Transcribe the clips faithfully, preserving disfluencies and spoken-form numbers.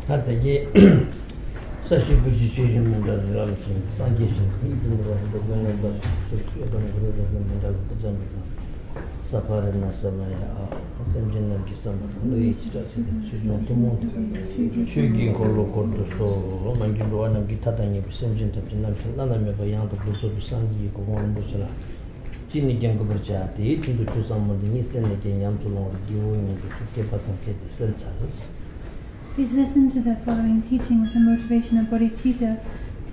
ད་དེ་གའི་ས་གཞི་བུ་གཞི་ཆོས་བཞིན་མི་འདྲ་རི་རབ་བཞིན། སངས་རྒྱས་བཞིན་ཡིད་དུ་འགྲོ་བ་འདི་ཀུན་ལ་འདའ་ཞིང་ཆོས་ཤེས་དང་གུ་རུ་རབ་ཀྱང་མི་འདྲ་ལ་ཐུགས་ཅན་མི་དང་། ས་ཕ་རི་ན་ས་མ་ཡ་ཨ། སེམས་ཅན་རྣམས་ཀྱི་བསམ་པ་དང་། བློ་ཡི་བྱེ་བྲག་ཕྱེ་སྟེ་ཆོས་སྐྱོང་ཐུན་མོང་དུ། ཆོས་ཀྱི་འཁོར་ལོ་བསྐོར་དུ་གསོལ། མ་གྱུར་འགྲོ་བ་རྣམས་ཀྱི་མཐའ་དང་ཉེ་བའི་སེམས་ཅན་ཐམས་ཅད་རྣམ་ཤེས་བླ་ན་མེད་པ་ཡང་དག་པར་རྫོགས་པའི་སངས་རྒྱས་ཀྱི་གོ་འཕང་རིན་པོ་ཆེ་ལ་ཅི་ནས་ཀྱང་འགོད་པར་བྱ། དེའི་དོན་དུ་ཆོས་ཟབ་མོ་འདི་ཉིད་གསན་ནས་ཀྱང་ཉམས་སུ་ལོངས་པར་བགྱིའོ་སྙམ་པའི་ཐུགས་བསྐྱེད་པ་དང་འཕྲད་དེ་གསན་འཚལ། Please listen to the following teaching with the motivation of bodhicitta,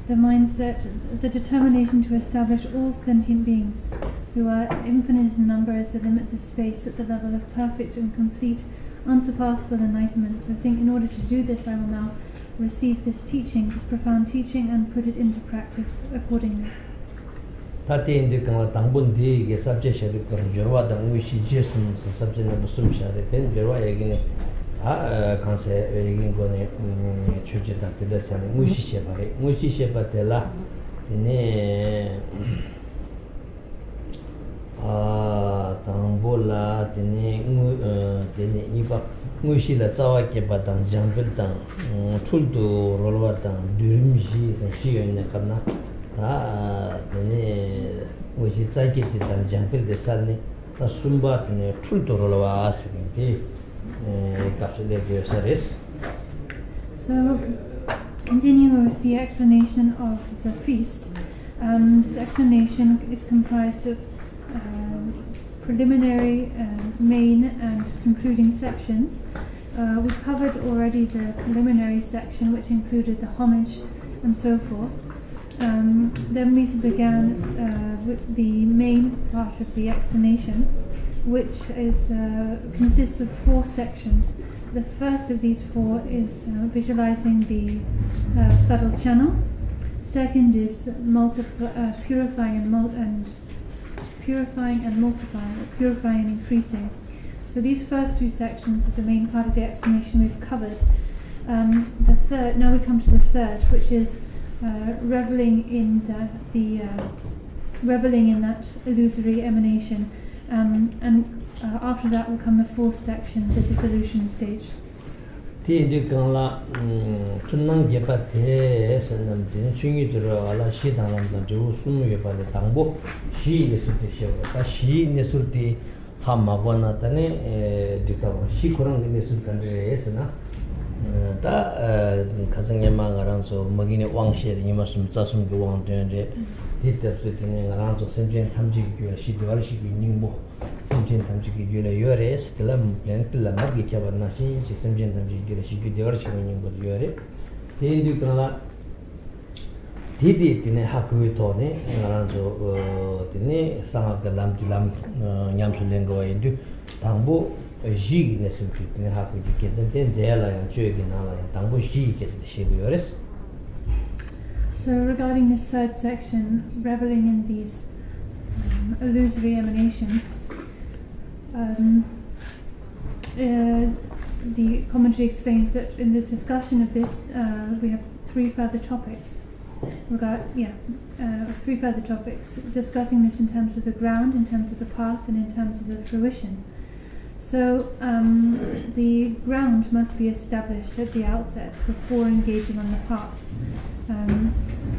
the mindset, the determination to establish all sentient beings who are infinite in number as the limits of space at the level of perfect and complete, unsurpassable enlightenment. So I think in order to do this, I will now receive this teaching, this profound teaching, and put it into practice accordingly. ད་དེ་ཡིན་དུས་གང་ལ་དང་པོ་འདི་ཡི་གེ་ས་བཅད་བྱ་རིགས་སྐོར་སྦྱོར་བ་དང་དངོས་གཞི་རྗེས་གསུམ་ཟེར་ས་བཅད་རྣམ་པ་གསུམ་བཞག་རེད། དེ་སྦྱོར་བ་ཡི་གེ་ནི་ད་གང་ཟེར་ཡི་གེའི་སྒོ་ནས་མཆོད་བྱེད་དང་དེ་འདྲ་ཟེར་ནས་དངོས་གཞི་བཤད་པ་རེད། དངོས་གཞི་བཤད་པ་དེ་ལ་དེ་ནས། ཨ། དང་པོ་ལ་དེ་ནས་དངོས། ཨ། དེ་ནས་གཉིས་པ། དངོས་གཞི་ལ་རྩ་བ་བསྐྱེད་པ་དང་སྦྱང་སྤེལ་དང་། འཕྲུལ་དུ་རོལ་བ་དང་བསྡུས་རིམ་བཞི་ཟེར་བཞི་ཡོད་ནས་སྐབས་ན། ད་དེ་ནས་དངོས་གཞི་རྩ་བསྐྱེད་དེ་དང་སྦྱང་སྤེལ་དེ་ཚར་ནས། ད་གསུམ་པ་དེ་ནས་འཕྲུལ་དུ་རོལ་བ་ཟེར་མཁན་དེ། ཨེ། སྐབས་སུ་སླེབས་ཡོད་ས་རེད། So, continuing with the explanation of the feast, um, this explanation is comprised of, um, preliminary, um, main, and concluding sections. Uh, we covered already the preliminary section, which included the homage and so forth. Um, then we began, uh, with the main part of the explanation, which is, uh, consists of four sections. The first of these four is, uh, visualizing the, uh, subtle channel. Second is multipl-, uh, purifying and mul-, and purifying and multiplying, or purifying and increasing. So these first two sections of the main part of the explanation we've covered. Um, the third, now we come to the third, which is, uh, reveling in the, the, uh, reveling in that illusory emanation. Um, and, uh, after that will come the fourth section, the dissolution stage. དེ་ཡིན་དུས་གང་ལ། ཨམ། འཁྲུལ་སྣང་བརྒྱད་པ་དེ་ཟེར་ནམ་དེ་ནི་ཆོས་ཉིད་དུ་རོལ་བ་ལ་གཞི་དང་ལམ་དང་འབྲས་བུ་གསུམ་ཡོད་པ་ལས། དང་པོ་གཞིའི་གནས་ཚུལ་དེ་བཤད་པ། ད་གཞིའི་གནས་ཚུལ་དེ་ཧ་མ་གོ་ན་ད་ནི། ཨེ། འགྲིག་ཐབས་མ། གཞི་ཁོ་རང་གི་གནས་ཚུལ་ག་འདྲ་རེད་ཟེར་ན། ཨེ། ད། ཨེ། ཁ་སང་སྔོན་མ་ང་རང་ཚོ་མ་གི་ནས་དབང་བཤད་རེད། ཉི་མ་གསུམ་རྩ་གསུམ་གྱི་དབང་དོན་རེད། དེའི་སྐབས་སུ་དེ་ནས་ང་རང་ཚོ་སེམས་ཅན་ཐམས་ཅད་ཀྱི་རྒྱུད་ལ་གཞི་བདེ་བར་གཤེགས་པའི་སྙིང་པོ། སེམས་ཅན་ཐམས་ཅད་ཀྱི་རྒྱུད་ལ་ཡོད་རེད། དེ་ལ་ལན་ཏིལ་ལ་མར་གྱིས་ཁྱབ་པ་ནང་བཞིན་གྱི་སེམས་ཅན་ཐམས་ཅད་ཀྱི་རྒྱུད་ལ་གཞི་རྒྱུད་བདེ་བར་གཤེགས་པའི་སྙིང་པོ་དེ་ཡོད་རེད། དེ་ཡིན་དུས་གང་ལ། དེ་དེ་དེ་ནས་ཧ་གོ་བའི་ཐོག་ནས་ང་རང་ཚོ། ཨོ། དེ་ནས་གསང་སྔགས་ཀྱི་ལམ་གྱི་ལམ། ཨོ། ཉམས་སུ་ལེན་དགོས་པ་ཡིན་དུས། དང་པོ་གཞི་ཡི་གནས་ཚུལ་དེ་དེ་ནས་ཧ་གོ་རྒྱུ་དགེ་མཚན་དེ། འདས་ལ་ཡང་བཅོས་ཀྱི་ནང་ལ་ཡང་དང་པོ་གཞི་ཡི་སྐད་ཆ་དེ་བཤད་ཀྱི་ཡོད་རེད། So regarding this third section, reveling in these, um, illusory emanations, um, uh, the commentary explains that in this discussion of this, uh, we have three further topics. Regard, yeah, uh, three further topics, discussing this in terms of the ground, in terms of the path, and in terms of the fruition. So, um, the ground must be established at the outset before engaging on the path. Um,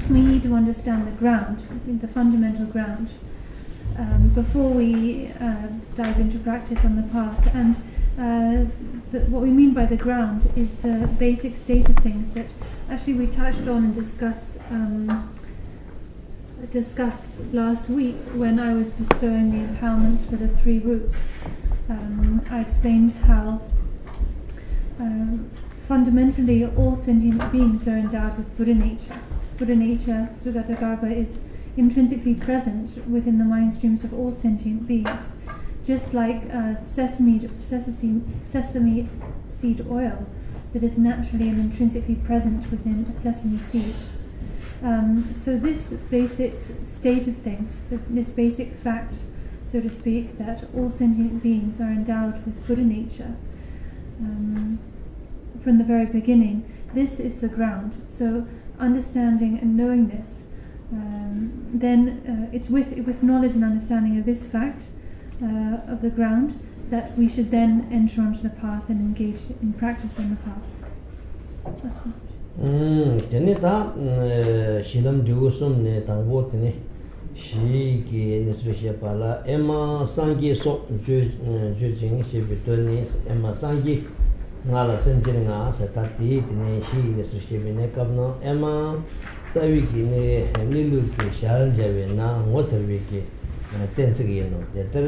we need to understand the ground, the fundamental ground, um, before we, uh, dive into practice on the path. And, uh, the, what we mean by the ground is the basic state of things that actually we touched on and discussed, um, discussed last week when I was bestowing the empowerments for the three routes. Um, I explained how, um, fundamentally all sentient beings are endowed with Buddha nature. Buddha nature, Sugatāgarbha, is intrinsically present within the mind streams of all sentient beings. Just like, uh, sesame, sesame, sesame seed oil that is naturally and intrinsically present within a sesame seed. Um, so this basic state of things, th-, this basic fact, so to speak, that all sentient beings are endowed with Buddha nature, um, from the very beginning, this is the ground. So understanding and knowing this, um, then, uh, it's with, with knowledge and understanding of this fact, uh, of the ground, that we should then enter onto the path and engage in practice on the path. ཨུམ། དེ་ནས་ད་གཞི་ལམ་འབྲས་བུ་གསུམ་ནས་དང་པོ་དེ་ནས་གཞི་གི་གནས་ཚུལ་བཤད་པ་ལ། ཨེ་མ་སངས་རྒྱས་སོགས་བརྗོད་བརྗོད་ཅིང་ཞེས་པའི་དོན་ནི། ཨེ་མ་སངས་རྒྱས་ང་ལ་སེམས་ཅན་ལྔ་ཟེར། ད་དེའི་དེ་ནས་གཞི་ཡི་གནས་ཚུལ་བཤད་པའི་གནས་སྐབས་ན། ཨེ་མ་ལྟ་བའི་གི་གནས་གནས་ལུགས་ཀྱི་ཞལ་མཇལ་བས་ན་ངོ་མཚར་བའི་གི་གཏན་ཚིགས་ཡིན་ནོ། དེ་ལྟར་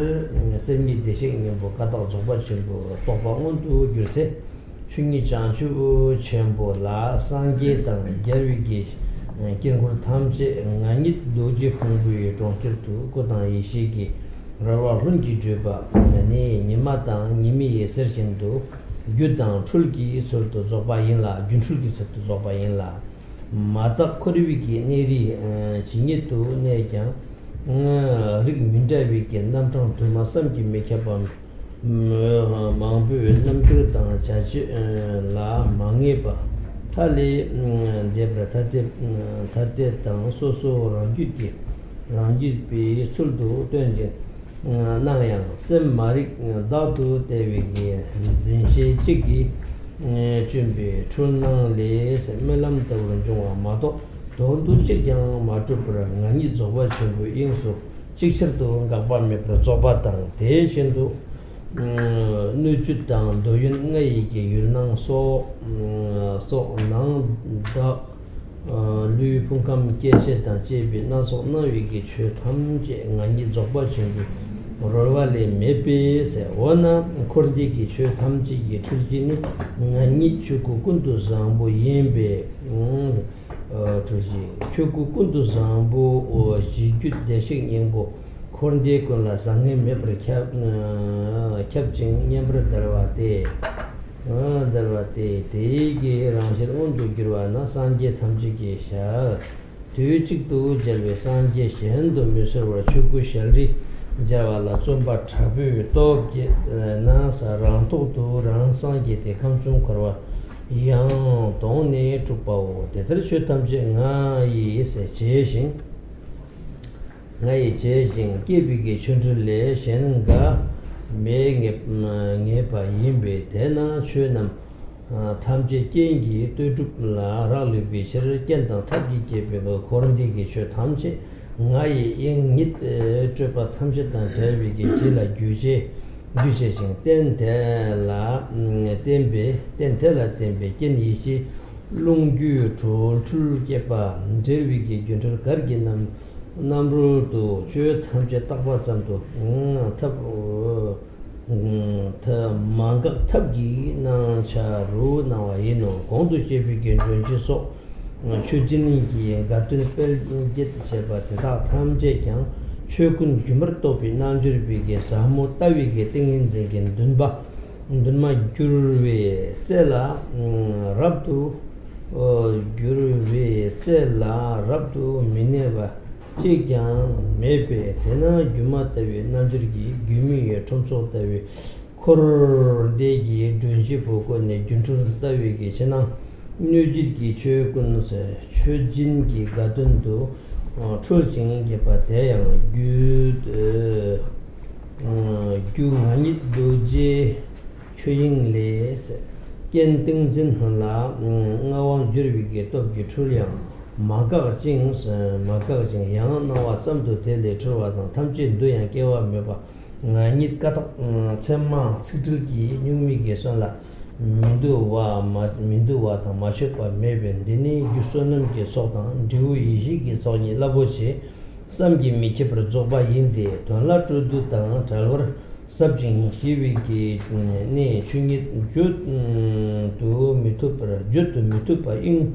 སེམས་ཉིད་བདེ་གཤེགས་སྙིང་པོ་ཀ་དག་རྫོགས་པ་ཆེན་པོའི་རྟོགས་པ་མངོན་དུ་གྱུར་ཚེ། ཆོས་ཉིད་བྱང་ཆུབ་ཆེན་པོ་ལ་སངས་རྒྱས་དང་རྒྱལ་བའི་གི་དཀྱིལ་འཁོར་ཐམས་ཅད་ང་ཉིད་རྡོ་རྗེ་ཕུང་པོའི་གྲོང་ཁྱེར་དུ་སྐུ་དང་ཡེ་ཤེས་ཀྱི་རོལ་བ་ལྷུན་གྱིས་གྲུབ་པ་ནི་ཉི་མ་དང་ཉི་མའི་ཟེར་བཞིན་དུ་རྒྱུ་དང་འཕྲུལ་གྱི་ཚུལ་དུ་རྫོགས་པ་ཡིན་ལ། སྒྱུ་འཕྲུལ་གྱི་ཚུལ་དུ་རྫོགས་པ་ཡིན་ལ། མ་དག་འཁོར་བའི་གི་གནས་རིས་ཇི་སྙེད་དུ་གནས་ཀྱང་། རིགས་མི་འདྲ་བའི་གི་རྣམ་གྲངས་དུ་མ་བསམ་གྱིས་མི་ཁྱབ་པ་མང་པོའི་རྣམ་འགྱུར་དང་བྱ་བྱེད་ལ་མ་ངེས་པ་མཐའ་ལས་འདས་པར་ཐ་དད་ཐ་དད་དང་སོ་སོ་རང་རྒྱུད་ཀྱི་རང་རྒྱུད་པའི་ཚུལ་དུ་སྟོན་ཅིང་། སྣང་ཡང་སེམས་མ་རིག་བདག་ཏུ་བལྟ་བའི་གི་འཛིན་ཤེས་གཅིག་གིས་བསྐྱོན་པའི་འཁྲུལ་སྣང་ལས་རྨི་ལམ་ལྟ་བུར་འབྱུང་བ་མ་གཏོགས་དོན་དུ་གཅིག་ཀྱང་མ་གྲུབ་པར་ང་ཉིད་རྫོགས་པ་ཆེན་པོའི་དབྱིངས་སུ་ཅིག་ཆར་དུ་འགག་པ་མེད་པར་རྫོགས་པ་དང་། དེ་བཞིན་དུ་སྣོད་བཅུད་དང་འདོད་ཡོན་ལྔ་ཡི་གི་ཡུལ་སྣང་སོགས་སོགས་ནང་དག་ལུས་ཕུང་ཁམས་སྐྱེ་མཆེད་དང་བཅས་པའི་སྣ་ཚོགས་སྣང་བའི་གི་ཆོས་ཐམས་ཅད་ང་ཉིད་རྫོགས་པ་ཆེན་པོའི་རོལ་བ་ལས་མེད་པས་ཟེར། འོ་ན་འཁོར་འདས་ཀྱི་ཆོས་ཐམས་ཅད་ཀྱི་འཁྲུལ་གཞི་ནི་ང་ཉིད་ཆོས་སྐུ་ཀུན་ཏུ་བཟང་པོ་ཡིན་པས། འཁྲུལ་གཞི་ཆོས་སྐུ་ཀུན་ཏུ་བཟང་པོ་གཞི་རྒྱུད་བདེ་གཤེགས་སྙིང་པོ་འཁོར་འདས་ཀུན་ལ་བཟང་ངན་མེད་པར་ཁྱབ་ཁྱབ་ཅིང་མཉམ་པར་བརྡལ་བ་སྟེ། བརྡལ་བ་སྟེ། དེའི་གི་རང་བཞིན་མངོན་དུ་གྱུར་པ་ན་སངས་རྒྱས་ཐམས་ཅད་ཀྱི་ཞལ། དུས་གཅིག་ཏུ་མཇལ་བའི་སངས་རྒྱས་གཞན་དུ་མི་གསལ་བར་ཆོས་སྐུ་ཞལ་རས་མཇལ་བ་ལ་བརྩོན་པ་དྲག་པོས་སྟོབས་བསྐྱེད་ན་རང་ཐོག་ཏུ་རང་སངས་རྒྱས་ཏེ་ཁམས་གསུམ་འཁོར་བ་ཡང་དོང་ནས་སྤྲུགས་པའོ། དེ་ལྟར་ཆོས་ཐམས་ཅད་ང་ཡིས་བྱས་ཤིང་། ང་ཡིས་བྱས་ཤིང་སྐྱེས་པའི་གི་ཆོ་འཕྲུལ་ལས་གཞན་འགའ་མེད་ངེས་ངེས་པ་ཡིན་པས། དེས་ན་ཆོས་རྣམས་ཐམས་ཅད་རྐྱེན་གྱིས་ལྟོས་གྲུབ་ལ་རག་ལུས་པའི་ཕྱིར། རྐྱེན་དང་ཐབས་ཀྱིས་བསྐྱེད་པའི་འཁོར་འདས་ཀྱི་ཆོས་ཐམས་ཅད་ང་ཡི་དབྱིངས་ཉིད་སྤྲོས་པ་ཐམས་ཅད་དང་བྲལ་བའི་གི་གཞི་ལ་རྒྱུ་བྱས་རྒྱུ་བྱས་ཤིང་རྟེན་དེ་ལ་བརྟེན་པའི་རྟེན་དེ་ལ་བརྟེན་པའི་རྐྱེན་ཡེ་ཤེས་རླུང་རྒྱུའི་གྲོལ་འཁྲུལ་སྐྱེད་པ་འབྲེལ་བའི་གི་སྒྱུ་འཕྲུལ་གར་གྱི་རྣམ་རྣམ་རོལ་དུ་ཆོས་ཐམས་ཅད་བརྟག་པ་ཙམ་དུ་ཐབས་ཐབས་མ་འགགས་ཐབས་ཀྱི་སྣང་ཆ་རུ་སྣང་བ་ཡིན་ནོ། གོང་དུ་བཤད་པའི་གི་མགྲོན་བྱེད་སོགས་མཆོད་སྦྱིན་གྱི་དགའ་སྟོན་སྤེལ་བགྱིད་བྱེད་པ་དེ་དག་ཐམས་ཅད་ཀྱང་ཆོས་ཀུན་སྒྱུ་མར་རྟོགས་པའི་རྣལ་འབྱོར་པའི་གི་ཟབ་མོ་ལྟ་བའི་གི་ཏིང་ངེ་འཛིན་གྱི་འདུན་པ་འདུན་མ་འགྱུར་བའི་རྩེ་ལ་རབ་ཏུ་འགྱུར་བའི་རྩེ་ལ་རབ་ཏུ་མི་གནས་པ་གཅིག་ཀྱང་མེད་པས། དེས་ན་སྒྱུ་མ་ལྟ་བུའི་རྣལ་འབྱོར་གྱིས་སྒྱུ་མའི་ཁྲོམ་ཚོགས་ལྟ་བུའི་འཁོར་འདས་ཀྱི་སྒྲོན་གཞི་བོ་བཀོད་ནས་སྒྱུ་འཕྲུལ་ལྟ་བའི་གི་ཕྱི་ནང་སྣོད་བཅུད་ཀྱི་ཆོས་ཀུན་མཆོད་སྦྱིན་གྱི་དགའ་སྟོན་དུ་འཁྲོལ་ཅིང་བགྱིད་པ་དེ་ཡང་རྒྱུ་རྒྱུ་ང་ཉིད་རྡོ་རྗེ་ཆོས་དབྱིངས་ལས། རྐྱེན་ཏིང་འཛིན་ལ་མངའ་དབང་བསྒྱུར་བའི་གི་སྟོབས་ཀྱི་འཕྲུལ་ཡང་མ་འགག་ཅིང་མ་འགག་ཅིང་ཡང་སྣང་བ་ཙམ་དུ་དེ་ལས་འཁྲུལ་བ་དང་ཐམས་ཅད་འདུ་ཡང་སྐྱེ་བ་མེད་པ་ང་ཉིད་ཀ་དག་ཚད་མ་ཚིག་འགྲེལ་གྱི་གཉུག་མའི་གི་སོན་ལ་མི་འདུ་བ་མ་མི་འདུ་བ་དང་མ་ཆོད་པ་མེད་པས། འདི་ནི་རྒྱུ་བསོད་ནམས་ཀྱི་ཚོགས་དང་འབྲས་བུ་ཡེ་ཤེས་ཀྱི་ཚོགས་གཉིས་རླབས་པོ་ཆེ་བསམ་གྱིས་མི་ཁྱབ་པར་རྫོགས་པ་ཡིན་ཏེ། དོན་ལ་སྤྲོ་བསྡུ་དང་བྲལ་བར་ཟབ་ཅིང་ཞི་བའི་གི་གནས་ཆོས་ཉིད་བརྗོད་དུ་མི་ཐུབ་པར་བརྗོད་དུ་མི་ཐུབ་པ་དབྱིངས་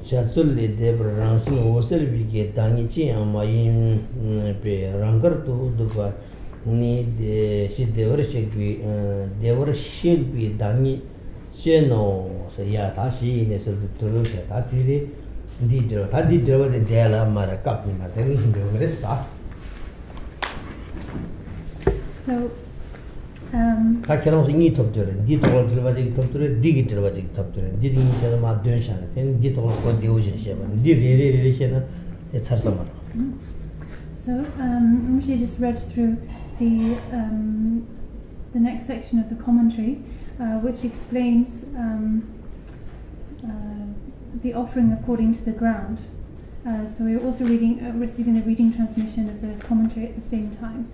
བྱ་རྩོལ་ལས་འདས་པར་རང་བཞིན་འོད་གསལ་བའི་གི་བདག་ཉིད་ཅི་ཡང་མ་ཡིན་པས་རང་དགར་དུ་བསྡུ་བ་ནི་གཞི་བདེ་བར་གཤེགས་པའི་བདེ་བར་གཤེགས་པའི་བདག་ཉིད་ཅན་ནོ། ཟེར་ཡ། ད་གཞི་ཡི་གནས་ཚུལ་དུ་དུ་རུ་ཞེས། ད་དེ་རེད། འདིའི་འགྲེལ་བ། ད་འདིའི་འགྲེལ་བ་དེ་འདས་ལ་མ་རེད། སྐབས་དེ་མ་དེ་ངས་འགྲེལ་བ་རེད་ཟེར། So, um, ད་ཁྱེད་རང་ཚོ་གཉིས་ཐོབ་དུས་རེད། འདིའི་ཐོག་ལ་འགྲེལ་བ་གཅིག་ཐོབ་དུས་རེད། འདི་གི་འགྲེལ་བ་གཅིག་ཐོབ་དུས་རེད། འདི་དེ་གཉིས་དེ་ལ་མ་འདོན་བྱ་ནས་དེ་ནི་འདིའི་ཐོག་ལ་གོ་བདེ་བོ་ཞིག་བཤད་པ་ནི། འདི་རེ་རེ་རེ་རེ་བཤད་ན་དེ་ཚར་ས་མ་རེད། So, um, Rinpoche just read through the, um, the next section of the commentary, uh, which explains, um, uh, the offering according to the ground. Uh, so we're also reading, uh, receiving the reading transmission of the commentary at the same time.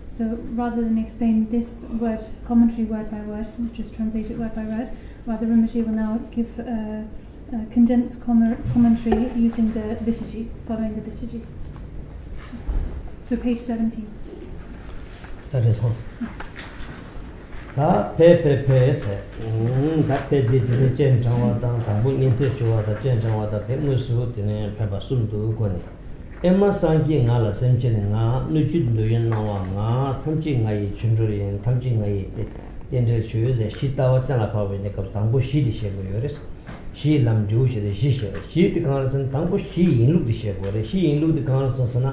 So rather than explain this word, commentary word by word, just translate it word by word, rather Rinpoche will now give a, a condensed commentary using the liturgy, following the liturgy. So page seventeen. ད་རེད་སོང་། ད་ཕེ་ཕེ་ཕེ་ཟེར། ད་ཕེ་འདི་དེ་ནི་སྤྱན་དྲང་བ་དང་དང་པོ་ཉིན་མཚན་ཞུ་བ་དང་སྤྱན་དྲང་བ་དང་དེ་དངོས་སུ་དེ་ནས་ཕེབས་པ་གསུམ་དུ་བགོས་ནས། ཨེ་མ་སངས་རྒྱས་ང་ལ་སེམས་ཅན་ང་། སྣོད་བཅུད་འདོད་ཡོན་སྣང་བ་ང་། ཐམས་ཅད་ང་ཡི་ཆོ་འཕྲུལ་ཡིན། ཐམས་ཅད་ང་ཡི་རྟེན་འབྲེལ་ཆོས་ཟེར་བཞི་ལྟ་བ་གཏན་ལ་ཕབ་པའི་གནས་སྐབས་དང་པོ་བཞི་དེ་བཤད་དགོས་ཡོད་རེད། བཞིའི་ལམ་འབྲས་བུ་བཞི་དེ་བཞི་བཤད་རེད། བཞི་དེ་གང་ལ་ཟེར་ན་དང་པོ་བཞིའི་ཡིན་ལུགས་དེ་བཤད་དགོས་རེད། བཞིའི་ཡིན་ལུགས་དེ་གང་ལ་སོང་ཟེར་ན།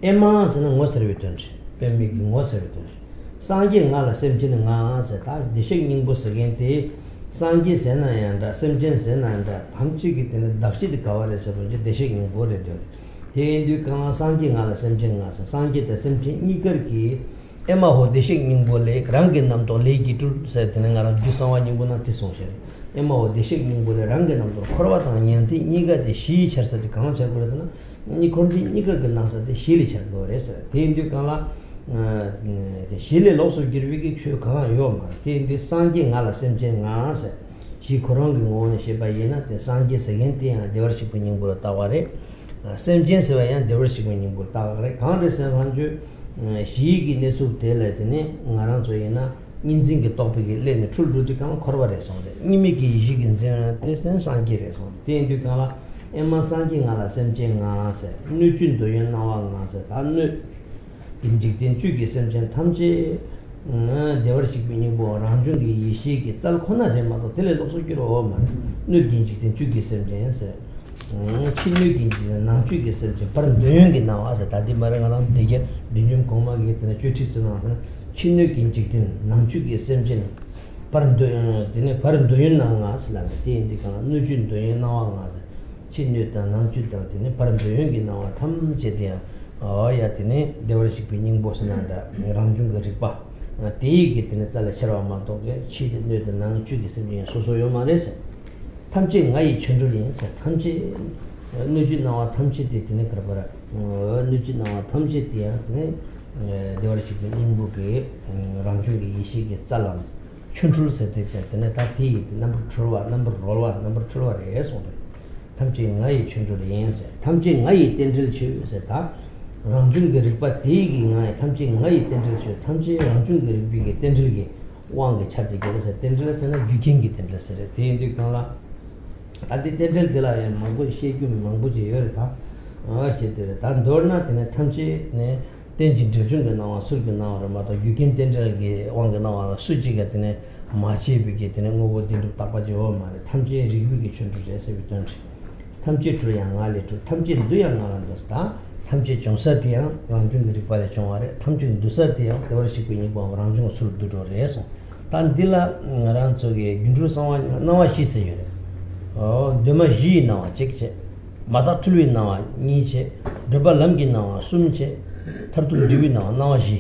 ཨེ་མ་ཟེར་ན་ངོ་ཚ་བའི་དོན་རེད། དཔེ་མེད་ཀྱི་ངོ་ཚ་བའི་དོན་རེད། སངས་རྒྱས་ང་ལ་སེམས་ཅན་ང་ཟེར་ད་བདེ་གཤེགས་སྙིང་པོ་ཟེར་མཁན་དེ། སངས་རྒྱས་ཟེར་ན་ཡང་འདྲ་སེམས་ཅན་ཟེར་ན་ཡང་འདྲ་ཐམས་ཅད་ཀྱི་དེ་ནི་གདགས་གཞི་དེ་ག་བ་རེད་ཟེར་བ་ཅིག་བདེ་གཤེགས་སྙིང་པོ་རེད་འདོད་རེད། དེ་ཡིན་དུས་གང་ལ་སངས་རྒྱས་ང་ལ་སེམས་ཅན་ང་ཟེར་སངས་རྒྱས་དང་སེམས་ཅན་གཉིས་ཀར་གྱི་ཨེ་མ་ཧོ་བདེ་གཤེགས་སྙིང་པོ་ལས་རང་གི་རྣམ་རྟོག་ལས་ཀྱིས་སྤྲུལ་ཟེར་དེ་ནི་ང་རང་རྒྱུད་གསང་བ་སྙིང་པོ་ནང་དེ་གསུངས་བཞག་རེད། ཨེ་མ་ཧོ་བདེ་གཤེགས་སྙིང་པོ་ལས་རང་གི་རྣམ་རྟོག་འཁོར་བ་དང་མྱང་འདས་གཉིས་ཀ་དེ་གཞིའི་འཆར་ས་དེ་གང་འཆར་དགོས་རེད་ཟེར་ན། གཉིས་འཁོར་འདས་གཉིས་ཀ་གི་སྣང་ས་དེ་གཞི་ལ་འཆར་དགོས་རེད་ཟེར། དེ་ཡིན་དུས་གང་ལ། དེ་གཞི་ལས་ལོགས་སུ་གྱུར་པའི་གི་ཆོས་གང་ཡང་ཡོད་མ་རེད། དེ་ཡིན་དུས་སངས་རྒྱས་ང་ལ་སེམས་ཅན་ང་ཟེར། གཞི་ཁོ་རང་གི་ངོ་བོ་ནས་བཤད་པ་ཡིན་ན་དེ་སངས་རྒྱས་ཟེར་མཁན་དེ་ཡང་བདེ་བར་གཤེགས་པའི་སྙིང་པོ་ལ་བཏགས་པ་རེད། སེམས་ཅན་ཟེར་བ་ཡང་བདེ་བར་གཤེགས་པའི་སྙིང་པོ་ལ་བཏགས་པ་རེད། གང་རེད་ཟེར་བ་ཅོས། གཞིའི་གི་གནས་ཚུལ་དེ་ལས་དེ་ནི་ང་རང་ཚོ་ཡིན་ན། གཉིས་འཛིན་གྱི་རྟོག་པའི་གི་ཀླད་ནས་འཁྲུལ་འགྲོ་དུས་གང་ལ་འཁོར་བ་རེད་སོང་རེད། གཉིས་མེད་ཀྱི་ཡེ་ཤེས་ཀྱི་འཛིན་ར་དེ་སེམས་སངས་རྒྱས་རེད་སོང་། དེ་ཡིན་དུས་གང་ལ་ཨེ་མ་སངས་རྒྱས་ང་ལ་སེམས་ཅན་ང་ཟེར། སྣོད་བཅུད་འདོད་ཡོན་སྣང་བ་ང་ཟེར། ད་སྣོད་ཀྱི་འཇིག་རྟེན་བཅུད་ཀྱི་སེམས་ཅན་ཐམས་ཅད་བདེ་བར་གཤེགས་པའི་སྙིང་པོ་རང་བྱུང་གི་ཡེ་ཤེས་ཀྱི་རྩལ་ཁོ་ན་རེད་མ་གཏོགས་དེ་ལས་ལོགས་སུ་གྱུར་ཡོད་མ་རེད། སྣོད་ཀྱི་འཇིག་རྟེན་བཅུད་ཀྱི་སེམས་ཅན་ཟེར། ཕྱི་སྣོད་ཀྱི་འཇིག་རྟེན་ནང་བཅུད་ཀྱི་སེམས་ཅན་བར་འདོད་ཡོན་གྱི་སྣང་བ་ཟེར། ད་འདི་མ་རེད། ང་རང་འདི་གར་བདུན་ཅུ་གོང་མ་གི་དེ་ནས་བཅུ་ཁྲི་བཙུན་ནང་ཟེར་ན། ཕྱི་སྣོད་ཀྱི་འཇིག་རྟེན་ནང་བཅུད་ཀྱི་སེམས་ཅན་བར་འདོད་དེ་ནས་བར་འདོད་ཡོན་སྣང་ང་ཟེར་ལབ་ནས་དེ་ཡིན་དུས་གང་ལ་སྣོད་བཅུད་འདོད་ཡོན་སྣང་བ་ང་ཟེར། ཕྱི་སྣོད་དང་ནང་བཅུད་དང་དེ་ནས་བར་འདོད་ཡོན་གྱི་སྣང་བ་ཐམས་ཅད་དེ་ཡང་ཨོ་ཡ་དེ་ནས་བདེ་བར་གཤེགས་པའི་སྙིང་པོ་ཟེར་ན་འདྲ་རང་བྱུང་གི་རིག་པ་དེ་ཡི་གི་དེ་ནས་རྩ་ལས་འཆར་བ་མ་གཏོགས་ཀྱི་ཕྱི་སྣོད་དང་ནང་བཅུད་ཀྱི་སེམས་ཅན་ཡང་སོ་སོ་ཡོད་མ་རེད་ཟེར། ཐམས་ཅད་ང་ཡི་ཆོ་འཕྲུལ་ཡིན་ཟེར། ཐམས་ཅད་སྣོད་བཅུད་སྣང་བ་ཐམས་ཅད་དེ་དེ་ནས་ག་རེ་བར་སྣོད་བཅུད་སྣང་བ་ཐམས་ཅད་དེ་ཡང་དེ་ནས་བདེ་བར་གཤེགས་པའི་སྙིང་པོ་གི་རང་བྱུང་གི་ཡེ་ཤེས་ཀྱི་རྩལ་ལམ་ཆོ་འཕྲུལ་ཟེར་དེ་དེ་དེ་ནས་ད་དེ་ཡི་དེ་རྣམ་པར་འཕྲུལ་བ་རྣམ་པར་རོལ་བ་རྣམ་པར་འཕྲུལ་བ་རེད་གསུངས་རེད། ཐམས་ཅད་ང་ཡི་ཆོ་འཕྲུལ་ཡིན་ཟེར། ཐམས་ཅད་ང་ཡི་རྟེན་འབྲེལ་ཆོས་ཟེར། ད་རང་བྱུང་གི་རིག་པ་དེ་ཡི་གི་ང་ཡི་ཐམས་ཅད་ང་ཡི་རྟེན་འབྲེལ་ཆོས། ཐམས་ཅད་རང་བྱུང་གི་རིག་པའི་གི་རྟེན་འབྲེལ་གྱི་དབང་གིས་འཆར་ཏེ་གྱུར་ཟེར། རྟེན་འབྲེལ་ཟེར་ན་རྒྱུ་རྐྱེན་གྱི་རྟེན་འབྲེལ་ཟེར་རེད། དེ་ཡིན་དུས་གང་ལ། ད་འདི་རྟེན་འབྲེལ་འདི་ལ་ཡང་མང་པོ་བཤད་རྒྱུ་མང་པོ་ཅིག་ཡོད་རེད་ད། ཨ་བཤད་དེ་རེད་ད། མདོར་ན་དེ་ནས་ཐམས་ཅད་ནས་རྟེན་ཅིང་འབྲེལ་འབྱུང་གི་སྣང་བ་ཚུལ་གྱི་སྣང་བ་རེད་མ་གཏོགས་རྒྱུ་རྐྱེན་རྟེན་འབྲེལ་གྱི་དབང་གིས་སྣང་བ་ལ་སུ་གཅིག་གིས་དེ་ནས་མ་བྱས་པའི་གི་དེ་ནས་དངོས་པོ་བདེན་གྲུབ་རྟག་པ་ཅིག་ཡོད་མ་རེད། ཐམས་ཅད་རིགས་པའི་གི་ཆོ་འཕྲུལ་རེད་ཟེར་བའི་དོན་རེད། ཐམས་ཅད་གྲུལ་ཡང་ང་ལས་གྲུལ། ཐམས་ཅད་འདུས་ཡང་ང་ལ་འདུས། ད་ཐམས་ཅད་བྱུང་ས་དེ་ཡང་རང་བྱུང་གི་རིག་པ་ལས་བྱུང་བ་རེད། ཐམས་ཅད་འདུས་ས་དེ་ཡང་བདེ་བར་གཤེགས་པའི་སྙིང་པོའམ་རང་བྱུང་ཚུལ་འདུས་འགྲོ་རེད་གསུངས། ད་འདི་ལ་ང་རང་ཚོ་གི་སྒྱུ་འཕྲུལ་གསང་བ་སྣང་བ་བཞི་ཟེར་ཡོད་རེད། འོ་འདུས་མ་བཞིའི་སྣང་བ་གཅིག་བྱས། མ་དག་འཁྲུལ་བའི་སྣང་བ་གཉིས་བྱས། སྒྲིབ་པ་ལམ་གྱི་སྣང་བ་གསུམ་བྱས། མཐར་ཐུག་འབྲས་བུའི་སྣང་བ་སྣང་བ་བཞི།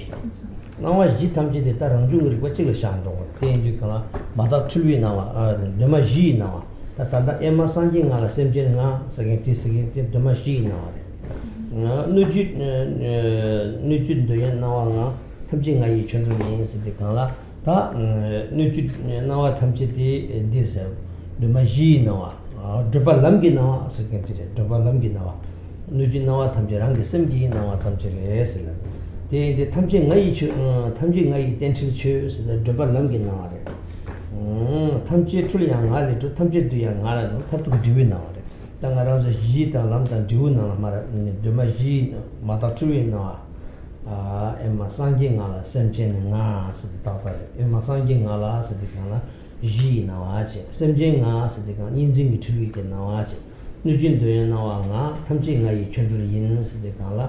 སྣང་བ་བཞི་ཐམས་ཅད་དེ་ལྟར་རང་བྱུང་གི་རིག་པ་གཅིག་ལ་བཞག་འགྲོ་བ་རེད། དེ་ཡིན་དུས་གང་ལ་མ་དག་འཁྲུལ་བའི་སྣང་བ་འདུས་མ་བཞིའི་སྣང་བ། ད་ད་ལྟ་ཨེ་མ་སངས་རྒྱས་ང་ལ་སེམས་ཅན་ང་ཟེར་མཁན་དེ་ཟེར་མཁན་དེ་འདུས་མ་བཞིའི་སྣང་བ་རེད། སྣོད་བཅུད་སྣོད་བཅུད་འདོད་ཡོན་སྣང་བ་ང་། ཐམས་ཅད་ང་ཡི་ཆོ་འཕྲུལ་ཡིན་ཟེར་དུས་གང་ལ། ད་སྣོད་བཅུད་སྣང་བ་ཐམས་ཅད་དེ་འདི་ཟེར། འདུས་མ་བཞིའི་སྣང་བ། སྒྲིབ་པ་ལམ་གྱི་སྣང་བ་ཟེར་མཁན་དེ་རེད། སྒྲིབ་པ་ལམ་གྱི་སྣང་བ། སྣོད་བཅུད་སྣང་བ་ཐམས་ཅད་རང་གི་སེམས་ཀྱི་སྣང་བ་ཙམ་ཅིག་རེད་ཟེར་ལ། དེ་ཡིན་དུས་ཐམས་ཅད་ང་ཡི་ཆོས་ཐམས་ཅད་ང་ཡི་རྟེན་འབྲེལ་ཆོས་ཟེར་ཏེ་སྒྲིབ་པ་ལམ་གྱི་སྣང་བ་རེད། ཐམས་ཅད་འཁྲུལ་ཡང་ང་ལས་འཁྲུལ། ཐམས་ཅད་འདུས་ཡང་ང་ལ་འདུས། མཐར་ཐུག་འབྲས་བུའི་སྣང་བ་རེད། ད་ང་རང་ཚོ་གཞི་དང་ལམ་དང་འབྲས་བུ་ནང་ལ་མར་འདུས་མ་བཞིའི་མ་དག་འཁྲུལ་བའི་སྣང་བ། ཨེ་མ་སངས་རྒྱས་ང་ལ་སེམས་ཅན་ནི་ང་ཟེར་ཏེ་ཏག་ཏག་རེད། ཨེ་མ་སངས་རྒྱས་ང་ལ་ཟེར་ཏེ་གང་ལ་བཞིའི་སྣང་བ་བྱས། སེམས་ཅན་ང་ཟེར་ཏེ་གང་གཉིས་འཛིན་གྱི་འཁྲུལ་བའི་གི་སྣང་བ་བྱས། སྣོད་བཅུད་འདོད་ཡོན་སྣང་བ་ང་། ཐམས་ཅད་ང་ཡི་ཆོ་འཕྲུལ་ཡིན་ཟེར་ཏེ་གང་ལ་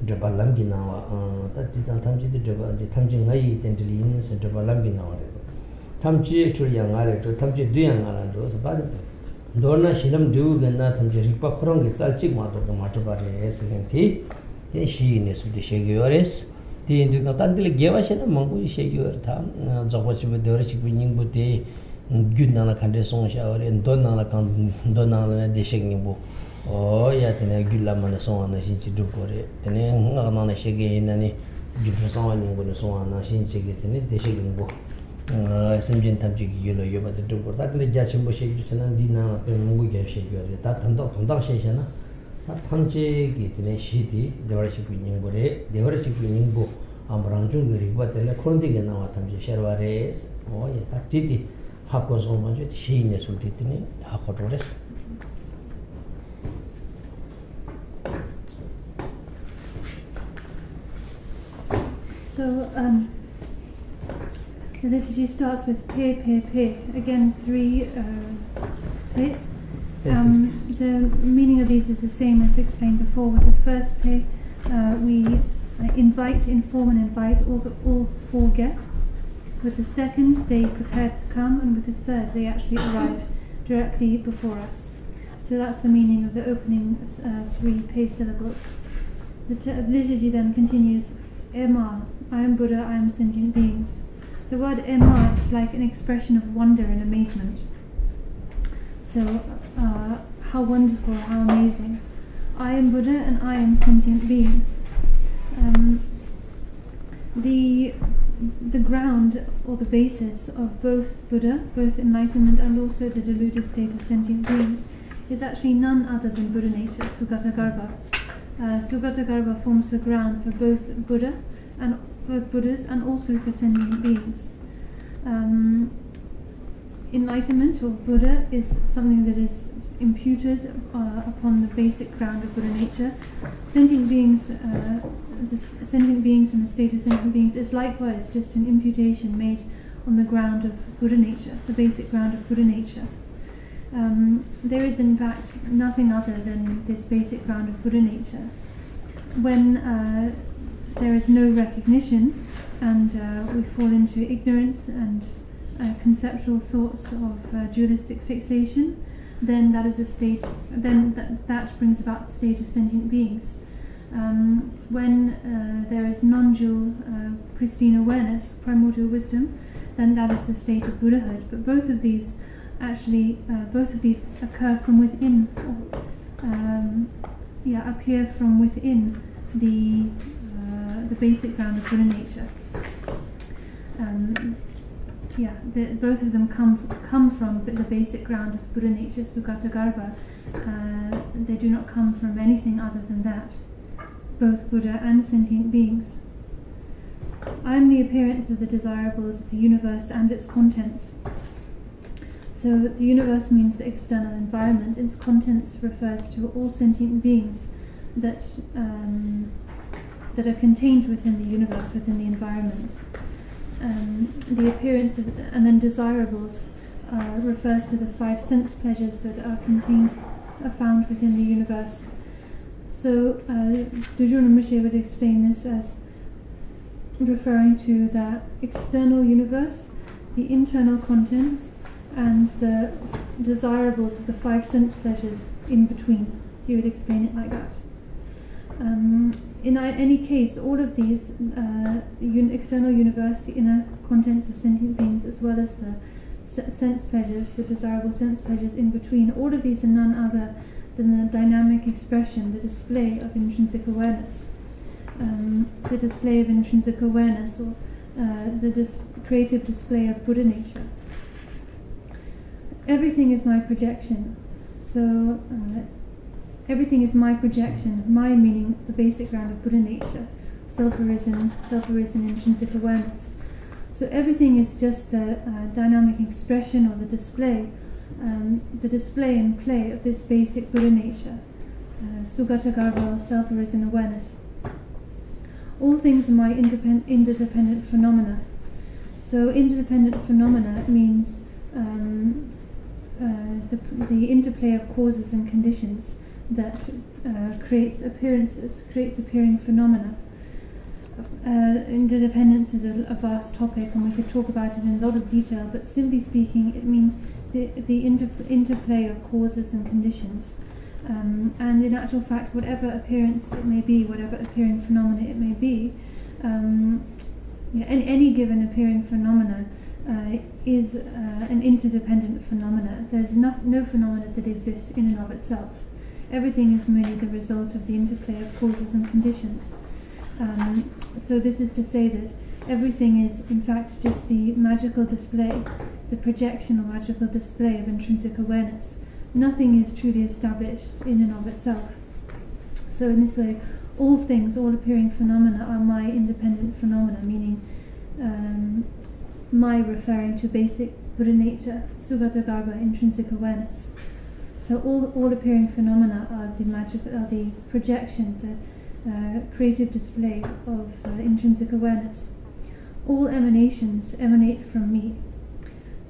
སྒྲིབ་པ་ལམ་གྱི་སྣང་བ། ཨང་། ད་འདི་དང་ཐམས་ཅད་དེ་སྒྲིབ་པ་འདི་ཐམས་ཅད་ང་ཡི་རྟེན་འབྲེལ་ཡིན་ཟེར་སྒྲིབ་པ་ལམ་གྱི་སྣང་བ་རེད། ཐམས་ཅད་འཁྲུལ་ཡང་ང་ལས་འཁྲུལ། ཐམས་ཅད་འདུས་ཡང་ང་ལ་འདུས་ཟེར་ད་དེ། མདོར་ན་གཞི་ལམ་འབྲས་བུ་གི་སྣང་བ་ཐམས་ཅད་རིག་པ་ཁོ་རང་གི་རྩལ་གཅིག་མ་གཏོགས་ཀྱི་མ་གྲུབ་པ་རེད་ཟེར་མཁན་དེ། དེ་གཞི་ཡི་གནས་ཚུལ་དེ་བཤད་ཀྱི་ཡོད་རེད། དེ་ཡིན་དུས་གང་ལྟར་འདི་ལ་རྒྱས་པ་བཤད་ན་མང་པོ་ཞིག་བཤད་ཀྱི་ཡོད་རེད་ད། རྫོགས་པ་ཆེན་པོ་བདེ་བར་གཤེགས་པའི་སྙིང་པོ་དེ། རྒྱུད་ནང་ལ་ག་འདྲས་གསུངས་བཞག་པ་རེད། མདོ་ནང་ལ་གང་། མདོ་ནང་ལ་ནི་བདེ་གཤེགས་སྙིང་པོ། ཨོ་ཡ། དེ་ནས་རྒྱུད་བླ་མ་ནས་གསུངས་པ་ནང་བཞིན་ཅིག་སྒྲུབ་དགོས་རེད། དེ་ནས་སྔགས་ནང་ལ་བཤད་མཁན་ཡིན་ན་ནི་སྒྱུ་འཕྲུལ་གསང་བ་སྙིང་པོ་ནས་གསུངས་པ་ནང་བཞིན་ཅིག་གིས་དེ་ནས་བདེ་གཤེགས་སྙིང་པོ། ཨ། སེམས་ཅན་ཐམས་ཅད་ཀྱི་རྒྱུད་ལ་ཡོད་པ་དེ་སྒྲུབ་དགོས་རེད། ད་དེ་འདྲ་རྒྱ་ཆེན་པོ་བཤད་རྒྱུ་བྱས་ན་འདིའི་ནང་ལ་དཔེ་མང་པོ་རྒྱབ་བཤད་རྒྱུ་རེད། ད་དོན་དག་དོན་དག་བཤད་བྱས་ན། ད་ཐམས་ཅད་ཀྱི་དེ་ནས་གཞི་དེ་བདེ་བར་གཤེགས་པའི་སྙིང་པོ་རེད། བདེ་བར་གཤེགས་པའི་སྙིང་པོའམ་རང་བྱུང་གི་རིག་པ་དེ་ལ་འཁོར་འདས་ཀྱི་སྣང་བ་ཐམས་ཅད་ཤར་བ་རེད། འོ་ཡ། ད་དེ་དེ་ཧ་གོ་སོང་བ་ཅོ་དེ་གཞི་ཡི་གནས་ཚུལ་དེ་དེ་ནས་ཧ་གོ་འགྲོ་རེད། So, um, the liturgy starts with pe, pe, pe. Again, three, uh, pe. Yes, yes. Um, the meaning of these is the same as explained before. With the first pe, uh, we, uh, invite, inform and invite all the, all four guests. With the second, they prepared to come, and with the third, they actually arrived directly before us. So that's the meaning of the opening, uh, three pe syllables. The t-, liturgy then continues, "Ema, I am Buddha, I am sentient beings." The word "Ema" is like an expression of wonder and amazement. So, uh, how wonderful, how amazing. "I am Buddha and I am sentient beings." Um, the, the ground or the basis of both Buddha, both enlightenment and also the deluded state of sentient beings, is actually none other than Buddha nature, Sugatagarbha. Uh, Sugatagarbha forms the ground for both Buddha and both Buddhas and also for sentient beings. Um, enlightenment or Buddha is something that is imputed, uh, upon the basic ground of Buddha nature. Sentient beings, uh, the s-, sentient beings and the state of sentient beings is likewise just an imputation made on the ground of Buddha nature, the basic ground of Buddha nature. Um, there is, in fact, nothing other than this basic ground of Buddha nature. When, uh, there is no recognition and, uh, we fall into ignorance and, uh, conceptual thoughts of, uh, dualistic fixation, then that is a state, then th-, that brings about the state of sentient beings. Um, when, uh, there is non-dual, uh, pristine awareness, primordial wisdom, then that is the state of Buddhahood. But both of these actually, uh, both of these occur from within, um, yeah, appear from within the, uh, the basic ground of Buddha nature. Um, yeah, the, both of them come, come from the basic ground of Buddha nature, Sugatagarbha. Uh, they do not come from anything other than that, both Buddha and sentient beings. I am the appearance of the desirables of the universe and its contents. So the universe means the external environment. Its contents refers to all sentient beings that, um, that are contained within the universe, within the environment. Um, the appearance of, and then desirables, uh, refers to the five sense pleasures that are contained, are found within the universe. So, uh, Dudjona Rinpoche would explain this as referring to the external universe, the internal contents, and the desirables of the five sense pleasures in between. He would explain it like that. Um, in a-, any case, all of these, uh, un-, external universe, the inner contents of sentient beings, as well as the s-, sense pleasures, the desirable sense pleasures in between, all of these are none other than the dynamic expression, the display of intrinsic awareness. Um, the display of intrinsic awareness, or, uh, the dis-, creative display of Buddha nature. Everything is my projection. So, uh, everything is my projection, my meaning the basic ground of Buddha nature, self-arisen, self-arisen intrinsic awareness. So everything is just the, uh, dynamic expression or the display, um, the display and play of this basic Buddha nature, uh, Sugatagarbha, self-arisen awareness. All things are my independ-, interdependent phenomena. So interdependent phenomena means, um, uh, the, the interplay of causes and conditions that, uh, creates appearances, creates appearing phenomena. Uh, interdependence is a, a vast topic, and we could talk about it in a lot of detail, but simply speaking, it means the, the inter-, interplay of causes and conditions. Um, and in actual fact, whatever appearance it may be, whatever appearing phenomena it may be, um, yeah, any, any given appearing phenomena, uh, is uh, an interdependent phenomena. There's no, no phenomena that exists in and of itself. Everything is merely the result of the interplay of causes and conditions. Um, so this is to say that everything is, in fact, just the magical display, the projection or magical display of intrinsic awareness. Nothing is truly established in and of itself. So in this way, all things, all appearing phenomena are my independent phenomena, meaning um, my referring to basic Buddha nature, Sugatāgarbha, intrinsic awareness. So all, all appearing phenomena are the magic, are the projection, the uh, creative display of uh, intrinsic awareness. All emanations emanate from me.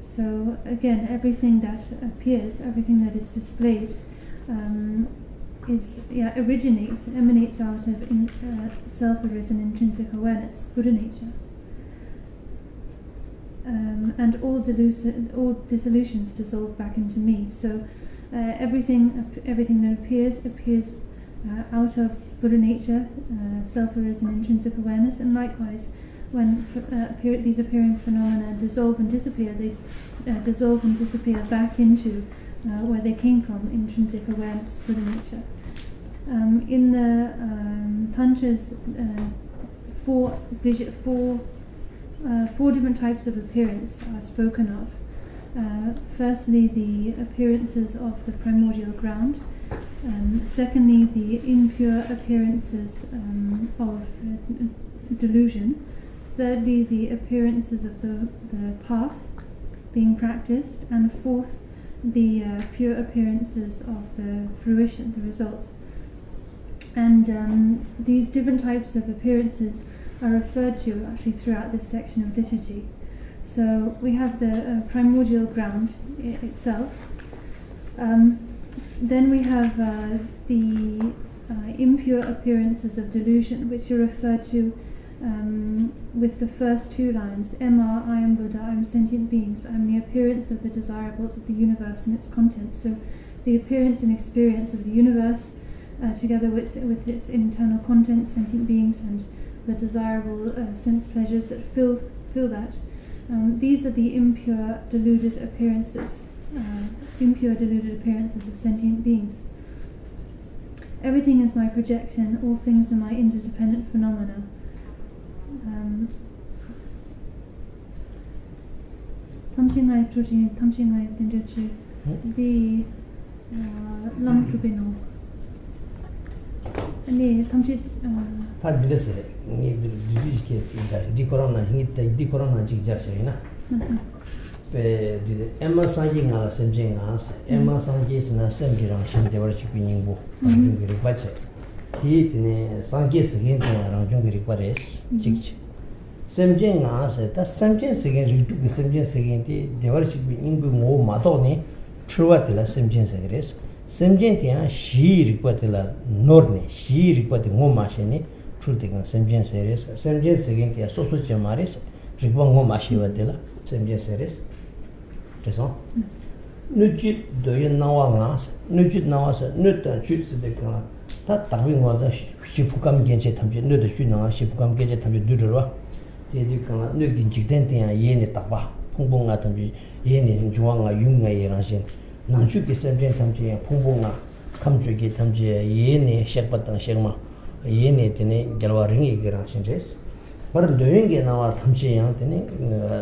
So again, everything that appears, everything that is displayed, um, is yeah, originates, emanates out of in, uh, self-arisen intrinsic awareness, Buddha nature. Um, and all delusion, all dissolutions dissolve back into me. So uh, everything, everything that appears appears uh, out of Buddha nature, uh, self-arisen intrinsic awareness, and likewise, when uh, appear, these appearing phenomena dissolve and disappear, they uh, dissolve and disappear back into uh, where they came from, intrinsic awareness, Buddha nature. Um, in the um, Tantras, uh, four, vision, four, uh, four different types of appearance are spoken of. Uh, firstly, the appearances of the primordial ground. Um, secondly, the impure appearances um, of uh, delusion. Thirdly, the appearances of the, the path being practiced. And fourth, the uh, pure appearances of the fruition, the result. And um, these different types of appearances are referred to actually throughout this section of Diṭṭhacitti. So we have the uh, primordial ground itself. Um, then we have uh, the uh, impure appearances of delusion, which are referred to um, with the first two lines, M R, I am Buddha, I am sentient beings, I am the appearance of the desirables of the universe and its contents. So the appearance and experience of the universe, uh, together with, with its internal contents, sentient beings, and the desirable uh, sense pleasures that fill, fill that. Um, these are the impure, deluded appearances, uh, impure, deluded appearances of sentient beings. Everything is my projection, all things are my interdependent phenomena. Um, ཐམས་ཅད་ང་ཡི་འཁྲུལ་ཞིང་ཐམས་ཅད་ང་ཡི་རྟེན་འབྲེལ་ཆོས་འདི་ལམ་གྲུབ་པའི་ནང་། ཨ་ནི་ཐམས་ཅད་ད་འདི་འདྲ་ཟེར། ངས་འདིར་བསྡུས་བསྡུས་ཤིག་ཁྱེད་ཀྱིས་འདི་ཁོ་རང་ནང་ངས་འདི་ཁོ་རང་ནང་གཅིག་སྦྱར་བྱས་ཡིན་ན། པས་འདི་ནི་ཨེ་མ་སངས་རྒྱས་ང་ལ་སེམས་ཅན་ང་ཟེར། ཨེ་མ་སངས་རྒྱས་ཟེར་ན་སེམས་ཀྱི་རང་བཞིན་བདེ་བར་གཤེགས་པའི་སྙིང་པོ་རང་བྱུང་གི་རིག་པ་བྱས། དེའི་དེ་ནས་སངས་རྒྱས་ཟེར་མཁན་དེ་ཡང་རང་བྱུང་གི་རིག་པ་རེད། གཅིག་བྱས། སེམས་ཅན་ང་ཟེར། ད་སེམས་ཅན་ཟེར་མཁན་རིགས་དྲུག་གི་སེམས་ཅན་ཟེར་མཁན་དེ་བདེ་བར་གཤེགས་པའི་སྙིང་པོའི་ངོ་བོ་མ་རྟོགས་ནས་འཁྲུལ་བ་དེ་ལ་སེམས་ཅན་ཟེར་གི་རེད། སེམས་ཅན་དེ་ཡང་གཞིའི་རིག་པ་དེ་ལ་ནོར་ནས་གཞིའི་རིག་པ་དེ་ངོ་མ་ཤེས་ནས་འཁྲུལ་དེ་གང་སེམས་ཅན་ཟེར་རེད། སེམས་ཅན་ཟེར་མཁན་དེ་སོ་སོ་ཅན་མ་རེད། རིག་པ་ངོ་མ་ཤེས་པ་དེ་ལ་སེམས་ཅན་ཟེར་རེད། དྲན་སོང་། སྣོད་བཅུད་འདོད་ཡོན་སྣང་བ་ལྔ་ཟེར། སྣོད་བཅུད་སྣང་བ་ཟེར། སྣོད་དང་བཅུད་ཟེར་དུས་གང་ལ་ད་དག་པའི་ངོ་བོ་དང་། གཞི་བུམ་ཁམས་སྐྱེ་མཆེད་ཐམས་ཅད། སྣོད་དང་བཅུད་ནང་ལ་གཞི་བུམ་ཁམས་སྐྱེ་མཆེད་ཐམས་ཅད་འདུས་གྲོལ་བ། དེ་དུས་གང་ལ་སྣོད་ཀྱི་འཇིག་རྟེན་དེ་ཡང་ཡེ་ནས་དག་པ། ཕུང་པོ་ལྔ་ཐམས་ཅད་ཡེ་ནས་འབྱུང་བ་ལྔ་ཡུམ་ལྔ་ཡི་རང་བཞིན། ནང་བཅུད་ཀྱི་སེམས་ཅན་ཐམས་ཅད་ཡང་ཕུང་པོ་ལྔ། ཁམས་བཅོ་བརྒྱད་ཐམས་ཅད་ཡེ་ནས་གཤེགས་པ་དང་གཤེགས་མ། ཡེ་ནས་དེ་ནས་རྒྱལ་བ་རིང་ཡི་གི་རང་བཞིན་རེད། པར་འདོད་ཡོན་གྱི་སྣང་བ་ཐམས་ཅད་ཡང་དེ་ནི་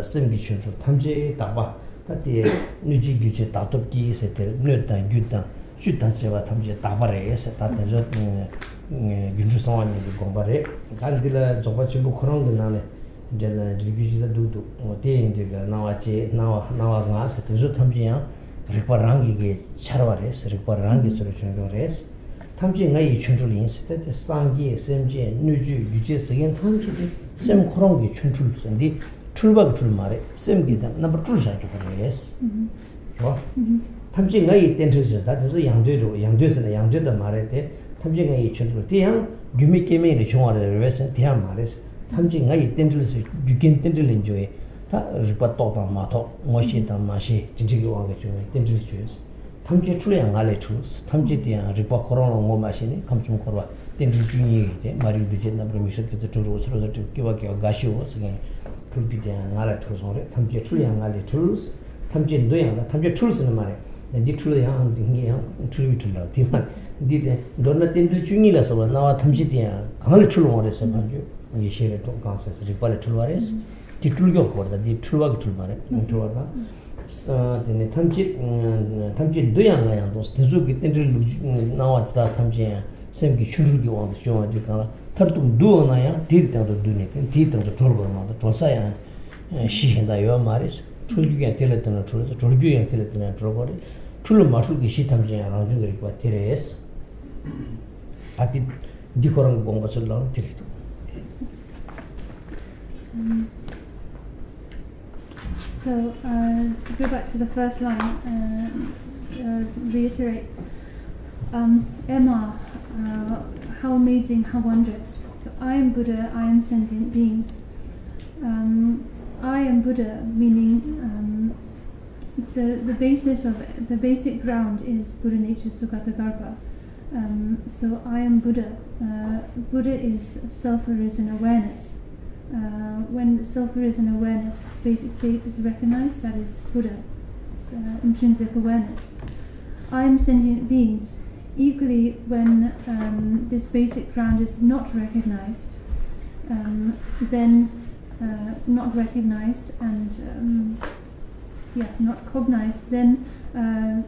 སེམས་ཀྱི་ཆོ་འཕྲུལ་ཐམས་ཅད་དག་པ། ད་དེ་སྣོད་བཅུད་རྒྱུ་ཆེན་དག་སྟོབས་ཀྱིས་ཟེར། དེར་སྣོད་དང་རྒྱུ་དང་བཅུད་དང་བཅས་པ་ཐམས་ཅད་དག་པ་རེད་ཟེར། ད་དེ་ཚོ་སྒྱུ་འཕྲུལ་གསང་བ་རྙིང་པའི་དགོངས་པ་རེད། ད་འདི་ལ་རྫོགས་པ་ཆེན་པོ་ཁོ་རང་གི་ནང་ནས་འགྲེལ་ལ་འགྲེལ་རྒྱུ་ཅིག་ལ་འདུག་འདུག་དེ་ཡིན་དུས་ཀྱི་སྣང་བ་བཅས་སྣང་བ་སྣང་བ་ལྔ་ཟེར། དེ་ཚོ་ཐམས་ཅད་ཡང་རིག་པ་རང་གི་གི་འཆར་བ་རེད་ཟེར། རིག་པ་རང་གི་ཚུལ་ལ་བྱུང་བྱུང་རེད། ཐམས་ཅད་ང་ཡི་ཆོ་འཕྲུལ་ཡིན་ཟེར་ཏེ། དེ་སངས་རྒྱས་སེམས་ཅན་སྣོད་བཅུད་རྒྱུ་བཅས་ཟེར་མཁན་ཐམས་ཅད་དེ་སེམས་ཁོ་རང་གི་ཆོ་འཕྲུལ་ཟེར། འདི་འཁྲུལ་པ་གི་འཁྲུལ་མ་རེད། སེམས་ཀྱི་དང་རྣམ་པར་སྤྲུལ་བཞག་རྒྱུ་ཁོ་རང་རེད། རེད་བ། ཐམས་ཅད་ང་ཡི་རྟེན་འབྲེལ་ཟེར། ད་དེ་ཚོ་ཡང་དོན་རེད། ཡང་དོན་ཟེར་ན་ཡང་དོན་དེ་མ་རེད་དེ། ཐམས་ཅད་ང་ཡི་ཆོ་འཕྲུལ་དེ་ཡང་རྒྱུ་མེད་རྐྱེན་མེད་ལས་བྱུང་བ་རེད་བས་ཟེར་ན་དེ་ཡང་མ་རེད། ཐམས་ཅད་ང་ཡི་རྟེན་འབྲེལ་ཟེར། རྒྱུ་རྐྱེན་རྟེན་འབྲེལ་ལས་བྱུང་བའི་ད་རིག་པ་རྟོགས་དང་མ་རྟོགས། ངོ་ཤེས་དང་མ་ཤེས། དེ་འདྲ་གི་དབང་གིས་བྱུང་བའི་རྟེན་འབྲེལ་བྱས། ཐམས་ཅད་འཁྲུལ་ཡང་ང་ལས་འཁྲུལ། ཐམས་ཅད་དེ་ཡང་རིག་པ་ཁོ་རང་ལ་ངོ་མ་ཤེས་ནས་ཁམས་གསུམ་འཁོར་བ་རྟེན་འབྲེལ་བཅུ་གཉིས་ཡིན་ཏེ། མ་རིག་འདུ་བྱེད་རྣམ་པར་མི་ཤེས་སྐྱེ་ཚེ་འཁྲུལ་རོ། ཚེ་རབས་ཀྱི་སྐྱེ་བ་དགའ་ཞིའོ་ཟེར་མཁན་ འཁྲུལ་རྒྱུ་དེ་ཡང་ང་ལས་འཁྲུལ་སོང་རེད། ཐམས་ཅད་འཁྲུལ་ཡང་ང་ལས་འཁྲུལ། ཐམས་ཅད་འདུ་ཡང་ད་ཐམས་ཅད་འཁྲུལ་ཟེར་ནི་མ་རེད། འདི་འཁྲུལ་ཡང་འདི་ཡང་འཁྲུལ་བའི་འཁྲུལ་ལ་དེ་མ་འདི་དེ་མདོར་ན་རྟེན་འབྲེལ་བཅུ་གཉིས་ལ་སོགས་པ་སྣང་བ་ཐམས་ཅད་དེ་ཡང་གང་ལས་འཁྲུལ་འོང་རེད་ཟེར་བ་བརྗོད། ཡེ་ཤེས་ལས་འཁྲུལ་གང་ཟེར་རིག་པ་ལས་འཁྲུལ་བ་རེད། དེ་འཁྲུལ་གྱི་ཁོ་རེད། ད་འདི་འཁྲུལ་བ་གི་འཁྲུལ་མ་རེད། འཁྲུལ་བ་དང་། དེ་ནས་ཐམས་ཅད་ཐམས་ཅད་འདུ་ཡང་ང་ཡང་འདུ། དེ་ཚོ་གི་རྟེན་འབྲེལ་ལུགས་སྣང་བ་དེ་དག་ཐམས་ཅད་ཡང་སེམས་ཀྱི་ཆོ་འཕྲུལ་གྱི་དབང་དུ་བྱུང་བ་དེ་གང་ལ་མཐར་ཐུག་འདུ་འོང་ན་ཡང་དེའི་སྟེང་དུ་འདུ་ནས་དེ་དེའི་སྟེང་དུ་གྲོལ་དགོས་མ་གཏོགས་གྲོལ་ས་ཡང་གཞི་གཞན་དག་ཡོད་མ་རེད། འཁྲུལ་རྒྱུ་ཡང་དེ་ལ་བརྟེན་ནས་གྲོལ། གྲོལ་རྒྱུ་ཡང་དེ་ལ་བརྟེན་ནས་གྲོལ་དགོས་རེད། འཁྲུལ་མ་འཁྲུལ་གྱི་གཞི་ཐམས་ཅད་ཡང་རང་བྱུང་གི་རིག་པ་དེ་རེད། ད་དེ་འདི་ཁོ་རང་གི་དགོངས་པ་ཚོ་ལ་དེ་རེད་འདུག So, uh, to go back to the first line, uh, uh, reiterate, um, Emma, uh, how amazing, how wondrous. So, I am Buddha, I am sentient beings. Um, I am Buddha, meaning, um, the, the basis of, the basic ground is Buddha nature, Sugatāgarbha. Um, so I am Buddha. Uh, Buddha is self-arisen awareness. Uh, when self-arisen awareness, basic state, is recognized, that is Buddha, it's, uh, intrinsic awareness. I am sentient beings. Equally, when, um, this basic ground is not recognized, um, then, uh, not recognized and, um, yeah, not cognized, then, uh,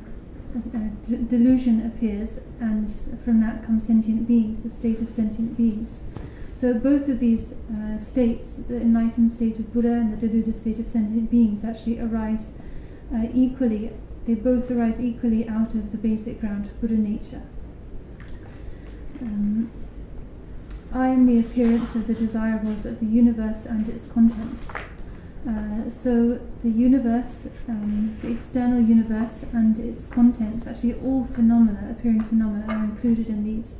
uh, d- delusion appears, and from that come sentient beings, the state of sentient beings. So both of these, uh, states, the enlightened state of Buddha and the deluded state of sentient beings, actually arise, uh, equally. They both arise equally out of the basic ground of Buddha nature. Um, I am the appearance of the desirables of the universe and its contents. Uh, so the universe, um, the external universe and its contents, actually all phenomena, appearing phenomena, are included in these,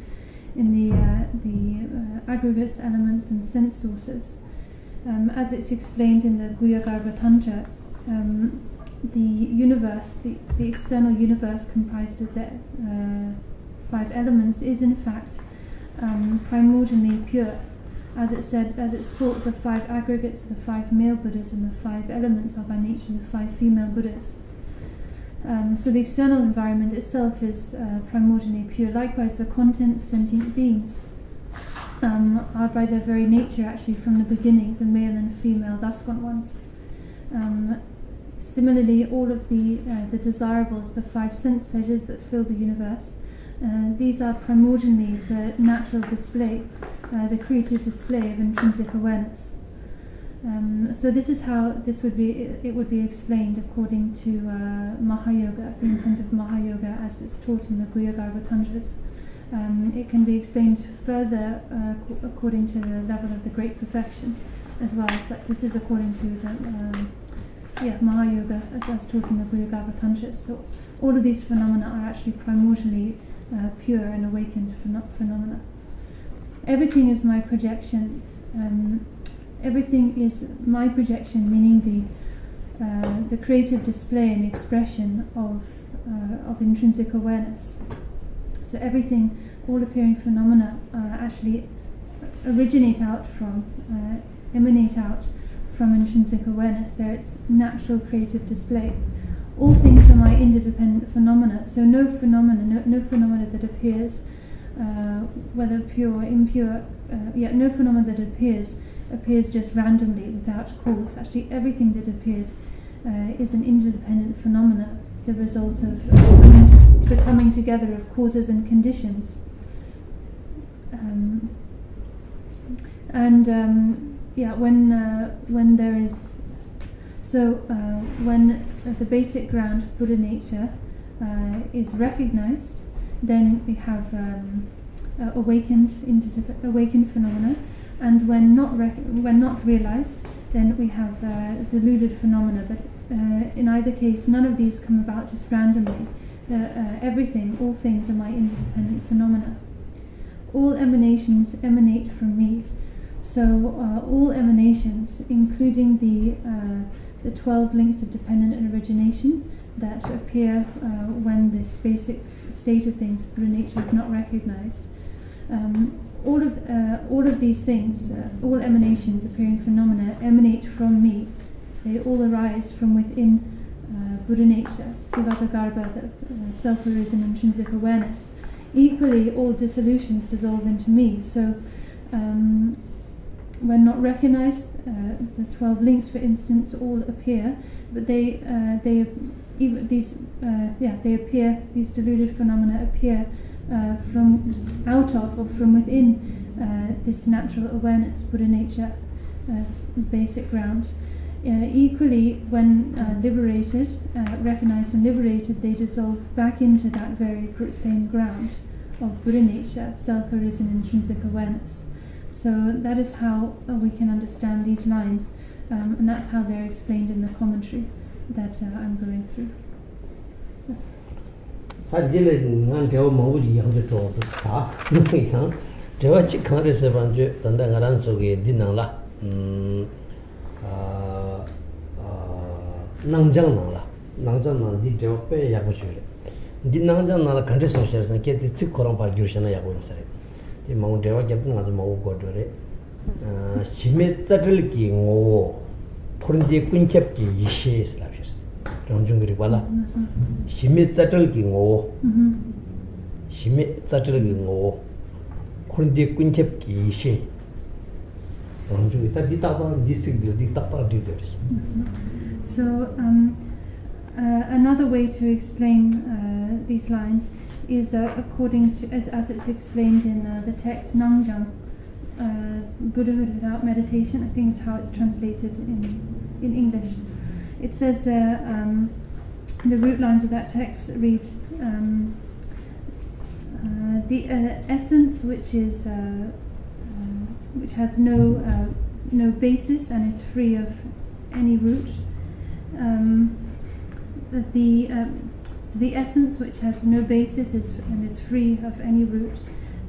in the, uh, the, uh, aggregates, elements, and sense sources. Um, as it's explained in the Guhyagarbha Tantra, um, the universe, the, the external universe comprised of the, uh, five elements, is in fact, um, primordially pure. As it said, as it's taught, the five aggregates, the five male Buddhas, and the five elements are by nature the five female Buddhas. Um, so the external environment itself is, uh, primordially pure. Likewise, the contents, sentient beings, um, are by their very nature actually from the beginning the male and female Daskon ones. Um, similarly, all of the, uh, the desirables, the five sense pleasures that fill the universe, uh, these are primordially the natural display, uh, the creative display of intrinsic awareness. Um, so this is how this would be, it would be explained according to, uh, Mahayoga, the intent of Mahayoga as it's taught in the Guhyagarbha Tantras. Um, it can be explained further, uh, ac- according to the level of the great perfection as well, but this is according to the, um, yeah, Mahayoga as, as taught in the Guhyagarbha Tantras. So all of these phenomena are actually primordially, uh, pure and awakened pheno- phenomena. Everything is my projection. Um, everything is my projection, meaning the, uh, the creative display and expression of, uh, of intrinsic awareness. So everything, all appearing phenomena, uh, actually originate out from, uh, emanate out from intrinsic awareness. They're its natural creative display. All things are my interdependent phenomena. So no phenomena, no, no phenomena that appears, uh, whether pure or impure, uh, yet no phenomena that appears appears just randomly without cause. Actually, everything that appears, uh, is an interdependent phenomena, the result of, uh, the coming together of causes and conditions. Um, and, um, yeah, when, uh, when there is, so, uh, when the basic ground of Buddha nature, uh, is recognized, then we have, um, uh, awakened into the awakened phenomena, and when not rec- when not realized, then we have, uh, deluded phenomena. But, uh, in either case, none of these come about just randomly. The, uh, everything, all things, are my interdependent phenomena. All emanations emanate from me. So, uh, all emanations, including the, uh, the twelve links of dependent origination that appear, uh, when this basic state of things, Buddha nature, is not recognized, um, All of, uh, all of these things, uh, all emanations, appearing phenomena, emanate from me. They all arise from within uh, Buddha nature, Svadhisthagarbha, the uh, self arisen intrinsic awareness. Equally, all dissolutions dissolve into me. So, um, when not recognized, uh, the twelve links, for instance, all appear, but they, uh, they even these, uh, yeah, they appear, these deluded phenomena appear uh, from out of or from within uh, this natural awareness, Buddha nature, uh, basic ground. Uh, equally, when uh, liberated, uh, recognized and liberated, they dissolve back into that very gr- same ground of Buddha nature, self arisen intrinsic awareness. So that is how uh, we can understand these lines, um, and that's how they're explained in the commentary that uh, I'm going through. Yes. ད་འདི་ལ་ང་འགྲེལ་བ་མང་པོ་ཞིག་ཡང་དུ་འགྲོ་འདུག་ད། ཡང་འགྲེལ་བ་གཅིག་གང་རེད་ཟེར་བ་བརྗོད། ད་ལྟ་ང་རང་ཚོ་གི་འདི་ནང་ལ་ཨམ་ཨ་ཨ་སྣང་བྱང་ནང་ལ། སྣང་བྱང་ནང་འདི་འགྲེལ་བ་དཔེ་ཡག་པོ་ཞིག་རེད། འདི་སྣང་བྱང་ནང་ལ་ག་འདྲས་གསུངས་བཞག་ཟེར་ན། སྐད་དེ་ཚིག་ཁོ་རང་ཕར་བསྒྱུར་བྱས་ན་ཡག་པོ་ཡོང་ས་རེད། དེ་མང་པོ་འགྲེལ་བ་བརྒྱབ་དུས་ང་ཚོ་མང་པོ་གོ་འགྲོ་རེད། གཞི་མེད་རྩ་བྲལ་གྱི་ངོ་བོ། འཁོར་འདས་ཀུན་ཁྱབ་ཀྱི་ཡེ་ཤེས་ལབ་ཤེས། རང་བྱུང་གི་རིག་པ་ལ། གཞི་མེད་རྩ་བྲལ་གྱི་ངོ་བོ། གཞི་མེད་རྩ་བྲལ་གྱི་ངོ་བོ། འཁོར་འདས་ཀུན་ཁྱབ་ཀྱི་ཡེ་ཤེས། རང་བྱུང་གི་ད་འདི་ཏག་ཏག་འདི་ཚིག་འདི་འདི་ཏག་ཏག་འགྲིག་འདོད་རེད། So, um, uh, another way to explain uh, these lines is uh, according to, as, as it's explained in uh, the text, Nangjang, uh, Buddhahood without meditation, I think is how it's translated in, in English. It says there, um, the root lines of that text read, um, uh, the uh, essence which is uh, uh, which has no uh, no basis and is free of any root. Um, the um, so the essence which has no basis is and is free of any root.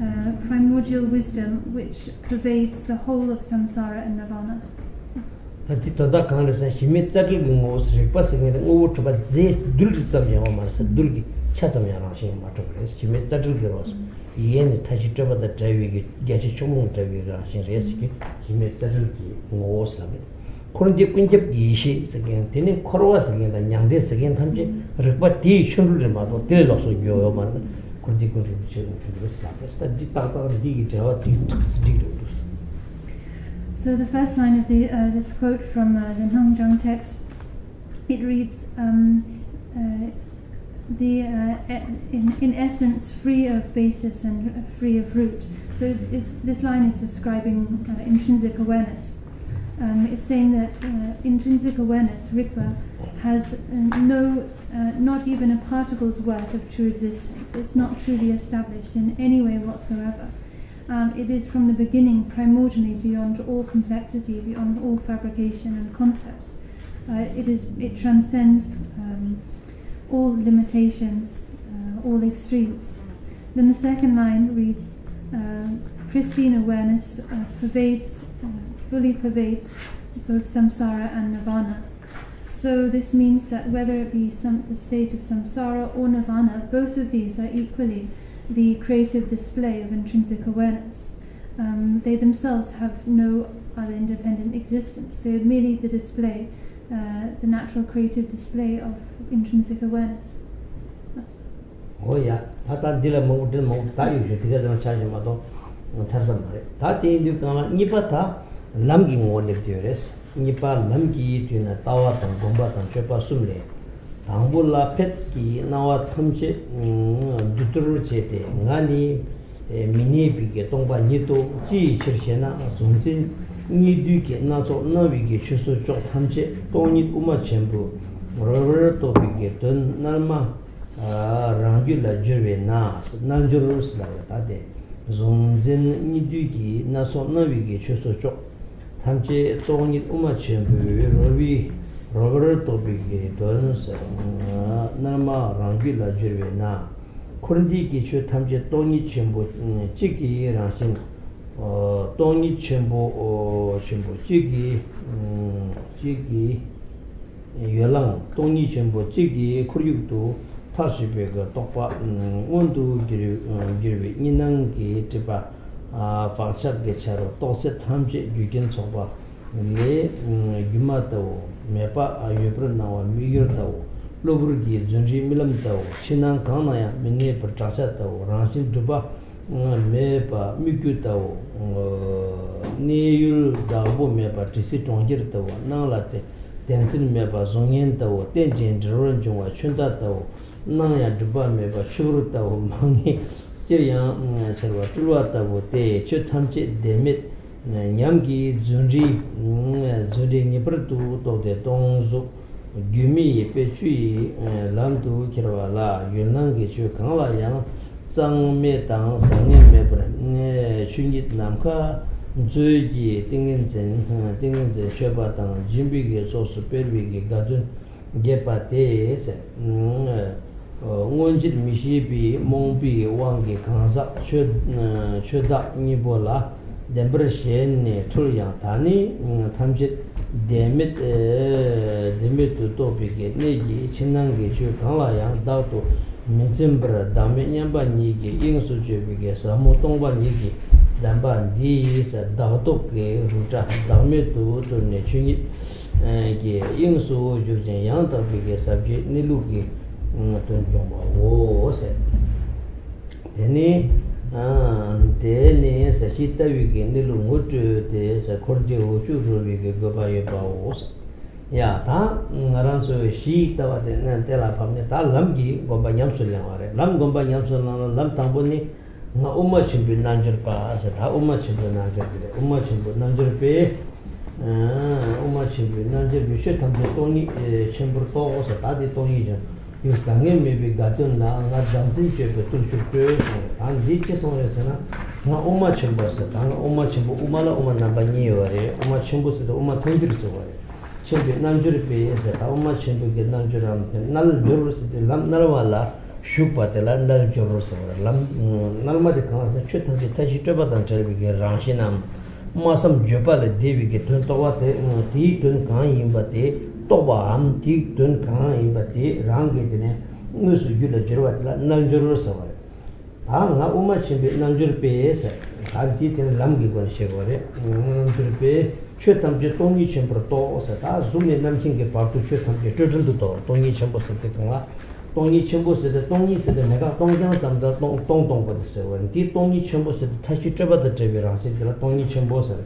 Uh, primordial wisdom which pervades the whole of samsara and nirvana. ད་དེ་དོན་དག་གང་རེད་ཟེར་ན། གཞི་མེད་རྩ་བྲལ་གྱི་ངོ་བོ་ཟེར། རིག་པ་ཟེར་མཁན་དེ་དངོས་པོ་གྲུབ་པ་རྫས་རྡུལ་གཅིག་ཙམ་ཡང་ཡོད་མ་རེད་ཟེར། རྡུལ་གྱི་ཆ་ཙམ་ཡང་རང་བཞིན་ཡོད་མ་གྲུབ་པ་རེད། གཞི་མེད་རྩ་བྲལ་གྱི་རོ་ཟེར། ཡེ་ནས་མཐའ་བཞི་སྤྲོས་པ་དང་བྲལ་བའི་གི་རྒྱ་ཆེ་ཕྱོགས་ལྷུང་བྲལ་བའི་རང་བཞིན་རེད་ཟེར་གི། གཞི་མེད་རྩ་བྲལ་གྱི་ངོ་བོ་ཟེར་ལབ་རེད། འཁོར་འདས་ཀུན་ཁྱབ་ཀྱི་ཡེ་ཤེས་ཟེར་མཁན་དེ་ནི་འཁོར་བ་ཟེར་མཁན་དང་མྱང་འདས་ཟེར་མཁན་ཐམས་ཅད་རིག་པ་དེའི་ཆོ་འཕྲུལ་རེད་མ་གཏོགས་དེ་ལས་ལོགས་སུ་འགྱུར་བ་ཡོད་མ་རེད། འཁོར་འདས་ཀུན་ཁྱབ་ཀྱི་ཡེ་ཤེས་ལ་ཆོ་འཕྲུལ་ཟེར་ལབ་རེད། ད་འདི་ཏག་ཏག་འདི་གི་འགྲེལ་བ་འདི་ཏག་ཙམ་འགྲིག་འགྲོ་འདུག So the first line of the, uh, this quote from uh, the Nangjang text, it reads, um, uh, the uh, e- in, in essence, free of basis and free of root. So it, this line is describing uh, intrinsic awareness. Um, it's saying that uh, intrinsic awareness, Rigpa, has uh, no, uh, not even a particle's worth of true existence. It's not truly established in any way whatsoever. Um, it is from the beginning primordially beyond all complexity, beyond all fabrication and concepts. Uh, it is, it transcends um, all limitations, uh, all extremes. Then the second line reads, uh, pristine awareness uh, pervades, uh, fully pervades both samsara and nirvana. So this means that whether it be some, the state of samsara or nirvana, both of these are equally the creative display of intrinsic awareness. Um, they themselves have no other independent existence. They are merely the display, uh, the natural creative display of intrinsic awareness. འོ་ཡ། ད་ལྟ་འདི་ལ་མང་པོ་འདྲི་མང་པོ་ད་ཡོད་ཞུ་དེ་ག་ཙམ་ཆགས་ཤིང་མ་གཏོགས་ཚར་ས་མ་རེད། ད་དེ་ཡིན་དུས་གང་ལ་གཉིས་པ་ད་ལམ་གྱི་ངོ་བོ་སླེབས་ཡོད་རེད། གཉིས་པ་ལམ་གྱི་དུས་ན་ལྟ་བ་དང་སྒོམ་པ་དང་སྤྱོད་པ་གསུམ་ལས། དང་པོ་ལ་ཕེད་ཀྱི་སྣང་བ་ཐམས་ཅད་བསྡུ་གཏོར་བྱས་ཏེ། ང་ནི་མི་གནས་པའི་གི་སྟོང་པ་ཉིད་དོ། ཅི་ཡི་ཕྱིར་ཞེ་ན། གཟུང་འཛིན་གཉིས་འདུས་ཀྱི་སྣ་ཚོགས་སྣང་བའི་གི་ཆོས་སོ་ཅོག་ཐམས་ཅད་སྟོང་ཉིད་དབུ་མ་ཆེན་པོའི་རོལ་པར་གཏོད་པའི་གི་དོན་རྣལ་མ་རང་རྒྱུད་ལ་སྦྱོར་བས་ན། རྣལ་འབྱོར་ཟེར་ལབ་པ་ད་དེ་གཟུང་འཛིན་གཉིས་འདུས་ཀྱི་སྣ་ཚོགས་སྣང་བའི་གི་ཆོས་སོ་ཅོག་ཐམས་ཅད་སྟོང་ཉིད་དབུ་མ་ཆེན་པོའི་རོལ་པའི་རོལ་པར་གཏོད་པའི་གི་དོན་ཟེར། རྣལ་མ་རང་རྒྱུད་ལ་སྦྱོར་བས་ན། འཁོར་འདས་ཀྱི་ཆོས་ཐམས་ཅད་སྟོང་ཉིད་ཆེན་པོ་གཅིག་གི་རང་བཞིན། སྟོང་ཉིད་ཆེན་པོ་ཆེན་པོ་གཅིག་གི་གཅིག་གི་ཡོ་ལང་སྟོང་ཉིད་ཆེན་པོ་གཅིག་གི་ཁོར་ཡུག་ཏུ་ཐག་ཆོད་པའི་གི་རྟོག་པ་མངོན་དུ་གྱུར་གྱུར་པའི་གཉིས་སྣང་གི་སྒྲིབ་པ་ བག་ཆགས་ཀྱི་ཆ་རོ་རྟོག་ཚད་ཐམས་ཅད་རྒྱུ་རྐྱེན་ཚོགས་པ་ལས་སྒྱུ་མ་ལྟ་བུ། མེད་པ་ཡོད་པར་སྣང་བ་དམིགས་ཡུལ་ལྟ་བུ། གློ་བུར་གྱི་རྫུ་འཕྲུལ་རྨི་ལམ་ལྟ་བུ། ཕྱི་ནང་གང་ན་ཡང་མི་གནས་པར་བྲག་ཆ་ལྟ་བུ། རང་བཞིན་གྲུབ་པ་མེད་པ་སྨིག་རྒྱུ་ལྟ་བུ། གནས་ཡུལ་བདག་པོ་མེད་པ་དྲི་ཟའི་གྲོང་ཁྱེར་ལྟ་བུ། སྣང་ལ་བདེན་འཛིན་མེད་པ་གཟུགས་བརྙན་ལྟ་བུ། རྟེན་ཅིང་འབྲེལ་བར་འབྱུང་བ་ཆུ་ཟླ་ལྟ་བུ། སྣང་ཡང་གྲུབ་པ་མེད་པ་ཆུ་བུར་ལྟ་བུ། མ་ངེས་སྤྱིར་ཡང་འཆར་བ་སྤྲུལ་བ་ལྟ་བུ་སྟེ། ཆོས་ཐམས་ཅད་བདེན་མེད་ཉམས་ཀྱི་རྫུ་འཕྲུལ། རྫུ་འཕྲུལ་ངེས་པར་དུ་རྟོགས་ཏེ་སྟོང་གཟུགས་སྒྱུ་མའི་དཔེ་བཅུ་ཡི་ལམ་དུ་ཁྱེར་བ་ལ། ཡུལ་སྣང་གི་ཆོས་གང་ལ་ཡང་གཙང་དམེ་དང་བཟང་ངན་མེད་པར་ཆོས་ཉིད་ནམ་མཁའ་མཛོད་ཀྱི་ཏིང་ངེ་འཛིན། ཏིང་ངེ་འཛིན་མཆོད་པ་དང་སྦྱིན་པའི་གི་ཚོགས་སུ་སྤེལ་བའི་གི་དགའ་སྟོན་རྒྱས་པ་སྟེ། སྔོན་ཆད་མི་ཤེས་པའི་རྨོངས་པའི་དབང་གིས་གང་ཟག་ཆོས་ཆོས་བདག་གཉིས་པོ་ལ་བདེན་པར་ཞེན་ནས་འཁྲུལ་ཡང་། ད་ནི་ཐམས་ཅད་བདེན་མེད་བདེན་མེད་དུ་རྟོགས་པའི་གི་གནད་ཀྱིས་ཕྱི་ནང་གི་ཆོས་གང་ལ་ཡང་བདག་ཏུ་མི་འཛིན་པར་བདག་མེད་མཉམ་པ་ཉིད་ཀྱི་དབྱིངས་སུ་གཅོད་པའི་གི་ཟབ་མོ་སྟོང་པ་ཉིད་ཀྱི་བདེན་པ་འདིས་བདག་ལྡོག་གི་རིགས་འདྲ་བདག་མེད་དུ་གྱུར་ནས་ཆོས་ཉིད་ཀྱི་དབྱིངས་སུ་གྱུར་ཅིང་ཡང་དག་པའི་གི་ཟབ་ཆོས་གནས་ལུགས་ཀྱི་དོན་སྐྱོང་བའོ་ཟེར། དེ་ནི་དེ་ནི་ཟབ་ཞི་ལྟ་བའི་གི་གནས་ལུགས་ངོ་སྤྲོད་དེ་འཁོར་འདས་འོག་ཆོས་རོལ་བའི་གི་དགོས་པ་ཡོད་པའོ་ཟེར། ཡ་ད་ང་རང་ཚོའི་ཞི་ལྟ་བ་དེ་ནི་གཏན་ལ་ཕབ་ནས་ད་ལམ་གྱི་སྒོམ་པ་ཉམས་སུ་བླང་བ་རེད། ལམ་སྒོམ་པ་ཉམས་སུ་བླང་ལ་ལམ་དང་པོ་ནི། ང་དབུ་མ་ཆེན་པོའི་རྣལ་འབྱོར་པ་ཟེར། ད་དབུ་མ་ཆེན་པོའི་རྣལ་འབྱོར་པ་རེད། དབུ་མ་ཆེན་པོའི་རྣལ་འབྱོར་པས། དབུ་མ་ཆེན་པོའི་རྣལ་འབྱོར་པས་ཆོས་ཐམས་ཅད་སྟོང་ཉིད་ཆེན་པོར་རྟོགས་ཟེར། ད་དེ་སྟོང་ཉིད་ཀྱང་ཡུལ་ཟང་ངེ་མེད་པའི་དགའ་སྟོན་ལ་ང་བདག་འཛིན་གཅོད་པའི་བརྟུལ་ཞུགས་སྤྲོད་གསུངས། ད་འདི་ཅི་གསུངས་རེད་ཟེར་ན། ང་དབུ་མ་ཆེན་པོ་ཟེར། ད་ང་དབུ་མ་ཆེན་པོ་དབུ་མ་ལ་དབུ་མ་རྣམ་པ་གཉིས་ཡོད་པ་རེད། དབུ་མ་ཆེན་པོ་ཟེར་དུས་དབུ་མ་ཐལ་འགྱུར་ཟེར་བ་རེད། ཆེན་པོའི་རྣལ་འབྱོར་པས་ཟེར། ད་དབུ་མ་ཆེན་པོའི་གི་རྣལ་འབྱོར་རམ་རྣལ་འབྱོར་ཟེར་དུས་ལམ་རྣལ་མ་ལ་ཞུགས་པ་དེ་ལ་རྣལ་འབྱོར་ཟེར་བ་རེད། ལམ་རྣལ་མ་དེ་གང་ཟེར་ན་ཆོས་ཐམས་ཅད་མཐའ་བཞི་སྤྲོས་པ་དང་བྲལ་བའི་གི་རང་བཞིན་ནམ། སྨྲ་བསམ་བརྗོད་པ་ལས་འདས་པའི་གི་དོན་རྟོགས་པ་དེ། དེའི་དོན་གང་ཡིན་པ་དེ་རྟོགས་པའམ་དེའི་དོན་གང་ཡིན་པ་དེ་རང་གིས་དེ་ནས་དངོས་སུ་རྒྱུད་ལ་འགྱུར་བ་དེ་ལ་རྣལ་འབྱོར་ཟེར་བ་རེད། ད་ང་དབུ་མ་ཆེན་པོའི་རྣལ་འབྱོར་པས་ཟེར། ད་འདི་དེ་ལམ་གྱི་སྒོ་ནས་བཤད་དགོས་རེད། རྣལ་འབྱོར་པས་ཆོས་ཐམས་ཅད་སྟོང་ཉིད་ཆེན་པོར་རྟོགས་ཟེར། ད་གཟུགས་ནས་རྣམ་མཁྱེན་གྱི་བར་དུ་ཆོས་ཐམས་ཅད་སྤྲོས་བྲལ་དུ་རྟོགས། སྟོང་ཉིད་ཆེན་པོ་ཟེར་དེ་གང་ལ། སྟོང་ཉིད་ཆེན་པོ་ཟེར་དེ་སྟོང་ཉིད་ཟེར་དེ་མེད་དགག་སྟོང་རྐྱང་ཙམ་དང་སྟོང་སྟོང་སྟོང་པོ་དེ་ཟེར་བ་རེད། འདི་སྟོང་ཉིད་ཆེན་པོ་ཟེར་དེ་མཐའ་བཞི་སྤྲོས་པ་དང་བྲལ་བའི་རང་བཞིན་དེ་ལ་སྟོང་ཉིད་ཆེན་པོ་ཟེར།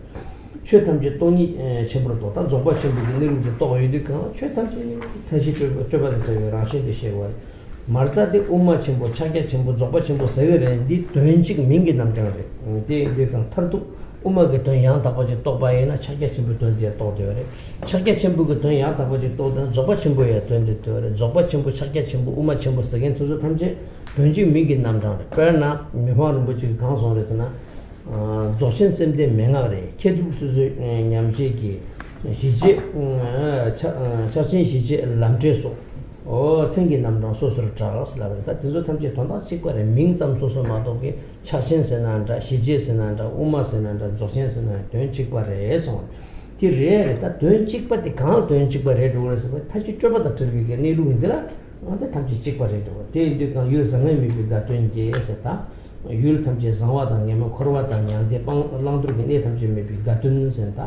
ཆོས་ཐམས་ཅད་སྟོང་ཉིད་ཆེན་པོར་རྟོགས། ད་རྫོགས་པ་ཆེན་པོ་གི་གནས་ལུགས་དེ་རྟོགས་ཡོང་དུས་གང་ཆོས་ཐམས་ཅད་མཐའ་བཞི་སྤྲོས་པ་སྤྲོས་པ་དང་བྲལ་བའི་རང་བཞིན་དེ་ཤེས་དགོས་རེད། མ་རྩ་དེ་དབུ་མ་ཆེན་པོ་ཕྱག་རྒྱ་ཆེན་པོ་རྫོགས་པ་ཆེན་པོ་ཟེར་གི་རེད། འདི་དོན་གཅིག་མིང་གི་རྣམ་གྲངས་རེད། དེ་ཡིན་དུས་གང་མཐར་ཐུག་དབུ་མ་གི་དོན་ཡང་དག་པ་ཅིག་རྟོགས་པ་ཡིན་ན་ཕྱག་རྒྱ་ཆེན་པོའི་དོན་དེ་རྟོགས་བསྡད་པ་རེད། ཕྱག་རྒྱ་ཆེན་པོ་གི་དོན་ཡང་དག་པ་ཅིག་རྟོགས་དོན་རྫོགས་པ་ཆེན་པོ་ཡང་དོན་དེ་རྟོགས་པ་རེད། རྫོགས་པ་ཆེན་པོ་ཕྱག་རྒྱ་ཆེན་པོ་དབུ་མ་ཆེན་པོ་ཟེར་མཁན་དེ་ཚོ་ཐམས་ཅད་དོན་གཅིག་མིང་གི་རྣམ་གྲངས་རེད། དཔེར་ན་མི་ཕམ་རིན་པོ་ཆེ་གིས་གང་གསུངས་རེད་ཟེར་ན། རྫོགས་ཆེན་བཅོམ་ལྡན་མན་ངག་རེད། མཁས་གྲུབ་སོ་སོའི་ཉམས་བཞེས་ཀྱི་ཞི་བྱེད། ཕྱག་ཕྱག་ཆེན་ཞི་བྱེད་ལམ་འབྲས་སོགས། ཨོ་མཚན་གྱི་རྣམ་གྲངས་སོ་སོར་གྲགས་ལབ་རེད། ད་དེ་ཚོ་ཐམས་ཅད་དོན་དག་གཅིག་པ་རེད། མིང་ཙམ་སོ་སོ་མ་གཏོགས་ཀྱི་ཕྱག་ཆེན་ཟེར་ན་འདྲ། ཞི་བྱེད་ཟེར་ན་འདྲ། དབུ་མ་ཟེར་ན་འདྲ། རྫོགས་ཆེན་ཟེར་ན་དོན་གཅིག་པ་རེད་གསུངས་རེད། དེ་རེད་རེད། ད་དོན་གཅིག་པ་དེ་གང་ལ་དོན་གཅིག་པ་རེད་འགྲོ་གི་རེད་ཟེར་བ། མཐའ་བཞི་སྤྲོས་པ་དང་བྲལ་བའི་གི་གནས་ལུགས་འདི་ལ། འོ་དེ་ཐམས་ཅད་གཅིག་པ་རེད་འགྲོ། དེ་ཡིན་དུས་གང་ཡུལ་བཟང་ངན་མེད་པའི་དགའ་སྟོན་རྒྱས་ཟེར་ད། ཡུལ་ཐམས་ཅད་བཟང་བ་དང་ངན་སྨྲ། འཁོར་བ་དང་མྱང་འདས་སྤང་བླང་དོར་གྱི་གནས་ཐམས་ཅད་མེད་པའི་དགའ་སྟོན་ཟེར་ད།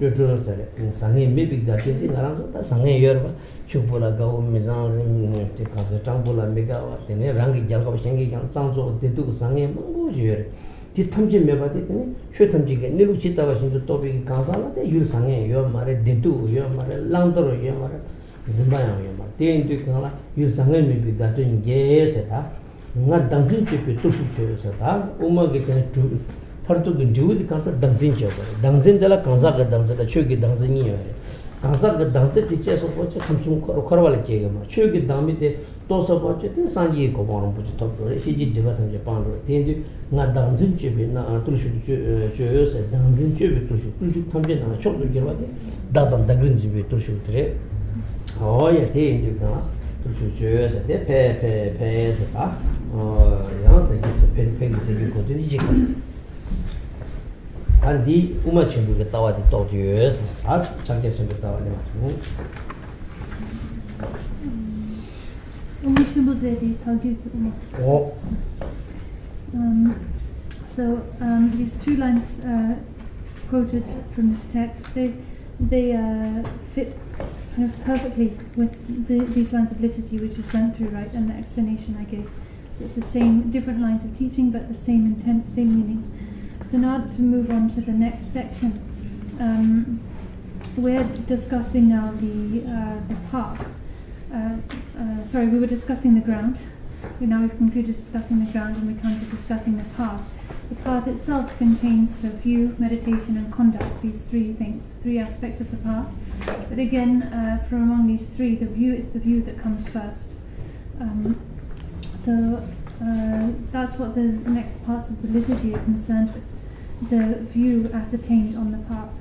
སྤྲོས་བྲལ་ཟེར་རེད། བཟང་ངན་མེད་པའི་དགའ་སྟོན་དེ་ང་རང་ཚོ་ད་བཟང་ངན་ཡོད་རེད་པ། ཕྱུག་པོ་ལ་དགའ་བོ་མི་བཟང་། དེ་གང་ཟེར་སྤྲང་པོ་ལ་མི་དགའ་བ། དེ་ནས་རང་གི་རྒྱལ་ཁབ་གཞན་གྱི་ཀྱང་གཙང་བཙོག་བདེ་སྡུག་བཟང་ངན་མང་པོ་ཞིག་ཡོད་རེད། དེ་ཐམས་ཅད་མེད་པ་དེ་དེ་ནི་ཆོས་ཐམས་ཅད་ཀྱི་གནས་ལུགས་ཇི་ལྟ་བ་བཞིན་དུ་རྟོགས་པའི་གི་གང་ཟག་ལ་དེ་ཡུལ་བཟང་ངན་ཡོད་མ་རེད། བདེ་སྡུག་ཡོད་མ་རེད། བླང་དོར་ཡོད་མ་རེད། འཛིན་པ་ཡང་ཡོད་མ་རེད། དེ་ཡིན་དུས་གང་ལ་ཡུལ་བཟང་ངན་མེད་པའི་དགའ་སྟོན་རྒྱས་ཟེར་ད། ང་བདག་འཛིན་གཅོད་པའི་བརྟུལ་ཞུགས་སྤྱོད་ཟེར་ད། དབུ་མ་གི་དེ་ནི་གྲུབ། མཐར་ཐུག་གི་འབྲས་བུ་དེ་གང་ཟག་བདག་འཛིན་བྱེད་དགོས་རེད། བདག་འཛིན་དེ་ལ་གང་ཟག་གི་བདག་འཛིན་དང་ཆོས་ཀྱི་བདག་འཛིན་གཉིས་ཡོད་རེད། གང་ཟག་གི་བདག་འཛིན་དེ་སྐྱེས་སོང་བ་ཚོ་ཁམས་གསུམ་འཁོར་འཁོར་བ་ལ་སྐྱེ་གི་མ། ཆོས་ཀྱི་བདག་མེད་དེ་རྟོགས་སོང་བ་ཚོ་དེ་སངས་རྒྱས་ཀྱི་གོ་འཕང་རིན་པོ་ཆེ་ཐོབ་འགྲོ་རེད། ཤེས་བྱའི་སྒྲིབ་པ་ཐམས་ཅད་སྤངས་འགྲོ་རེད། དེ་ཡིན་དུས་ང་བདག་འཛིན་གཅོད་པའི་རྣམ་བརྟུལ་ཞུགས་སྤྱོད་ཟེར། བདག་འཛིན་གཅོད་པའི་བརྟུལ་ཞུགས། བརྟུལ་ཞུགས་ཐམས་ཅད་ནང་ན་མཆོག་ཏུ་གྱུར་པ་དེ་བདག་དང་བདག་གིར་འཛིན་པའི་བརྟུལ་ཞུགས་དེ་རེད། འོ་ཡ། དེ་ཡིན་དུས་གང་བརྟུལ་ཞུགས་སྤྱོད་ཟེར་དེ་ཕལ་ཕལ་ཕལ་ཟེར་ད། ཡང་དག་གི་ཟེར་ཕལ་ཕལ་གྱི་ཟེར་རྒྱུའི་གོ་དོན་ནི་གཅིག་པ། ད་འདི་དབུ་མ་ཆེན་པོའི་གི་ལྟ་བ་དེ་རྟོགས་ཏེ་ཡོད་ཟེར། ད་ཕྱག་རྒྱ་ཆེན་པོའི་ལྟ་བ་ནི་མ་བྱུང་། དབུ་མ་ཆེན་པོ་ཟེར་དེ་ཐལ་འགྱུར་གྱི་དབུ་མ། འོ། ཨམ། So um, these two lines uh, quoted from this text, they they uh, fit kind of perfectly with the, these lines of liturgy we just went through, right, and the explanation I gave. So it's the same, different lines of teaching, but the same intent, same meaning. So now to move on to the next section, um, we're discussing now the uh, the path. Uh, uh, sorry, we were discussing the ground. We now we've concluded discussing the ground and we come to discussing the path. The path itself contains the view, meditation, and conduct, these three things, three aspects of the path. But again, uh, from among these three, the view is the view that comes first. Um, so uh, that's what the next parts of the liturgy are concerned with, the view ascertained on the path.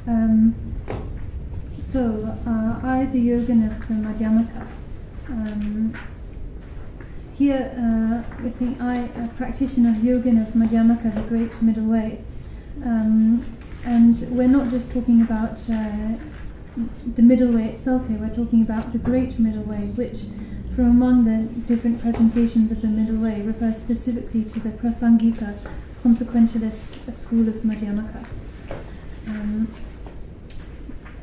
Um, so, uh, I, the yogin of the Madhyamaka. Um, here, uh, we're saying I, a practitioner of yogin of Madhyamaka, the great middle way. Um, and we're not just talking about uh, the middle way itself here, we're talking about the great middle way, which, from among the different presentations of the middle way, refers specifically to the Prasangika consequentialist school of Madhyamaka. Um,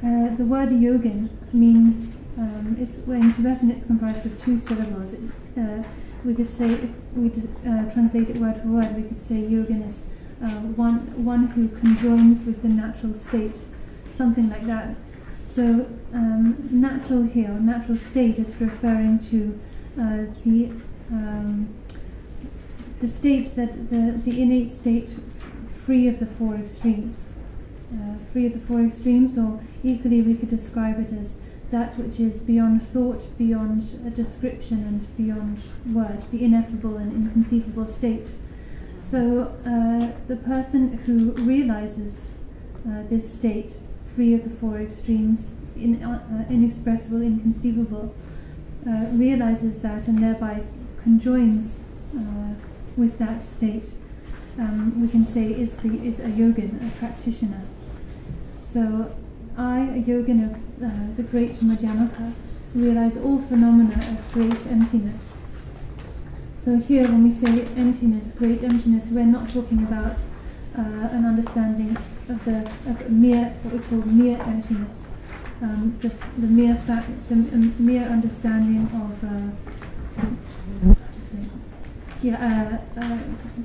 uh, the word yogin means, um, it's, well, in Tibetan it's comprised of two syllables. It, uh, we could say, if we uh, translate it word for word, we could say yogin is uh, one, one who conjoins with the natural state, something like that. So, um, natural here, natural state is referring to uh, the um, the state that the, the innate state free of the four extremes, uh, free of the four extremes, or equally we could describe it as that which is beyond thought, beyond a description, and beyond word, the ineffable and inconceivable state. So uh, the person who realizes uh, this state, free of the four extremes, in, uh, inexpressible, inconceivable, uh, realizes that and thereby conjoins uh, with that state, um, we can say is, the, is a yogin, a practitioner. So I, a yogin of uh, the great Madhyamaka, realize all phenomena as great emptiness. So here, when we say emptiness, great emptiness, we're not talking about uh, an understanding of the of mere, what we call mere emptiness, um, the, the mere fact, the um, mere understanding of uh, how to say, yeah, uh, uh,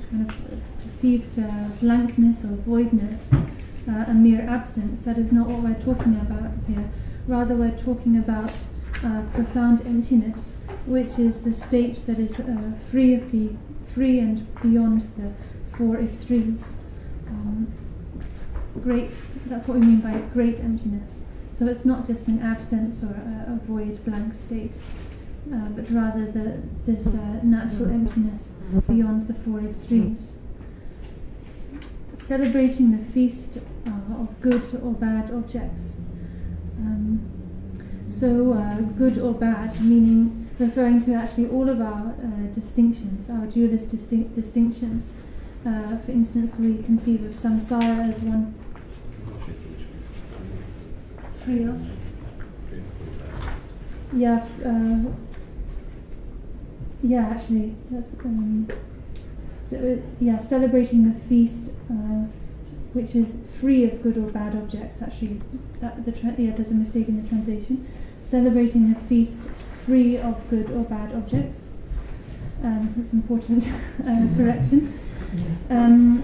kind of perceived uh, blankness or voidness, uh, a mere absence. That is not what we're talking about here. Rather, we're talking about uh, profound emptiness, which is the state that is uh, free of the free and beyond the four extremes. Um, great. That's what we mean by great emptiness. So it's not just an absence or a, a void, blank state, uh, but rather the, this uh, natural emptiness beyond the four extremes. Celebrating the feast uh, of good or bad objects. Um, so, uh, good or bad, meaning referring to actually all of our uh, distinctions, our dualist distinct distinctions. Uh, for instance, we conceive of samsara as one. Free of? Yeah, uh, yeah, actually, that's um, so, yeah, celebrating the feast, uh, which is free of good or bad objects. Actually, that, the tra- yeah, there's a mistake in the translation. Celebrating the feast free of good or bad objects. Um, that's important uh, correction. Um,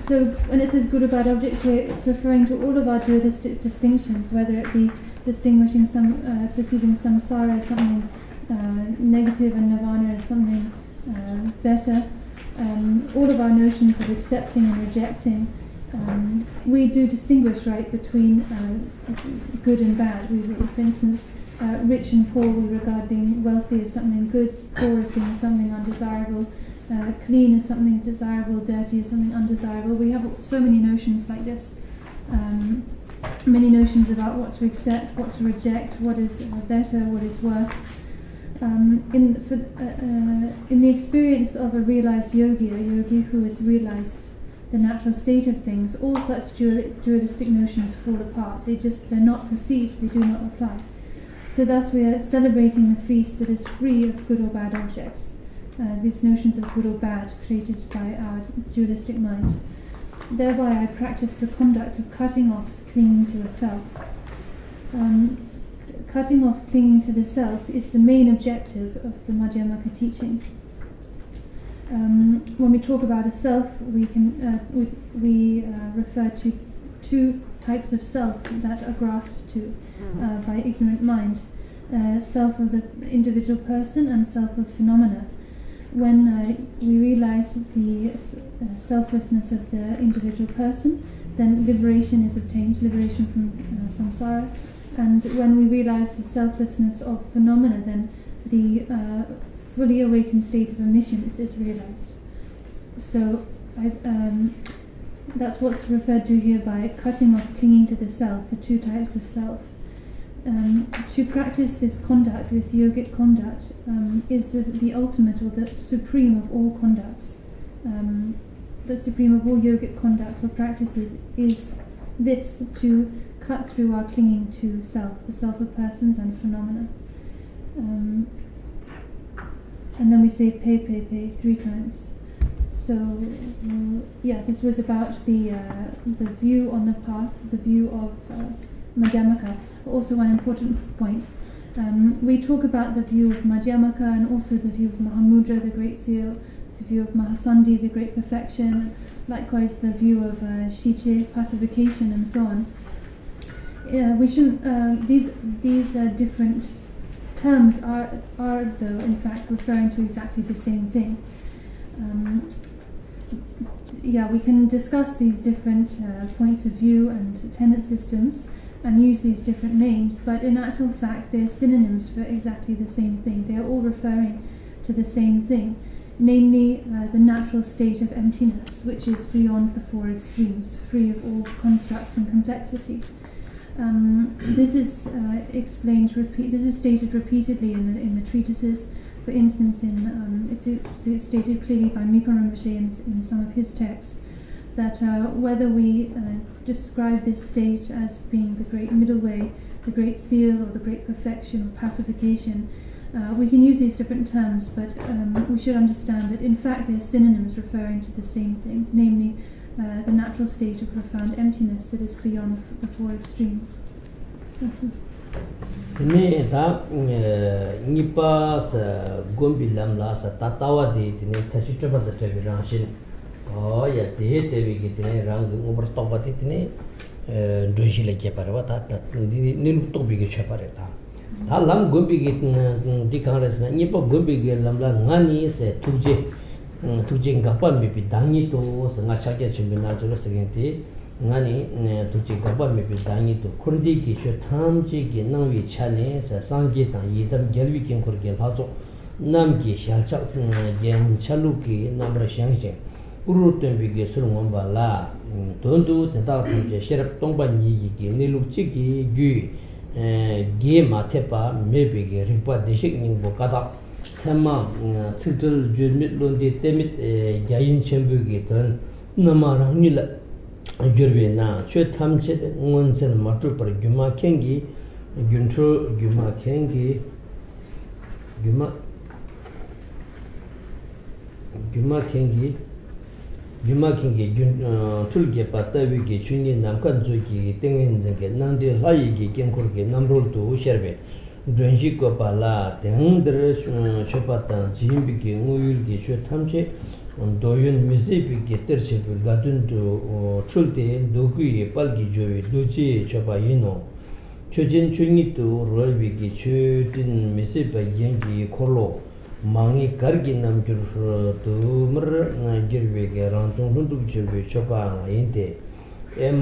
so when it says good or bad objects here, it's referring to all of our dualistic distinctions, whether it be distinguishing some, uh, perceiving samsara as something uh, negative and nirvana as something uh, better. Um, all of our notions of accepting and rejecting, um, we do distinguish, right, between uh, good and bad. We, for instance, uh, rich and poor we regard being wealthy as something good, poor as being something undesirable, uh, clean as something desirable, dirty as something undesirable. We have so many notions like this. Um, many notions about what to accept, what to reject, what is uh, better, what is worse. Um, in, for, uh, uh, in the experience of a realized yogi, a yogi who has realized the natural state of things, all such dual- dualistic notions fall apart. They just, they're not perceived, they do not apply. So thus we are celebrating the feast that is free of good or bad objects. uh, these notions of good or bad created by our dualistic mind. Thereby, I practice the conduct of cutting off clinging to a self. Um, cutting off clinging to the self is the main objective of the Madhyamaka teachings. Um, when we talk about a self, we can uh, we, we uh, refer to two types of self that are grasped to uh, by ignorant mind: uh, self of the individual person and self of phenomena. When uh, we realize the uh, selflessness of the individual person, then liberation is obtained, liberation from uh, samsara. And when we realize the selflessness of phenomena, then the uh, fully awakened state of omniscience is realized. So I, um, that's what's referred to here by cutting off clinging to the self, the two types of self. Um, to practice this conduct, this yogic conduct, um, is the, the ultimate or the supreme of all conducts. Um, the supreme of all yogic conducts or practices is this: to cut through our clinging to self, the self of persons and phenomena. Um, and then we say phe phe phe three times. So, uh, yeah, this was about the uh, the view on the path, the view of uh, Madhyamaka. Also, one important point. Um, we talk about the view of Madhyamaka and also the view of Mahamudra, the Great Seal, the view of Mahasandhi, the Great Perfection, likewise the view of uh, Shiche, pacification, and so on. Yeah, we shouldn't. Uh, these these uh, different terms are are though in fact referring to exactly the same thing. Um, yeah, we can discuss these different uh, points of view and tenet systems and use these different names, but in actual fact, they're synonyms for exactly the same thing. They're all referring to the same thing, namely uh, the natural state of emptiness, which is beyond the four extremes, free of all constructs and complexity. Um, this is uh, explained repeat. This is stated repeatedly in the, in the treatises. For instance, in um, it's, it's stated clearly by Mipham Rinpoche in, in some of his texts that uh, whether we uh, describe this state as being the great middle way, the great seal, or the great perfection or pacification, uh, we can use these different terms, but um, we should understand that in fact they're synonyms referring to the same thing, namely uh, the natural state of profound emptiness that is beyond the four extremes. དེ་ནས་ད་གཉིས་པ་ས་སྒོམ་པའི་ལམ་ལ་ས་ད་ལྟ་བ་དེ་དེ་ནས་མཐའ་བཞི་སྤྲོས་པ་དང་བྲལ་བའི་རང་བཞིན། ཨོ་ཡ་དེ་ལྟ་བུའི་གི་དེ་ནས་རང་གི་མངོན་པར་རྟོགས་པ་དེ་དེ་ནས་མགྲོན་གཞི་ལ་སྐྱེས་པ་རེད་བ། ད་ད་འདི་ནི་གནས་ལུགས་རྟོགས་པའི་གི་ཆོས་པ་རེད་ད། ད་ལམ་སྒོམ་པའི་གི་འདི་གང་རེད་ཟེར་ན། གཉིས་པ་སྒོམ་པའི་གི་ལམ་ལ་ང་ནི་ཟེར་ཐུགས་རྗེ། ཐུགས་རྗེ་འགག་པ་མེད་པའི་བདག་ཉིད་དུ་ཟེར། ང་ཕྱག་རྒྱ་ཆེན་པོའི་རྣལ་འབྱོར་ཟེར་མཁན་དེ། ང་ནི་ཐུགས་རྗེ་འགག་པ་མེད་པའི་བདག་ཉིད་དུ། འཁོར་འདས་ཀྱི་ཆོས་ཐམས་ཅད་ཀྱི་སྣང་བའི་ཆ་ནས་ཟེར། སངས་རྒྱས་དང་ཡི་དམ་རྒྱལ་བའི་དཀྱིལ་འཁོར་གྱི་ལྷ་ཚོགས་རྣམས་ཀྱི་ཞལ་ཕྱག་རྒྱན་ཆ་ལུགས་ཀྱི་རྣམ་པར་བཞེངས་ཤིང་། སྐུ་རུ་སྟོན་པའི་གི་ཚུལ་མངོན་པ་ལ། དོན་དུ་དེ་དག་ཐམས་ཅད་ཤེས་རབ་སྟོང་པ་ཉིད་ཀྱི་གནས་ལུགས་གཅིག་གི་རྒྱུད་རྒྱས་མ་ཐེབས་པ་མེད་པའི་གི་རིག་པ་བདེ་གཤེགས་སྙིང་པོ་ཀ་དག་ཚད་མ་ཚིག་བྲལ་བརྗོད་མེད་བློ་འདས་གཏད་མེད་རྒྱ་ཡན་ཆེན་པོའི་གི་དོན་རྣམ་མ་རང་ཉིད་ལ་གྱུར་པས་ན། ཆོས་ཐམས་ཅད་མངོན་ཚད་མ་གྲུབ་པར་སྒྱུ་མ་མཁན་གྱི། སྒྱུ་འཕྲུལ་སྒྱུ་མ་མཁན་གྱི། སྒྱུ་མ། སྒྱུ་མ་མཁན་གྱི། སྒྱུ་མ་མཁན་གྱི་སྒྱུ་འཕྲུལ་རྒྱས་པ་ལྟ་བུའི་གི་ཆོས་ཉིད་ནམ་མཁའ་མཛོད་ཀྱི་ཏིང་ངེ་འཛིན་གྱི་སྣང་མགྲིན་ལྷ་ཡི་གི་དཀྱིལ་འཁོར་གྱི་རྣམ་རོལ་དུ་ཤར་བའི་མགྲོན་བཞི་བཀོད་པ་ལ། དེང་འདིར་མཆོད་པ་དང་སྦྱིན་པའི་གི་དངོས་ཡུལ་གྱི་ཆོས་ཐམས་ཅད་འདོད་ཡོན་མི་ཟད་པའི་གི་གཏེར་ཆེན་པོའི་དགའ་སྟོན་དུ་འཁྲུལ་ཏེ་འདོད་དགུ་ཡི་དཔལ་གྱིས་འཇོ་བའི་རྡོ་རྗེའི་མཆོད་པ་ཡིན་ནོ། ཆོས་ཅན་ཆོས་ཉིད་དུ་རོལ་བའི་གི་མཆོད་སྤྲིན་མི་ཟད་པ་རྒྱན་གྱི་འཁོར་ལོ། མ་ངེས་གར་གྱི་རྣམ་འགྱུར་དུ་མར་གྱུར་པའི་གི་རང་བྱུང་ལྷུན་གྲུབ་ཆེན་པོའི་མཆོད་པའང་ཡིན་ཏེ། ཨེ་མ།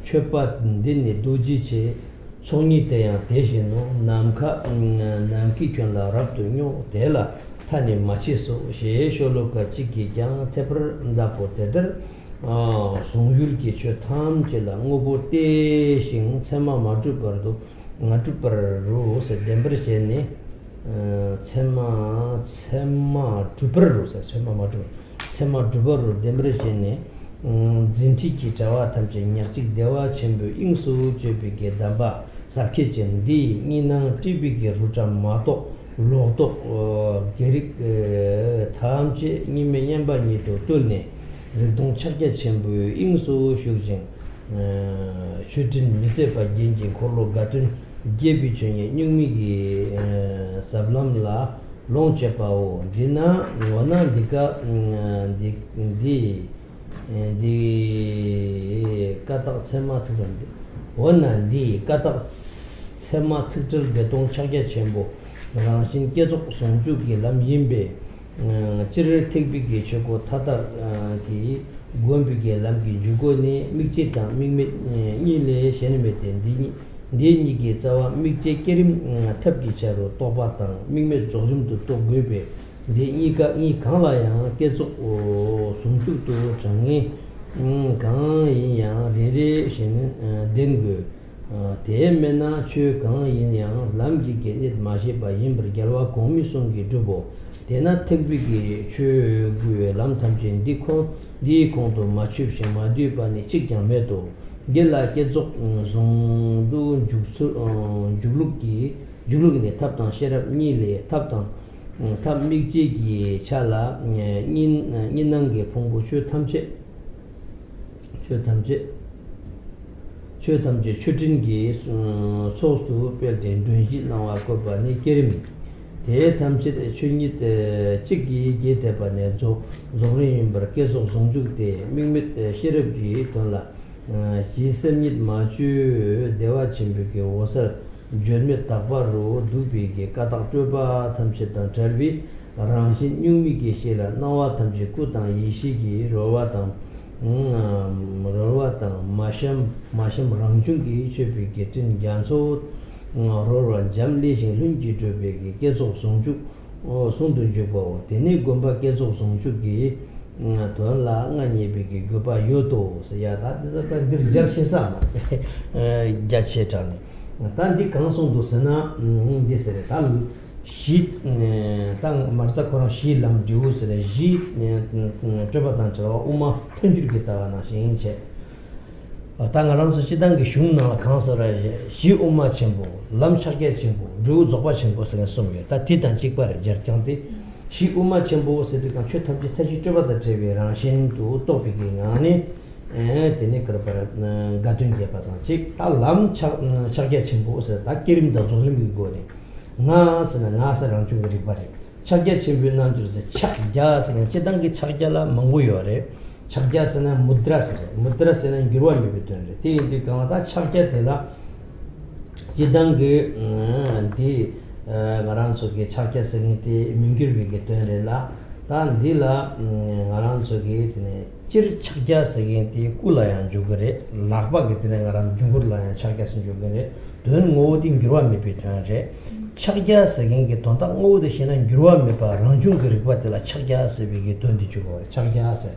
མཆོད་པ་འདི་ནི་རྡོ་རྗེ་ཆེ། ཚོགས་གཉིས་དེ་ཡང་དེ་བཞིན་ནོ། ནམ་མཁའ་ནམ་མཁའི་ཁྱོན་ལ་རབ་ཏུ་སྙོགས། དེ་ལ་མཐའ་ནི་མ་མཆིས་སོ། ཞེས་ཤོ་ལོ་ཀ་གཅིག་གིས་ཀྱང་འཐད་པར་གདབ་བོ། དེ་ལྟར་གཟུང་ཡུལ་གྱི་ཆོས་ཐམས་ཅད་ལ་དངོས་པོ་སྟེ་ཞིང་མཚན་མ་མ་གྲུབ་པར་དུ་མ་གྲུབ་པར་རོ་ཟེར་བདེན་པར་བྱས་ནས། མཚན་མ་མཚན་མ་གྲུབ་པར་རོ་ཟེར། མཚན་མ་མ་གྲུབ། མཚན་མ་གྲུབ་པར་རོ་བདེན་པར་བྱས་ནས། འཛིན་ཁྲིད་ཀྱི་དྲ་བ་ཐམས་ཅད་ཉག་གཅིག་བདེ་བ་ཆེན་པོའི་དབྱིངས་སུ་གཅོད་པའི་གི་གདམས་པ་ཟབ་ཁྱད་ཅན་འདི་ཡིས་གཉིས་སྣང་སྲིད་པའི་གི་རུ་ཏྲ་མ་གཏོགས་ ལོག་རྟོག་བགེགས་རིགས་ཐམས་ཅད་གཉིས་མེད་མཉམ་པ་ཉིད་དུ་བཏུལ་ནས། རིག་སྟོང་ཕྱག་རྒྱ་ཆེན་པོའི་དབྱིངས་སུ་ཞུགས་ཤིང་། མཆོད་སྤྲིན་མི་ཟད་པ་རྒྱན་གྱི་འཁོར་ལོ་དགའ་སྟོན་རྒྱས་པའི་ཆོས་ཉིད་གཉུག་མའི་གི་ཟབ་ལམ་ལ་ལོངས་སྤྱད་པའོ། འདི་ན་འོ་ན་འདི་ཀ་འདི་འདི། འདི་ཀ་དག་ཚད་མ་ཚིག་བྲལ་འདི། འོ་ན་འདི་ཀ་དག་ཚད་མ་ཚིག་བྲལ་བདེ་སྟོང་ཕྱག་རྒྱ་ཆེན་པོ་རང་བཞིན་བསྐྱེད་རྫོགས་ཟུང་འཇུག་གི་ལམ་ཡིན་པས། སྤྱིར་ཐེག་པའི་གི་ཆོས་སྐོར་མཐའ་དག་གི་བསྒོམ་པའི་གི་ལམ་གྱི་འཇུག་སྒོ་ནི་དམིགས་བཅས་དང་དམིགས་མེད་གཉིས་ལས་གཞན་མེད་དེ། འདི་གཉིས་འདི་གཉིས་ཀྱི་རྩ་བ་དམིགས་བཅས་བསྐྱེད་རིམ་ཐབས་ཀྱི་ཆ་རུ་རྟོགས་པ་དང་དམིགས་མེད་རྫོགས་རིམ་དུ་རྟོགས་དགོས་པས། འདི་གཉིས་ཀ་གཉིས་གང་ལ་ཡང་བསྐྱེད་རྫོགས་ཟུང་འཇུག་ཏུ་གྲངས་ངེས་གང་ཡིན་ཡང་རེ་རེ་བཞིན་ལྡན་དགོས། དེ་མེད་ན་ཆོས་གང་ཡིན་ཡང་ལམ་གྱི་གེགས་གནད་མ་ཤེས་པ་ཡིན་པར་རྒྱལ་བ་གོང་མའི་གསུང་གིས་གྲུབ་བོ། དེས་ན་ཐེག་པའི་གི་ཆོས་དགུའི་ལམ་ཐམས་ཅད་འདི་ཁོང་འདིའི་ཁོང་དུ་མ་ཆུད་ཞིང་མ་འདུས་པ་ནི་གཅིག་ཀྱང་མེད་དོ། འདི་ལ་བསྐྱེད་རྫོགས་ཟུང་དུ་འཇུག་ཚུལ་འཇུག་ལུགས་ཀྱི་འཇུག་ལུགས་ནི་ཐབས་དང་ཤེས་རབ་གཉིས་ལས། ཐབས་དང་ཐབས་དམིགས་བཅས་ཀྱི་ཆ་ལ་གཉིས་གཉིས་སྣང་གི་ཕུང་པོ་ཆོས་ཐམས་ཅད་ཆོས་ཐམས་ཅད་ཆོས་ཐམས་ཅད་མཆོད་སྤྲིན་གྱི་ཚོགས་སུ་སྤེལ་ཏེ་མགྲོན་བཞིན་སྣང་བ་བཀོད་པ་ནི་བསྐྱེད་རིམ། དེ་ཐམས་ཅད་ཆོས་ཉིད་གཅིག་གིས་རྒྱས་ཐེབས་པ་ནས་རྫོགས་རྫོགས་རིམ་ཡིན་པར་བསྐྱེད་རྫོགས་ཟུང་འཇུག་སྟེ། དམིགས་མེད་ཤེས་རབ་ཀྱི་དོན་ལ་གཞི་སེམས་ཉིད་མ་བཅོས་བདེ་བ་ཆེན་པོའི་གི་འོད་གསལ་བརྗོད་མེད་དག་པ་རུ་འདུག་པའི་གི་ཀ་དག་སྤྲོས་པ་ཐམས་ཅད་དང་བྲལ་བའི་རང་བཞིན་གཉུག་མའི་གི་ཤེས་ལ་སྣང་བ་ཐམས་ཅད་སྐུ་དང་ཡེ་ཤེས་ཀྱི་རོལ་བ་དང་། རོལ་བ་དང་མ་བཤམས་མ་བཤམས་རང་བྱུང་གི་མཆོད་པའི་གི་སྤྲིན་རྒྱ་མཚོ་རོལ་བར་འབྱམས་ཀླས་ཤིང་ལྷུན་གྱིས་གྲུབ་པའི་གི་བསྐྱེད་རྫོགས་ཟུང་འཇུག་ཟུང་དུ་འཇུག་པའོ། དེ་ནས་བསྒོམ་པ་བསྐྱེད་རྫོགས་ཟུང་འཇུག་གི་དོན་ལ་མངའ་བརྙེས་པའི་གི་དགོས་པ་ཡོད་དོ་ཟེར། ཡ་ད་དེ་ད་འདིར་རྒྱ་ཆེ་ས་མ་རྒྱ་ཆེ་དྲགས་ནས་ད་འདི་གང་གསུངས་འདུག་ཟེར་ན་འདི་ཟེར་རེད་ད། གཞི། ད་མ་རྩ་ཁོ་རང་གཞིའི་ལམ་འབྲས་བུ་ཟེར་ནས་གཞི། སྤྲོས་པ་དང་བྲལ་བ་དབུ་མ་ཐལ་འགྱུར་གྱི་ལྟ་བ་ནང་བཞིན་བྱས། ད་ང་རང་ཚོ་སྤྱི་བཏང་གི་གཞུང་ནང་ལ་གང་ཟེར་ར། གཞི་དབུ་མ་ཆེན་པོ། ལམ་ཕྱག་རྒྱ་ཆེན་པོ། འབྲས་བུ་རྫོགས་པ་ཆེན་པོ་ཟེར་ནས་གསུངས་ཡོད། ད་དེ་དང་གཅིག་པ་རེད་སྦྱར་ཀྱང་སྟེ། གཞི་དབུ་མ་ཆེན་པོ་ཟེར་དུས་ཀྱང་ཆོས་ཐམས་ཅད་མཐའ་བཞི་སྤྲོས་པ་དང་བྲལ་བའི་རང་བཞིན་དུ་རྟོགས་པའི་གི་ངང་ནས། དེ་ནས་ག་རེ་དགའ་སྟོན་རྒྱས་པ་དང་གཅིག་ད་ལམ་ཕྱག་ཕྱག་རྒྱ་ཆེན་པོ་ཟེར་ད་བསྐྱེད་རིམ་དང་རྫོགས་རིམ་གྱི་སྒོ་ནས། ང་ཟེར་ན་ང་ཟེར་རང་བྱུང་གི་རིག་པ་རེད། ཕྱག་རྒྱ་ཆེན་པོའི་རྣལ་འབྱོར་ཟེར། ཕྱག་རྒྱ་ཟེར་ན་སྤྱིར་བཏང་གི་ཕྱག་རྒྱ་ལ་མང་པོ་ཡོད་རེད། ཕྱག་རྒྱ་ཟེར་ན་མུ་དྲ་ཟེར་རེད། མུ་དྲ་ཟེར་ན་འགྱུར་བ་མེད་པའི་དོན་རེད། དེ་ཡིན་དུས་གང་ལ་ད་ཕྱག་རྒྱ་དེ་ལ་སྤྱིར་བཏང་གི་འདི་ང་རང་ཚོ་གི་ཕྱག་རྒྱ་ཟེར་མཁན་དེ་མི་འགྱུར་བའི་གི་དོན་རེད་ལ། ད་འདི་ལ་ང་རང་ཚོ་གི་དེ་ནས། སྤྱིར་ཕྱག་རྒྱ་ཟེར་མཁན་དེ་སྐུ་ལ་ཡང་འཇུག་གི་རེད། ལག་པ་གི་དེ་ནས་ང་རང་འཇུག་སྒོར་ལ་ཡང་ཕྱག་རྒྱ་ཟེར་འཇུག་གི་རེད། དོན་ངོ་བོ་དེ་འགྱུར་བ་མེད་པའི་དོན་རེད། ཕྱག་རྒྱ་ཟེར་མཁན་གྱི་དོན་དག་ངོ་བོ་དེ་བཤད་ན་འགྱུར་བ་མེད་པ་རང་བྱུང་གི་རིག་པ་དེ་ལ་ཕྱག་རྒྱ་ཟེར་བའི་གི་དོན་དེ་འཇུག་གི་རེད། ཕྱག་རྒྱ་ཟེར།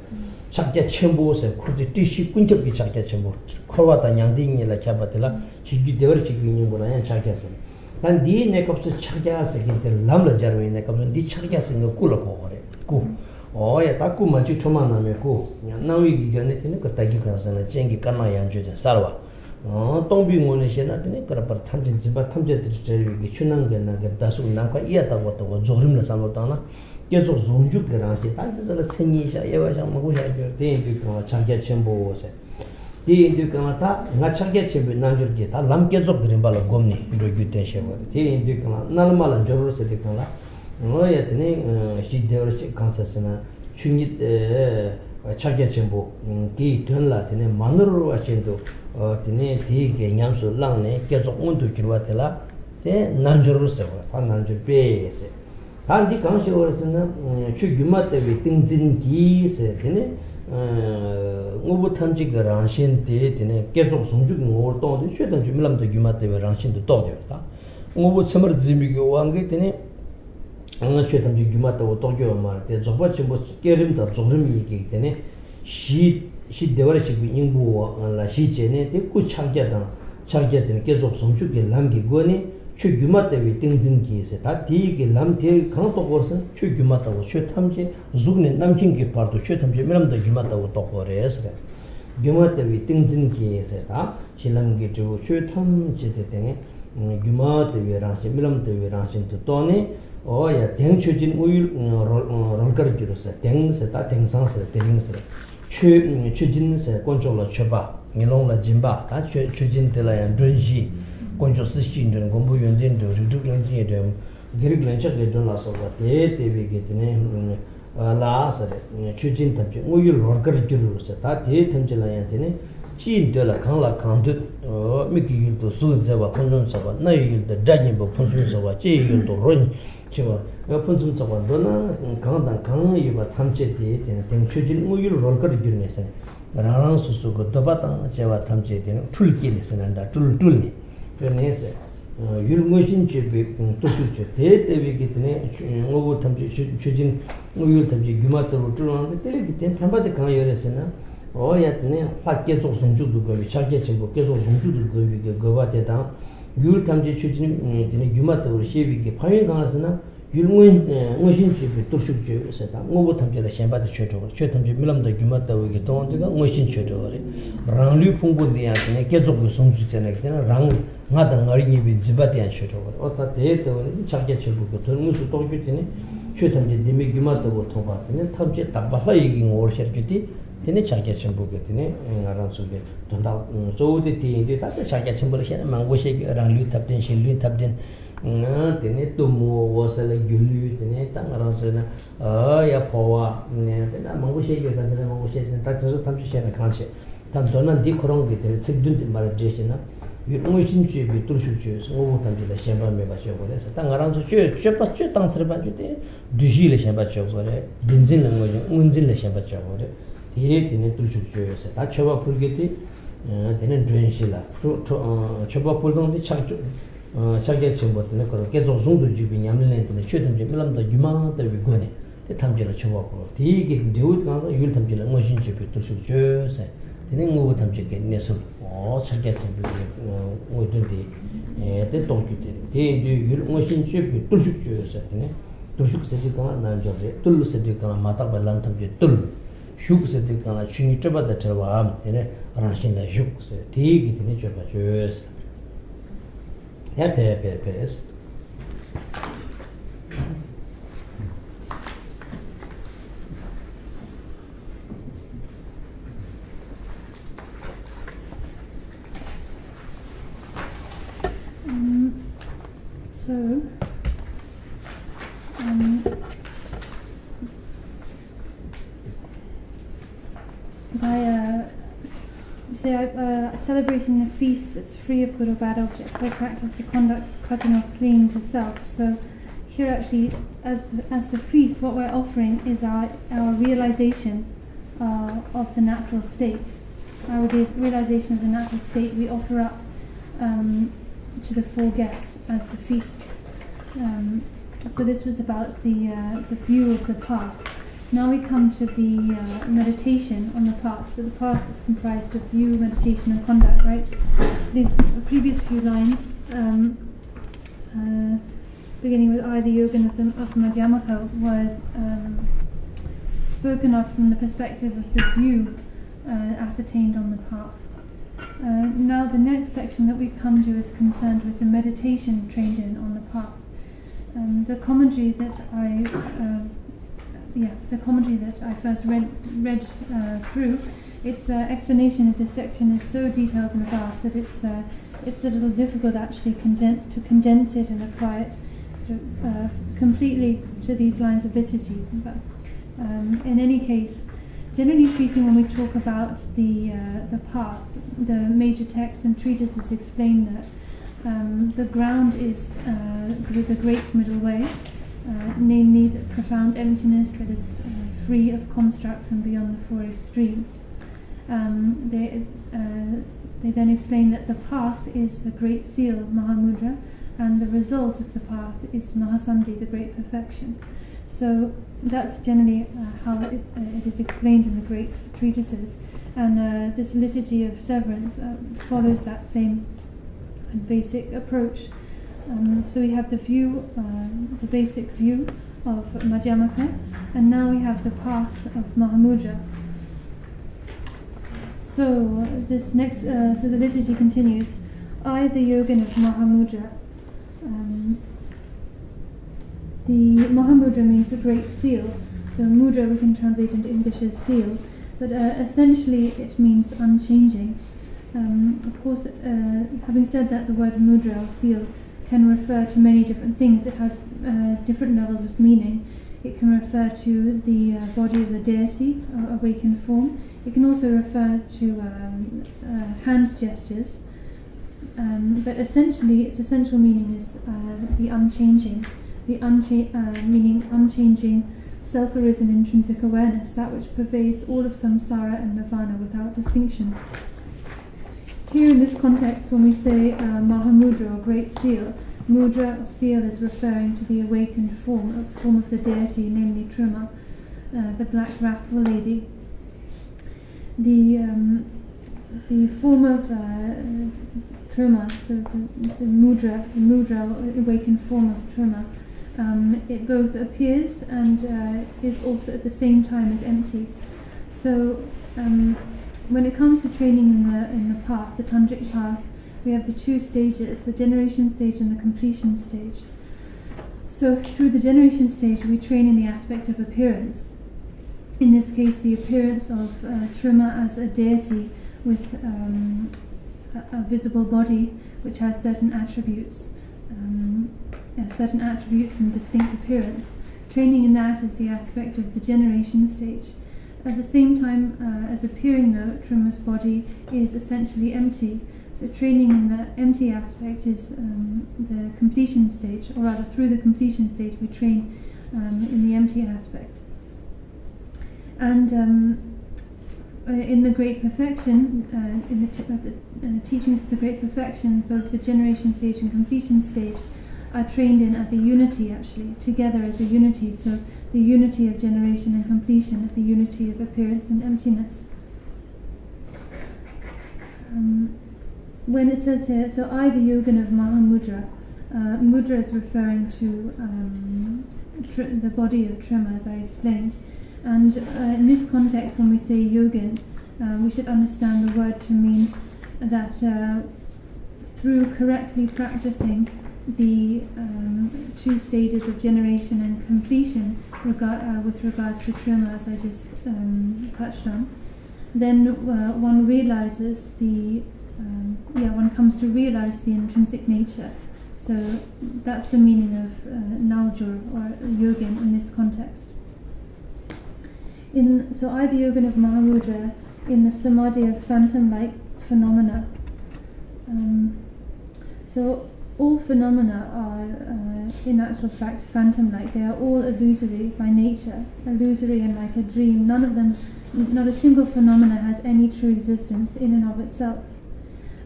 ཕྱག་རྒྱ་ཆེན་པོ་ཟེར་འཁོར་འདས་སྲིད་ཞི་ཀུན་ཁྱབ་ཀྱི་ཕྱག་རྒྱ་ཆེན་པོ། འཁོར་བ་དང་མྱང་འདས་གཉིས་ལ་ཁྱབ་པ་དེ་ལ་ཞི་རྒྱས་བདེ་བར་གཤེགས་པའི་སྙིང་པོ་ལ་ཡང་ཕྱག་རྒྱ་ཟེར། ད་འདིའི་གནས་སྐབས་སུ་ཕྱག་རྒྱ་ཟེར་མཁན་དེ་ལམ་ལ་སྦྱར་བའི་གནས་སྐབས་སུ་འདི་ཕྱག་རྒྱ་ཟེར་མཁན་སྐུ་ལ་གོ་དགོས་རེད། སྐུ། འོ་ཡ་ད་སྐུ་མ་གཅིག་ཁྲོས་མ་ན་མོའི་སྐུ། སྣང་བའི་གི་རྒྱ་ནི་དེ་ནི་སྐུ་ད་གི་གང་ཟེར་ན་སྤྱན་གྱི་དཀར་ནག་ཡང་བརྗོད་དེ་གསལ་བ། སྟོང་པའི་ངོ་ནས་བཤད་ན་དེ་ནི་སྐུ་ར་པར་ཐམས་ཅད་འཛིན་པ་ཐམས་ཅད་དེར་བྲལ་བའི་གི་ཆུ་ནང་གི་ནང་གི་ཟླ་གཟུགས་ནམ་མཁའ་གཡའ་དག་པ་ལྟ་བུ་རྫོགས་རིམ་ལ་བསམ་བློ་བཏང་ན། བསྐྱེད་རྫོགས་ཟུང་འཇུག་གི་རང་བཞིན་ད་འདི་ཚོ་ལ་མཚན་ཉིད་བཞག་དབྱེ་བ་བཞག་མང་པོ་བཞག་རྒྱུ་རེད། དེ་ཡིན་དུས་གང་ལ་ཕྱག་རྒྱ་ཆེན་པོ་ཟེར། དེ་ཡིན་དུས་གང་ལ་ད་ང་ཕྱག་རྒྱ་ཆེན་པོའི་རྣལ་འབྱོར་གྱི་ད་ལམ་བསྐྱེད་རྫོགས་ཀྱི་རིམ་པ་ལ་བསྒོམས་ནས་འགྲོ་རྒྱུ་བསྟན་བཤད་པ་རེད། དེ་ཡིན་དུས་གང་ལ་རྣལ་མ་ལ་སྦྱོར་ཟེར་དུས་གང་ལ། འོ་ཡ་དེ་ནས་ཞི་བདེ་བར་གཤེགས་གང་ཚ་ཟེར་ན་ཆོས་ཉིད་ཕྱག་རྒྱ་ཆེན་པོ་དེའི་དོན་ལ་དེ་ནས་མ་ནོར་བ་བཞིན་དུ་དེ་ནས་དེའི་གི་ཉམས་སུ་བླངས་ནས་བསྐྱེད་རྫོགས་མངོན་དུ་གྱུར་པ་དེ་ལ་དེ་རྣལ་འབྱོར་ཟེར་བ་ད་རྣལ་འབྱོར་པས་ཟེར། ད་འདི་གང་ཞེས་པ་ཟེར་ན། ཆོས་སྒྱུ་མ་ལྟ་བུའི་ཏིང་འཛིན་གྱིས་ཟེར་དེ་ནི། དངོས་པོ་ཐམས་ཅད་ཀྱི་རང་བཞིན་དེ་དེ་ནི་བསྐྱེད་རྫོགས་ཟུང་འཇུག་གི་ངོ་བོར་སྟོང་སྟེ་ཆོས་ཐམས་ཅད་རྨི་ལམ་དང་སྒྱུ་མ་ལྟ་བུའི་རང་བཞིན་དུ་རྟོགས་ཏེ་ཡོད་ད། དངོས་པོ་ཚད་མར་འཛིན་པའི་གི་དབང་གིས་དེ་ནི། ཆོས་ཐམས་ཅད་སྒྱུ་མ་ལྟ་བུ་རྟོགས་རྒྱུ་ཡོད་མ་རེད་དེ་རྫོགས་པ་ཆེན་པོ་བསྐྱེད་རིམ་དང་རྫོགས་རིམ་གཉིས་ཀྱིས་དེ་ནི། གཞི། གཞི་བདེ་བར་གཤེགས་པའི་སྙིང་པོ་ལ་གཞི་བྱས་ནས་དེ་སྐུ་ཕྱག་རྒྱ་དང་ཕྱག་རྒྱ་དེ་ནི་བསྐྱེད་རྫོགས་ཟུང་འཇུག་གི་ལམ་གྱི་སྒོ་ནས་ཆོས་སྒྱུ་མ་ལྟ་བུའི་ཏིང་འཛིན་གྱིས་ཟེར་ད་དེའི་གི་ལམ་དེ་གང་རྟོགས་དགོས་ཟེར་ན་ཆོས་སྒྱུ་མ་ལྟ་བུ་ཆོས་ཐམས་ཅད་གཟུགས་ནས་རྣམ་མཁྱེན་གྱི་བར་དུ་ཆོས་ཐམས་ཅད་རྨི་ལམ་དང་སྒྱུ་མ་ལྟ་བུ་རྟོགས་དགོས་རེད་ཟེར། སྒྱུ་མ་ལྟ་བུའི་ཏིང་འཛིན་གྱིས་ཟེར་ད་གཞི་ལམ་གྱི་འབྲས་བུ་ཆོས་ཐམས་ཅད་དེ་དེ་ནི་སྒྱུ་མ་ལྟ་བུའི་རང་བཞིན་རྨི་ལམ་ལྟ་བུའི་རང་བཞིན་དུ་རྟོགས་ནས། ཨོ་ཡ། དེང་མཆོད་སྦྱིན་དངོས་ཡུལ་རོལ་རོལ་གར་འགྱུར་ཟེར། དེང་ཟེར་ད་དེང་སང་ཟེར་དེ་རིང་ཟེར། མཆོད་མཆོད་སྦྱིན་ཟེར་དཀོན་མཆོག་ལ་མཆོད་པ། ངན་སློང་ལ་སྦྱིན་པ། ད་མཆོད་མཆོད་སྦྱིན་དེ་ལ་ཡང་མགྲོན་བཞི། དཀོན་མཆོག་སྲིད་ཞིའི་མགྲོན། མགོན་པོ་ཡོན་ཏན་མགྲོན། རིགས་དྲུག་གླེང་གཅིག་གི་མགྲོན། བགེགས་རིགས་ལན་ཆགས་ཀྱི་མགྲོན་ལ་སོགས་པ་དེ་དེ་བས་ཀྱི་དེ་ནས། ལ་ཟེར། མཆོད་སྦྱིན་ཐམས་ཅད་དངོས་ཡུལ་རོལ་གར་འགྱུར་ཟེར། ད་དེའི་ཐམས་ཅད་ལ་ཡང་དེ་ནི་ཅིའི་འདོད་ལ་གང་ལ་གང་འདོད། མིག་གི་ཡུལ་དུ་གཟུགས་མཛེས་པ་ཕུན་སུམ་ཚོགས་པ། རྣ་བའི་ཡུལ་དུ་སྒྲ་སྙན་པ་ཕུན་སུམ་ཚོགས་པ། ལྕེ་ཡི་ཡུལ་དུ་རོ་ཆེ་བ་ཕུན་སུམ་ཚོགས་པ་འདོད་ན་གང་དང་གང་ཡོད་པ་ཐམས་ཅད་དེ་དེ་ནི་དེང་མཆོད་སྦྱིན་དངོས་ཡུལ་རོལ་གར་འགྱུར་ནས་ཟེར། རང་རང་སོ་སོ་གི་འདོད་པ་དང་བཅས་པ་ཐམས་ཅད་དེ་ནི་འཁྲུལ་སྐྱེས་ནས་ཟེར་ན་འདྲ། སྤྲུལ་སྤྲུལ་ནས། སྤྲུལ་ནས་ཟེར། ཡུལ་དངོས་བཞིན་སྤྱོད་པའི་བརྟུལ་ཞུགས་སྤྱོད། དེ་ལྟ་བུའི་གི་དེ་ནས་དངོས་པོ་ཐམས་ཅད་མཆོད་མཆོད་སྦྱིན་དངོས་ཡུལ་ཐམས་ཅད་སྒྱུ་མ་ལྟ་བུར་སྤྲུལ་བ་དེ་དེ་ལས་ཀྱི་དེ་ཕན་པ་དེ་གང་ཡོད་རེད་ཟེར་ན། འོ་ཡ། དེ་ནས་ལྷ་བསྐྱེད་རྫོགས་ཟུང་འཇུག་ཏུ་བཀོད་པའི་ཕྱག་རྒྱ་ཆེན་པོ་བསྐྱེད་རྫོགས་ཟུང་འཇུག་ཏུ་བཀོད་པའི་གི་དགོས་པ་དེ་དང་། ཡུལ་ཐམས་ཅད་མཆོད་སྦྱིན་དེ་ནས་སྒྱུ་མ་ལྟ་བུར་ཤེས་པའི་གི་ཕན་ཡོན་གང་ལ་ཟེར་ན། ཡུལ་དངོས་དངོས་བཞིན་སྤྱོད་པའི་བརྟུལ་ཞུགས་སྤྱོད་ཟེར་དང་། དངོས་པོ་ཐམས་ཅད་ལ་ཞེན་པ་དེ་ཆོད་འགྲོ་བ་རེད། ཆོས་ཐམས་ཅད་རྨི་ལམ་དང་སྒྱུ་མ་ལྟ་བུའི་གི་མཐོང་བ་དེ་ག་དངོས་བཞིན་ཆོད་འགྲོ་བ་རེད། རང་ལུས་ཕུང་པོ་འདི་ཡང་དེ་ནས་བསྐྱེད་རྫོགས་ཀྱི་ཟུང་འཇུག་བྱས་ནས་དེ་ནས་རང་ང་དང་ང་རིག་གཉིས་པའི་འཛིན་པ་དེ་ཡང་ཆོད་འགྲོ་བ་རེད། ཨོ་ད་དེའི་ལྟ་བུ་ནི་ཕྱག་རྒྱ་ཆེན་པོ་གི་དོན་དངོས་སུ་རྟོགས་རྒྱུ་དེ་ནི་ཆོས་ཐམས་ཅད་བདེན་པའི་སྒྱུ་མ་ལྟ་བུར་མཐོང་བ་དེ་ནི་ཐམས་ཅད་དག་པ་ལྷ་ཡི་གི་ངོ་བོར་ཤར་རྒྱུ་དེ། དེ་ནི་ཕྱག་རྒྱ་ཆེན་པོ་གི་དེ་ནི་ང་རང་ཚོ་གི་དོན་དག་གཙོ་བོ་དེ་དེ་ཡིན་དུས། ད་ལྟ་ཕྱག་རྒྱ་ཆེན་པོ་ལ་བཤད་ན་མང་པོ་བཤད་རྒྱུ། རང་ལུས་ཐབས་ལྡན། གཞན་ལུས་ཐབས་ལྡན། དེ་ནས་གཏུམ་མོ། འོད་གསལ། སྒྱུ་ལུས། དེ་ནས་ད་ང་རང་ཚོའི་ན་ཨ་ཡ་འཕོ་བ། དེ་ན་མང་པོ་བཤད་རྒྱུ་ད་དེ་ན་མང་པོ་བཤད་དེ་ད་དེ་ཚོ་ཐམས་ཅད་བཤད་ན་གང་བྱེད། ད་མདོར་ན་འདི་ཁོ་རང་གི་དེ་ནས་ཚིག་བདུན་དེ་མར་འགྲེལ་བྱས་ན། ཡུལ་དངོས་བཞིན་སྤྱོད་པའི་བརྟུལ་ཞུགས་སྤྱོད། དངོས་པོ་ཐམས་ཅད་ལ་ཞེན་པ་མེད་པ་སྤྱོད་དགོས་རེད་ཟེར། ད་ང་རང་ཚོ་སྤྱོད་སྤྱོད་པ་སྤྱོད་སྟངས་ཟེར་བ་ཅིག་དེ་བདུད་བཞི་ལ་ཞེན་པ་སྤྱོད་དགོས་རེད། བདེན་འཛིན་ལ་དངོས་བཞིན་དངོས་འཛིན་ལ་ཞེན་པ་སྤྱོད་དགོས་རེད། དེའི་དེ་ནས་བརྟུལ་ཞུགས་སྤྱོད་ཟེར། ད་མཆོད་པ་ཕུལ་རྒྱུ་དེ། དེ་ནས་མགྲོན་བཞི་ལ། མཆོད་པ་ཕུལ་སྟངས་དེ་ཕྱག་མཆོད། ཕྱག་རྒྱ་ཆེན་པོ་དེ་ནས་ཁོ་རང་བསྐྱེད་རྫོགས་ཟུང་དུ་འཇུག་པའི་ཉམས་ལེན་དེ་ནས་ཆོས་ཐམས་ཅད་རྨི་ལམ་དང་སྒྱུ་མ་ལྟ་བུའི་སྒོ་ནས་དེ་ཐམས་ཅད་ལ་མཆོད་པ་ཕུལ། དེའི་གི་འབྲས་བུ་གང་ལ། ཡུལ་ཐམས་ཅད་ལ་དངོས་བཞིན་སྤྱོད་པའི་བརྟུལ་ཞུགས་སྤྱོད་ཟེར། དེ་ནས་དངོས་པོ་ཐམས་ཅད་ཀྱི་གནས་ཚུལ། ཨོ་ཕྱག་རྒྱ་ཆེན་པོའི་གི་དངོས་དོན་དེ་དེ་རྟོགས་རྒྱུ་དེ་རེད། དེ་ཡིན་དུས་ཡུལ་དངོས་བཞིན་སྤྱོད་པའི་བརྟུལ་ཞུགས་སྤྱོད་ཟེར། དེ་ནས་བརྟུལ་ཞུགས་ཟེར་དུས་གང་ལ་རྣལ་འབྱོར་རེད། བརྟུལ་ཟེར་དུས་གང་ལ་མ་དག་པའི་ལམ་ཐམས་ཅད་བརྟུལ། ཞུགས་ཟེར་དུས་གང་ལ་ཆོས་ཉིད་སྤྲོས་པ་དང་བྲལ་བའམ་དེ་ནས་རང་བཞིན་ལ་བཞུགས་ཟེར། དེའི་གི་དེ་ནས་སྤྱོད་པ་སྤྱོད་ཟེར། ཡ་ཕེ་ཕེ་ཕེ། Um, so, um, by uh, say, uh, celebrating a feast that's free of good or bad objects, I practice the conduct of cutting off clinging to self. So here, actually, as the, as the feast, what we're offering is our, our realization uh, of the natural state. Our re- realization of the natural state we offer up um, to the four guests as the feast. Um, so this was about the uh, the view of the path. Now we come to the uh, meditation on the path. So the path is comprised of view, meditation, and conduct, right? These previous few lines, um, uh, beginning with I, the Yogin of, the, of Madhyamaka, were um, spoken of from the perspective of the view uh, ascertained on the path. Uh, now, the next section that we come to is concerned with the meditation trained in on the path. Um, the commentary that I, uh, yeah, the commentary that I first read read uh, through, its uh, explanation of this section is so detailed and vast that it's uh, it's a little difficult actually conden- to condense it and apply it sort of, uh, completely to these lines of liturgy. But um, in any case, generally speaking, when we talk about the uh, the path, the major texts and treatises explain that um, the ground is uh, the great middle way, uh, namely the profound emptiness that is uh, free of constructs and beyond the four extremes. Um, they, uh, they then explain that the path is the great seal, Mahamudra, and the result of the path is Mahasanti, the great perfection. So that's generally uh, how it, uh, it is explained in the great treatises. And uh, this liturgy of severance uh, follows that same basic approach. Um, so we have the view, uh, the basic view of Madhyamaka, and now we have the path of Mahamudra. So this next, uh, so the liturgy continues. I, the Yogin of Mahamudra, um, The Mahamudra means the great seal. So mudra we can translate into English as seal, but uh, essentially it means unchanging. Um, of course, uh, having said that, the word mudra or seal can refer to many different things. It has uh, different levels of meaning. It can refer to the uh, body of the deity, uh, awakened form. It can also refer to um, uh, hand gestures. Um, but essentially, its essential meaning is uh, the unchanging, the uncha- uh, meaning unchanging, self-arisen intrinsic awareness, that which pervades all of samsara and nirvana without distinction. Here in this context, when we say uh, Mahamudra or Great Seal, mudra or seal is referring to the awakened form, a form of the deity, namely Truma, uh, the black wrathful lady. The um, the form of uh, Truma, so the, the mudra, the mudra, awakened form of Truma, um, it both appears and uh, is also at the same time is empty. So um, when it comes to training in the in the path, the tantric path, we have the two stages: the generation stage and the completion stage. So through the generation stage, we train in the aspect of appearance. In this case, the appearance of uh, Truma as a deity with um, a, a visible body which has certain attributes, um, uh, certain attributes and distinct appearance. Training in that is the aspect of the generation stage. At the same time uh, as appearing, though, Truma's body is essentially empty. So training in the empty aspect is um, the completion stage, or rather, through the completion stage, we train um, in the empty aspect. And um, uh, in the Great Perfection, uh, in the, t- uh, the uh, teachings of the Great Perfection, both the generation stage and completion stage are trained in as a unity, actually, together as a unity. So the unity of generation and completion, the unity of appearance and emptiness. Um, when it says here, so I, the Yogin of Mahamudra, uh, mudra is referring to um, tr- the body of Truma, as I explained. And uh, in this context, when we say Yogin, uh, we should understand the word to mean that uh, through correctly practicing the um, two stages of generation and completion rega- uh, with regards to Truma, as I just um, touched on, then uh, one realizes the um, yeah, one comes to realize the intrinsic nature. So that's the meaning of uh, Naljur or Yogin in this context. In, so I, the Yogin of Mahamudra, in the samadhi of phantom-like phenomena. Um, so all phenomena are, uh, in actual fact, phantom-like. They are all illusory by nature, illusory and like a dream. None of them, not a single phenomena has any true existence in and of itself.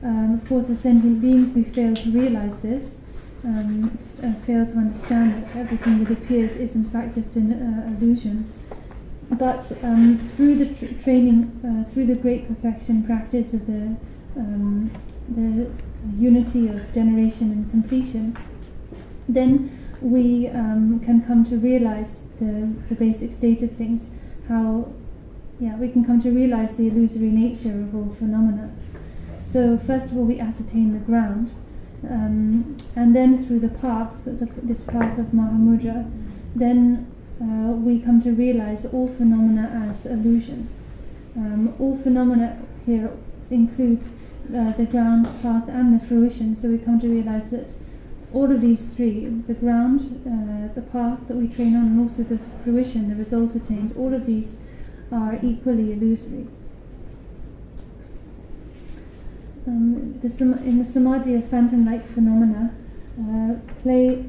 Um, of course, as sentient beings, we fail to realize this, um, uh, fail to understand that everything that appears is in fact just an uh, illusion. But um, through the tr- training, uh, through the great perfection practice of the um, the unity of generation and completion, then we um, can come to realize the, the basic state of things, how yeah, we can come to realize the illusory nature of all phenomena. So first of all, we ascertain the ground, um, and then through the path, the, this path of Mahamudra, then uh, we come to realize all phenomena as illusion. Um, all phenomena here includes uh, the ground, path, and the fruition. So we come to realize that all of these three, the ground, uh, the path that we train on, and also the fruition, the result attained, all of these are equally illusory. Um, the, in the samadhi of phantom-like phenomena, uh, play,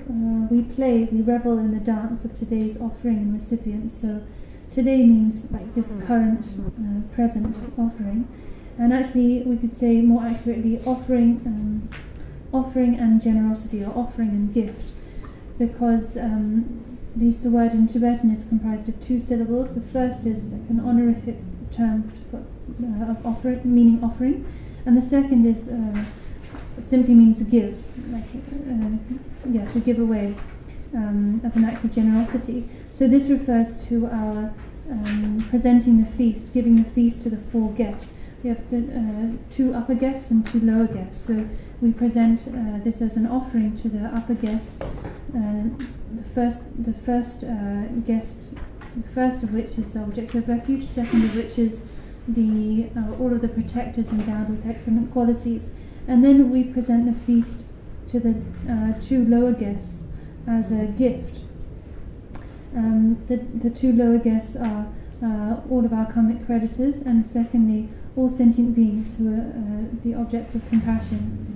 uh, we play, we revel in the dance of today's offering and recipient. So today means like this current, uh, present offering. And actually, we could say more accurately, offering, um, offering and generosity, or offering and gift, because um, these, the word in Tibetan is comprised of two syllables. The first is like an honorific term for, uh, of offering, meaning offering, and the second is uh, simply means give, like uh, yeah, to give away um, as an act of generosity. So this refers to our um, presenting the feast, giving the feast to the four guests. We have the uh, two upper guests and two lower guests. So We present uh, this as an offering to the upper guests. Uh, the first, the first uh, guest, the first of which is the object of refuge, second of which is the uh, all of the protectors endowed with excellent qualities, and then we present the feast to the uh, two lower guests as a gift. Um, the, the two lower guests are uh, all of our karmic creditors, and secondly, all sentient beings who are uh, the objects of compassion.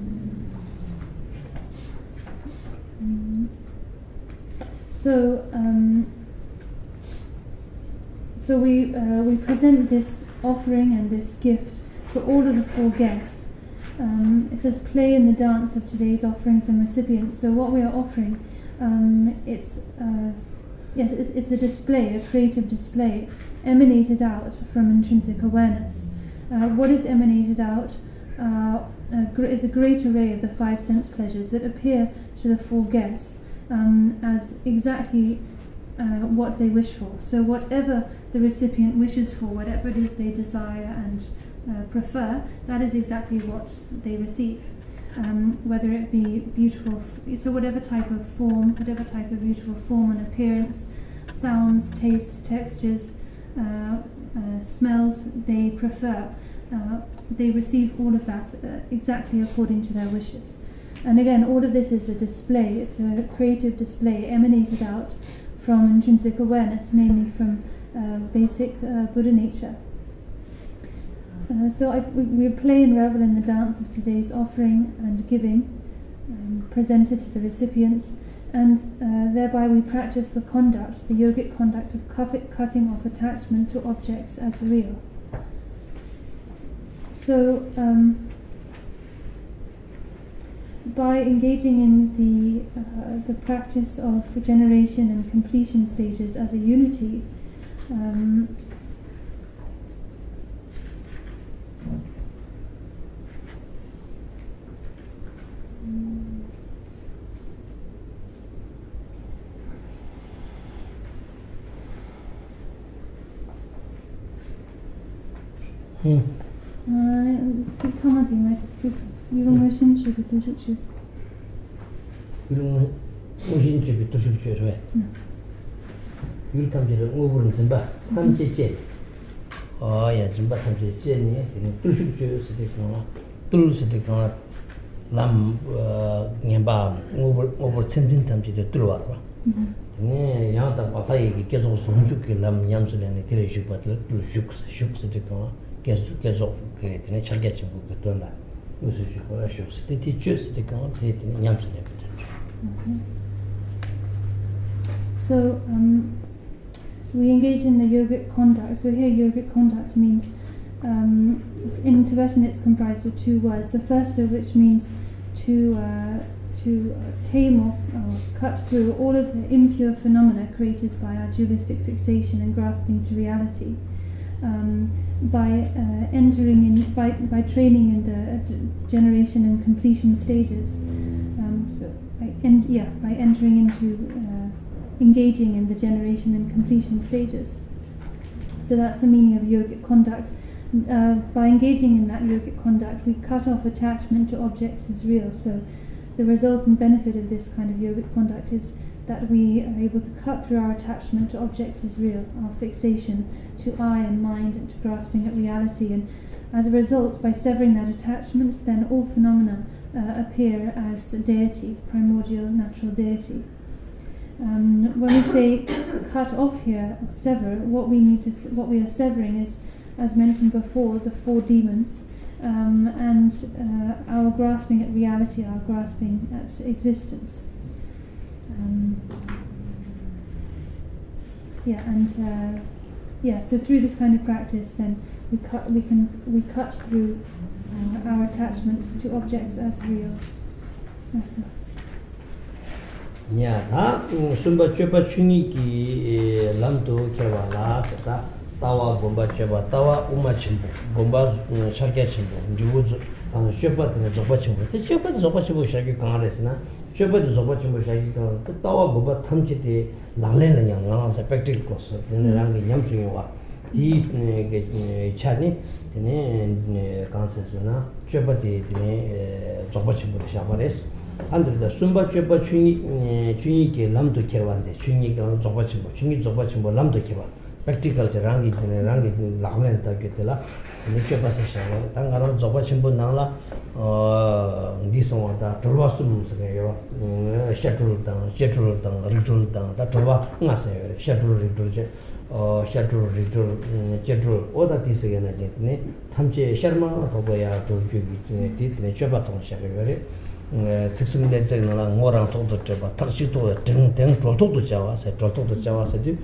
Mm. So, um, so we uh, we present this offering and this gift to all of the four guests. Um, it says, "Play in the dance of today's offerings and recipients." So what we are offering, um, it's uh, yes, it's, it's a display, a creative display emanated out from intrinsic awareness. Uh, what is emanated out uh, a gr- is a great array of the five sense pleasures that appear to the four guests um, as exactly uh, what they wish for. So whatever the recipient wishes for, whatever it is they desire and uh, prefer, that is exactly what they receive. Um, whether it be beautiful, f- so whatever type of form, whatever type of beautiful form and appearance, sounds, tastes, textures, uh, uh, smells they prefer, uh, they receive all of that uh, exactly according to their wishes. And again, all of this is a display, it's a creative display emanated out from intrinsic awareness, namely from uh, basic uh, Buddha nature. Uh, so I, we, we play and revel in the dance of today's offering and giving um, presented to the recipients, and uh, thereby we practice the conduct, the yogic conduct of cutting off attachment to objects as real. So, um, by engaging in the uh, the practice of generation and completion stages as a unity, um, ཐ་མ་དེ་ང་དེ་སྐད་ཆ་ཡུལ་ལུང་མངོན་ཞེན་བྱེད་པའི་བརྟུལ་ཞུགས་བྱོས། ཡུལ་ལུང་མངོན་ཞེན་བྱེད་པའི་བརྟུལ་ཞུགས་བྱོས་རེད་པས། ཡུལ་ཐམས་ཅད་ལ་དངོས་པོར་འཛིན་པ་ཐམས་ཅད་བཅད། ཨ་ཡ་འཛིན་པ་ཐམས་ཅད་བཅད་ནས་དེ་ནི་བརྟུལ་ཞུགས་བཅོས་ཟེར་དུས་གང་ལ། བརྟུལ་ཟེར་དུས་གང་ལ། ལམ་ངན་པའམ་དངོས་པོ་དངོས་པོར་ཚད་འཛིན་ཐམས་ཅད་དེ་བརྟུལ་བ་རེད་པ། དེ་ནས་ཡང་དག་པ་མཐའ་ཡས་ཀྱི་བསྐྱེད་རྫོགས་ཟུང་འཇུག་གི་ལམ་ཉམས་སུ་ལེན་ནས་དེ་ལ་ཞུགས་པ་དེ་ལ་བརྟུལ་ཞུགས། ཞུགས་ཟེར་དུས་གང་ལ་བསྐྱེད་རྫོགས་ཀྱི་དེ་ནས་ཕྱག་རྒྱ་ཆེན་པོ་གི་དོན་ལ་དངོས་སུ་ཞུགས་པ་ལ་ཞུགས་ཟེར་ཏེ། དེ་བཅོས་ཟེར་དུས་གང་ལ་དེ་དེ་ནས་ཉམས་སུ་ལེན་པའི་དོན་བྱུང་། So, um, we engage in the yogic conduct. So here, yogic conduct means, um, in Tibetan, it's comprised of two words. The first of which means to uh, to uh, tame or uh, cut through all of the impure phenomena created by our dualistic fixation and grasping to reality. Um, by uh, entering in, by, by training in the uh, generation and completion stages. Um, so, by en- yeah, by entering into uh, engaging in the generation and completion stages. So that's the meaning of yogic conduct. Uh, by engaging in that yogic conduct, we cut off attachment to objects as real. So the result and benefit of this kind of yogic conduct is that we are able to cut through our attachment to objects as real, our fixation to I and mind and to grasping at reality. And as a result, by severing that attachment, then all phenomena uh, appear as the deity, primordial natural deity. Um, when we say cut off here, or sever, what we need to, what we are severing is, as mentioned before, the four demons, um, and uh, our grasping at reality, our grasping at existence. Um, yeah, and uh, yeah, so through this kind of practice, then we cut, we can, we cut through uh, our attachment to objects as real. That's all. ཡ་ད་གསུམ་པ་སྤྱོད་པ་ཆོས་ཉིད་ཀྱི་ལམ་དུ་ཁྱེར་བ་ལ་ཟེར། ད་ལྟ་བ་སྒོམ་པ་སྤྱོད་པ། ལྟ་བ་དབུ་མ་ཆེན་པོ། སྒོམ་པ་ཕྱག་རྒྱ་ཆེན་པོ། འབྲས་བུ་རྫོགས། དང་སྤྱོད་པ་དེ་ནི་རྫོགས་པ་ཆེན་པོ། དེ་སྤྱོད་པ་དེ་རྫོགས་པ་ཆེན་པོ་བྱ་རྒྱུ་གང་རེད་ཟེར་ན། སྤྱོད་པ་དེ་རྫོགས་པ་ཆེན་པོ་བྱ་རྒྱུ་གང་རེད། དེ་ལྟ་བ་སྒོམ་པ་ཐམས་ཅད་དེ་ལག་ལེན་ལ་ཉམས། ང་རང་ཚོ་པེག་ཊི་ཀལ་ཀོར་སི་དེ་ནི་རང་གིས་ཉམས་སུ་མྱོང་བ། དེའི་གི་ཆ་ནས་དེ་ནས་གང་ཟེར་ཟེར་ན་སྤྱོད་པ་དེ་དེ་ནས་རྫོགས་པ་ཆེན་པོ་ལ་བཞག་པ་རེད། ཨ་འདིར་ད་གསུམ་པ་སྤྱོད་པ་ཆོས་ཉིད། ཆོས་ཉིད་ཀྱི་ལམ་དུ་ཁྱེར་བ་འདི་ཆོས་ཉིད་ཀྱི་རྫོགས་པ་ཆེན་པོ། ཆོས་ཉིད་རྫོགས་པ་ཆེན་པོ་ལམ་དུ་ཁྱེར་བ། པེག་ཊི་ཀལ་གྱི་རང་གི་དེ་ནས་རང་གི་ལག་ལེན་བསྟར་རྒྱུ་དེ་ལ་དེ་ནས་སྤྱོད་པ་ཟེར་བཞག་པ་རེད། ད་ང་རང་རྫོགས་པ་ཆེན་པོའི་ནང་ལ་འདི་གསུངས་པ་ད་གྲོལ་བ་གསུམ་ཟེར་མཁན་ཡོད་པ། ཤ་གྲོལ་དང་རྗེས་གྲོལ་དང་རིགས་གྲོལ་དང་ད་གྲོལ་བ་ལྔ་ཟེར་ཡོད་རེད། ཤ་གྲོལ་རིགས་གྲོལ་བཅས། ཤ་གྲོལ་རིགས་གྲོལ་རྗེས་གྲོལ། ཨོ་ད་དེ་ཟེར་མཁན་ན་དེ་ནི་ཐམས་ཅད་ཤར་མ་ཐོགས་པ་ཡར་གྲོལ་རྒྱུ་གི་དེ་ནི་དེ་ནི་སྤྱོད་པ་གཏོང་བྱ་གི་ཡོད་རེད། ཚིག་གསུམ་ལས་ཚིག་ནང་ལ་ངོ་རང་ཐོག་ཏུ་སྤྲད་པ། ཐག་གཅིག་ཐོག་ཏུ་དེང་དེང་གྲོལ་ཐོག་ཏུ་བྱ་བ་ཟེར། གྲོལ་ཐོག་ཏུ་བྱ་བ་ཟེར་དུས་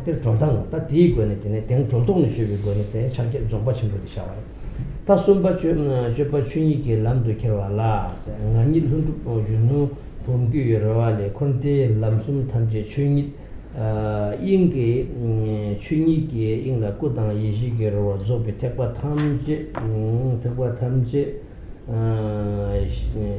དེ་གྲོལ་སྟངས་ད་དེའི་སྒོ་ནས་དེ་ནི་དེང་གྲོལ་ཐོག་ནས་སྤྱོད་པའི་སྒོ་ནས་དེ་ཕྱག་རྒྱ་རྫོགས་པ་ཆེན་པོ་དེ་བྱ་བ་རེད། ད་གསུམ་པ་སྤྱོད་སྤྱོད་པ་ཆོས་ཉིད་ཀྱི་ལམ་དུ་ཁྱེར་བ་ལ། ང་ཉིད་ལྷུན་གྲུབ་གཞོན་ནུ་བུམ་སྐུའི་རོལ་བ་ལས། འཁོར་འདས་ལམ་གསུམ་ཐམས་ཅད་ཆོས་ཉིད་དབྱིངས་ཀྱི། ཆོས་ཉིད་ཀྱི་དབྱིངས་ལ་སྐུ་དང་ཡེ་ཤེས་ཀྱི་རོལ་པ་རྫོགས་པའི་ཐེག་པ་ཐམས་ཅད། ཐེག་པ་ཐམས་ཅད་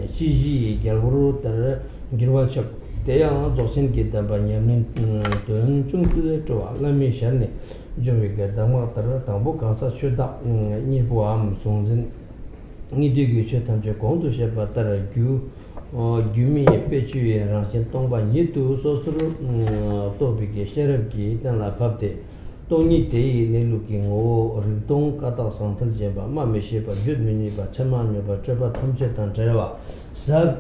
སྤྱི་གཞིའི་རྒྱལ་པོ་ལྟར་འགྱུར་བར་ཤོག་དེ་ཡང་རྫོགས་ཆེན་གྱི་བསྟན་པ་ཉམས་ལེན་དོན་ཅུང་ཟད་སྤྲོ་བ་བླ་མའི་ཞལ་ནས་འབྱུང་བའི་གདམས་ངག་ལྟར། དང་པོ་གང་ཟག་ཆོས་བདག་གཉིས་པོའམ་གཟུང་འཛིན་གཉིས་ལྡན་གྱི་ཆོས་ཐམས་ཅད་གོང་དུ་བཤད་པ་ལྟར་རྒྱུ། རྒྱུ་མེད་དཔེ་བཅུའི་རང་བཞིན་སྟོང་པ་ཉིད་དུ་སོ་སོར་རྟོག་པའི་གི་ཤེས་རབ་ཀྱིས་གཏན་ལ་ཕབ་སྟེ། སྟོང་ཉིད་དེ་ཡི་གནས་ལུགས་ཀྱི་ངོ་བོ་རིག་སྟོང་ཀ་དག་ཟང་ཐལ་རྗེན་པ། སྨྲ་མི་ཤེས་པ། བརྗོད་མི་ནུས་པ། ཚད་མ་མེད་པ། སྤྲོས་པ་ཐམས་ཅད་དང་བྲལ་བ། ཟབ་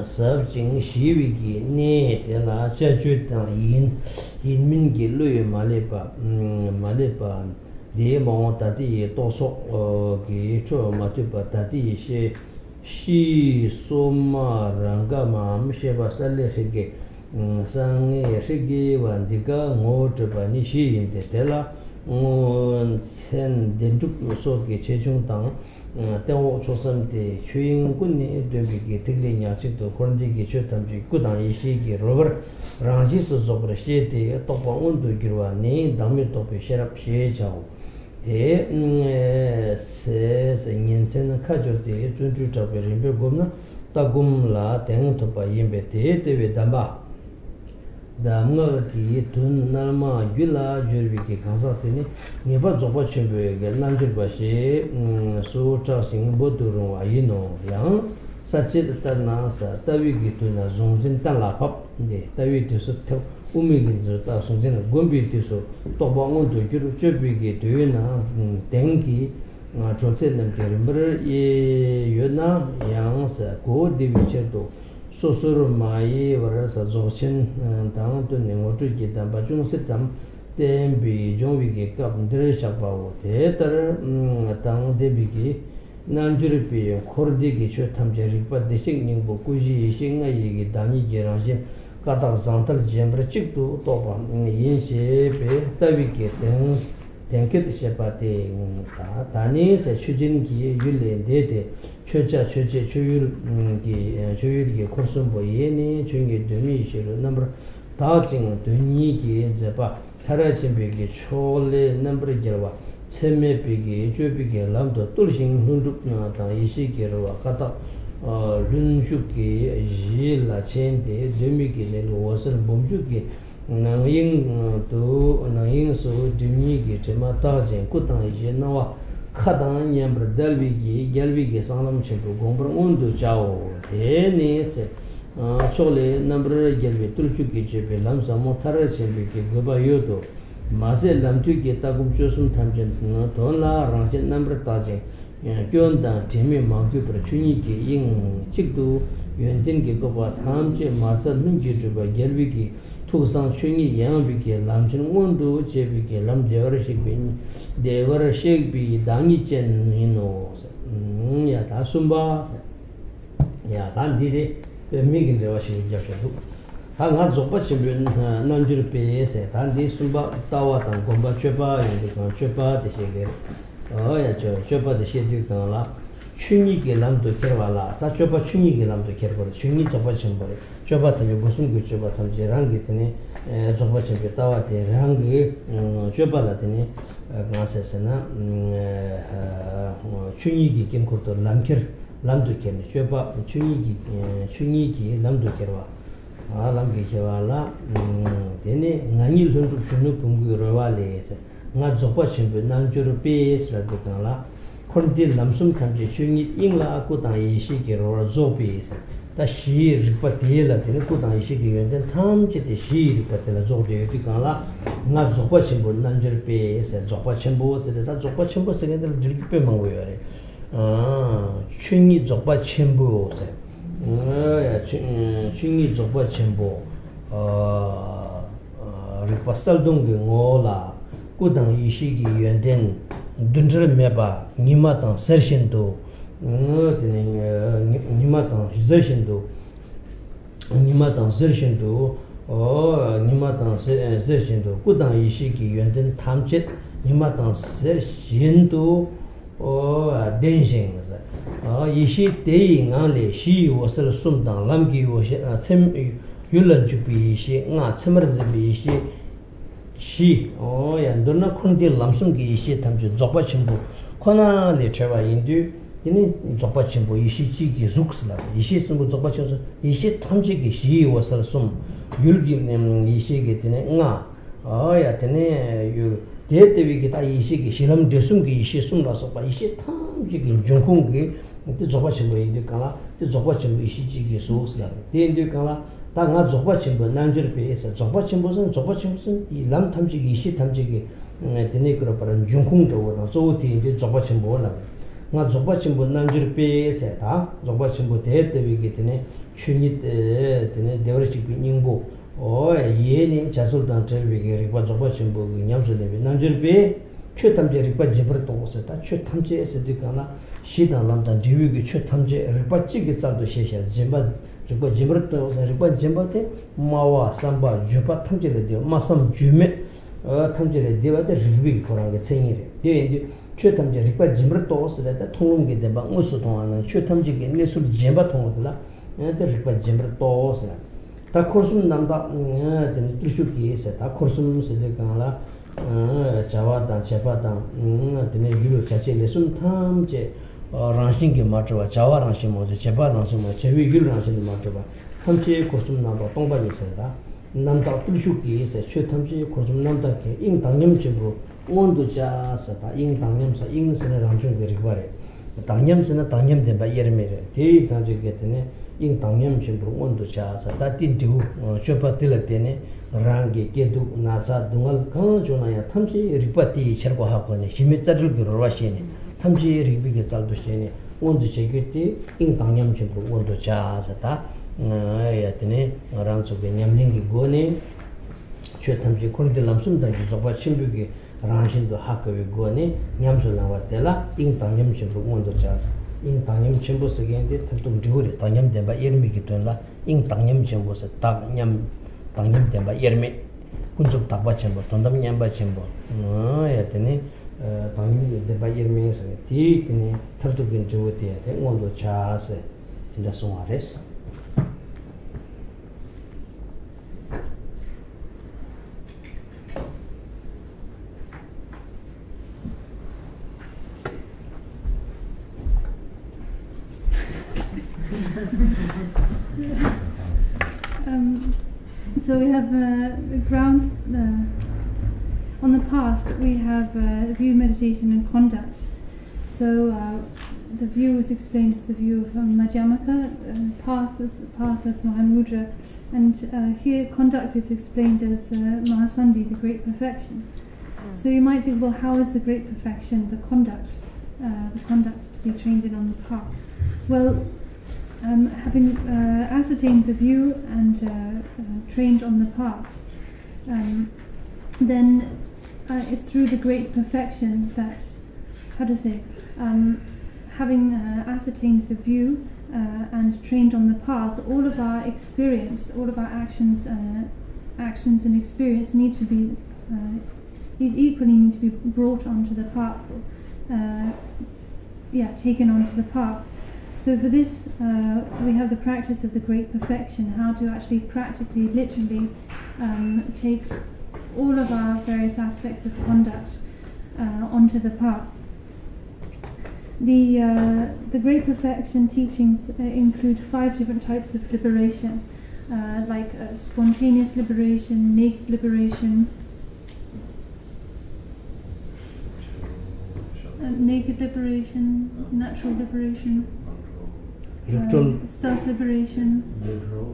ཟབ་ཅིང་ཞི་བའི་གི་གནས་དེ་ལ་དཔྱད་བརྗོད་དང་ཡིན་ཡིན་མིན་གྱི་བློ་ཡིས་མ་བསླད་པ། མ་བསླད་པ། དེའི་མ་འོངས་ད་ལྟ་ཡི་རྟོག་ཚོགས་ཀྱི་འཕྲོ་མ་མཐུད་པ། ད་ལྟ་ཡི་ཤེས་ཤེས་སོ་མ་རང་ག་མའམ་ཤེས་པ་གསལ་ལེ་ཧྲིག་གེ། གསང་ངེ་ཧྲིག་གེ་བ་འདི་ཀ་ངོ་བོ་གྲུབ་པ་ནི་གཞི་ཡིན་ཏེ། དེ་ལ་སྔོ་མཚན་བདེན་གྲུབ་སོགས་ཀྱི་ཆེ་ཆུང་དང་། སྟེང་འོག་ཕྱོགས་མཚམས་ཏེ་ཆོས་དབྱིངས་ཀུན་ནས་སྟོན་པའི་གི་ཐིག་ལེ་ཉག་གཅིག་ཏུ་འཁོར་འདས་ཀྱི་ཆོས་ཐམས་ཅད་སྐུ་དང་ཡེ་ཤེས་ཀྱི་རོལ་པར་རང་རྗེས་སུ་རྫོགས་པར་ཤེས་ཏེ་རྟོགས་པ་མངོན་དུ་གྱུར་པ་ནི་བདག་མེད་རྟོགས་པའི་ཤེས་རབ་ཞེས་བྱའོ། དེ་ཚེ་ཉིན་མཚན་ཁ་སྦྱོར་ཏེ་བརྩོན་འགྲུས་དྲག་པོས་རིམ་པས་བསྒོམས་ན་ལྟ་སྒོམ་ལ་དེང་ཐུབ་པ་ཡིན་པས། དེ་ལྟ་བུའི་གདམས་པ། གདམས་ངག་གི་དོན་རྣལ་མ་རྒྱུད་ལ་སྦྱོར་བའི་གི་གང་ཟག་དེ་ནི་ངེས་པར་རྫོགས་པ་ཆེན་པོའི་གི་རྣལ་འབྱོར་པ་ཞེས་སུ་གྲགས་ཤིང་འབོད་དུ་རུང་བ་ཡིན་ནོ། ཡང་ས་བཅད་ལྟར་ན་ས་ལྟ་བའི་གི་དོན་ལ་གཟུང་འཛིན་གཏན་ལ་ཕབ། འདི་ལྟ་བའི་དུས་སུ་ཐེག་དབུ་མའི་གི་མཛོད་ལྟར་གཟུང་འཛིན་ལ་བསྒོམ་པའི་དུས་སུ་རྟོགས་པ་མངོན་དུ་གྱུར། སྤྱོད་པའི་གི་དུས་ན་དེང་གི་གྲོལ་ཚད་རྣམས་ཀྱི་རིམ་པར་དབྱེ་ཡོད་ན་ཡང་ས་གོ་བདེ་བའི་ཕྱིར་དུ། སོ་སོར་མ་དབྱེ་བར་ས་རྫོགས་ཆེན་དང་བསྟུན་ནས་ངོ་སྤྲོད་ཀྱི་གདམས་པ་ཅུང་ཟད་ཙམ་བསྟན་པའི་སྦྱོང་བའི་གི་སྐབས་འདིར་བཞག་པའོ། དེ་ལྟར་དང་ལྡན་པའི་གི་རྣལ་འབྱོར་པས་འཁོར་འདས་ཀྱི་ཆོས་ཐམས་ཅད་རིག་པ་བདེ་གཤེགས་སྙིང་པོ་སྐུ་བཞི་ཡེ་ཤེས་ལྔ་ཡི་གི་བདག་ཉིད་ཀྱི་རང་བཞིན་ཀ་དག་ཟང་ཐལ་རྗེན་པར་གཅིག་ཏུ་རྟོགས་པ་ཡིན་ཞེས་པའི་ལྟ་བའི་གི་དེང་དེང་ཁྱད་བཤད་པ་སྟེ། ད་ནི་ས་ཆོས་ཅན་གྱི་ཡུལ་ལས་འདས་ཏེ། ཆོས་ཅན་ཆོས་ཅན་ཆོས་ཡུལ་གྱི་ཆོས་ཡུལ་གྱི་འཁོར་གསུམ་པོ་ཡི་ནི་ཆོས་ཉིད་དོན་གཉིས་ཤེས་རབ་རྣམ་པར་དག་ཅིང་དོན་གཉིས་ཀྱི་མཛད་པ་མཐར་ཕྱིན་པའི་གི་ཕྱོགས་ལས་རྣམ་པར་རྒྱལ་བ་ཚད་མེད་པའི་གི་སྤྱོད་པའི་གི་ལམ་དུ་བཏུལ་ཞིང་ལྷུན་གྲུབ་དང་ཡེ་ཤེས་ཀྱི་རོལ་པ་ཀ་དག་ལྷུན་ཞུགས་ཀྱི་གཞི་ལ་ཆེན་ཏེ་གདོད་མའི་གི་གནས་ལུགས་འོད་གསལ་འབུམ་འཇུག་གི་ནང་དབྱིངས་དུ་ནང་དབྱིངས་སུ་སྒྲིབ་གཉིས་ཀྱི་དྲི་མ་དག་ཅིང་སྐུ་དང་ཡེ་ཤེས་སྣང་བ་མཁའ་དང་མཉམ་པར་བརྡལ་བའི་གི་རྒྱལ་བའི་གི་གསང་ལམ་ཆེན་པོའི་དགོངས་པར་མངོན་དུ་བྱའོ། དེ་ནི་ཚེ་ཕྱོགས་ལས་རྣམ་པར་རྒྱལ་བའི་བརྟུལ་ཞུགས་ཀྱི་སྤྱོད་པའི་ལམ་ཟབ་མོ་མཐར་ཕྱིན་པའི་གི་དགོས་པ་ཡོད་དོ། མ་ཟད་ལམ་དུས་ཀྱི་ལྟ་སྒོམ་སྤྱོད་གསུམ་ཐམས་ཅད་དོན་ལ་རང་བཞིན་རྣམ་པར་དག་ཅིང་། སྐྱོན་དང་དྲི་མས་མ་གོས་པར་ཆོས་ཉིད་ཀྱི་དབྱིངས་གཅིག་ཏུ་ཡོན་ཏན་གྱི་བཀོད་པ་ཐམས་ཅད་མ་ཟད་ལྷུན་གྱིས་གྲུབ་པ་རྒྱལ་བའི་གི་ཐུགས་གསང་ཆོས་ཉིད་ཡངས་པའི་གི་ལམ་ཆེན་མངོན་དུ་བྱེད་པའི་གི་ལམ་བདེ་བར་གཤེགས་པའི་བདེ་བར་གཤེགས་པའི་བདག་ཉིད་ཅན་ཡིན་ནོ། ཡ་ད་གསུམ་པ། ཡ་ད་འདི་དེ་དཔེ་མིང་གི་འགྲེལ་བ་ཞིག་རྒྱབ་བཞག་འདུག་ད་ང་རྫོགས་པ་ཆེན་པོའི་རྣལ་འབྱོར་པས་ཟེར། ད་འདི་གསུམ་པ་ལྟ་བ་དང་སྒོམ་པ་སྤྱོད་པ་ཡོང་དུས་གང་སྤྱོད་པ་དེ་བཤད་ཀྱི་རེད། ཨོ་ཡ་ཆོས་སྤྱོད་པ་དེ་བཤད་དུས་གང་ལ། ཆོས་ཉིད་ཀྱི་ལམ་དུ་ཁྱེར་བ་ལ་ས་སྤྱོད་པ་ཆོས་ཉིད་ཀྱི་ལམ་དུ་ཁྱེར་དགོས་རེད། ཆོས་ཉིད་རྫོགས་པ་ཆེན་པོ་རེད། སྤྱོད་པ་དེ་ནི་སྒོ་གསུམ་གྱི་སྤྱོད་པ་ཐམས་ཅད་རང་གི་དེ་ནི་རྫོགས་པ་ཆེན་པོའི་ལྟ་བ་དེ་རང་གི་སྤྱོད་པ་ལ་དེ་ནི་གང་ཟེར་ཟེར་ན། ཆོས་ཉིད་ཀྱི་དཀྱིལ་འཁོར་དུ་ལམ་ཁྱེར་ལམ་དུ་ཁྱེར་ནས་སྤྱོད་པ་ཆོས་ཉིད་ཀྱི་ཆོས་ཉིད་ཀྱི་ལམ་དུ་ཁྱེར་བ། ལམ་གྱི་ཁྱེར་བ་ལ། དེ་ནས་ང་ཉིད་ལྷུན་གྲུབ་གཞོན་ནུ་བུམ་སྐུའི་རོལ་པ་ལས། ང་རྫོགས་པ་ཆེན་པོའི་རྣལ་འབྱོར་པས་ཟེར་དུས་གང་ལ། འཁོར་འདས་ལམ་གསུམ་ཐམས་ཅད་ཆོས་ཉིད་དབྱིངས་ལ་སྐུ་དང་ཡེ་ཤེས་ཀྱི་རོལ་པར་རྫོགས་པས་ཟེར། ད་གཞིའི་རིག་པ་དེ་ལ་དེ་ནི་སྐུ་དང་ཡེ་ཤེས་ཀྱི་ཡོན་ཏན་ཐམས་ཅད་དེ་གཞིའི་རིག་པ་དེ་ལ་རྫོགས་ཏེ་ཡོད་དུས་གང་ལ། ང་རྫོགས་པ་ཆེན་པོའི་རྣལ་འབྱོར་པས་ཟེར། རྫོགས་པ་ཆེན་པོ་ཟེར་ཏེ་ད་རྫོགས་པ་ཆེན་པོ་ཟེར་མཁན་དེ་ལ་འགྲེལ་རྒྱུ་དཔེ་མང་པོ་ཡོད་རེད། ཨ། ཆོས་ཉིད་རྫོགས་པ་ཆེན་པོ་ཟེར། ཨ། ཡ། ཆོས་ཆོས་ཉིད་རྫོགས་པ་ཆེན་པོ། ཨ། རིག་པ་གསལ་སྟོང་གི་ངོ་བོ་ལ། སྐུ་དང་ཡེ་ཤེས་ཀྱི་ཡོན་ཏན་འདུ་འབྲལ་མེད་པ་ཉི་མ་དང་ཟེར་བཞིན་དུ། དེ་ནས་ཉི་ཉི་མ་དང་ཟེར་བཞིན་དུ། ཉི་མ་དང་ཟེར་བཞིན་དུ། ཨོ། ཉི་མ་དང་ཟེར་ཟེར་བཞིན་དུ། སྐུ་དང་ཡེ་ཤེས་ཀྱི་ཡོན་ཏན་ཐམས་ཅད་ཉི་མ་དང་ཟེར་བཞིན་དུ། ཨོ། ལྡན་ཞིང་། ཨོ། ཡེ་ཤེས་དེ་ཡི་ངང་ལས་གཞི་ཡི་འོད་གསལ་གསུམ་དང་། ལམ་གྱི་འོད་ཤེས་ཚད་མ་ཡུལ་ལ་འཇུག་པའི་ཡེ་ཤེས་ལྔ། ཚད་མར་འཛིན་པའི་ཡེ་ཤེས་བཞི། ཨོ་ཡ། མདོར་ན་འཁོར་འདས་ལམ་གསུམ་གྱི་ཡེ་ཤེས་ཐམས་ཅད་རྫོགས་པ་ཆེན་པོ་ཁོ་ན་ལས་གྲོལ་བ་ཡིན་དུས། དེ་ནི་རྫོགས་པ་ཆེན་པོ་ཡེ་ཤེས་གཅིག་གི་གཟུགས་སུ་ལབ། ཡེ་ཤེས་གསུམ་པོ་རྫོགས་པ་ཆེན་པོ། ཡེ་ཤེས་ཐམས་ཅད་ཀྱི་གཞི་ཡི་འོད་གསལ་གསུམ། ཡུལ་གྱི་ཡེ་ཤེས་ཀྱི་དེ་ནི་ལྔ། ཨོ་ཡ། དེ་ནས་ཡུལ་དེ་ལྟ་བུའི་གི་ད་ཡེ་ཤེས་ཀྱི་གཞི་ལམ་འབྲས་གསུམ་གྱི་ཡེ་ཤེས་གསུམ་ལ་སོགས་པ་ཡེ་ཤེས་ཐམས་ཅད་ཀྱི་འབྱུང་ཁུངས་ཀྱི་དེ་རྫོགས་པ་ཆེན་པོ་ཡིན་དུས་གང་ལ། དེ་རྫོགས་པ་ཆེན་པོ་ཡེ་ཤེས་གཅིག་གི་གཟུགས་ལ། དེ་ཡིན་དུས་གང་ལ། ད་ང་རྫོགས་པ་ཆེན་པོའི་རྣལ་འབྱོར་པས་ཟེར། རྫོགས་པ་ཆེན་པོ་ཟེར་ན་རྫོགས་པ་ཆེན་པོ་ཟེར་ན་ཡི་ལམ་ཐམས་ཅད་ཀྱི་ཡེ་ཤེས་ཐམས་ཅད་ཀྱི་དེ་ནས་ཀུན་པར་འབྱུང་ཁུངས་འདྲ་བོ་དང་གཙོ་བོ་དེ་ཡིན་དུས་རྫོགས་པ་ཆེན་པོ་ལ། ང་རྫོགས་པ་ཆེན་པོའི་རྣལ་འབྱོར་པས་ཟེར། ད་རྫོགས་པ་ཆེན་པོ་དེ་ལྟ་བུའི་གི་དེ་ནས་ཆོས་ཉིད་དེ་ནས་བདེ་བར་གཤེགས་པའི་སྙིང་པོ། ཨོ་ཡ། ཡེ་ནས་བྱ་རྩོལ་དང་བྲལ་བའི་གི་རིག་པ་རྫོགས་པ་ཆེན་པོ་གི་ཉམས་སུ་ལེན་པའི་རྣལ་འབྱོར་པས། ཆོས་ཐམས་ཅད་རིག་པ་རྗེན་པར་རྟོགས་ཟེར། ད་ཆོས་ཐམས་ཅད་ཟེར་དུས་གང་ལ། གཞི་དང་ལམ་དང་འབྲས་བུའི་གི་ཆོས་ཐམས་ཅད་རིག་པ་གཅིག་གི་རྩལ་དུ་ཤེས་ཤིང་། རྗེན་པ། རིག་པ་རྗེན་པར་རྟོགས་ཟེར། རིག་པ་རྗེན་པ་དེ་སྨྲ་བ་བསམ་པ་བརྗོད་པ་ཐམས་ཅད་ལས་འདས་པ། སྨྲ་བསམ་བརྗོད་མེད་ཐམས་ཅད་ལས་འདས་པ་དེ་རིག་པའི་ཁོ་རང་གི་མཚན་ཉིད་རེད། དེ་ཡིན་དུས་ཆོས་ཐམས་ཅད་རིག་པ་རྗེན་པར་རྟོགས་ཟེར་ཏེ། མཐོང་ལམ་གྱི་བདེན་པ་དངོས་སུ་མཐོང་བ་ན་ཆོས་ཐམས་ཅད་ཀྱི་གནས་ཚུལ་རྗེན་པ་མཐོང་བ་དེ་ལ་དེ་རིག་པ་རྗེན་པར་རྟོགས་ཟེར། ད་འཁོར་གསུམ་རྣམ་དག་དེ་ནི་བརྟུལ་ཞུགས་ཀྱིས་ཟེར། ད་འཁོར་གསུམ་ཟེར་དུས་གང་ལ། བྱ་བ་དང་བྱེད་པ་དང་། དེ་ནས་ཡུལ་བྱ་བྱེད་ལས་གསུམ་ཐམས་ཅད་རང་བཞིན་གྱིས་མ་གྲུབ་པ། བྱ་བ་རང་བཞིན་མ་གྲུབ། བྱེད་པ་རང་བཞིན་མ། བྱ་བའི་ཡུལ་རང་བཞིན་དུ་མ་གྲུབ་པ་ཐམས་ཅད་འཁོར་གསུམ་རྣམ་དག་སྟོང་པ་ཉིད་ཟེར། ད་རྣམ་དག་བརྟུལ་ཞུགས་ཀྱིས་ཟེར། ཆོས་ཐམས་ཅད་འཁོར་གསུམ་རྣམ་དག་གི་དབྱིངས་བདག་ཉིད་ཆེན་པོར་མངོན་དུ་བྱ་ཟེར། ད་དབྱིངས་བདག་ཉིད་ཟེར། དབྱིངས་ཟེར་ན་རང་བྱུང་གི་རིག་པ་རེད། བདག་ཉིད་ཟེར་ན་བདག་ཉིད་བདེན་པ་དབྱེར་མེད་རེད། དེ་ཡི་དང་བཅས་ཀྱི་དེ་ནས་དབྱིངས་བདག་ཉིད་ཆེན་པོར་མངོན་དུ་བྱ་ཟེར། ད་དེ་འབྲས་བུ་སྤྱོད་པ་དེ་ལ་བརྟེན་ནས་རང་གི་སྐྱིད་སྡུག་ན་ཚ་སྡུག་བསྔལ་གང་བྱུང་ན་ཡང་ཐམས་ཅད་རིག་པ་དེ་ཡི་འཆར་སྒོ་ཧ་གོ་ནས་གཞི་མེད་རྩལ་འགྲུབ་ཀྱི་རོལ་པ་བྱས་ནས་ཐམས་ཅད་རིག་པའི་གི་རྩལ་དུ་བྱས་ནས་མངོན་དུ་བྱ་རྒྱུ་དེ་དབྱིངས་བདག་ཉིད་ཆེན་པོར་མངོན་དུ་བྱ་ཟེར། ད་ཡ་དེ་ནས་ང་རང་ཚོ་གི་ཉམས་ལེན་གྱི་སྒོ་ནས་ཆོས་ཐམས་ཅད་འཁོར་འདས་ལམ་གསུམ་ཐམས་ཅད་རྫོགས་པ་ཆེན་པོའི་གི་རང་བཞིན་དུ་ཧ་གོ་བའི་སྒོ་ནས་ཉམས་སུ་བླང་བ་དེ་ལ་དབྱིངས་བདག་ཉིད་ཆེན་པོར་མངོན་དུ་བྱ། དབྱིངས་བདག་ཉིད་ཆེན་པོ་ཟེར་མཁན་དེ་མཐར་ཐུག་འབྲས་བུ་རེད། བདག་ཉིད་བདེན་པ་དབྱེར་མེད་ཀྱི་དོན་ལ་དབྱིངས་བདག་ཉིད་ཆེན་པོ་ཟེར། བདག་ཉིད་བདག་ཉིད་བདེན་པ་དབྱེར་མེད། ཀུན་རྫོབ་དག་པ་ཆེན་པོ། དོན་དམ་མཉམ་པ་ཆེན་པོ། ཡ་དེ་ནས་བདག་ཉིད་བདེན་པ་དབྱེར་མེད་ཟེར་ནས་དེའི་དེ་ནས་མཐར་ཐུག་གི་འབྲས་བུ་དེ་དེ་མངོན་དུ་བྱ་ཟེར་དེ་འདྲ་གསུངས་པ་རེད། Um, so we have uh, the ground uh, on the path. We have uh, view, meditation, and conduct. So uh, the view is explained as the view of um, Madhyamaka. Uh, path is the path of Mahamudra, and uh, here conduct is explained as uh, Mahasandhi, the great perfection. So you might think, well, how is the great perfection the conduct, uh, the conduct to be trained in on the path? Well, um, having uh, ascertained the view and uh, uh, trained on the path, um, then uh, it's through the great perfection that, how to say, um, having uh, ascertained the view uh, and trained on the path, all of our experience, all of our actions, uh, actions and experience need to be uh, these equally need to be brought onto the path, uh, yeah, taken onto the path. So for this, uh, we have the practice of the great perfection, how to actually practically, literally um, take all of our various aspects of conduct uh, onto the path. The, uh, the great perfection teachings uh, include five different types of liberation, uh, like uh, spontaneous liberation, naked liberation, Uh, naked liberation, natural liberation, རིག་གྲོལ། uh, self liberation, Liberal,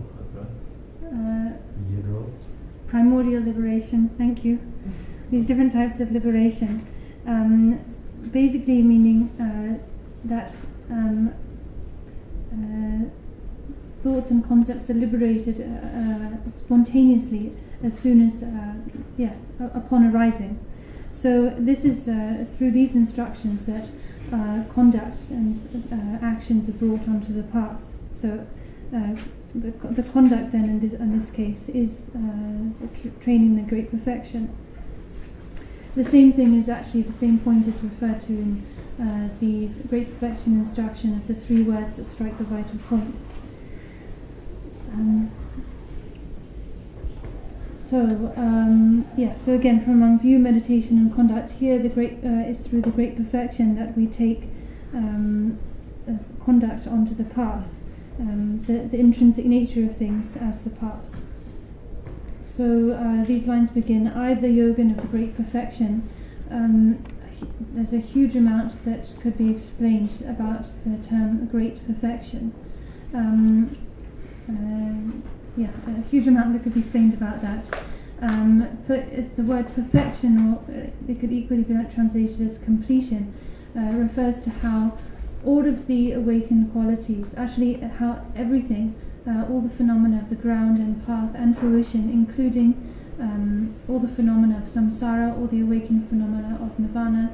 uh, liberal, primordial liberation. Thank you. These different types of liberation. Um, basically, meaning uh, that um, uh, thoughts and concepts are liberated uh, uh, spontaneously as soon as, uh, yeah, u- upon arising. So this is uh, through these instructions that uh, conduct and uh, actions are brought onto the path. So uh, the, co- the conduct then in this, in this case is uh, tr- training the great perfection. The same thing is actually, the same point is referred to in uh, the great perfection instruction of the three words that strike the vital point. Um, so, um, yeah, so again, from among view, meditation, and conduct, here the great uh, is through the great perfection that we take um, uh, conduct onto the path, um, the, the intrinsic nature of things as the path. So uh, these lines begin, I, the Yogin of the great perfection. Um, hu- there's a huge amount that could be explained about the term great perfection. Um, uh, yeah, a huge amount that could be explained about that. Um, but uh, the word perfection, or uh, it could equally be translated as completion, uh, refers to how all of the awakened qualities, actually, uh, how everything, uh, all the phenomena of the ground and path and fruition, including um, all the phenomena of samsara, all the awakened phenomena of nirvana,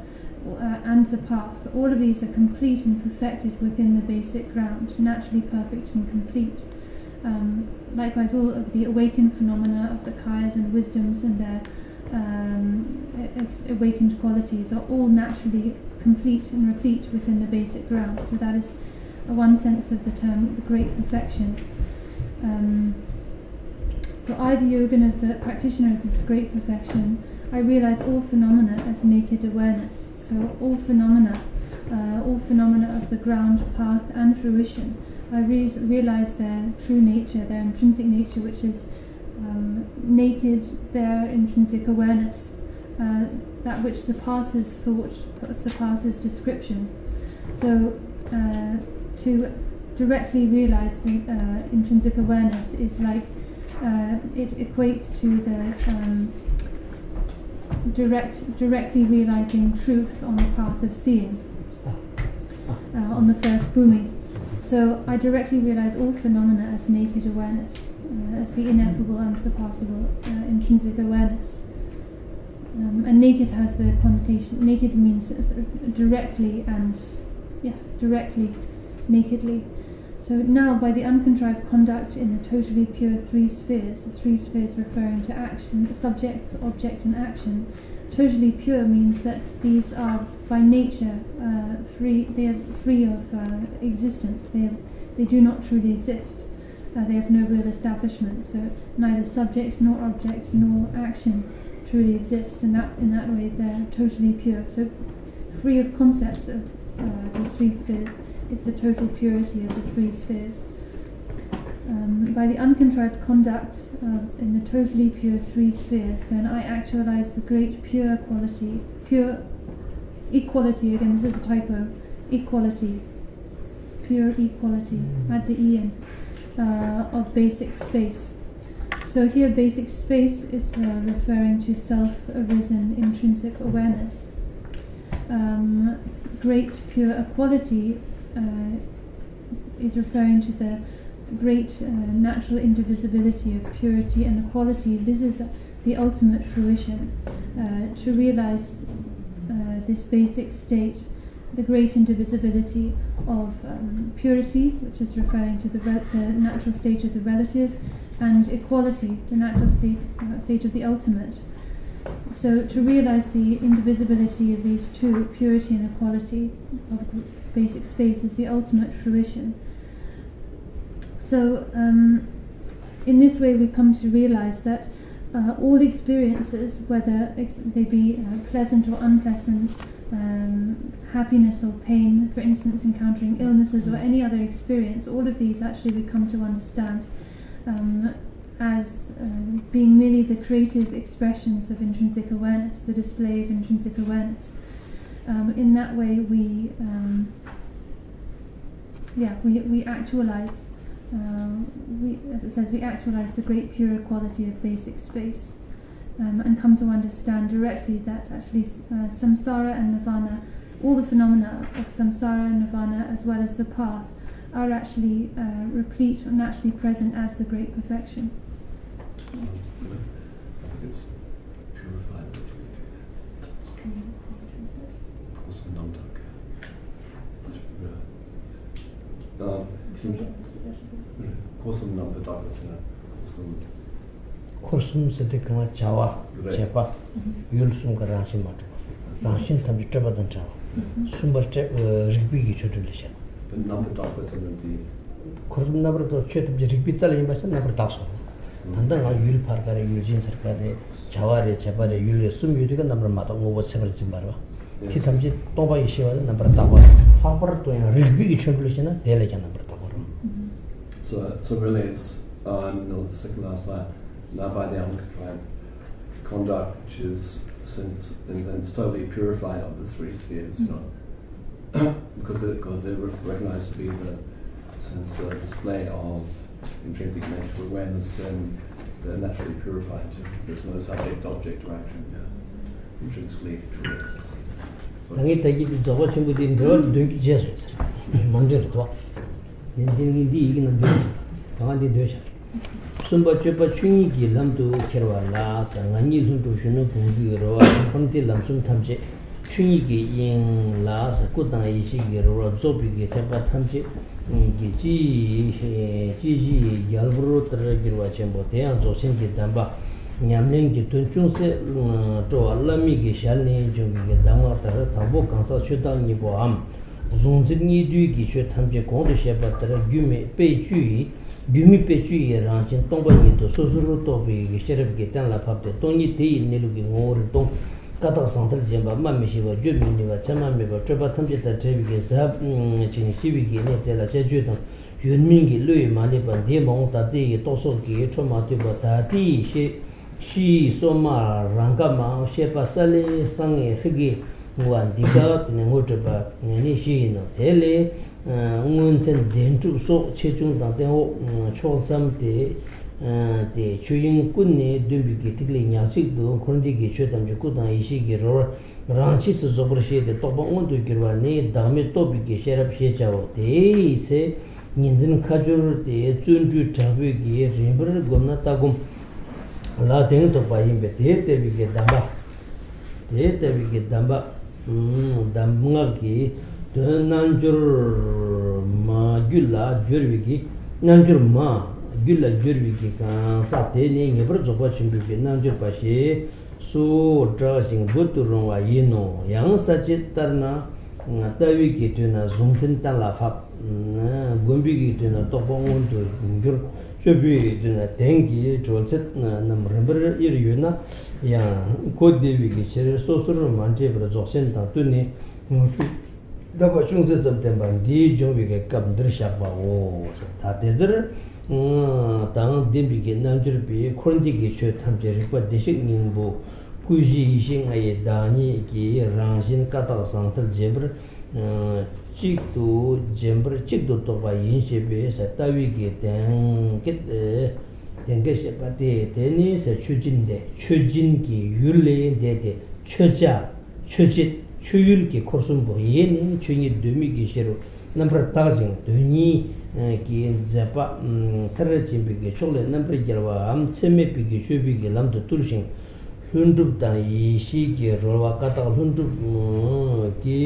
uh, and the path, all of these are complete and perfected within the basic ground, naturally perfect and complete. Um, likewise, all of the awakened phenomena of the kayas and wisdoms and their um, ex- awakened qualities are all naturally complete and replete within the basic ground. So that is uh, one sense of the term, the great perfection. Um, so I, the yogin of the practitioner of this great perfection, I realize all phenomena as naked awareness. So all phenomena, uh, all phenomena of the ground, path, and fruition, I re- realize their true nature, their intrinsic nature, which is um, naked, bare, intrinsic awareness, uh, that which surpasses thought, surpasses description. So uh, to directly realize the uh, intrinsic awareness is like uh, it equates to the um, direct, directly realizing truth on the path of seeing, uh, on the first bhumi. So I directly realize all phenomena as naked awareness, uh, as the ineffable, unsurpassable, uh, intrinsic awareness. Um, and naked has the connotation, naked means sort of directly and, yeah, directly, nakedly. So now, by the uncontrived conduct in the totally pure three spheres, the three spheres referring to action, subject, object, and action, totally pure means that these are by nature uh, free, they are free of uh, existence, they, are, they do not truly exist. Uh, they have no real establishment, so neither subject nor object nor action truly exist. In that, in that way, they're totally pure. So, free of concepts of uh, the three spheres is the total purity of the three spheres. Um, by the uncontrived conduct uh, in the totally pure three spheres, then I actualize the great pure quality, pure equality. Again, this is a typo. Equality, pure equality at the end uh, of basic space. So here, basic space is uh, referring to self-arisen intrinsic awareness. Um, great pure equality uh, is referring to the great uh, natural indivisibility of purity and equality. This is the ultimate fruition. Uh, to realize uh, this basic state, the great indivisibility of um, purity, which is referring to the, re- the natural state of the relative, and equality, the natural state, uh, state of the ultimate. So, to realize the indivisibility of these two, purity and equality of basic space, is the ultimate fruition. So, um, in this way, we come to realize that uh, all experiences, whether ex- they be uh, pleasant or unpleasant, um, happiness or pain, for instance, encountering illnesses or any other experience, all of these actually we come to understand um, as um, being merely the creative expressions of intrinsic awareness, the display of intrinsic awareness. Um, in that way, we, um, yeah, we, we actualize, uh, we, as it says, we actualize the great pure quality of basic space, um, and come to understand directly that actually, uh, samsara and nirvana, all the phenomena of samsara and nirvana, as well as the path, are actually, uh, replete and actually present as the great perfection. It's purified with three feet. Of course, I'm not dark. Um, of course, I'm not the darkness in it. Of course, I'm འཁོར་གསུམ་ཟེར་དུས་གང་ལ་བྱ་བ། རེད། བྱེད་པ། ཡུལ་གསུམ་གྱི་རང་བཞིན་མ་གྲུབ་པ། རང་བཞིན་ཐམས་ཅད་སྤྲོས་པ་དང་བྲལ་བ། གསུམ་པ་སྤྲད་རིག་པའི་གི་ཆོ་འཕྲུལ་ལས་བཤད། But not the darkness of the འཁོར་གསུམ་རྣམ་པར་དག་ཆོས་ཐམས་ཅད་རིག་པའི་རྩལ་ཡིན་པ་ཞིག་རྣམ་པར་དག་སོང་། ད་ལྟ་ང་ཡུལ་ཕར་ག་རེ་ཡུལ་ཅན་ཚུར་ག་རེ་བྱ་བ་རེ་བྱེད་པ་རེ་ཡུལ་རེ་གསུམ་ཡོད་དུས་ཀ་རྣམ་པར་མ་དག་དངོས་པོ་ཚད་པར་འཛིན་པ་རེད་བ། དེ་ཐམས་ཅད་སྟོང་པ་ཡེ་ཤེས་པ་དེ་རྣམ་པར་དག་པ། ལྷག་པར་དུ་ཡང་རིག་པའི་གི་ཆོ་འཕྲུལ་ལས་བཤད་ན་དེ་ལས་ཀྱང་རྣམ་པར་དག་པ་རེད། So, so really it's, uh, in the second last line, not by the uncontrived conduct, which is, since, in a sense, totally purified of the three spheres, you know, because it, because it re- recognized to be the sense, uh, display of intrinsic nature, awareness, and they're naturally purified. There's no subject, object, or action, yeah, intrinsically truly existing. So ད་ངས་ད་གིན་དེ་རྫོགས་པ་ཆེན་པོ་དེ་འགྲེལ་བ་འདོན་རྒྱུ་བརྗེད་སོང་ཟེར། མ་འདོན་རེད་དོ། ཡིན་དེ་ངས་འདི་ཡི་གེ་ནང་འདོན་ད་ང་འདི་འདོན་བྱ། གསུམ་པ་སྤྱོད་པ་ཆོས་ཉིད་ཀྱི་ལམ་དུ་ཁྱེར་བ་ལ་ཟེར། ང་གཉིས་ལྷུན་གྲུབ་གཞོན་ནུ་གུང་རྒྱུད་ཀྱི་རོལ་པ་འཁོར་འདས་ལམ་གསུམ་ཐམས་ཅད་ཆོས་ཉིད་ཀྱི་དབྱིངས་ལ་ཟེར། སྐུ་དང་ཡེ་ཤེས་ཀྱི་རོལ་པ་རྫོགས་པའི་གི་ཐེག་པ་ཐམས་ཅད་ཀྱི་སྤྱི་སྤྱི་གཞིའི་རྒྱལ་པོར་ལྟར་གྱུར་པ་ཆེན་པོ་དེ་ཡང་རྫོགས་ཆེན་གྱི་གདམས་པ་ཉམས་ལེན་གྱི་དོན་ཅུང་ཟད་སྤྲོ་བ་བླ་མེད་ཀྱི་ཞལ་ནས་འབྱུང་བའི་གི་གདམས་ངག་ལྟར་དང་པོ་གང་ཟག་ཆོས་བདག་གཉིས་པོའམ། གཟུང་འཛིན་གཉིས་འདུས་ཀྱི་ཆོས་ཐམས་ཅད་གོང་དུ་བཤད་པ་ལྟར་རྒྱུ་མེད་དཔེ་བཅུ་ཡི་རྒྱུ་མེད་དཔེ་བཅུ་ཡི་རང་བཞིན་སྟོང་པ་ཉིད་དུ་སོ་སོར་རྟོག་པའི་ཤེས་རབ་ཀྱིས་གཏན་ལ་ཕབ་སྟེ་སྟོང་ཉིད་དེ་ཡི་གནས་ལུགས་ཀྱི་ངོ་བོ་རིག་སྟོང་ཀ་དག་ཟང་ཐལ་རྗེན་པ་སྨྲ་མི་ཤེས་པ་བརྗོད་མི་ནུས་པ་མཚན་མ་མེད་པ་སྤྲོས་པ་ཐམས་ཅད་དང་བྲལ་བའི་གི་ཟབ་ཅིང་ཞི་བའི་གི་གནས་དེ་ལ་དཔྱད་བརྗོད་དང་ཡོད་མིན་གྱི་བློ་ཡིས་མ་བསླད་པ་འདས་མ་འོངས་ད་ལྟའི་གི་རྟོག་ཚོགས་ཀྱིས་འཕྲོ་མ་མཐུད་པ་ད་ལྟའི་ཤེས། ཕྱིའི་སོ་མ་རང་ཀ་མའམ་ཤེས་པ་ས་ལེ་སང་ངེ་ཧྲི་གེ་ངུ་བ་འདི་ག་དེ་ནས་ངོ་སྤྲོད་པ་ནི་བཞི་ཡིན་ནོ། དེ་ལས་མངོན་མཚན་བདེན་གྲུབ་སོགས་ཆེ་ཆུང་དང་སྟེང་འོག་ཕྱོགས་མཚམས་ཏེ། དེ་ཆོས་དབྱིངས་ཀུན་ནས་བསྡུས་པའི་གི་ཐིག་ལེ་ཉག་གཅིག་ཏུ་འཁོར་འདས་ཀྱི་ཆོས་ཐམས་ཅད་སྐུ་དང་ཡེ་ཤེས་ཀྱི་རོལ་པར་རང་ཆས་སུ་རྫོགས་པར་ཤེས་ཏེ་རྟོགས་པ་མངོན་དུ་གྱུར་པ་ནི་བདག་མེད་རྟོགས་པའི་གི་ཤེས་རབ་ཞེས་བྱའོ། དེའི་ཚེ་ཉིན་མཚན་ཁ་སྦྱོར་ཏེ་བརྩོན་འགྲུས་དྲག་པོས་ཀྱི་རིམ་པར་བསྒོམས་ན་ལྟ་སྒོམ་ལ་གདེང་ཐོབ་པ་ཡིན་པས། དེ་ལྟ་བུའི་གི་གདམས་པ། དེ་ལྟ་བུའི་གི་གདམས་པ། གདམས་ངག་གི་དོན་རྣལ་འབྱོར་མ་རྒྱུད་ལ་སྦྱོར་བའི་གི་རྣལ་འབྱོར་མ་རྒྱུད་ལ་སྦྱོར་བའི་གི་གང་ཟག་དེ་ནི་ངེས་པར་རྫོགས་པ་ཆེན་པོའི་གི་རྣལ་འབྱོར་པ་ཞེས་སུ་གྲགས་ཤིང་འབོད་དུ་རུང་བ་ཡིན་ནོ། ཡང་ས་བཅད་ལྟར་ན། ལྟ་བའི་གི་དུས་ན་གཟུང་འཛིན་གཏན་ལ་ཕབ། སྒོམ་པའི་གི་དུས་ན་རྟོགས་པ་མངོན་དུ་གྱུར། སྤྱོད་པའི་གི་དུས་ན་དོན་གྱི་གྲོལ་ཚད་རྣམས་རིམ་པར་དབྱེར་ཡོད་ན་ཡང་གོ་བདེ་བའི་གི་ཕྱིར་སོ་སོར་མ་འདྲེས་པར་རྫོགས་ཆེན་དང་བསྟུན་ནས་ངོ་སྤྲོད་བསྡམས་པ་ཅུང་ཟད་ཙམ་བསྟན་པ་འདིའི་སྦྱོང་བའི་གི་སྐབས་འདིར་བཞག་པའོ། ད་དེ་ལྟར། དང་ལྡན་པའི་གི་རྣལ་འབྱོར་པས་འཁོར་འདས་ཀྱི་ཆོས་ཐམས་ཅད་རིག་པ་བདེ་གཤེགས་སྙིང་པོ་སྐུ་བཞི་ཡེ་ཤེས་ལྔ་ཡི་བདག་ཉིད་ཀྱི་རང་བཞིན་ཀ་དག་ཟང་ཐལ་རྗེན་པར་གཅིག་ཏུ་རྗེན་པར་གཅིག་ཏུ་རྟོགས་པ་ཡིན་ཞེས་པའི་ལྟ་བའི་གི་དོན་བཀལ་དོན་བཀལ་བཤད་པ་སྟེ། དེ་ནི་ཆོས་སྦྱིན་ཏེ་ཆོས་སྦྱིན་གྱི་ཡུལ་ལས་འདས་ཏེ་ཆོས་ཅན། ཆོས་ཅན། ཆོས་ཡུལ་གྱི་འཁོར་གསུམ་པོ་ཡེ་ནས་ཆོས་ཉིད་གདོད་མའི་གི་ཤེས་རབ་རྣམ་པར་དག་ཅིང་དོན་གཉིས་ཀྱི་མཛད་པ་མཐར་ཕྱིན་པའི་གི་ཕྱོགས་ལས་རྣམ་པར་རྒྱལ་བའམ་ཚད་མེད་པའི་གི་སྤྱོད་པའི་གི་ལམ་དུ་བཏུལ་ཞིང་། ལྷུན་གྲུབ་དང་ཡེ་ཤེས་ཀྱི་རོལ་པ་ཀ་དག་ལྷུན་གྲུབ་ཀྱི་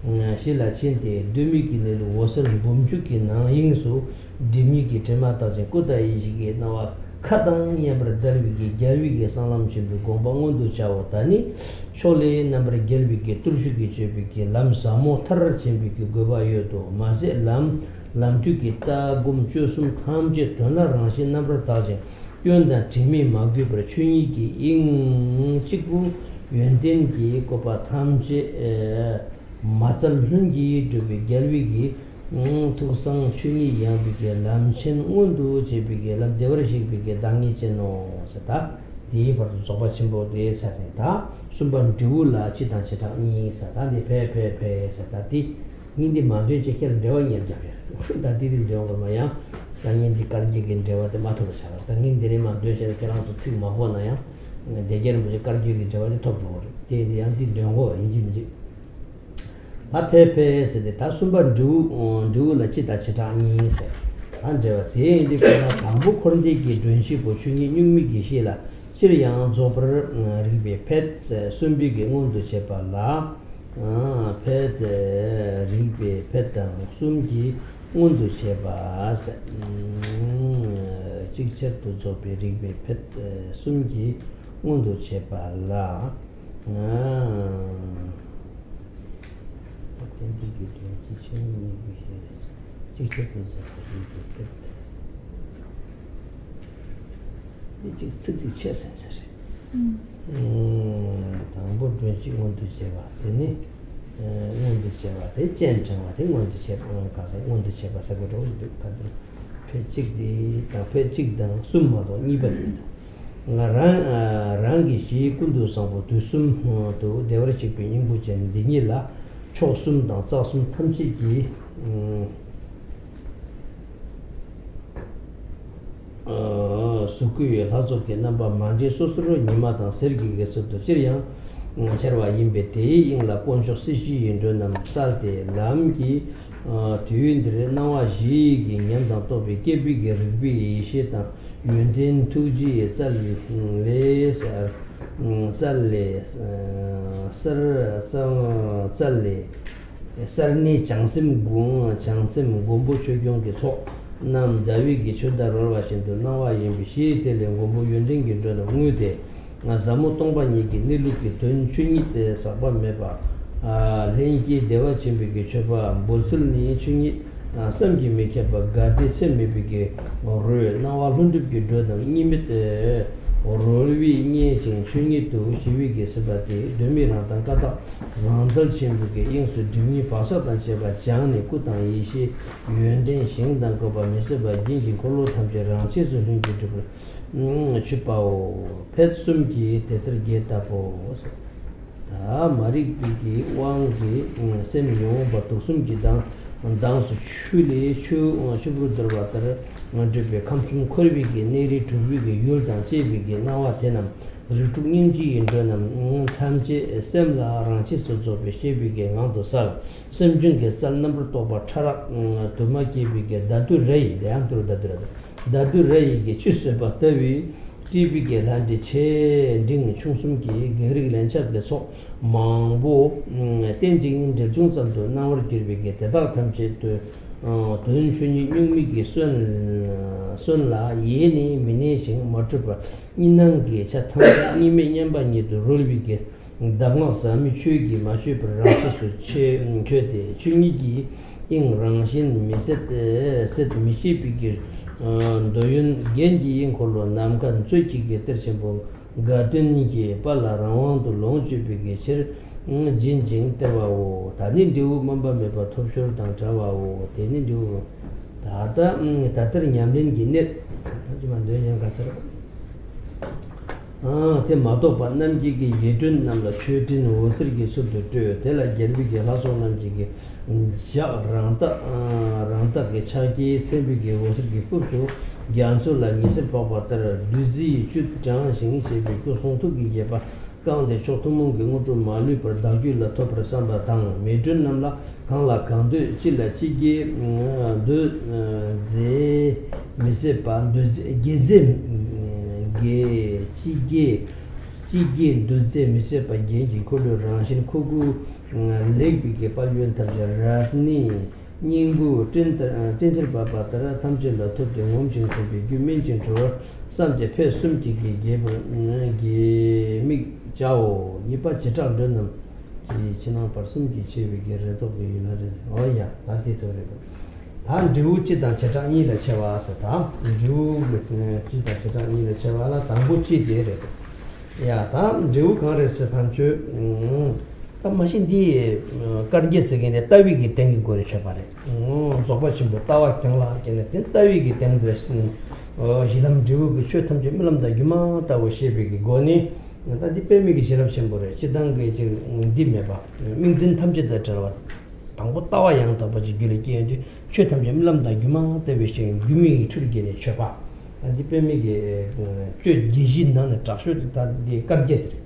གཞི་ལ་ཕྱིན་ཏེ་གདོད་མའི་གི་གནས་ལུགས་འོད་གསལ་འབུམ་འཇུག་གི་ནང་དབྱིངས་སུ་སྒྲིབ་གཉིས་ཀྱི་དྲི་མ་དག་ཅིང་སྐུ་དང་ཡེ་ཤེས་ཀྱི་སྣང་བ་མཁའ་དང་མཉམ་པར་བརྡལ་བའི་གི་རྒྱལ་བའི་གི་གསང་ལམ་ཆེན་པོའི་དགོངས་པ་མངོན་དུ་བྱའོ། ད་ནི་ཕྱོགས་ལས་རྣམ་པར་རྒྱལ་བའི་གི་བརྟུལ་ཞུགས་ཀྱི་སྤྱོད་པའི་གི་ལམ་ཟབ་མོ་མཐར་ཕྱིན་པའི་གི་དགོས་པ་ཡོད་དོ། མ་ཟད་ལམ་ལམ་དུས་ཀྱི་ལྟ་སྒོམ་སྤྱོད་གསུམ་ཐམས་ཅད་དོན་ལ་རང་བཞིན་རྣམ་པར་དག་ཅིང་། སྐྱོན་དང་དྲི་མས་མ་གོས་པར་ཆོས་ཉིད་ཀྱི་དབྱིངས་གཅིག་པུ་ཡོན་ཏན་གྱི་བཀོད་པ་ཐམས་ཅད་མ་བཙལ་ལྷུན་གྱིས་གྲུབ་པའི་རྒྱལ་བའི་གི་ཐུགས་གསང་ཆོས་ཉིད་ཡངས་པའི་གི་ལམ་ཆེན་མངོན་དུ་བྱེད་པའི་གི་ལམ་བདེ་བར་གཤེགས་པའི་གི་བདག་ཉིད་ཅན་ནོ། ཟེར་ད། དེའི་བར་དུ་རྫོགས་པ་ཆེན་པོ་དེ་ཚར་ནས། ད་གསུམ་པ་འབྲས་བུ་ལ་སྤྱི་དང་བྱེ་བྲག་གཉིས་ཟེར། ད་འདི་ཕེ་ཕེ་ཕེ་ཟེར། ད་འདི་གཉིས་འདི་མ་འདོན་ཅེས་ཁྱེད་ལ་འགྲེལ་བ་གཉེར་རྒྱབ་རེད། ད་འདི་འདི་འདོན་དགོས་ན་ཡང་སང་ཉིན་འདི་བཀའ་བརྒྱུད་ཀྱི་འགྲེལ་བ་དེ་མ་ཐོབ་པ་ཆགས་ལ། ད་གཉིས་འདི་རིང་མ་འདོན་བྱས་ན་ཁྱེད་རང་ཚོ་ཚིག་མ་གོ་ན་ཡང་སྡེ་རྒྱན་རིན་པོ་ཆེ་བཀའ་བརྒྱུད་ཀྱི་འགྲེལ་བ་དེ་ཐོབ་འགྲོ་གི་རེད། དེ་ཡིན་དུས་ཡང་འདི་འདོན་དགོས་པ་ཡིན་གཅིག་མིན་གཅིག་ད་ཕེ་ཕེ་ཟེར་ཏེ། ད་གསུམ་པ་འབྲས་བུ། འབྲས་བུ་ལ་སྤྱི་དང་བྱེ་བྲག་གཉིས་ཟེར། ད་འགྲེལ་བ་དེ་ཡིན་དུས་ཁོ་ན་དང་པོ་འཁོར་འདས་ཀྱི་མགྲོན་བཞི་པོ་ཆོས་ཉིད་གཉུག་མའི་ཡེ་ཤེས་ལ། སྤྱིར་ཡང་རྫོགས་པར་རིགས་པའི་ཕེད་གསུམ་པའི་གི་མངོན་དུ་བྱེད་པ་ལ། ཕེད་རིགས་པའི་ཕེད་དང་གསུམ་གྱིས་མངོན་དུ་བྱེད་པ་ཟེར། གཅིག་ཆར་དུ་རྫོགས་པའི་རིགས་པའི་ཕེད་གསུམ་གྱིས་མངོན་དུ་བྱེད་པ་ལ། ཏན་ཏིག་གི་དོན་གྱི་ཆོས་ཉིད་གཉིས་ཀྱི་ཤེས་རབ་གཅིག་ཆར་དུ་རྫོགས་པ་རིགས་པའི་ཕེད། འདི་གཅིག་ཚིག་གཅིག་ཆད་ཟིན་ཟེར། དང་པོ་མགྲོན་གཅིག་མངོན་དུ་བྱེད་པ་དེ་ནི། མངོན་དུ་བྱེད་པ་དེ་སྤྱན་དྲངས་པ་དེ་མངོན་དུ་བྱེད་པ། གང་ཟག་མངོན་དུ་བྱེད་པ་ཟེར་དགོས་འགྲོ་གི་འདུག་ད་དེ་ཕེད་གཅིག་དེ་དང་ཕེད་གཅིག་དང་གསུམ་མ་གཏོགས་གཉིས་པ་མི་འདུག་ང་རང་རང་གི་གཞིའི་ཀུན་ཏུ་བཟང་པོ་དུས་གསུམ་དུ་བདེ་བར་གཤེགས་པའི་སྙིང་པོ་ཅན་འདི་ཉིད་ལ་མཆོག་གསུམ་དང་རྩ་གསུམ་ཐམས་ཅད་ཀྱི་གཟུགས་སྐུའི་ལྷ་ཚོགས་ཀྱི་རྣམ་པ་མ་འདྲེས་སོ་སོར་ཉི་མ་དང་ཟེར་གྱི་གི་ཚུལ་དུ་སྤྱིར་ཡང་འཆར་བ་ཡིན་པས། དེའི་དབྱིངས་ལ་དཀོན་མཆོག་སྲིད་ཞིའི་མགྲོན་རྣམས་གསལ་ཏེ་ལམ་གྱི་དུས་འདིར་སྣང་བ་བཞིའི་གི་ཉམས་དང་རྟོགས་པའི་སྐྱེས་བུའི་གི་རིག་པའི་ཡེ་ཤེས་དང་ཡོན་ཏན་ཐུགས་རྗེའི་རྩལ་ལས་རྩལ་ལས་གསར་རྩལ་ལས། གསར་རྙིང་བྱང་སེམས་མགོན། བྱང་སེམས་མགོན་པོ་ཆོས་སྐྱོང་གི་ཚོགས་རྣམས་ཟླ་བའི་གི་ཆུ་ཟླ་རོལ་བ་བཞིན་དུ་སྣང་བ་ཡིན་པའི་ཕྱིར། དེ་ལས་མགོན་པོ་ཡོན་ཏན་གྱི་མགྲོན་རྣམས་དངོས་ཏེ་ཟབ་མོ་སྟོང་པ་ཉིད་ཀྱི་གནས་ལུགས་ཀྱི་དོན་ཆོས་ཉིད་དེ་ཟག་པ་མེད་པ། ལྷན་སྐྱེས་བདེ་བ་ཆེན་པོའི་གི་མཆོད་པ་འབུལ་ཚུལ་ནི། ཆོས་ཉིད་བསམ་གྱིས་མི་ཁྱབ་པ་དགའ་བདེ་ཚད་མེད་པའི་གི་རོས། སྣང་བ་ལྷུན་གྲུབ་ཀྱི་འགྲོས་རྣམས་གཉིས་མེད་རོལ་བས་མཉེས་ཤིང་ཆོས་ཉིད་དུ་ཞི་བའི་གི་སྲིད་པ་སྟེ། གདོད་མའི་རང་མདངས་ཀ་དག་རང་རྩལ་ཆེན་པོའི་གི་དབྱིངས་སུ་སྒྲིབ་གཉིས་བག་ཆགས་དང་བཅས་པ་སྦྱངས་ནས་སྐུ་དང་ཡེ་ཤེས་ཡོན་ཏན་ཞིང་དང་བཀོད་པ་མི་ཟད་པ་རྒྱན་གྱི་འཁོར་ལོ་ཐམས་ཅད་རང་ཆས་སུ་ལྷུན་གྱིས་གྲུབ་པར་མཆོད་པའོ། ཕེད་གསུམ་གྱིས་དེ་ལྟར་རྒྱས་བཏབ་པོ། ད་མ་རིག་པའི་གི་དབང་གིས་སེམས་ཉོན་མོངས་པ་དུག་གསུམ་གྱི་མདངས་མདངས་སུ་ཆུ་ལས་ཆུ་ཆུ་བུར་དོར་བ་ལྟར་འགྲུབ་པའི་ཁམས་གསུམ་འཁོར་བའི་གི་གནས་རིས་དྲུག་པའི་གི་ཡུལ་དང་བཅས་པའི་གི་སྣང་བ་དེ་རྣམས། རིགས་དྲུག་སྙིང་རྗེ་ཡི་མགྲོན་རྣམས་ཐམས་ཅད་སེམས་ལ་རང་ཆས་སུ་རྫོགས་པའི་སྐྱེས་བུའི་གི་ངང་དུ་གསལ། སེམས་བྱུང་གི་རྩལ་རྣམ་པར་རྟོག་པ་ཕྲ་རགས་དུ་མ་སྐྱེས་བུའི་གི་ཟླ་སྡུད་རེ་ཡིས། དེ་ཡང་དུ་ཟླ་སྡུད་རེ་དུ་ཟླ་སྡུད་རེ་ཡིས་ཀྱི་ཆུ་ཟོས་པ་ལྟ་བུའི་སྤྲུལ་པའི་གི་ལྷ་འདྲེ་ཆེ་འབྲིང་ཆུང་གསུམ་གྱི་བགེགས་རིགས་ལན་ཆགས་ཀྱི་ཚོགས་མང་པོ་རྟེན་ཅིང་འབྲེལ་བྱུང་ཙམ་དུ་སྣང་བར་གྱུར་པའི་གི་དེ་དག་ཐམས་ཅད་དུ་དོན་ཆོས་ཉིད་གཉུག་མའི་གི་སོན་སོན་ལ་ཡེ་ནས་མི་གནས་ཤིང་མ་གྲུབ་པ། གཉིས་སྣང་གི་ཆ་ཐམས་ཅད་གཉིས་མེད་མཉམ་པ་ཉིད་དུ་རོལ་བའི་གི་གདམས་ངག་ཟབ་མོའི་ཆོས་ཀྱིས་མ་ཆོད་པར་རང་ཆས་སུ་ཆོད་ཆོད་དེ། ཆོས་ཉིད་ཀྱི་དབྱིངས་རང་བཞིན་མི་ཟད་ཟད་མི་ཤེས་པའི་གི་འདོད་ཡོན་རྒྱན་གྱི་དབྱིངས་འཁོར་ལོ་ནམ་མཁའ་མཛོད་ཀྱི་གི་གཏེར་ཆེན་པོ་དགའ་སྟོན་གྱི་དཔལ་ལ་རང་དབང་དུ་ལོངས་སྤྱོད་པའི་གི་ཕྱིར་སྦྱིན་ཅིང་སྟེར་བའོ། ད་ནི་འབྲས་བུ་སྨོན་པ་མེད་པ་ཐོབ་ཤོར་དང་བྲལ་བའོ། དེ་ནི་འབྲས་བུ། ད་ལྟ་ད་ལྟར་ཉམས་ལེན་གྱི་གནད་ད་ཅི་མ་འདོན་ཡང་ག་ཟེར། དེ་མ་གཏོགས་པ་རྣམས་ཀྱི་གི་ཡིད་སྒྲོན་རྣམས་ལ་མཆོད་སྤྲིན་འོད་ཟེར་གྱི་ཚུལ་དུ་སྤྲོས། དེ་ལ་རྒྱལ་པོའི་གི་ལྷ་ཚོགས་རྣམས་ཀྱི་གི་ཞག་རང་རྟགས་རང་རྟགས་ཀྱི་ཕྱག་རྒྱའི་མཚན་པའི་གི་འོད་ཟེར་གྱི་སྦུབས་སུ་རྒྱ་མཚོ་ལ་ཉི་ཟེར་འཕགས་པ་ལྟར་བདུད་རྩིའི་བཅུད་དྲངས་ཤིང་ཞེས་པའི་སྐུ་གསུང་ཐུགས་ཀྱི་དགྱེས་པ་བསྐངས་ཏེ་མཆོག་ཐུན་མོང་གི་དངོས་གྲུབ་མ་ལུས་པར་བདག་རྒྱུད་ལ་ཐོབ་པར་བསམ་པ་དང་། མིག་སྒྲོན་རྣམས་ལ་གང་ལ་གང་འདོད་ཅི་ལ་ཅི་དགྱེས་འདོད་མཛད་མི་ཟད་པ་འདོད་དགྱེས་མཛད་དགྱེས་ཅི་དགྱེས་ཅི་དགྱེས་འདོད་མཛད་མི་ཟད་པ་རྒྱན་གྱི་འཁོར་ལོའི་རང་བཞིན་ཁུ་ཁུ་ལེགས་པའི་གི་དཔལ་ཡོན་ཐམས་ཅད་རབ་གནས་སྙིང་པོའི་སྤྲིན་ལྟར་སྤྲིན་ཆེན་འབབ་པ་ལྟར་ཐམས་ཅད་ལ་ཐོབ་སྟེ་ངོམས་ཤིང་འཚོ་བའི་རྒྱུ་སྨིན་ཅིང་གྲོལ་བར་བསམ་སྟེ་ཕེད་གསུམ་གྱིས་གི་རྒྱས་པར་གི་དམིགས་བྱའོ། གཉིས་པ་བྱེ་བྲག་མགྲོན་རྣམས་ཀྱི་ཕྱི་ནང་བར་གསུམ་གྱི་ཆེ་བའི་གི་རེ་དོགས་ཀྱི་ཡུལ་ལ་རེ། འོ་ཡ་ད་དེ་ཐོག་རེད་འདུག་ད་འབྲས་བུ་སྤྱི་དང་བྱེ་བྲག་གཉིས་ལ་ཕྱེ་བ་ཟེར། ད་འབྲས་བུ་གི་སྤྱི་དང་བྱེ་བྲག་གཉིས་ལ་ཕྱེ་བ་ལ་དང་པོ་སྤྱི་དེ་རེད་འདུག་ཡ་ད་འབྲས་བུ་གང་རེད་ཟེར་ཕན་ཆོད། ད་མ་གཞི་འདི་བཀའ་བརྒྱད་ཟེར་མཁན་དེ་ལྟ་བའི་གི་སྟེང་གི་སྒོ་ནས་ཆོད་པ་རེད། རྫོགས་པ་ཆེན་པོ་ལྟ་བ་གང་ལགས་ཀྱི་ནི་དེ་ལྟ་བའི་གི་སྟེང་དུ་ཕྱིན་ གཞི་ལམ་འབྲས་བུ་གི་ཆོས་ཐམས་ཅད་རྨི་ལམ་དང་སྒྱུ་མ་ལྟ་བུ་ཤེས་པའི་གི་སྒོ་ནས། ད་འདི་པདྨའི་གི་ཤེས་རབ་ཆེན་པོ་རེད། སྤྱིར་བཏང་གི་ཅིག་འདི་མེད་པ། དམིགས་འཛིན་ཐམས་ཅད་དང་བྲལ་བ། དང་པོ་ལྟ་བ་ཡང་དག་པ་ཅིག་རྒྱུད་ལ་སྐྱེས་ཡོང་དུས། ཆོས་ཐམས་ཅད་རྨི་ལམ་དང་སྒྱུ་མ་ལྟ་བུ་ཤེས། སྒྱུ་མའི་ཡིག་འཕྲུལ་གྱིས་ནི་མཆོད་པ། ད་འདི་པདྨའི་གི་སྤྱོད་བརྒྱད་བཞིའི་ནང་ནས་དྲག་ཤོས་དེ་ད་འདི་སྐར་བརྒྱད་དེ་རེད།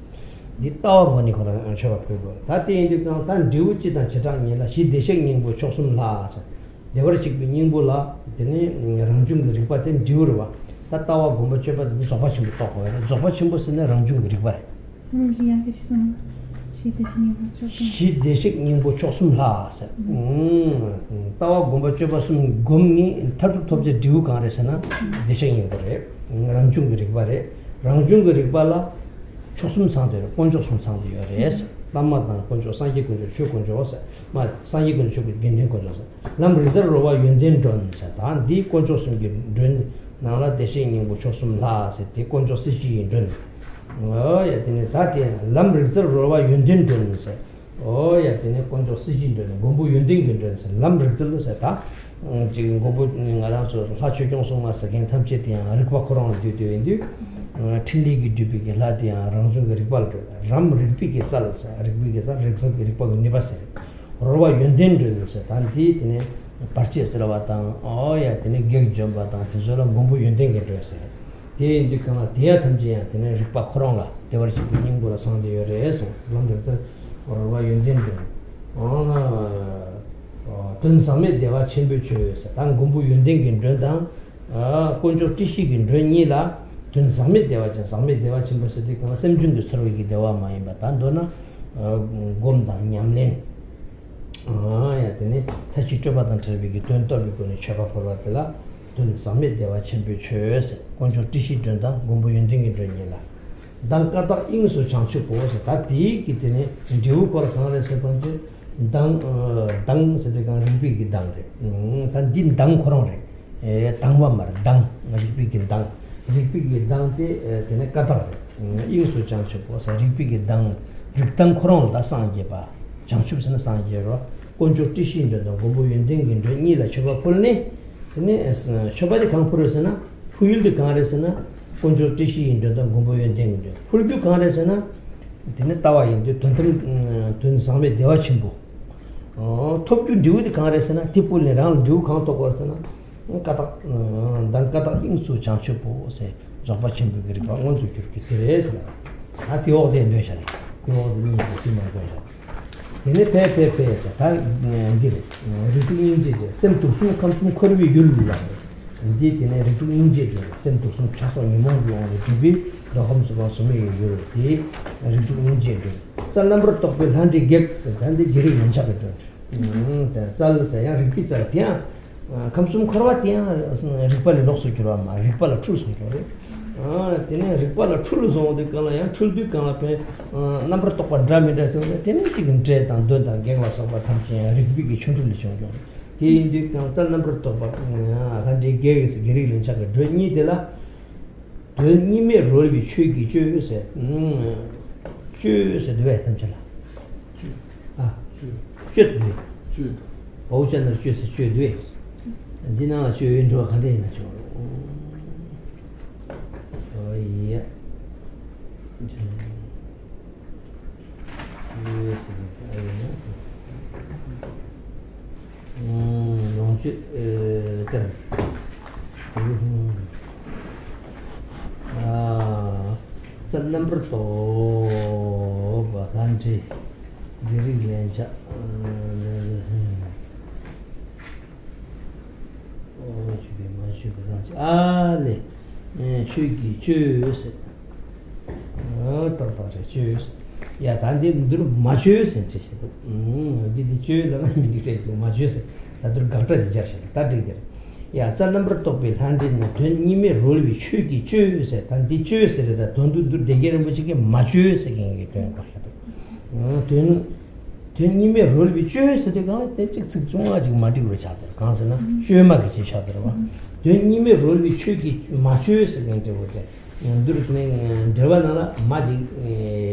འདི་ལྟ་བ་སྒོ་ནས་ཁོ་རང་མཆོད་པ་ཕུལ་དགོས། ད་དེ་ཡིན་དུས་གང་ལྟར་འབྲས་བུ་སྤྱི་དང་བྱེ་བྲག་གཉིས་ལ། གཞི་བདེ་གཤེགས་སྙིང་པོ་མཆོག་གསུམ་ལྷ་ཟེར། བདེ་བར་གཤེགས་པའི་སྙིང་པོ་ལ། དེ་ནས་རང་བྱུང་གི་རིག་པ་དེ་འབྲས་བུ་རེད་བ། ད་ལྟ་བ་སྒོམ་པ་སྤྱོད་པ་དེ་རྫོགས་པ་ཆེན་པོ་རྟོགས་དགོས་པ་རེད། རྫོགས་པ་ཆེན་པོ་ཟེར་ན་རང་བྱུང་གི་རིག་པ་རེད། ཨུམ། གཞི་ཡང་སྐད་ཅིག་གསུངས་ན། གཞི་བདེ་གཤེགས་སྙིང་པོ་མཆོག་གསུམ། གཞི་བདེ་གཤེགས་སྙིང་པོ་མཆོག་གསུམ་ལྷ་ཟེར། ཨུམ། ལྟ་བ་སྒོམ་པ་སྤྱོད་པ་གསུམ་སྒོམ་ནས་མཐར་ཐུག་ཐོབ་བྱ་འབྲས་བུ་གང་རེད་ཟེར་ན། བདེ་གཤེགས་སྙིང་པོ་རེད། རང་བྱུང་གི་རིག་པ་རེད། རང་བྱུང་གི་རིག་པ་ལ་མཆོག་གསུམ་ཚང་དུ་ཡོད་རེད། དཀོན་མཆོག་གསུམ་ཚང་དུ་ཡོད་རེད་ཟེར། བླ་མ་དང་དཀོན་མཆོག་སངས་རྒྱས་དཀོན་མཆོག་ཆོས་དཀོན་མཆོག་ཟེར། མ་སངས་རྒྱས་དཀོན་མཆོག་དགེ་འདུན་དཀོན་མཆོག་ཟེར། ལམ་རིག་རྩལ་རོལ་པ་ཡོན་ཏན་མགྲོན་ཟེར། ད་འདིའི་དཀོན་མཆོག་གསུམ་གྱི་མགྲོན་ནང་ལ་བདེ་གཤེགས་སྙིང་པོ་མཆོག་གསུམ་ལྷ་ཟེར། དེ་དཀོན་མཆོག་སྲིད་ཞིའི་མགྲོན། ཨོ་ཡ། དེ་ནས་ད་དེ་ལམ་རིག་རྩལ་རོལ་པ་ཡོན་ཏན་མགྲོན་ཟེར། ཨོ་ཡ། དེ་ནས་དཀོན་མཆོག་སྲིད་ཞིའི་མགྲོན། མགོན་པོ་ཡོན་ཏན་གྱི་མགྲོན་ཟེར། ལམ་རིག་རྩལ་ཟེར། ད་ཅིག་མགོན་པོ་ང་རང་ཚོ་ལྷ་ཆོས་སྐྱོང་སྲུང་མ་ཟེར་མཁན་ཐམས་ཅད་དེ་ཡང་རིག་པ་ཁོ་རང་ལ་འདུས་ཏེ་ཡིན་དུས། འཕྲིན་ལས་ཀྱིས་སྒྲུབ་པའི་གི་ལྷ་དེ་ཡང་རང་བྱུང་གི་རིག་པ་ལ་འགྲོ། རམ་རིག་པའི་གི་རྩལ་ཟེར། རིག་པའི་གི་རྩལ། རིག་རྩལ་གྱི་རིག་པ་གི་ནུས་པ་ཟེར། རོལ་པ་ཡོན་ཏན་མགྲོན་ཟེར། ད་འདི་དེ་ནས་བར་ཆད་སེལ་བ་དང་། ཨོ་ཡ། དེ་ནས་བགེགས་འཇོམས་པ་དང་། དེ་ཚོ་ལ་མགོན་པོ་ཡོན་ཏན་གྱི་མགྲོན་ཟེར། དེ་ཡིན་དུས་གང་ལ་དེ་ཡ་ཐམས་ཅད་ཡང་དེ་ནས་རིག་པ་ཁོ་རང་ལ་བདེ་བར་གཤེགས་པའི་སྙིང་པོ་ལ་ཚང་སྟེ་ཡོད་རེད་གསུངས། ལམ་རིག་རྩལ་རོལ་པ་ཡོན་ཏན་མགྲོན། ཨོ་ན། དོན་ཟག་མེད་བདེ་བ་ཆེན་པོའི་མཆོད་ཟེར། ད་མགོན་པོ་ཡོན་ཏན་གྱི་མགྲོན་དང་། ཨ། དཀོན་མཆོག་སྲིད་ཞིའི་གི་མགྲོན་གཉིས་ལ། དོན་ཟག་མེད་བདེ་བ་ཅན། ཟག་མེད་བདེ་བ་ཆེན་པོ་ཟེར་དུས་གང་ལ་སེམས་བྱུང་གི་ཚོར་བའི་གི་བདེ་བ་མ་ཡིན་པ། ད་མདོར་ན། ཨ། སྒོམ་དང་ཉམས་ལེན། ཨ། ཡ། དེ་ནས་མཐའ་བཞི་སྤྲོས་པ་དང་བྲལ་བའི་གི་དོན་རྟོགས་པའི་སྒོ་ནས་མཆོད་པ་ཕུལ་བ་དེ་ལ། དོན་ཟག་མེད་བདེ་བ་ཆེན་པོའི་མཆོད་ཟེར། དཀོན་མཆོག་སྲིད་ཞིའི་མགྲོན་དང་མགོན་པོ་ཡོན་ཏན་གྱི་མགྲོན་གཉིས་ལ། མདངས་ཀ་དག་དབྱིངས་སུ་བྱང་ཆུབ་བོ་ཟེར། ད་དེའི་གི་དེ་ནས་འབྲས་བུ་སྐོར་གང་རེད་ཟེར་བ་ཅིག། མདངས། ཨ། མདངས་ཟེར་དུས་གང་རིག་པའི་གི་མདངས་རེད། ཨ། ད་འདི་མདངས་ཁོ་རང་རེད། ཨེ། དྭངས་པ་མ་རེད། མདངས། རིག་པའི་གི་མདངས། རིག་པའི་གི་མདངས་དེ། ཨེ། དེ་ནས་ཀ་དག་རེད། དབྱིངས་སུ་བྱང་ཆུབ་བོ་ཟེར། རིག་པའི་གི་མདངས། རིག་མདངས་ཁོ་རང་ལ་ད་སངས་རྒྱས་པ། བྱང་ཆུབ་ཟེར་ན་སངས་རྒྱས་རོ། དཀོན་མཆོག་སྲིད་ཞིའི་མགྲོན་དང་མགོན་པོ་ཡོན་ཏན་གྱི་མགྲོན་གཉིས་ལ་མཆོད་པ་ཕུལ་ནས། དེ་ནས་མཆོད་པ་དེ་གང་ཕུལ་རེད་ཟེར་ན། ཕུལ་ཡུལ་དེ་གང་རེད་ཟེར་ན། དཀོན་མཆོག་སྲིད་ཞིའི་མགྲོན་དང་མགོན་པོ་ཡོན་ཏན་གྱི་མགྲོན། ཕུལ་རྒྱུ་གང་རེད་ཟེར་ན། དེ་ནི་ལྟ་བ་ཡིན་དུས་དོན་དམ། དོན་ཟག་མེད་བདེ་བ་ཆེན་པོ། ཨོ། ཐོབ་རྒྱུ་འབྲས་བུ་དེ་གང་རེད་ཟེར་ན། དེ་ཕུལ་ནས་རང་ལ་འབྲས་བུ་གང་ཐོབ་དགོས་ཟེར་ན། ཀ་དག། མདངས་ཀ་དག་དབྱིངས་སུ་བྱང་ཆུབ་བོ་ཟེར། རྫོགས་པ་ཆེན་པོའི་གི་རིག་པ་མངོན་དུ་གྱུར་རྒྱུ་དེ་རེད་ཟེར། ད་དེ་འོག་དེ་འདོན་བྱ་རེད། དེ་འོག་དེ་གཉིས་ཀྱི་དེ་མ་འདོན་བྱ། དེ་ནས་ཕེ་ཕེ་ཕེ་ཟེར། ད་འདི་རེད། རིགས་དྲུག་སྙིང་རྗེ་དེ། སེམས་དུག་གསུམ་ཁམས་གསུམ་འཁོར་བའི་ཡུལ་ལ། འདི་དེ་ནས་རིགས་དྲུག་སྙིང་རྗེ་དེ། སེམས་དུག་གསུམ་ཆགས་སོགས་ཉོན་མོངས་ཀྱི་དབང་ལས་གྲུབ་པའི་མདོ་ཁམས་སུ་བ་སོ་མའི་ཡུལ་དེ། རིགས་དྲུག་སྙིང་རྗེའི་མགྲོན། རྩལ་རྣམ་པར་རྟོག་པའི་ལྷ་འདྲེ་བགེགས་ཟེར། ད་འདི་བགེགས་རིགས་ལན་ཆགས་ཀྱི་མགྲོན་རེད། རྩལ་ཟེར་ཡང་རིག་པའི་རྩལ་དེ་ཡང་། ཁམས་གསུམ་འཁོར་བ་དེ་ཡང་རིག་པ་ལས་ལོགས་སུ་གྱུར་བ་མ། རིག་པ་ལ་འཁྲུལ་སོང་གྱུར་རེད། དེ་ནས་རིག་པ་ལ་འཁྲུལ་སོང་དུས་གང་ལ་ཡང་འཁྲུལ་དུས་གང་ལ་ཕན། རྣམ་པར་རྟོག་པ་འདྲ་མི་འདྲ་བྱུང་ནས། དེ་ནས་གཅིག་གི་འདྲེ་དང་གདོན་དང་བགེགས་ལ་སོགས་པ་ཐམས་ཅད་ཡང་རིག་པའི་གི་ཆོ་འཕྲུལ་ལས་བྱུང་ཀྱང་། དེ་ཡིན་དུས་ཀྱང་རྩལ་རྣམ་པར་རྟོག་པ་ལྷ་འདྲེ་བགེགས་ཀྱི་བགེགས་རིགས་ལན་ཆགས་ཀྱི་མགྲོན་གཉིས་དེ་ལ། དོན་གཉིས་མེད་རོལ་པའི་ཆོས་ཀྱི་གཅོད་ཟེར། གཅོད་ཟེར་འདུག་བས་ཐམས་ཅད་ལ། ཨ། གཅོད། གཅོད་འདུག། གཅོད། བའོ་ཅ་ན་རོ་གཅོད་ཟེར་གཅོད་འདུག་བས། འདི་ནང་ལ་གཅོད་ཡོད་འགྲོ་བ་ག་འདྲ་ཡིན་ན་ཆོག། ཨོ་ཡ། ལོངས་སྤྱོད་ལྟར། རྩལ་རྣམ་པར་རྟོག་པ་ལྷ་འདྲེ་བགེགས་རིགས་ལན་ཆགས། ཨོ། ཆོས་པས་མ་བཅོས་པའི་རང་བཞིན། ཨ་ལས། ཆོས་ཀྱི་གཅོད་ཟེར། ཨ། ཏག་ཏག་རེད། གཅོད་ཟེར། ཡ། ད་འདི་འདིར་མ་བཅོས་ཟེར་བྲིས་བཞག་འདུག། ཨུམ། འདི་འདི་གཅོད་ལབ་ན་མི་འགྲིག་རེད་འདུག། མ་བཅོས་ཟེར། ད་འདིར་དགག་སྒྲ་ཅིག་སྦྱར་བཞག་འདུག། ད་འགྲིག་འདིར། ཡ། རྩལ་རྣམ་པར་རྟོག་པའི་ལྷ་འདྲེ་ནི། དོན་གཉིས་མེད་རོལ་པའི་ཆོས་ཀྱི་གཅོད་ཟེར། ད་འདི་གཅོད་ཟེར་རེད། ད་དོན་དུ་འདིར་སྡེ་རྒྱན་རིན་པོ་ཆེ་གིས་མ་བཅོས་ཟེར་མཁན་གྱི་དོན་བཀོད་བཞག་འདུག། ཨུམ། དོན། དོན་གཉིས་མེད་རོལ་པའི་གཅོད་ཟེར་དུས་གང་ལ་དེ་གཅིག་ཚིག་བཅོ་ལྔ་ཅིག་མ་འགྲིག་པར་ཆགས་འདུག། གང་ཟེར་ན་བཅོས་མ་གི་ཅིག་ཆགས་འདུག་བ། དོན་གཉིས་མེད་རོལ་པའི་ཆོས་ཀྱི་མ་བཅོས་ཟེར་མཁན་དེ་འོ་དེ། འདིར་དེ་ནས་འགྲེལ་པ་ནང་ལ་མ་ཅིག་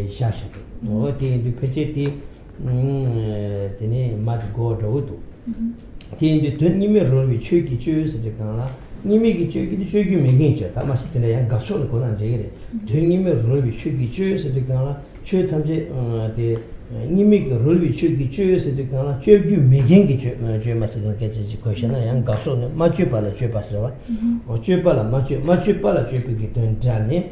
བཞག་བཞག་འདུག། འོ་དེ་ཡིན་དུས་ཕལ་ཆེར་དེ། དེ་ནས་མ་ཅིག་གོ་འགྲོ་གི་འདུག། དེ་ཡིན་དུས་དོན་གཉིས་མེད་རོལ་པའི་ཆོས་ཀྱི་གཅོད་ཟེར་དུས་གང་ལ། གཉིས་མེད་ཀྱི་གཅོད་ཀྱི་དེ་གཅོད་རྒྱུ་མེད་མཁན་གཅོད། ད་མ་གཞི་དེ་འདྲ་ཡང་དགག་ཕྱོགས་ལ་གོ་ན་འགྲིག་གི་རེད། དོན་གཉིས་མེད་རོལ་པའི་ཆོས་ཀྱི་གཅོད་ཟེར་དུས་སྒང་ལ་ཆོས་ཐམས་ཅད་ཨ་དེ་གཉིས་མེད་ཀྱི་རོལ་པའི་ཆོས་ཀྱི་གཅོད་ཟེར་དུས་སྒང་ལ་གཅོད་རྒྱུ་མེད་མཁན་གྱི་གཅོད་གཅོད་མ་ཟེར་མཁན་སྐད་ཆ་ཅིག་གོ་ཤེས་ན། ཡང་དགག་ཕྱོགས་ནས་མ་གཅོད་པ་ལ་གཅོད་པ་ཟེར་བ། གཅོད་པ་ལ་མ་གཅོད། མ་གཅོད་པ་ལ་གཅོད་པའི་གི་དོན་འདྲ་ནས་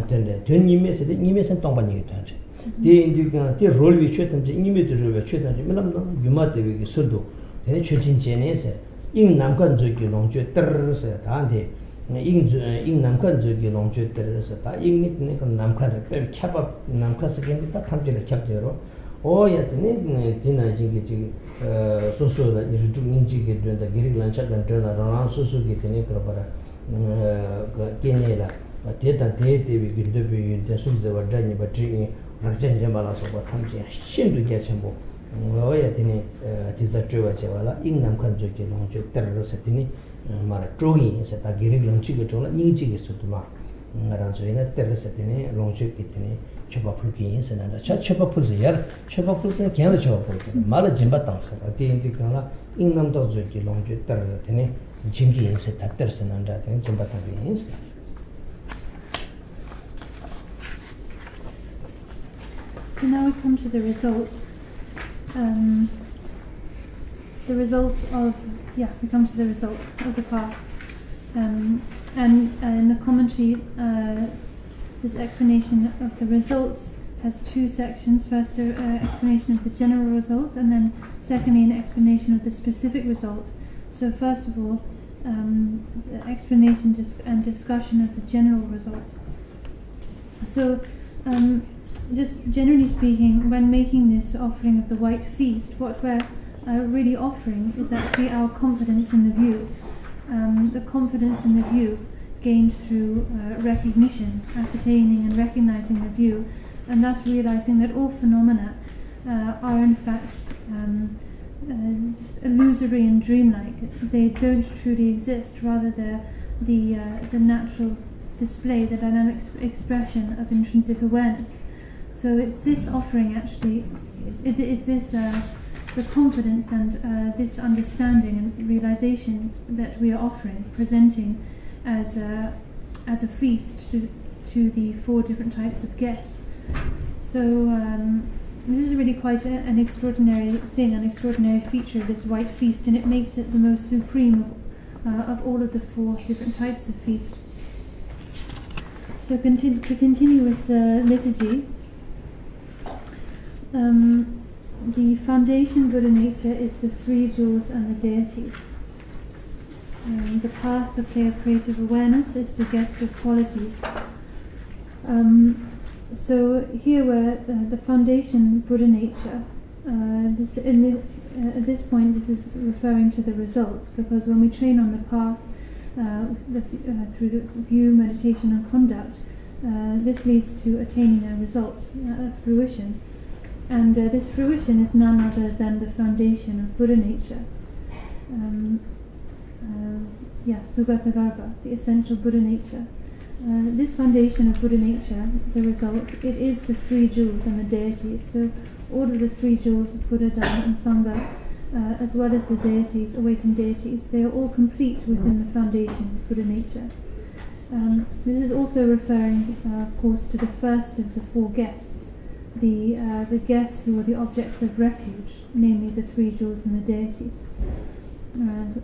དོན་འདྲ། དོན་གཉིས་མེད་ཟེར་དེ་གཉིས་མེད་ཟེར་སྟོང་པ་ཉིད་ཀྱི་དོན་རེད། དེ་ཡིན་དུས་ཀྱང་དེ་རོལ་བའི་ཆོས་ཐམས་ཅད་གཉིས་མེད་དུ་རོལ་བའི་ཆོས་ཐམས་ཅད་རྨི་ལམ་དང་སྒྱུ་མ་ལྟ་བུའི་གི་ཚུལ་དུ་དེ་ནི་ཆོས་ཅན་བྱས་ནས་ཟེར། དབྱིངས་ནམ་མཁའ་མཛོད་ཀྱི་ལོངས་སྤྱོད་གཏེར་ཟེར། ད་འདི་དབྱིངས་མཛོད། དབྱིངས་ནམ་མཁའ་མཛོད་ཀྱི་ལོངས་སྤྱོད་གཏེར་ཟེར། ད་དབྱིངས་ནི་དེ་ནི་ནམ་མཁའ་རེད། དཔེར་ཁྱབ་པ་ནམ་མཁའ་ཟེར་མཁན་འདི་ད་ཐམས་ཅད་ལ་ཁྱབ་བསྡད་རོ། ཨོ་ཡ། དེ་ནི་དེ་ནང་བཞིན་གྱི་ཅིག་སོ་སོ་ལ་རིགས་དྲུག་སྙིང་རྗེ་གི་མགྲོན་དང་རྒྱུད་རིགས་ལམ་ཁྱེར་གྱི་མགྲོན་ལ་རང་རང་སོ་སོ་གི་དེ་ནི་ག་རེ་ཟེར་དགོས་རེད། སྐྱེ་གནས་ལ་དེ་དང་དེས་ལྟེ་བའི་རྒྱུ་འདོད་པའི་ཡོན་ཏན་གཟུགས་མཛེས་པ་སྒྲ་སྙན་པ་དྲི་ཡིན་རེག་བྱ་འཇམ་པ་ལ་སོགས་པ་ཐམས་ཅད་ཡང་ཤིན་ཏུ་རྒྱ་ཆེན་པོ། འོ་ཡ། དེ་ནི་དེ་ལྟར་སྤྲོས་པ་བྱས་པ་ལ་དབྱིངས་ནམ་མཁའ་མཛོད་ཀྱི་ལོངས་སྤྱོད་གཏེར་ཟེར། དེ་ནི་མར་སྤྲོ་གི་ཡིན་ཟེར། ད་རྒྱུད་རིགས་ལམ་གཅིག་གི་དྲུང་ལ་སྙིང་རྗེ་གི་ཚུལ་དུ་མ་ང་རང་ཚོ་ཡིན་ན་གཏེར་ཟེར། དེ་ནི་ལོངས་སྤྱོད་ཀྱི་དེ་ནི་མཆོད་པ་ཕུལ་གི་ཡིན་ཟེར་ན་འདྲ། ཆ་མཆོད་པ་ཕུལ་ཟེར་ཡར་མཆོད་པ་ཕུལ་ཟེར་གྱེན་ལ་མཆོད་པ་ཕུལ་གྱི་མ་ལ་སྦྱིན་པ་བཏང་ཟེར། དེ་ཡིན་དུས་གང་ལ། དབྱིངས་རྣམ་དག་མཛོད་ཀྱི་ལོངས་སྤྱོད་གཏེར་དེ་ནི་སྦྱིན་གྱི་ཡིན་ཟེར། ད་གཏེར་ཟེར་ན་འདྲ། དེ་ནི་སྦྱིན་པ་བཏང་གི་ཡིན་ཟེར། So now we come to the result. Um, the result of, yeah, we come to the result of the path. Um, and uh, in the commentary, uh, this explanation of the results has two sections. First, an uh, explanation of the general result, and then secondly, an explanation of the specific result. So first of all, um, the explanation and discussion of the general result. So, um, just generally speaking, when making this offering of the white feast, what we're uh, really offering is actually our confidence in the view. Um, the confidence in the view gained through uh, recognition, ascertaining and recognizing the view, and thus realizing that all phenomena uh, are in fact um, uh, just illusory and dreamlike. They don't truly exist. Rather, they're the, uh, the natural display, the dynamic expression of intrinsic awareness. So it's this offering actually, it is this uh, the confidence and uh, this understanding and realization that we are offering, presenting as a, as a feast to, to the four different types of guests. So um, this is really quite a, an extraordinary thing, an extraordinary feature of this white feast, and it makes it the most supreme of, uh, of all of the four different types of feast. So continue, to continue with the liturgy, um, the foundation Buddha nature is the three jewels and the deities. Um, the path, the play of creative awareness, is the guest of qualities. Um, so here we're uh, the foundation Buddha nature. Uh, this, in the, uh, at this point, this is referring to the results, because when we train on the path uh, the, uh, through the view, meditation, and conduct, uh, this leads to attaining a result, uh, a fruition. And uh, this fruition is none other than the foundation of Buddha nature. Um, uh, yeah, Sugatāgarbha, the essential Buddha nature. Uh, this foundation of Buddha nature, the result, it is the three jewels and the deities. So all of the three jewels of Buddha, Dhamma, and Sangha, uh, as well as the deities, awakened deities, they are all complete within the foundation of Buddha nature. Um, this is also referring, uh, of course, to the first of the four guests, the, uh, the guests who are the objects of refuge, namely the three jewels and the deities. Uh,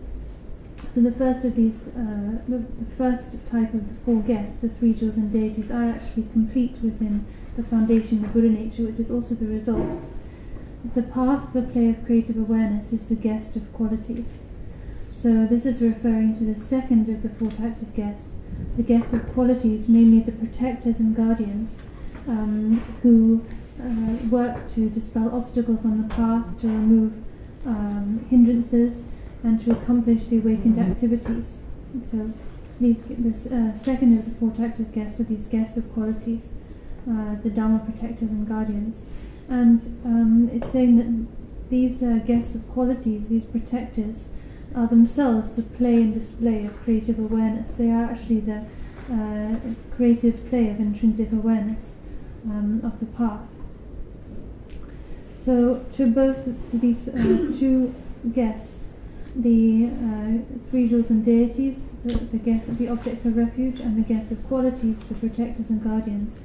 so the first of these, uh, the, the first type of the four guests, the three jewels and deities, are actually complete within the foundation, the Buddha nature, which is also the result. The path, the play of creative awareness, is the guest of qualities. So this is referring to the second of the four types of guests, the guests of qualities, namely the protectors and guardians, um, who uh, work to dispel obstacles on the path, to remove um, hindrances, and to accomplish the awakened activities. So these, this uh, second of the four types of guests are these guests of qualities, uh, the Dhamma protectors and guardians. And um, it's saying that these uh, guests of qualities, these protectors, are themselves the play and display of creative awareness. They are actually the uh, creative play of intrinsic awareness um, of the path. So to both to these uh, two guests, the uh, three chosen deities, the, the, guest, the objects of refuge, and the guests of qualities, the protectors and guardians.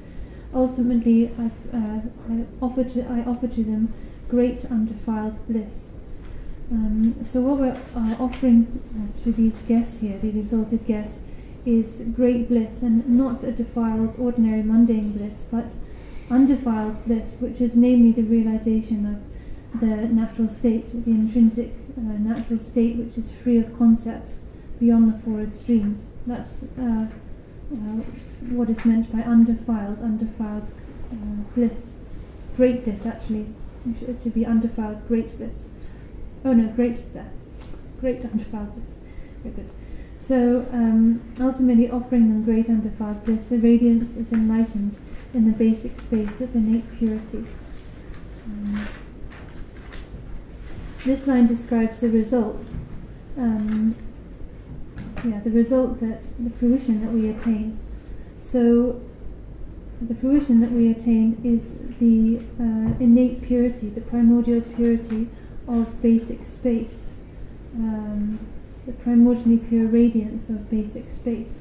Ultimately, I, uh, I, offer to, I offer to them great undefiled bliss. Um, so, what we're uh, offering uh, to these guests here, these exalted guests, is great bliss, and not a defiled, ordinary, mundane bliss, but undefiled bliss, which is namely the realization of the natural state, the intrinsic uh, natural state which is free of concept, beyond the four extremes. That's uh, uh, what is meant by undefiled, undefiled uh, bliss. Great bliss, actually. It should be undefiled great bliss. Oh no, great is there. Great undefiled bliss. Very good. So um, ultimately, offering them great undefiled bliss, the radiance is enlightened in the basic space of innate purity. Um, this line describes the result, um, yeah, the result that the fruition that we attain. So the fruition that we attain is the uh, innate purity, the primordial purity of basic space, um, the primordially pure radiance of basic space.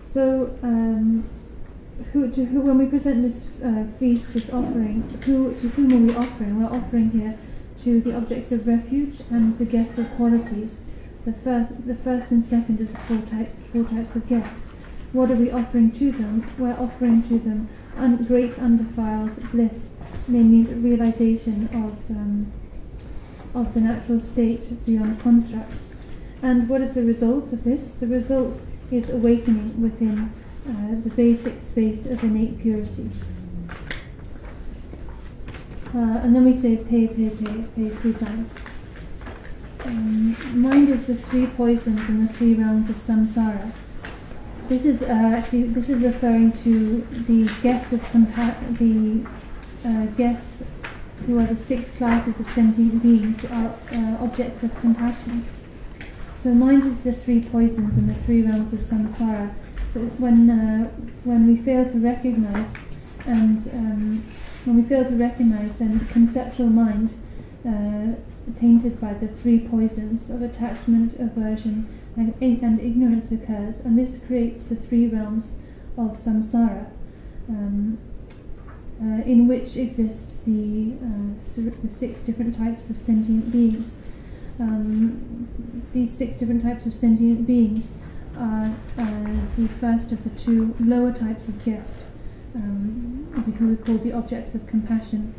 So, um, who, to who, when we present this uh, feast, this offering, who, to whom are we offering? We're offering here to the objects of refuge and the guests of qualities, the first, the first and second of the four, type, four types of guests. What are we offering to them? We're offering to them un, great undefiled bliss, namely the realization of, um, of the natural state beyond constructs. And what is the result of this? The result is awakening within uh, the basic space of innate purity. Uh, and then we say phe, phe, phe, phe three times. Um, mind is the three poisons and the three realms of samsara. This is uh, actually this is referring to the guests of compa- the uh, guests who are the six classes of sentient beings, are uh, objects of compassion. So mind is the three poisons and the three realms of samsara. So when uh, when we fail to recognize and um, when we fail to recognize, then conceptual mind, uh, tainted by the three poisons of attachment, aversion, and, and ignorance, occurs, and this creates the three realms of samsara. Um, uh, in which exist the, uh, th- the six different types of sentient beings. Um, these six different types of sentient beings are uh, the first of the two lower types of guest, um, who we call the objects of compassion.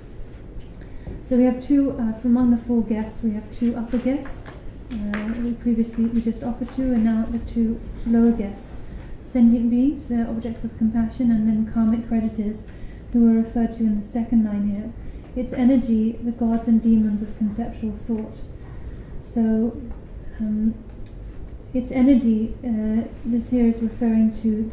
So we have two, uh, from among the four guests, we have two upper guests. Uh, we previously, we just offered two, and now the two lower guests. Sentient beings, the objects of compassion, and then karmic creditors, who are referred to in the second line here. Its energy, the gods and demons of conceptual thought. So, um, its energy, uh, this here is referring to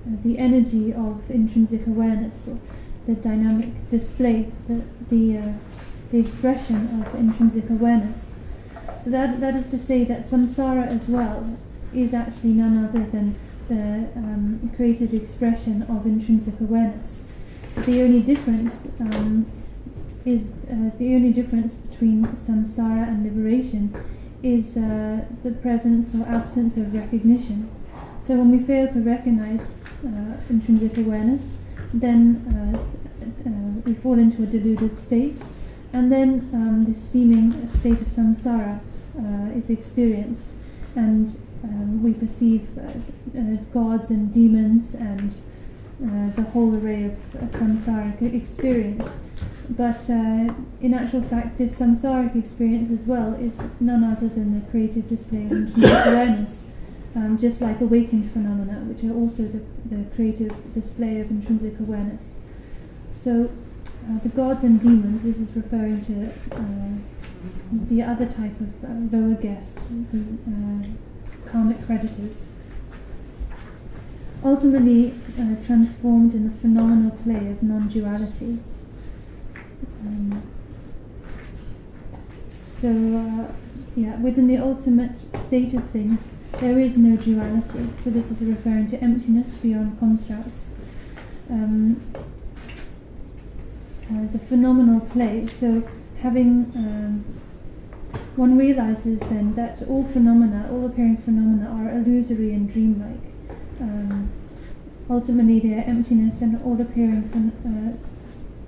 uh, the energy of intrinsic awareness, or the dynamic display, the, the, uh, the expression of intrinsic awareness. So that, that is to say that samsara as well is actually none other than the um, creative expression of intrinsic awareness. The only difference um, is uh, the only difference between samsara and liberation is uh, the presence or absence of recognition. So when we fail to recognize uh, intrinsic awareness, then uh, uh, we fall into a deluded state, and then um, the seeming state of samsara uh, is experienced, and um, we perceive uh, uh, gods and demons and uh, the whole array of uh, samsaric experience. But uh, in actual fact, this samsaric experience as well is none other than the creative display of intrinsic awareness, um, just like awakened phenomena, which are also the, the creative display of intrinsic awareness. So, uh, the gods and demons, this is referring to uh, the other type of uh, lower guest, the uh, karmic predators, ultimately uh, transformed in the phenomenal play of non duality. Um, so, uh, yeah, within the ultimate state of things, there is no duality. So, this is referring to emptiness beyond constructs. Um, uh, the phenomenal play. So, having um, One realizes then that all phenomena, all appearing phenomena, are illusory and dreamlike. Um, ultimately, they are emptiness, and all appearing, phen- uh,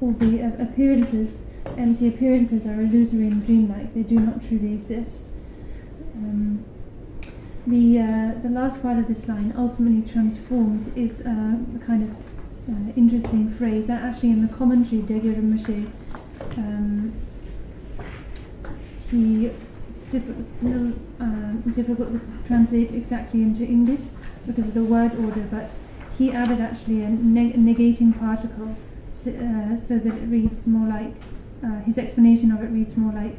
all the uh, appearances, empty appearances, are illusory and dreamlike. They do not truly exist. Um, the uh, the last part of this line, ultimately transformed, is uh, a kind of uh, interesting phrase. Actually, in the commentary, Degye Rinpoche, um, he it's difficult, it's a little uh, difficult to translate exactly into English because of the word order, but he added actually a neg- negating particle so, uh, so that it reads more like uh, his explanation of it reads more like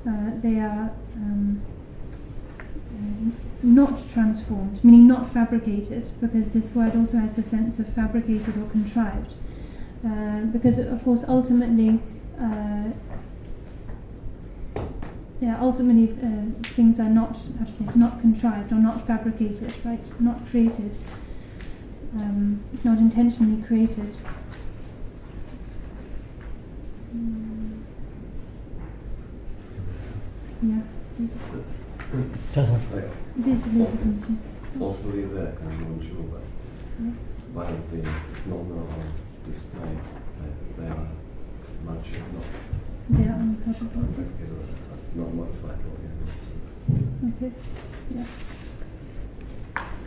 uh, they are um, um, not transformed, meaning not fabricated, because this word also has the sense of fabricated or contrived. Uh, because of course, ultimately, uh, yeah, ultimately uh, things are not, how to say, not contrived or not fabricated, right? Not created, um, not intentionally created. Mm. Yeah. Just This is the definition. Most believe that kind of non-dual, but Yeah. by the phenomenon of display, like, they are much not They are unfabricated. unfabricated, not modified or anything. Okay. Yeah.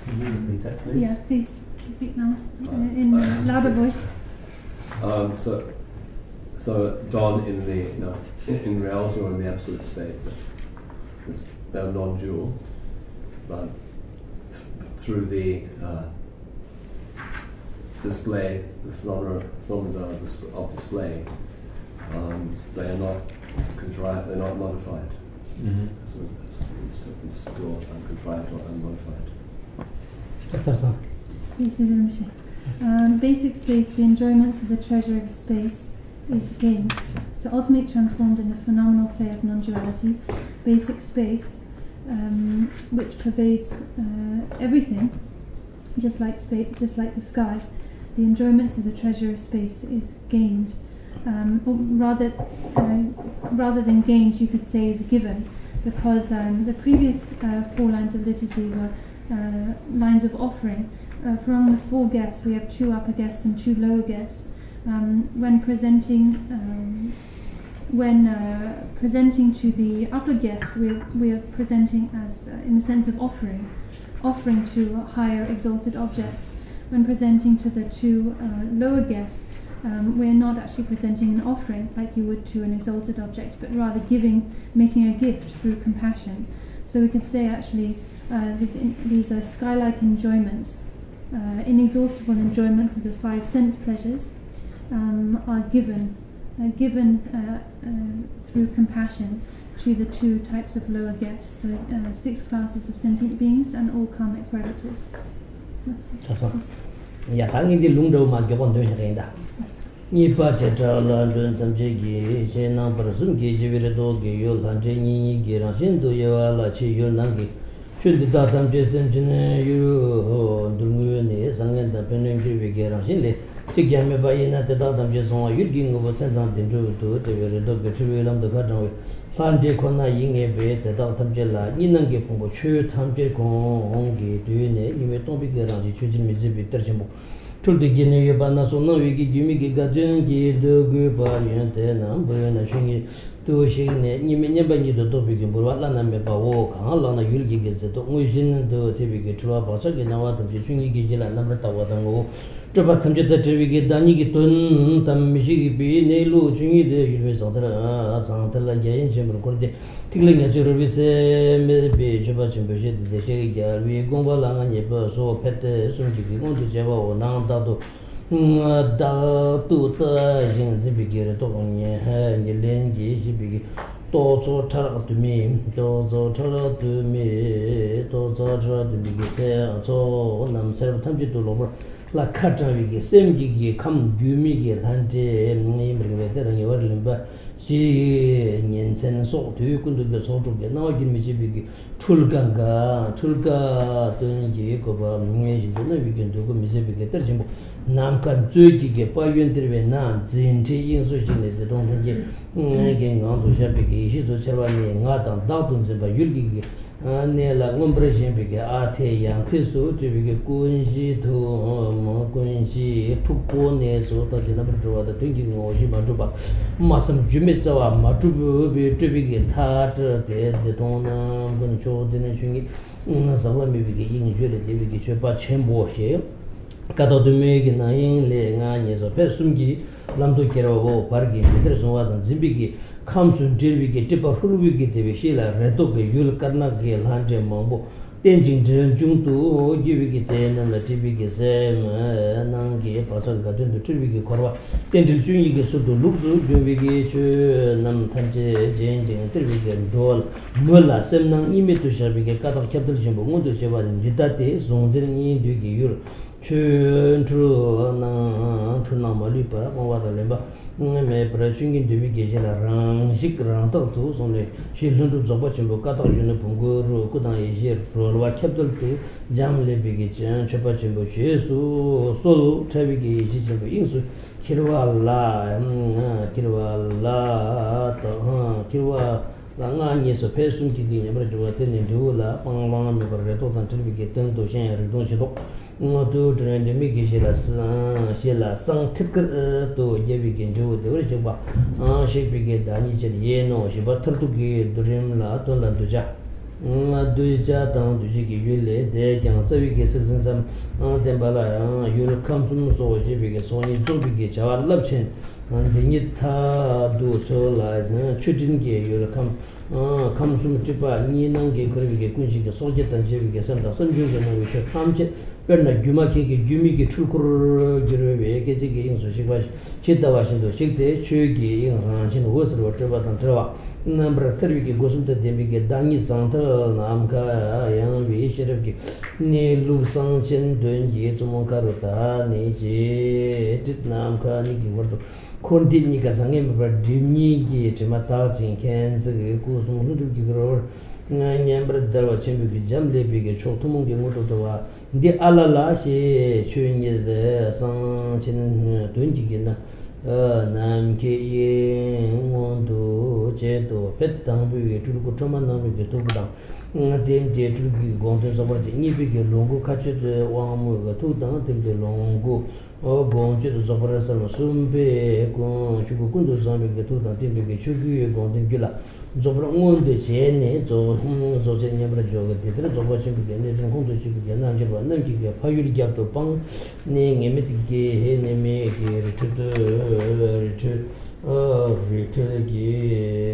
Can you repeat that, please? Yeah, please repeat now uh, in a louder voice. Um, so, so dawn in the, you know, in reality or in the absolute state, it's, they're non-dual, but th- through the uh, display, the phenomena, phenomena of, dis- of display, um, they are not contrived, they're not modified. So it's, it's, it's still uncontrived or unmodified. That's awesome. Yes, we will say. Um, basic space, the enjoyments of the treasure of space is gained. So ultimately transformed in the phenomenal play of non-duality, basic space, um, which pervades uh, everything, just like space, just like the sky. The enjoyments of the treasure of space is gained. Um, or rather, uh, rather than gained, you could say is given, because um, the previous uh, four lines of liturgy were uh, lines of offering. Uh, from the four guests, we have two upper guests and two lower guests. Um, when presenting, um, when uh, presenting to the upper guests, we are, we are presenting as, uh, in the sense of offering, offering to higher exalted objects. When presenting to the two uh, lower guests, um, we're not actually presenting an offering like you would to an exalted object, but rather giving, making a gift through compassion. So we could say actually, uh, this in, these are sky-like enjoyments, uh, inexhaustible enjoyments of the five sense pleasures, um, are given, uh, given uh, uh, through compassion to the two types of lower guests, the uh, six classes of sentient beings and all karmic predators. That's it. That's all. Yes. ཡ་ད་ངས་འདི་ལུང་འདྲ་བོ་མ་མགྱོགས་པ་འདོན་ཞིག་རེད་ད། Yes. གཉིས་པ་བྱེ་བྲག་ལ་མགྲོན་ཐམས་ཅད་ཀྱིས། ཞེས་གནང་བར་གསུམ་གྱིས་ཞི་བའི་རེ་དོགས་ཀྱི་ཡུལ། ལྷ་འདྲེ་གཉིས་གཉིས་ཀྱི་རང་བཞིན་དུ་དབྱེ་བ་ལ་ཕྱེ་ཡུལ་ནང་གི་ཆོས་འདི་དག་ཐམས་ཅད་སེམས་ཅན་ཡུལ་དུ་དངོས་ནས་བཟང་ངན་དང་ཕན་གནོད་འགྱུར་བའི་གི་རང་བཞིན་ལས་གཅིག་ཀྱང་མེད་པ་ཡིན་ན། དེ་དག་ཐམས་ཅད་བཟུང་བ་ཡུལ་གྱི་དངོས་པོ་མཚན་དང་ལྡན་གྲུབ་ཏུ་དེ་བས་རེ་དོགས་པའི་འཁྲུལ་བའི་ལམ་དུ་ཁ་དྲང་བའི་ལྷ་འདྲེ་ཁོ་ན་ཡིན་ངེས་པས། དེ་དག་ཐམས་ཅད་ལ་གཉིས་སྣང་གི་ཕུང་པོ་ཆོས་ཐམས་ཅད་གོང་གི་དུས་ནས་གཉིས་མེད་སྟོང་པའི་གི་རང་བཞིན་ཆོས་ཅན་མི་སྲིད་པའི་གཏེར་ཆེན་པོ། འཕྲུལ་དུ་བརྒྱུད་ནས་ཡོད་པ་སྣ་ཚོགས་སྣང་བའི་གི་རྒྱུད་མིག་གི་དགའ་སྟོན་གྱིས་འདོད་དགོས་པར་ཡོན་ཏན་ནམ་བུ་ཡོད་ན་ཆོས་ཉིད་དུ་ཞིག་ནས་གཉིས་མེད་མཉམ་པ་ཉིད་དུ་རྟོགས་པའི་གི་འབུལ་བ་བླ་ན་མེད་པའོ། གང་བླངས་ན་ཡུལ་གྱི་དགེ་མཚན་ཐོབ། དངོས་གཞན་དུ་ཐེབས་པའི་གི་འཁྲུལ་བ་བག་ཆགས་ཀྱི་སྣང་བ་ཐམས་ཅད་ཆོས་ཉིད་ཀྱི་རྗེས་ལ་རྣམ་པར་དག་པ་དང་ངོ་བོ་སྤྲོས་པ་ཐམས་ཅད་དང་བྲལ་བའི་གི་བདག་ཉིད་ཀྱི་དོན་དམ་མི་ཤེས་པའི་གནས་ལུགས་ཆོས་ཉིད་དུ་ཡུལ་མེད་ཟང་ཐལ་ཟང་ཐལ་རྒྱ་ཡན་ཆེན་པོར་བསྐོར་ཏེ། ཐིག་ལེ་ཉག་གཅིག་རུལ་བའི་སེམས་མེད་པའི་སྤྱོད་པ་ཆེན་པོ་བཞི་སྟེ། བདེ་གཤེགས་རྒྱལ་བའི་དགོངས་པ་ལ་མངའ་བརྙེས་པ་སོགས་ཕལ་ཆེར་གསུམ་གཅིག་གི་དབང་དུ་བྱས་པའོ། ནང་བདག་ཏུ་བདག་ཏུ་ལྟ་ཞིང་འཛིན་པའི་གི་རེ་དོགས་ཉེར་ལེན་གྱིས་ཞེས་པའི་གི་རྟོག་ཚོགས་ཕྲ་རགས་དུ་མའི་རྟོག་ཚོགས་ཕྲ་རགས་དུ་མའི་རྟོག་ཚོགས་ཕྲ་རགས་དུ་མའི་གི་ཚེ་ཚོགས་རྣམས་ཚེ་རབས་ཐམས་ཅད་དུ་ལོག་པར་ལ་ཁ་དྲང་བའི་གི་སེམས་ཀྱི་གི་ཁམས་རྒྱུད་མིག་གི་ལྷ་འདྲེ་ཡིན་པར་ངེས་པས། དེ་ལ་ཉེ་བར་ལེན་པ་ཞིག་ཉེར་ མཚན་སོགས་དུས་ཀུན་ཏུ་གི་ཚོགས་དྲུག་གི་སྣང་བ་རྒྱུན་མི་འཆད་པའི་གི་འཕྲུལ་དགའ་དགའ། འཕྲུལ་དགའ་སྟོན་གྱི་བཀོད་པ་མངོན་བཞིན་དུ་རྣམ་དབྱེ་གི་འདོད་དགུ་མི་ཟད་པའི་གི་གཏེར་ཆེན་པོ། ནམ་མཁའ་མཛོད་ཀྱི་གི་དཔལ་ཡོན་སྟེར་བས་ན། འཛིན་ཁྲིའི་དབྱིངས་སུ་གཤེགས་ནས་བདེ་སྟོང་ལྷན་སྐྱེས་ཀྱི་ངང་དུ་ཤར་བའི་གི་ཡེ་ཤེས་སུ་འཆར་བ་ནི། ང་དང་བདག་ཏུ་འཛིན་པ་ཡུལ་གྱི་གི་གནས་ལ་མངོན་པར་ཞེན་པའི་གི་ཨ་འཐས་ཡང་འཐས་སུ་སྤྲུལ་པའི་གི་ཀུན་གཞི་དུ་ཀུན་གཞི་ཐུགས་ཀྱི་གནས་སུ་རྟག་ཏུ་རྣམ་པར་གྲོལ་བ་དང་དོན་གྱི་ངོ་བོ་གཞི་མ་གྲུབ་པ། སྨྲ་བསམ་སྒྱུ་མའི་རྩ་བ་མ་གྲུབ་པའི་སྤྲུལ་པའི་གི་མཐའ་བྲལ་ཏེ་བདེ་སྟོང་རྣམ་ཀུན་མཆོག་དེ་ནི་ཆོས་ཉིད་ཟག་པ་མེད་པའི་གི་དབྱིངས་བརྗོད་ལས་འདས་པའི་གི་མཆོད་པ་ཆེན་པོ་ཞེས། ཀ་དག་གདོད་མའི་གི་རྣམ་གཡེང་ལས་ང་རྙེད་སོགས་ཕེབས་གསུམ་གྱི་ལམ་དུ་གྱེར་བའོ། བར་གྱི་འཇིག་རྟེན་བཟུང་བ་དང་འཛིན་པའི་གི་ཁམས་སུ་འདྲེས་པའི་གི་སྒྲིབ་པ་ཧྲུལ་བུའི་གི་དེ་བའི་ཤེས་ལ་རེ་དོགས་ཀྱི་ཡུལ་དཀར་ནག་གི་ལྷ་འདྲེ་མང་པོ་རྟེན་ཅིང་འབྲེལ་འབྱུང་དུ་གྱུར་པའི་གི་དེ་རྣམས་ལ་སྤྲུལ་པའི་གི་སེམས་སྣང་གི་བག་ཆགས་དགའ་སྟོན་དུ་སྤྲུལ་པའི་གི་འཁོར་བ་རྟེན་འབྲེལ་བཅུ་གཉིས་ཀྱི་ཚུལ་དུ་ལུགས་སུ་སྦྱོར་བའི་གི་ཆོས་རྣམས་ཐམས་ཅད་རྗེན་ཅིང་སྟེར་བའི་གི་འགྲོ་བ་མོད་ལ་སེམས་སྣང་གཉིས་མེད་དུ་བཞག་པའི་གི་ཀ་དག་ཁྱབ་བརྡལ་ཆེན་པོ་མངོན་དུ་བྱེད་པ་འདི་ལྟ་སྟེ། གཟུང་འཛིན་གཉིས་འདུས་ཀྱི་ཡུལ། ཆོས་འཁྲུལ་སྣང་འཁྲུལ་སྣང་མ་ལུས་པར་སྤང་བ་དང་ལེན་པ་མེད་པར་ཆོས་ཉིད་གདོད་མའི་དགེ་བཤེས་ལ་རང་ཞིག་རང་རྟག་ཏུ་སོང་ནས་ཞེས་ལྷུན་གྲུབ་རྫོགས་པ་ཆེན་པོའི་བཀའ་རྟགས་གཞོན་ནུ་བུམ་སྐུ་རུ་སྐུ་དང་ཡེ་ཤེས་རོལ་བ་ཁྱབ་བརྡལ་དུ་འབྱམས་ཀླས་པའི་གི་མཆོད་པ་ཆེན་པོ་རྗེས་སུ་གསོལ། ཕྲ་བའི་གི་ཡེ་ཤེས་ཆེན་པོའི་དབྱིངས་སུ་འཁྱིལ་བ་ལ་འཁྱིལ་བ་ལ་དང་འཁྱིལ་བ། ལ་ང་རྙེད་སོགས་ཕེབས་གསུམ་གྱི་གི་ཉམས་པར་འགྱུར་བ་དེ་ནི་འབྲས་བུ་ལ་སྤང་བླང་མེད་པར་རེ་དོགས་དང་བྲལ་བའི་གི་དོན་དུ་གཞན་ཡང་རིག་སྟོང་ཞི་ལྡོག་དངོས་དུ་གྲོལ་བའི་འདོད་མི་དགེ་བཤེས་ལ་ཞེས་ལ་གསང་ཐིག་དཀར་དུ་རྒྱས་པའི་གི་འབྲས་བུ་བདེ་བར་གཤེགས་པ་གཤེགས་པའི་གི་བདག་ཉིད་ཅན་ཡིན་ནོ། བཞི་པ་མཐར་ཐུག་གི་བསྡུ་རིམ་ལ་དོན་ལ་གདུལ་བྱ་གདུལ་བྱ་དང་གདུལ་བྱའི་གི་ཡུལ་ལས་འདས་ཀྱང་རྩ་བའི་གི་ཚིག་ཟིན་ཙམ་བསྟན་པ་ལ་ཡང་ཡུལ་ཁམས་གསུམ་སོགས་བཤད་པའི་གི་ཚོགས་གཉིས་རྫོགས་པའི་གི་བྱ་བ་རླབས་ཆེན། འདི་ཉིད་མཐར་ཐུག་ཚུལ་ལ་མཆོད་སྤྲིན་གྱི་ཡུལ་ཁམས། ཁམས་གསུམ་སྤྲུལ་པ་གཉིས་སྣང་གིས་འཁོར་བའི་གི་ཀུན་གཞི་གི་སྲོག་བཅད་དང་བཅས་པའི་གི་སེམས་དང་བསམ་བྱུང་གི་སྣང་བའི་ཆོས་ཐམས་ཅད་དཔེར་ན་སྒྱུ་མ་མཁན་གྱི་སྒྱུ་མའི་གི་འཁྲུལ་འཁོར་གྱུར་པའི་སྐད་ཅིག་གི་དབྱིངས་སུ་གཤེགས་པ་ཇི་ལྟ་བ་བཞིན་དུ་གཤེགས་ཏེ་ཆོས་ཀྱི་དབྱིངས་རང་བཞིན་འོད་གསལ་བ་སྤྲོས་པ་དང་བྲལ་བ་རྣམ་པར་ཐར་བའི་གི་སྒོ་གསུམ་དུ་ལྡན་པའི་གི་བདག་ཉིད་ཟང་ཐལ་ནམ་མཁའ་ཡངས་པའི་ཤེས་རབ་ཀྱི་གནས་ལུགས་གསང་ཆེན་དོན་གྱི་བཙུན་མོ་ཁ་རུ་དར་ནས་ཅེས་དྲིལ། ནམ་མཁའ་གཉིས་ཀྱི་བར་དུ་འཁོར་འདས་གཉིས་ཀ་ཟང་ངེ་མེད་པར་སྒྲིབ་གཉིས་ཀྱི་དྲི་མ་དག་ཅིང་མཁྱེན་བརྩེ་གི་སྐུ་གསུང་ལྷུན་གྲུབ་ཀྱི་གུ་རུར་མངོན་པར་བརྡལ་བ་ཆེན་པོའི་གི་འབྱམས་ཀླས་པའི་གི་མཆོག་ཐུན་མོང་གི་དངོས་གྲུབ་ཏུ་བ་འདི་ཨ་ལ་ལ་ཞེས་ཆོས་ཉིད་གསང་ཆེན་དོན་གྱི་གི་ན། ནམ་མཁའི་དབྱིངས་མངོན་དུ་བྱེད་དོ། ཕེབས་དང་པོའི་སྤྲུལ་སྐུ་ཁྲོས་མ་སྣང་བའི་གི་ཐུགས་དང་། ལྟེམ་དེ་སྤྲུལ་སྐུའི་དགོངས་དོན་རྫོགས་པར་བྱེད། གཉིས་པའི་གི་ལོངས་སྐུ་མཁའ་སྤྱོད་དབང་མོའི་གི་ཐུགས་དང་ལྟེམ་དེ་ལོངས་སྐུ་དགོངས་སྤྱོད་རྫོགས་པར་གསལ། གསུམ་པའི་ཀུན་ཆོས་སྐུ་ཀུན་ཏུ་བཟང་པོའི་གི་ཐུགས་དང་ལྟེམ་དེ་གི་ཆོས་སྐུའི་དགོངས་དོན་རྒྱུད་ལ་རྫོགས་པར་མངོན་དུ་བྱས་ནས་རྫོགས་རྫོགས་ཆེན་མཉམ་པར་འཇོག་གི་དེ་ལྟར་རྫོགས་པ་ཆེན་པོའི་གི་གནད་དོན་ཁོང་དུ་ཆུད་པའི་གི་རྣལ་འབྱོར་པ་རྣམས་ཀྱི་གི་ཕ་ཡུལ་རྒྱབ་ཏུ་སྤངས་ནས་ངེས་མེད་ཀྱི་ནས་མེད་ཀྱི་རི་ཁྲོད་དུ་རི་ཁྲོད་རི་ཁྲོད་ཀྱི་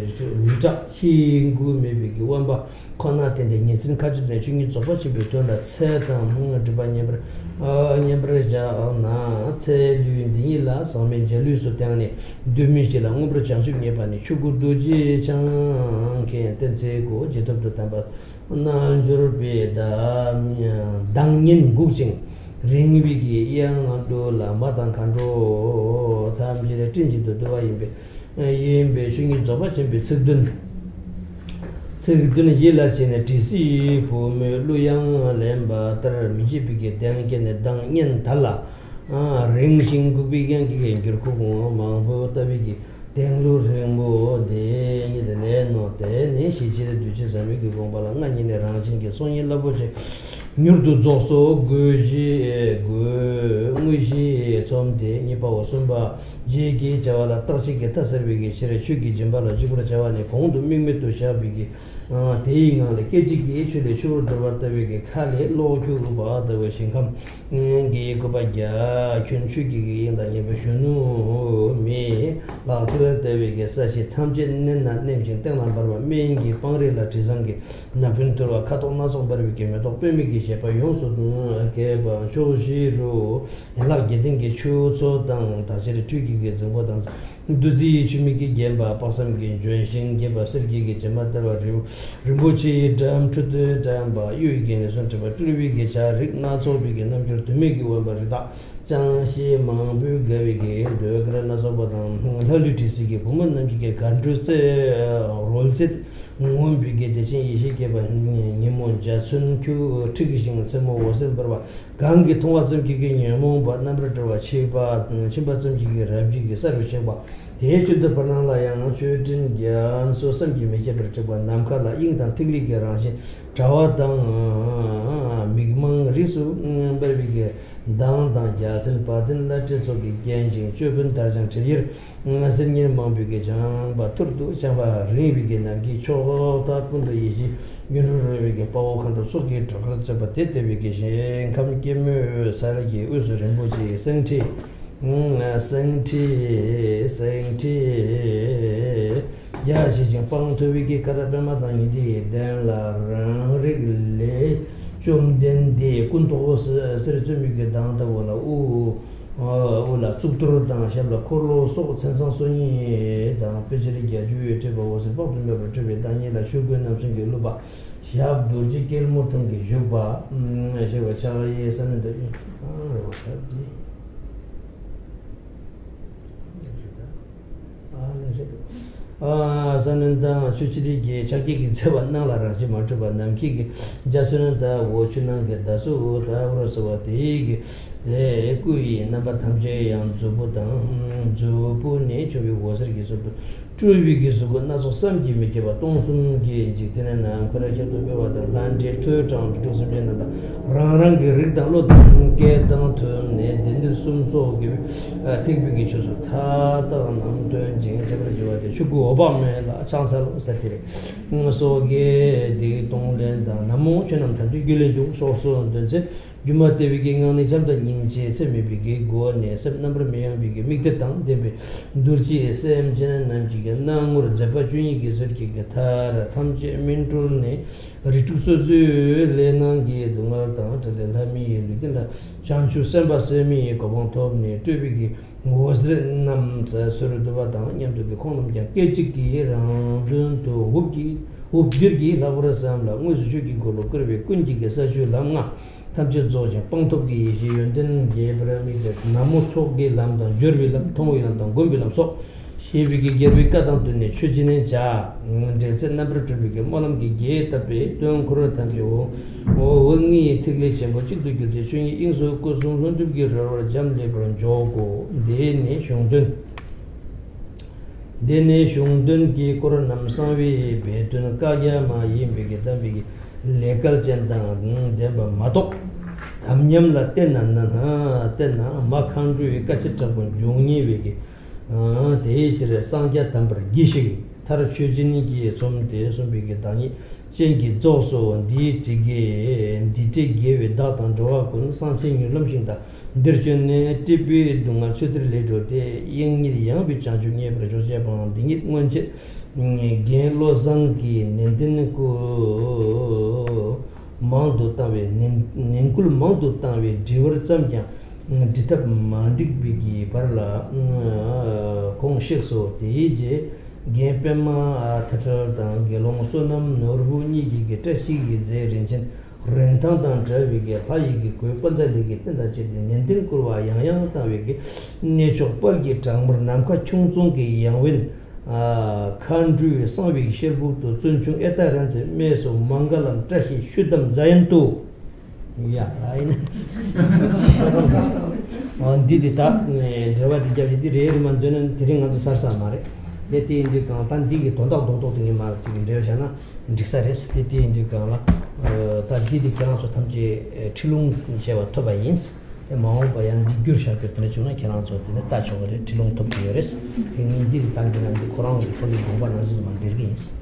རི་ཁྲོད་མི་དྲག་ཤེས་འགུལ་མེད་པའི་གི་དབེན་པ་ཁོ་ན་བསྟེན་ཏེ་ཉིན་མཚན་མཁའ་སྤྱོད་ནས་ཆོས་ཉིད་རྫོགས་པ་ཆེན་པོའི་དོན་ལ་ཚད་དང་སྒྲིབ་པ་མཉམ་པར་མཉམ་པར་བཞག་ན་ཚེ་ལུས་འདི་ཉིད་ལ་ཟག་མེད་འཇའ་ལུས་སུ་བསྟན་ནས་གདོད་མའི་གཤིས་ལ་མངོན་པར་བྱང་ཆུབ་བརྙེས་པ་ནི་ཆོས་སྐུ་རྡོ་རྗེ་འཆང་མཁན་བསྟན་འཛིན་སྐུ་རྗེས་ཐོབ་ཏུ་བསྟན་པ། རྣལ་འབྱོར་པའི་གདངས་སྙན་འགུག་ཅིང་རིང་བའི་གི་དབྱངས་གླུ་ལ་མ་དང་མཁའ་འགྲོ་ཐམས་ཅད་སྤྲིན་བཞིན་དུ་བརྡོལ་བ་ཡིན་པས། ཡིན་པའི་ཆོས་ཉིད་རྫོགས་པ་ཆེན་པོའི་ཚིག་བདུན། ཚིག་བདུན་ཡིད་ལ་བྱས་ནས་དྲི་ཟའི་བུ་མོའི་གླུ་དབྱངས་ལེན་པ་ལྟར་མི་བརྗེད་པའི་གི་གདངས་སྙན་དར་ལ། རིང་ཞིང་འགུག་པའི་དབྱངས་ཀྱི་གི་འགྱུར་ཁུག་མང་པོ་ལྟ་བུའི་གི་གདངས་གླུ་རིང་པོ་འདི་ཉིད་ལེན་ནོ། དེ་ནི་ཞི་བྱེད་གདུལ་བྱའི་ཟབ་མོའི་གི་དགོངས་པ་ལ་མངའ་བརྙེས་ནས་རང་བཞིན་གྱི་ཚོགས་གཉིས་རླབས་པོ་ཆེ་མྱུར་དུ་རྫོགས་སོ། སྒོ་བཞི་སྒོ་དངོས་གཞི་ཚོམས་ཏེ་གཉིས་པའོ། གསུམ་པ་རྗེས་ཀྱི་བྱ་བ་ལ་རྟག་ཆད་ཀྱི་མཐའ་གསལ་བའི་གི་ཕྱིར་ཆོས་ཀྱི་སྦྱིན་པ་ལ་འཇུག་པར་བྱ་བ་ནི་གོང་དུ་དམིགས་མེད་དུ་བཞག་པའི་གི་དེའི་ངང་ལས་སྐད་ཅིག་གིས་ཆོས་ལས་ཆུ་བུར་འདོར་བ་ལྟ་བུའི་གི་ཁ་ལས་གློག་འཁྱུག་པ་ལྟ་བུའི་ཞིང་ཁམས་ཀྱི་བཀོད་པ་རྒྱ་ཁྱོན་ཆོས་ཀྱི་གི་དབྱིངས་དང་མཉམ་པའི་གཞོན་ནུ་མའི་ལག་མཐིལ་ལྟ་བུའི་གི་ས་གཞི་ཐམས་ཅད་མནན་ན་མནན་ཅིང་སྟེང་ལ་འབར་བ་སྨན་གྱི་སྤང་རི་ལ་དྲི་བཟང་གི་ནག་ཕུན་འཐོར་བ་ཁ་དོག་སྣ་ཚོགས་འབར་བའི་གི་མེ་ཏོག་པདྨའི་གི་བཞད་པ་ཡོངས་སུ་གས་པ་ཕྱོགས་བཞི་རུ་ཡན་ལག་བརྒྱད་ལྡན་གྱི་ཆུ་མཚོ་དང་དག་ཆེར་འཕྲུལ་གྱི་གི་རྫིང་བུ་དང་། བདུད་རྩིའི་ཆུ་མིག་གིས་བརྒྱན་པ་དཔག་བསམ་གྱི་ལྗོན་ཤིང་རྒྱས་པ་གསེར་གྱི་གི་བྱེ་མ་བརྡལ་བ་རི་རིན་པོ་ཆེའི་འགྲམ་ཁྲོད་དུ་འགྲམ་པ་གཡུ་ཡི་གི་ནས་སོན་བྲིས་པ་སྤྲུལ་པའི་གི་བྱ་རིགས་སྣ་ཚོགས་པའི་གི་རྣམ་འགྱུར་དུ་མའི་གི་འོན་པ་རི་དྭགས་ ཅང་ཤེས་མང་པོས་དགའ་བའི་གི་ཟློས་གར་སྣ་ཚོགས་པ་དང་། ལྷ་ཀླུ་དྲི་ཟའི་གི་བུ་མོ་རྣམས་ཀྱི་གི་དགའ་སྤྲོའི་རྩེ་རོལ་རྩེད་ངོམས་པའི་གི་བདེ་ཆེན་ཡེ་ཤེས་སྐྱེས་པ་ཉིན་མོ་འཇའ་ཚོན་ཁྱུ་འཁྲིགས་ཤིང་མཚན་མོ་འོད་ཟེར་འབར་བ། གང་གིས་མཐོང་བ་ཙམ་གྱིས་ཀྱི་ཉོན་མོངས་པ་རྣམ་པར་གྲོལ་བ། ཕྱིན་པ་ཕྱིན་པ་ཙམ་གྱིས་ཀྱི་རབ་འཇིགས་ཀྱི་སར་གཤེགས་པ། དེའི་ཤུལ་དུ་བར་སྣང་ལ་ཡང་མཆོད་སྤྲིན་རྒྱ་མཚོ་བསམ་གྱིས་མི་ཁྱབ་པར་འཁྲིགས་པ། ནམ་མཁའ་ལ་དབྱིངས་དང་ཐིག་ལེ་གི་རང་བཞིན་དྲ་བ་དང་མིག་མང་རིས་སུ་འབར་བའི་གི་མདངས་དང་རྒྱལ་མཚན་བ་དན་བླ་བྲེ་སོགས་ཀྱིས་བརྒྱན་ཅིང་། ཅོད་པན་དར་དཔྱངས་གྲིབ་གཡེར་གསེར་གཉེར་མང་པོས་ཀྱི་བརྐྱངས་པ། ཐུར་དུ་འཕྱང་བ་རིང་བའི་གི་ནམ་མཁའི་ཕྱོགས་མཐའ་ཀུན་ཏུ་ཡེ་ཤེས་སྔོན་འགྲོ་རོལ་པའི་གི་དཔའ་བོ་མཁའ་འགྲོ་ཚོགས་ཀྱིས་གྲོགས་ཁར་བཅས་པ། དེ་ལྟ་བུའི་གི་ཞིང་ཁམས་སྐྱེད་མོས་ཚལ་གྱི་དབུས་སུ་རིན་པོ་ཆེའི་སེང་ཁྲི། སེང་ཁྲི། སེང་ཁྲི། རྒྱ་ཆེ་ཞིང་དཔངས་མཐོ་བའི་གི་ཁར་པདྨ་དང་ཉི་ཟླའི་གདན་ལ་རང་རིག་ལས་བཅོམ་ལྡན་འདས་སྐུ་མདོག་གསེར་བཙོ་མའི་གི་མདངས་ལྟ་བུ་ལ། དབུ་དབུ་ལ་གཙུག་ཏོར་དང་ཞབས་ལ་འཁོར་ལོ་སོགས་མཚན་བཟང་སོ་གཉིས་དང་དཔེ་བྱད་བརྒྱད་ཅུས་སྤྲས་པ་འོད་ཟེར་དཔག་ཏུ་མེད་པར་འཕྲོས་པའི་བདག་ཉིད་ལ་ཆོས་གོས་རྣམ་གསུམ་གྱིས་བཀླུབས་པ། ཞབས་རྡོ་རྗེ་སྐྱིལ་མོ་ཀྲུང་གིས་བཞུགས་པ། ཞེས་པ་ཕྱག་གཡས་ས་གནོན་དུ། ཨ་ལས་རེད་འདུག་ཨ་ས་གནོན་དང་ཆུ་ཕྱི་དྲིལ་གྱི་ཕྱག་རྒྱ་གི་མཛད་པ། སྣང་ལ་རང་བཞིན་མ་གྲུབ་པ། ནམ་མཁའི་གི་འཇའ་ཚོན་ལྟ་བུ། ཆུ་ནང་གི་ཟླ་གཟུགས་ལྟ་བུར་གསལ་བ་དེའི་གི་ལས་སྐུ་ཡི་རྣམ་པ་ཐམས་ཅད་ཡང་མཛུབ་བུ་དང་མཛུབ་བུ་ནས་འཕྱོ་བའི་འོད་ཟེར་གྱི་ཚུལ་དུ་སྤྲུལ་པའི་གི་གཟུགས་སྐུ་སྣ་ཚོགས་བསམ་གྱིས་མི་ཁྱབ་པ་སྟོང་གསུམ་གྱི་འཇིག་རྟེན་ན་ཁོ་རང་ཁྱད་དུ་འཕགས་པ་དང་ལྷ་འདྲེ་ཐོས་གྲོལ་འགྲོ་དྲུག་སེམས་ཅན་རྣམས་ལ་རང་རང་གི་རིགས་དང་བློ་དང་སྐད་དང་ཐོས་ནས་བདེན་བདེན་གསུམ་སོགས་ཀྱི་ཐེག་པའི་གི་ཆོས་སུ་མཐའ་དག་རྣམས་སྟོན་ཅིང་ཁྱད་པར་འབྱེད་པ་སྟེ། ཆོས་སྐུ་འོད་དཔག་མེད་ལ་ཕྱག་འཚལ་ལོ་ཟེར་དེ་རེད། སོགས་ཀྱིས་དེའི་གདོང་ལེན་དང་། ན་མོ་ཆོས་རྣམས་ཐམས་ཅད་རྒྱུད་ལས་འབྱུང་སོགས་སུ་འདོན་ཚེ། སྒྱུ་མ་ལྟ་བུའི་གི་ངང་ནས་བྱམས་དང་སྙིང་རྗེ་ཚད་མེད་པའི་གི་སྒོ་ནས་སེམས་རྣམ་པར་མི་གཡེང་བའི་གི་དམིགས་གཏད་དང་ལྡན་པའི་གདུལ་བྱའི་སེམས་ཅན་རྣམས་ཀྱི་གི་སྣང་ངོར་མཛད་པ་བཅུ་གཉིས་ཀྱི་ཟུར་གྱི་གི་མཐར་ཐམས་ཅད་སྨིན་གྲོལ་ནས་རིགས་དྲུག་སོ་སོའི་ལས་སྣང་གི་སྡུག་བསྔལ་དང་བྲལ་ཏེ་ལྷ་མིའི་ལུས་རྟེན་ལ་བྱང་ཆུབ་སེམས་དཔའ་སེམས་མིའི་གོ་འཕང་ཐོབ་ནས་སྤྲུལ་པའི་གི་འོད་ཟེར་རྣམས་ཚུར་བསྡུ་བ་དང་མཉམ་དུ་གི་ཁོང་རྣམས་ཀྱང་སྐད་ཅིག་གིས་རང་དོན་དུ་འུབ་ཀྱིས་འུབ་འགྱུར་གྱིས་ལྷག་པར་བསམ་ལ་དངོས་སུ་ཆོས་ཀྱི་འཁོར་ལོ་བསྐོར་བའི་ཀུན་གྱིས་ཀྱི་ས་བཅུའི་ལམ་ལྔ་ཐམས་ཅད་རྫོགས་ཤིང་སྤངས་ཐོབ་ཀྱི་ཡེ་ཤེས་ཡོན་ཏན་རྒྱས་པར་དམིགས་པའི་ན་མོ་ཚོགས་ཀྱི་ལམ་དང་སྦྱོར་བའི་ལམ་མཐོང་བའི་ལམ་དང་སྒོམ་པའི་ལམ་སོགས་ཞེས་པའི་གི་རྒྱལ་པོའི་བཀའ་དང་བསྟུན་ནས་མཆོད་སྦྱིན་བྱ། འབྲེལ་ཚད་རྣམ་པར་གྲོལ་བའི་གི་སྨོན་ལམ་གྱི་རྒྱས་བཏབ་པའི་དོན་འཁོར་ཐམས་ཅད་འོ་འོ་ལྔའི་ཐིག་ལེ་ཆེན་པོ་གཅིག་ཏུ་གྱུར་ཏེ་ཆོས་ཉིད་དབྱིངས་སུ་སྐུ་གསུམ་ལྷུན་གྲུབ་ཀྱི་རོལ་པར་འབྱམས་ཀླས་པར་འཇོག་གོ། འདི་ནི་གཞུང་དོན། འདི་ནི་གཞུང་དོན་གྱི་སྐོར་རྣམས་གསང་བའི་སྦས་དོན་བཀའ་རྒྱ་མ་ཡིན་པའི་གི་གདམས་པའི་གི་ལས་སྐལ་ཅན་དང་ལྡན་པ་མ་གཏོགས། དམ་ཉམས་ལ་བརྟེན་ན་ན་བརྟེན་ན་མ་མཁའ་འགྲོའི་བཀའ་ཆད་དྲག་པོ་འབྱུང་ཉེ་བའི་གི། དེའི་ཕྱིར་སངས་རྒྱས་དམ་པར་གྱིས་ཤིག་མཐར་མཆོད་སྦྱིན་གྱིས་ཚོམས་ཏེ་གསུངས་པའི་གི་བདག་ཉིད་ཅན་གྱི་རྫོགས་སོ། འདིའི་དྲི་གི་འདི་དྲི་དགེ་བའི་བདག་དང་འགྲོ་བ་ཀུན། སངས་རྒྱས་མྱུར་ལམ་ཞིང་དང་འདིར་བྱོན་ནས། སྲིད་པའི་སྡུག་བསྔལ་ཆུ་གཏེར་ལས་གྲོལ་ཏེ། དབྱིངས་ཉིད་ཡངས་པའི་བྱང་ཆུབ་རྙེད་པར་ཤོག་ཅེས་པའང་འདི་ཉིད་སྔོན་ཆད་རྒན་བློ་བཟང་གིས་ནན་ཏན་སྐུལ་མང་དུ་བཏང་བས། ནན་ནན་སྐུལ་མང་དུ་བཏང་བས་འབྲི་བར་བརྩམས་ཀྱང་འབྲི་ཐབས་མ་འགྲིག་པའི་གི་བར་ལ་ཁོང་གཤེགས་སོ། དེའི་རྗེས་རྒན་པདྨ་ཐ་ཁྲལ་དང་དགེ་སློང་བསོད་ནམས་ནོར་བུ་གཉིས་ཀྱིས་གི་བཀྲ་ཤིས་ཀྱི་རྫས་རིན་ཆེན་རིན་ཐང་དང་བྲལ་བའི་གི་ལྷ་ཡི་གི་གོས་དཔལ་རྩ་ལས་ཀྱི་རྟེན་དང་བཅས་ཏེ་ནན་ཏན་བསྐུལ་བ་ཡང་ཡང་བཏང་བའི་གི་གནས་མཆོག་དཔལ་གྱི་བྲག་དམར་ནམ་མཁའ་ཁྱུང་རྫོང་གི་ཡང་དབེན་མཁའ་འགྲོའི་གསང་བའི་ཤེལ་ཕུག་ཏུ་བཙུན་ཆུང་ཨེ་ཏ་རན་ཚའི་སྨྲས་སོ། མངྒ་ལམ་བཀྲ་ཤིས་ཤུདྡྷཾ་ཛ་ཡནྟུ། ཡ་ད་ཨེ་ནི་ཤོ་ཐམ་ས་འོ་འདི་འདི་ད་འགྲེལ་བ་འདི་རྒྱབ་ཀྱི་འདི་རེད་རེད་མ་འདོད་ན་དེ་རིང་ང་ཚོ་ཟ་ས་མ་རེད། དེ་དེ་ཡིན་དུས་གང་ད་འདི་གི་དོན་དག་རྡོག་རྡོག་དེ་ངས་མར་ཅིག་འགྲེལ་བྱས་ན་འགྲིག་ས་རེད། དེ་དེ་ཡིན་དུས་གང་ལ་ད་འདི་འདི་ཁྱེད་རང་ཚོ་ཐམས་ཅད་ཁྲིད་ལུང་བྱས་པ་ཐོབ་པ་ཡིན། དེ་མ་འོངས་པ་ཡང་འདི་བསྒྱུར་བཞག་རྒྱུ་དེ་འདྲ་བྱུང་ན་ཁྱེད་རང་ཚོ་དེ་ནས་ལྟ་ཆོག་གི་རེད། ཁྲིད་ལུང་ཐོབ་ཀྱི་ཡོད་རེད། དེ་ངས་འདི་རུ་བཏང་གི་ན་འདི་ཁོ་རང་གི་ཐོག་ནས་དགོངས་པ་རང་བཞིན་མ་འགྲེལ་གི་ཡིན།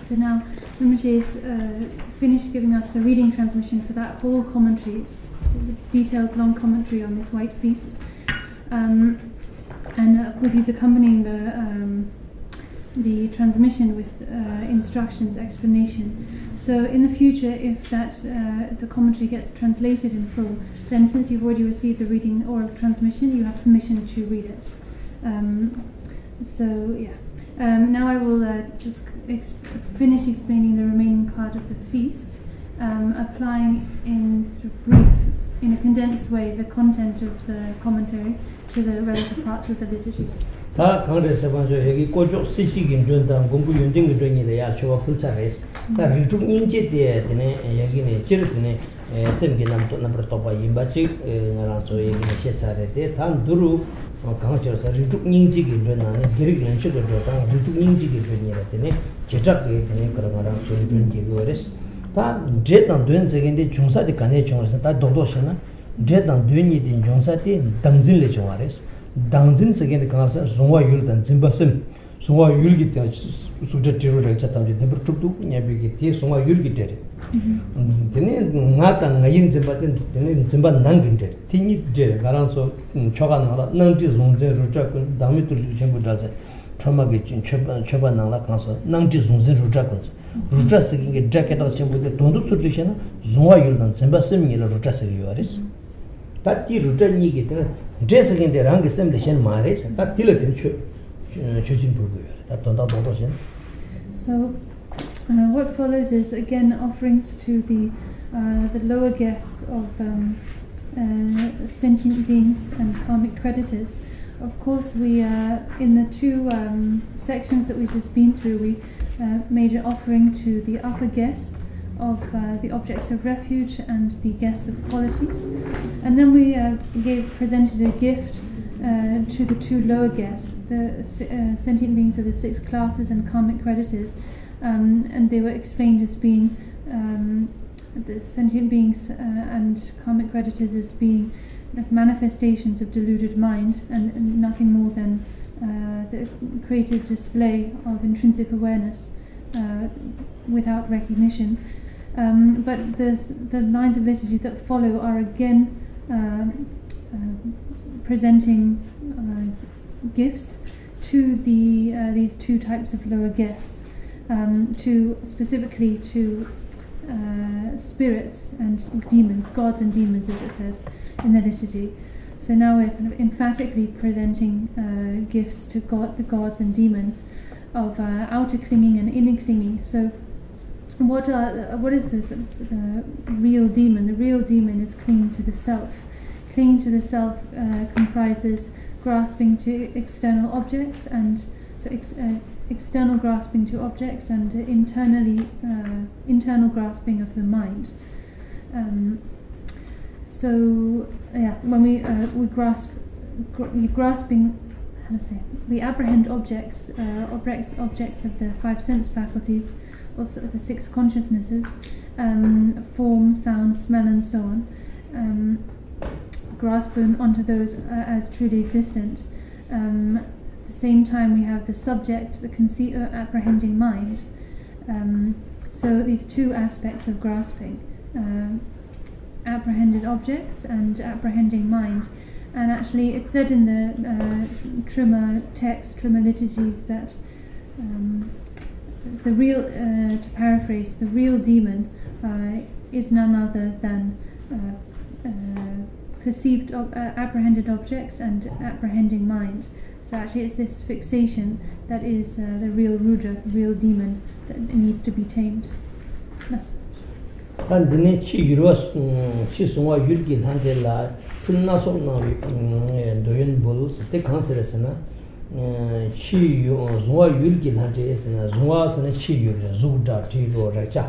So now, Rinpoche is uh, finished giving us the reading transmission for that whole commentary, the detailed long commentary on this white feast. Um, and uh, of course, he's accompanying the um, the transmission with uh, instructions, explanation. So in the future, if that uh, the commentary gets translated in full, then since you've already received the reading oral transmission, you have permission to read it. Um, so yeah. Um, now I will uh, just ex- finish explaining the remaining part of the feast, um, applying in sort of brief in a condensed way, the content of the commentary to the relative parts of the liturgy. ད་གང་རེད་ཟེར་བ་ཚོ་ཡ་གི་དཀོན་མཆོག་སྲིད་ཞིའི་མགྲོན་དང་མགོན་པོ་ཡོན་ཏན་གྱི་མགྲོན་གཉིས་ལ་ཡར་མཆོད་པ་ཕུལ་ཚར་རེད། ད་རིགས་དྲུག་སྙིང་རྗེ་དེ་དེ་ནས་ཡ་གི་ནས་སྤྱིར་དེ་ནས་སེམས་ཀྱི་རྣམ་རྟོག་རྣམ་པར་རྟོག་པ་ཡིན་པ་ཅིག་ང་རང་ཚོ་ཡ་གི་ནས་བཤད་ཚར་རེད་དེ། ད་འདི་རུ་གང་ཅིར་ས་རིགས་དྲུག་སྙིང་རྗེ་གི་མགྲོན་ནང་ནས་སྡེ་རིགས་ཡན་ཆོད་ཀྱི་མགྲོན་དང་རིགས་དྲུག་སྙིང་རྗེ་གི་མགྲོན་གཉིས་ལ་དེ་ནས་བྱེ་བྲག་གི་དེ་ནས་ཀར་ང་རང་ཚོའི་མགྲོན་གྱི་དགོས་རེད། ད་འབྲས་དང་གདོན་ཟེར་མཁན་དེ་བྱུང་ས་དེ་ག་ནས་བྱུང་བ་རེད་ཟེར་ན། ད་རྡོག་རྡོག་བཤད་ན་འབྲས་དང་གདོན་གཉིས་དེ་འབྱུང་ས་དེ་བདག་འཛིན་ལས་བྱུང་བ་རེད། བདག་འཛིན་ཟེར་མཁན་དེ་གང་ཟེར་གཟུང་བ་ཡུལ་དང་འཛིན་པ་སེམས། གཟུང་བ་ཡུལ་གྱི་དེ་གཟུགས་སྒྲ་དྲི་རོ་རེག་བྱ་ཐམས་ཅད་བདེན་པར་གྲུབ་འདུག་སྙམ་པའི་གི་དེ་གཟུང་བ་ཡུལ་གྱི་འབྲས་རེད། དེ་ནས་ང་དང་ང་ཡི་འཛིན་པ་དེ་དེ་ནས་འཛིན་པ་ནང་གི་འབྲས་རེད། དེ་གཉིས་འབྲས་རེད། ང་རང་ཚོ་ཆོ་ག་ནང་ལ་སྣང་སྲིད་གཟུང་འཛིན་རུ་དྲ་ཀུན། བདག་མེད་རྟོགས་བརྗོད་ཆེན་པོའི་སྒྲ་ཟེར། ཁྲོས་མ་གི་མཆོད་པ་མཆོད་པ་ནང་ལ་གང་སོང་སྣང་སྲིད་གཟུང་འཛིན་རུ་དྲ་ཀུན། རུ་དྲ་ཟེར་མཁན་གྱི་སྒྲ་སྐད་གྲགས་ཆེན་པོ་དེ་དོན་དུ་ཚུར་བསྡུས་བཤད་ན་གཟུང་བ་ཡུལ་དང་འཛིན་པ་སེམས་གཉིས་ལ་རུ་དྲ་ཟེར་གྱི་ཡོད་རེད། ད་དེ་རུ་དྲ་གཉིས་ཀྱི་དེ་ན་འབྲས་ཟེར་མཁན་དེ་རང་གི་སེམས་ལས་གཞན་མ་རེད་ཟེར། ད་དེ་ལ་དེ་ནི་མཆོད་མཆོད་སྦྱིན་ཕུལ་དགོས་ཡོད་རེད། ད་དོན་དག་རྡོག་རྡོག་བཤད་ན། So, uh, what follows is again offerings to the uh, the lower guests of um, uh, sentient beings and karmic creditors. Of course, we uh, in the two um, sections that we've just been through, we uh, made an offering to the upper guests of uh, the objects of refuge and the guests of qualities. And then we uh, gave presented a gift uh, to the two lower guests, the uh, sentient beings of the six classes and karmic creditors. Um, and they were explained as being um, the sentient beings uh, and karmic creditors as being the manifestations of deluded mind and, and nothing more than uh, the created display of intrinsic awareness uh, without recognition. Um, but this, the lines of liturgy that follow are again uh, uh, presenting uh, gifts to the uh, these two types of lower guests, um, to specifically to uh, spirits and demons, gods and demons, as it says in the liturgy. So now we're kind of emphatically presenting uh, gifts to God, the gods and demons of uh, outer clinging and inner clinging. So what are, what is this uh, real demon? The real demon is clinging to the self. Clinging to the self uh, comprises grasping to external objects and so ex- uh, external grasping to objects and internally uh, internal grasping of the mind. Um, so yeah, when we uh, we grasp gr- we grasping how to say we apprehend objects uh, objects objects of the five sense faculties, also the six consciousnesses, um, form, sound, smell, and so on. Um, grasp on- onto those uh, as truly existent. Um, at the same time, we have the subject, the conceit, uh, apprehending mind. Um, so these two aspects of grasping, uh, apprehended objects and apprehending mind. And actually, it's said in the uh, Truma text, Truma liturgies, that um, the real, uh, to paraphrase, the real demon uh, is none other than uh, uh, perceived, ob- uh, apprehended objects and apprehending mind. So actually, it's this fixation that is uh, the real Rudra, the real demon that needs to be tamed. That's ད་འདི་ནས་ཕྱི་ཡུལ་བ་ཕྱི་གཟུང་བ་ཡུལ་གྱི་ལྷ་འདྲེ་ལ་འཁྲུལ་སྣ་ཚོགས་སྣང་བའི་འདོད་ཡོན་འབུལ་ཟེར་དེ་གང་ཟེར་རེད་ཟེར་ན། ཕྱི་ཡུལ་གཟུང་བ་ཡུལ་གྱི་ལྷ་འདྲེ་ཟེར་ན་གཟུང་བ་ཟེར་ན་ཕྱི་ཡུལ་རེད། གཟུགས་སྒྲ་དྲི་རོ་རེག་བྱ་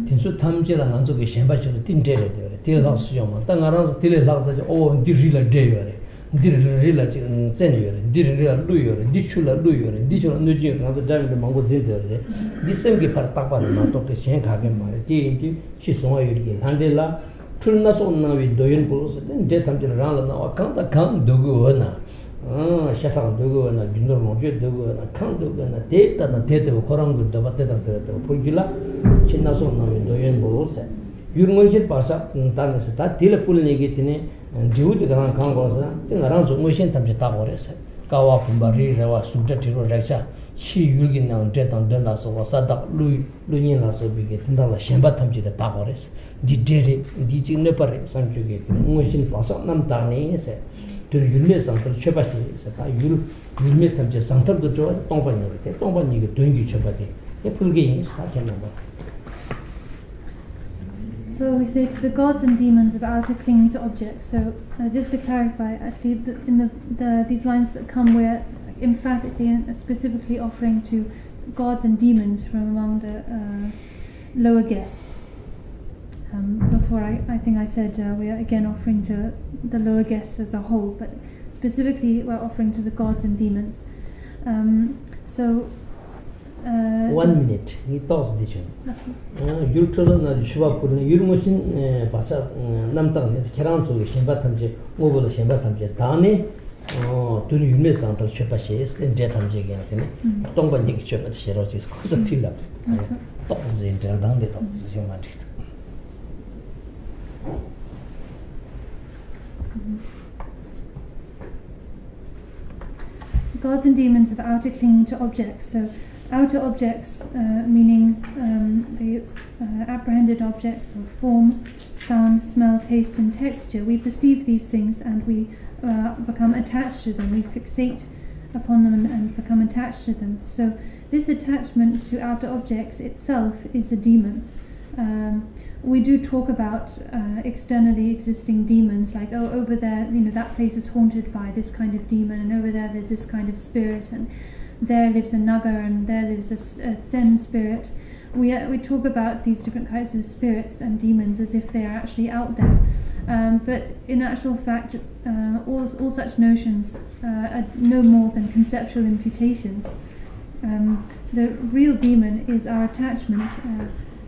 དེ་ཚོ་ཐམས་ཅད་ལ་ང་ཚོ་གི་ཞེན་པ་བྱེད་ལ་དེ་འདྲེ་རེད། དེ་རེད་དེ་ལྷག་སུ་ཡོང་མ་ད་ང་རང་ཚོ་དེ་ལས་ལྷག་ས་ཅིག་ཨོ་འདི་རི་ལ་འདྲེ་ཡོད་རེད། འདི་རི་རི་ལ་ཅིག་བཙན་ཡོད་རེད། འདི་རི་རི་ལ་ཀླུ་ཡོད་རེད། འདི་ཆུ་ལ་ཀླུ་ཡོད་རེད། འདི་ཆུ་ལ་གནོད་སྦྱིན་ཡོད་རེད། ང་ཚོ་འདྲ་མི་འདྲ་མང་པོ་འཛིན་བསྡད་རེད། འདི་སེམས་ཀྱི་ཕར་བཏགས་པ་རེད་མ་གཏོགས་དེ་གཞན་ག་གེ་མ་རེད། དེ་ཡིན་དུས་ཕྱི་གཟུང་བ་ཡུལ་གྱི་ལྷ་འདྲེ་ལ་འཁྲུལ་སྣ་ཚོགས་སྣང་བའི་འདོད་ཡོན་པོ་ཟེར་ཏེ་འདྲེ་ཐམས་ཅད་རང་ལ་སྣང་བ་གང་དང་གང་འདོད་དགོས་འོ་ན། ཤ་ཁྲག་འདོད་དགོས་འོ་ན། རྒྱུ་ནོར་ལོངས་སྤྱོད་འདོད་དགོས་འོ་ན། གང་འདོད་དགོས་འོ་ན་དེ་ལྟ་དང་དེ་ལྟ་བུ་ཁོ་རང་གི་འདོད་པ་དེ་དང་དེ་ལྟ་བུ་ཕུལ་རྒྱུ་ལ་ཕྱི་སྣ་ཚོགས་སྣང་བའི་འདོད་ཡོན་པོ་ཟེར། ཡུལ་མངོན་ཤེས་བག་ཆགས་དང་ནི་ཟེར། ད་དེ་ལ་ཕུལ་ནས་ཀྱི་དེ་ནས་འབྲས་བུ་དེ་ག་རང་གང་དགོས་ཟེར་ན་དེ་ང་རང་ཚོ་མངོན་ཤེས་ཐམས་ཅད་བཏགས་དགོས་རེད་ཟེར། ཀ་བ་བུམ་པ་རིའི་རེ་བ་གཟུགས་སྒྲ་དྲི་རོ་རེག་བྱ་ཕྱི་ཡུལ་གྱི་ནང་འདྲེ་དང་གདོན་ལ་སོགས་པ་ས་བདག་ཀླུ་ཀླུ་གཉན་ལ་སོགས་པའི་གི་དེ་དག་ལ་ཞེན་པ་ཐམས་ཅད་དེ་བཏགས་དགོས་རེད། འདི་འདྲེ་རེད། འདི་གཅིག་གནོད་པ་རེད་བསམ་རྒྱུ་གི་དེ་ནས་མངོན་ཤེས་བག་ཆགས་རྣམ་དག་ནས་ཟེར། དོན་ཡུལ་མེད་ཟང་ཐལ་མཆོད་པ་ཞེས་ཟེར། ད་ཡུལ་ཡུལ་མེད་ཐམས་ཅད་ཟང་ཐལ་དུ་གྲོལ་བ་དེ་སྟོང་པ་ཉིད་རེད། དེ་སྟོང་པ་ཉིད་ཀྱི་དོན་གྱི་མཆོད་པ་དེ་དེ་ཕུལ་གྱི་ཡིན་ཟེར། ད་ཁྱེད་རྣམ་པ། So we say to the gods and demons of outer clinging to objects. So uh, just to clarify, actually, the, in the, the these lines that come, we're emphatically and specifically offering to gods and demons from among the uh, lower guests. Um, before, I, I think I said uh, we are again offering to the lower guests as a whole, but specifically we're offering to the gods and demons. Um, so, uh, One minute. ངས་ཏོག་ཙམ་འདི་བྱུང་། ཡུལ་འཕྲོ་བརླག་ནང་དུ་མཆོད་པ་ཕུལ་ནས་ཡུལ་དངོས་གཞན་བག་ཆགས་རྣམ་དག་ནས་ཁྱེད་རང་ཚོ་གི་ཞེན་པ་ཐམས་ཅད་དངོས་པོ་ལ་ཞེན་པ་ཐམས་ཅད་དག་ནས། དུས་ནི་ཡུལ་མེད་ཟང་ཐལ་མཆོད་པ་ཞེས་ཏེ་འདྲེ་ཐམས་ཅད་ཀྱི་ཡང་དེ་ནི་སྟོང་པ་ཉིད་ཀྱི་མཆོད་པ་དེ་བྱེད་རོགས་ཅེས་ཁོ་ཚོ་ཐུགས་ལ་ཏོག་ཙམ་འབྲེལ་སྟངས་དེ་ཏོག་ཙམ་ཞིག་མ་འགྲིག་འདུག Gods and demons of outer clinging to objects. So, outer objects, uh, meaning um, the uh, apprehended objects of form, sound, smell, taste, and texture. We perceive these things and we uh, become attached to them. We fixate upon them and, and become attached to them. So, this attachment to outer objects itself is a demon. Um, we do talk about uh, externally existing demons, like, oh, over there, you know, that place is haunted by this kind of demon, and over there there's this kind of spirit, and there lives a naga, and there lives a, a Zen spirit. We, uh, we talk about these different types of spirits and demons as if they are actually out there. Um, but in actual fact, uh, all, all such notions uh, are no more than conceptual imputations. Um, the real demon is our attachment, uh,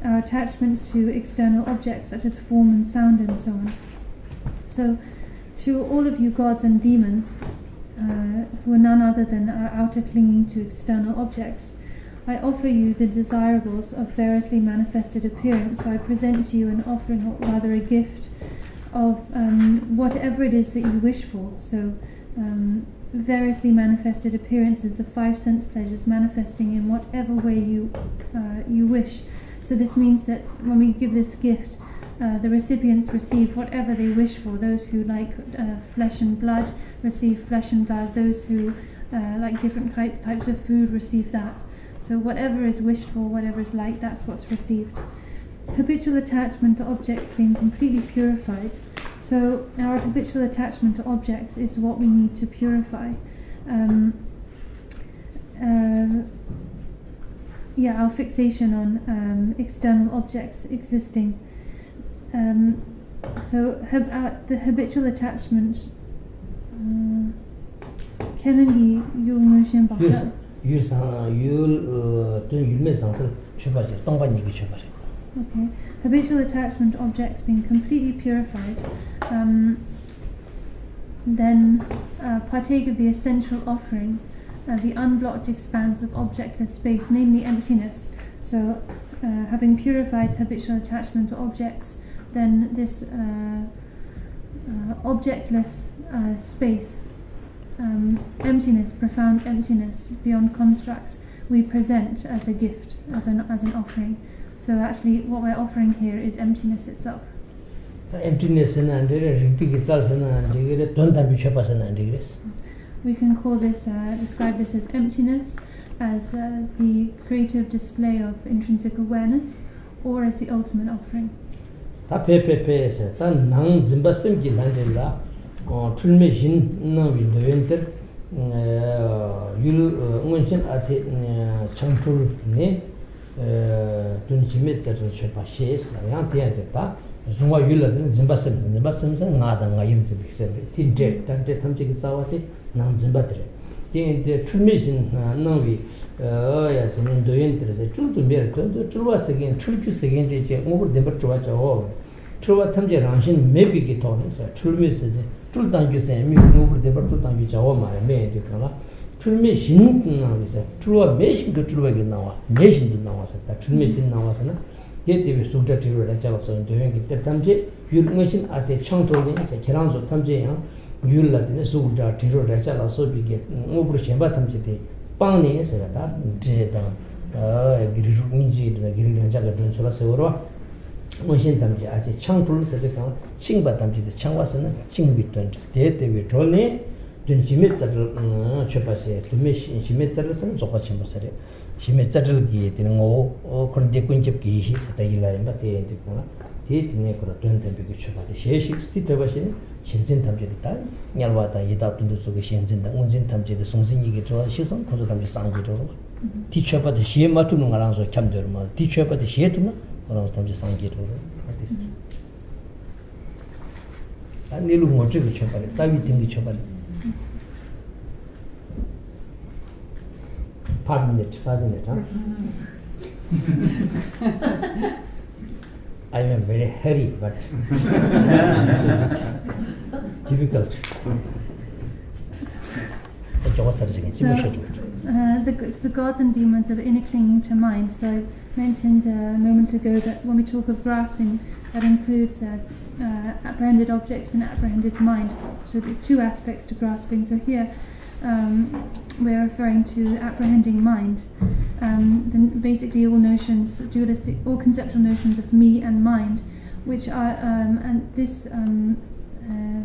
our attachment to external objects such as form and sound and so on. So, to all of you gods and demons, uh, who are none other than our outer clinging to external objects, I offer you the desirables of variously manifested appearance. So I present to you an offering, or rather a gift, of um, whatever it is that you wish for. So, um, variously manifested appearances, the five sense pleasures manifesting in whatever way you uh, you wish. So this means that when we give this gift, uh, the recipients receive whatever they wish for. Those who like uh, flesh and blood receive flesh and blood. Those who uh, like different types of food receive that. So whatever is wished for, whatever is liked, that's what's received. Habitual attachment to objects being completely purified. So our habitual attachment to objects is what we need to purify. Um, uh, yeah, our fixation on um, external objects existing. Um, so hab- uh, the habitual attachment. Uh, ཁས་ལེན་གྱི་ཡུལ་དངོས་གཞན་བག་ཡུལ་ཆགས། ཡུལ་ཟང་ཡུལ་དོན་ཡུལ་མེད་ཟང་ཐལ་མཆོད་པ་ཞེས་སྟོང་པ་ཉིད་ཀྱི་མཆོད་པ་རེད། Okay. Habitual attachment to objects being completely purified, um, then uh, partake of the essential offering, uh, the unblocked expanse of objectless space, namely emptiness. So, uh, having purified habitual attachment to objects, then this uh, uh, objectless uh, space, um, emptiness, profound emptiness beyond constructs, we present as a gift, as an, as an offering. So actually, what we're offering here is emptiness itself. ད་ཨེམ་ཊི་ནེ་སི་ཟེར་ན་འགྲིག་རེད། རིག་པའི་གི་རྩལ་ཟེར་ན་འགྲིག་གི་རེད། དོན་དམ་པའི་མཆོད་པ་ཟེར་ན་འགྲིག་གི་རེད། We can call this, uh, describe this as emptiness, as uh, the creative display of intrinsic awareness, or as the ultimate offering. ད་ཕེ་ཕེ་ཕེ་ཟེར། ད་ནང་འཛིན་པ་སེམས་ཀྱི་ལྷ་འདྲེ་ལ་འཁྲུལ་མེད་བཞིན་སྣང་བའི་འདོད་ཡོན་དེར། ཡུལ་མངོན་ཞེན་ཨ་འཐས་འཆིང་འཁྲུལ་ནས། དོན་གཞི་མེད་རྩལ་བྲལ་མཆོད་པ་ཞེས་ལ་ཡང་དེ་ཡང་ཅིག་ད་གཟུང་བ་ཡུལ་ལ་དེ་ནི་འཛིན་པ་སེམས། འཛིན་པ་སེམས་ཟེར་ང་དང་ང་ཡིར་འཛིན་པའི་སེམས་རེད། དེ་འདྲེ་ད་འདྲེ་ཐམས་ཅད་ཀྱི་རྩ་བ་དེ། ནང་འཛིན་པ་དེ་རེད། དེ་ཡིན་ཏེ་འཁྲུལ་མེད་བཞིན་སྣང་བའི། ཡ་དེ་ནི་འདོད་ཡོན་དེ་རེད་ཟེར། འཁྲུལ་དུ་མེད་དོན་དུ་འཁྲུལ་བ་ཟེར་མཁན། འཁྲུལ་རྒྱུ་ཟེར་མཁན་དེ་ཅེས་དངོས་པོར་བདེན་པར་གྲུབ་པ་བྱའོ། འཁྲུལ་བ་ཐམས་ཅད་རང་བཞིན་མེད་པའི་གི་ཐོག་ནས་ཟེར། འཁྲུལ་མེད་ཟེར་ཟེར་འཁྲུལ་བཏང་རྒྱུ་ཟེར་མིག་དངོས་པོར་བདེན་པར་འཁྲུལ་བཏང་རྒྱུ་བྱའོ་མ་རེད། མེད་ཡིན་དུས་གང་ལ་འཁྲུལ་མེད་བཞིན་དུ་སྣང་བའི་ཟེར། འཁྲུལ་བ་མེད་བཞིན་དུ་འཁྲུལ་བ་གི་སྣང་བ། མེད་བཞིན་དུ་སྣང་བ་ཟེར། ད་འཁྲུལ་མེད་བཞིན་སྣང་བ་ཟེར་ན། དེ་ལྟ་བུའི་གཟུགས་སྒྲ་དྲི་རོ་རེག་བྱ་ལ་སོགས་པའི་འདོད་ཡོན་གྱི་གཏེར་ཐམས་ཅད་ཡུལ་མངོན་ཞེན་ཨ་འཐས་འཆིང་འཁྲུལ་ནས་ཟེར། ཁྱེད་རང་ཚོ་ཐམས་ཅད་ཡང་ཡུལ་ལ་དེ་ནས་གཟུགས་སྒྲ་དྲི་རོ་རེག་བྱ་ལ་སོགས་པའི་གི་དངོས་པོར་ཞེན་པ་ཐམས་ཅད་དེ་སྤངས་ནས་ཟེར་བ་ད་འདྲེ་དང་། ཨ་རིགས་དྲུག་སྙིང་རྗེའི་འདྲེ་དང་། རྒྱལ་རིགས་ལན་ཆགས་ཀྱི་མགྲོན་ཚུལ་ལ་ཟེར་བ་རེད་བ། མངོན་ཞེན་ཐམས་ཅད་ཨ་འཐས་འཆིང་འཁྲུལ་ཟེར་བའི་སྒང་འཆིང་བ་ཐམས་ཅད་དེ། འཆིང་བ་ཟེར་ན་བཅིངས་པའི་དོན་རེད། དེ་ལྟ་བུའི་གྲོལ་ནས། དོན་གཞི་མེད་རྩ་བྲལ་མཆོད་པ་ཞེས། དོན་མེད་གཞི་མེད་རྩ་བྲལ་ཟེར་ན་རྫོགས་པ་ཆེན་པོ་ཟེར་རེད། གཞི་མེད་རྩ་བྲལ་གྱི་དེ་ནི་ངོ་བོ་འཁོར་འདས་ཀུན་ཁྱབ་ཀྱི་ཡེ་ཤེས་ཟེར་ད་ཡིད་ལ་ཡིན་པ་དེ་ཡིན་དུས་གང་ལ་དེའི་དེ་ནས་ཁོ་ལ་དོན་དམ་པའི་གི་མཆོད་པ་དེ་ཞེས་ཤིག་དེ་ཐོས་པ་ཞིག་ནི་ཞེན་འཛིན་ཐམས་ཅད་དེ་དག་དམྱལ་བ་དང་ཡི་དྭགས་དུད་འགྲོ་ཚོ་གི་ཞེན་འཛིན་དང་དངོས་འཛིན་ཐམས་ཅད་དེ་གཟུང་འཛིན་གཉིས་ཀྱིས་གྲོལ་བ་ཞིག་སོང་ཁོ་ཚོ་ཐམས་ཅད་སངས་རྒྱས་འགྲོ་རུང་དེ་མཆོད་པ་དེ་ཞེས་མ་ཐུབ་ན་ང་རང་ཚོ་འཁྱམས་སྡོད་རུང་མ་དེ་མཆོད་པ་དེ་ཞེས་ཐུབ་ན་ཁོ་རང་ཚོ་ཐམས་ཅད་སངས་རྒྱས་འགྲོ་རུང་དེ། ད་གནས་ལུགས་ངོ་སྤྲོད་ཀྱི་མཆོད་པ་རེད། ལྟ་བའི་སྟེང་གི་མཆོད་པ་རེད། Five minute, five minute, huh? I am very hurry, but it's a bit difficult. Uh, the, the gods and demons of inner clinging to mind. So I mentioned a moment ago that when we talk of grasping, that includes uh, uh, apprehended objects and apprehended mind. So there's two aspects to grasping. So here um, we're referring to apprehending mind. Um, then basically all notions, dualistic, all conceptual notions of me and mind, which are, um, and this um, uh,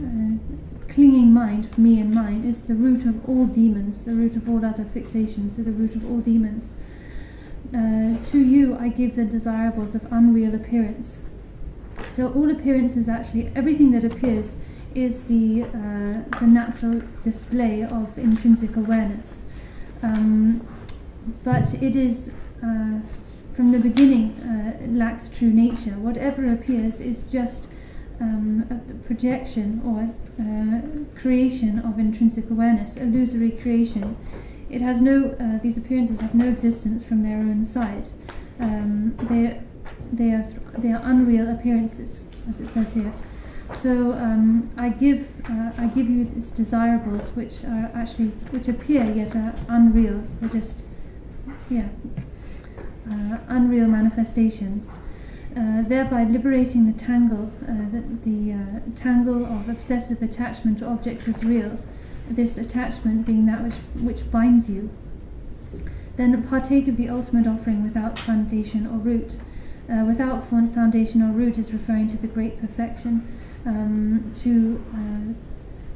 uh, clinging mind, me and mine, is the root of all demons, the root of all other fixations, so the root of all demons. Uh, to you I give the desirables of unreal appearance. So all appearances, actually, everything that appears is the, uh, the natural display of intrinsic awareness. Um, but it is, uh, from the beginning, uh, lacks true nature. Whatever appears is just um, a projection or uh, creation of intrinsic awareness, illusory creation. It has no, uh, these appearances have no existence from their own side. Um, they, they, are, they are unreal appearances, as it says here. So um, I give, uh, I give you these desirables, which are actually, which appear yet are unreal. They're just, yeah, uh, unreal manifestations. Uh, thereby liberating the tangle, uh, the, the uh, tangle of obsessive attachment to objects as real, this attachment being that which, which binds you. Then partake of the ultimate offering without foundation or root. Uh, without foundation or root is referring to the great perfection, um, to uh,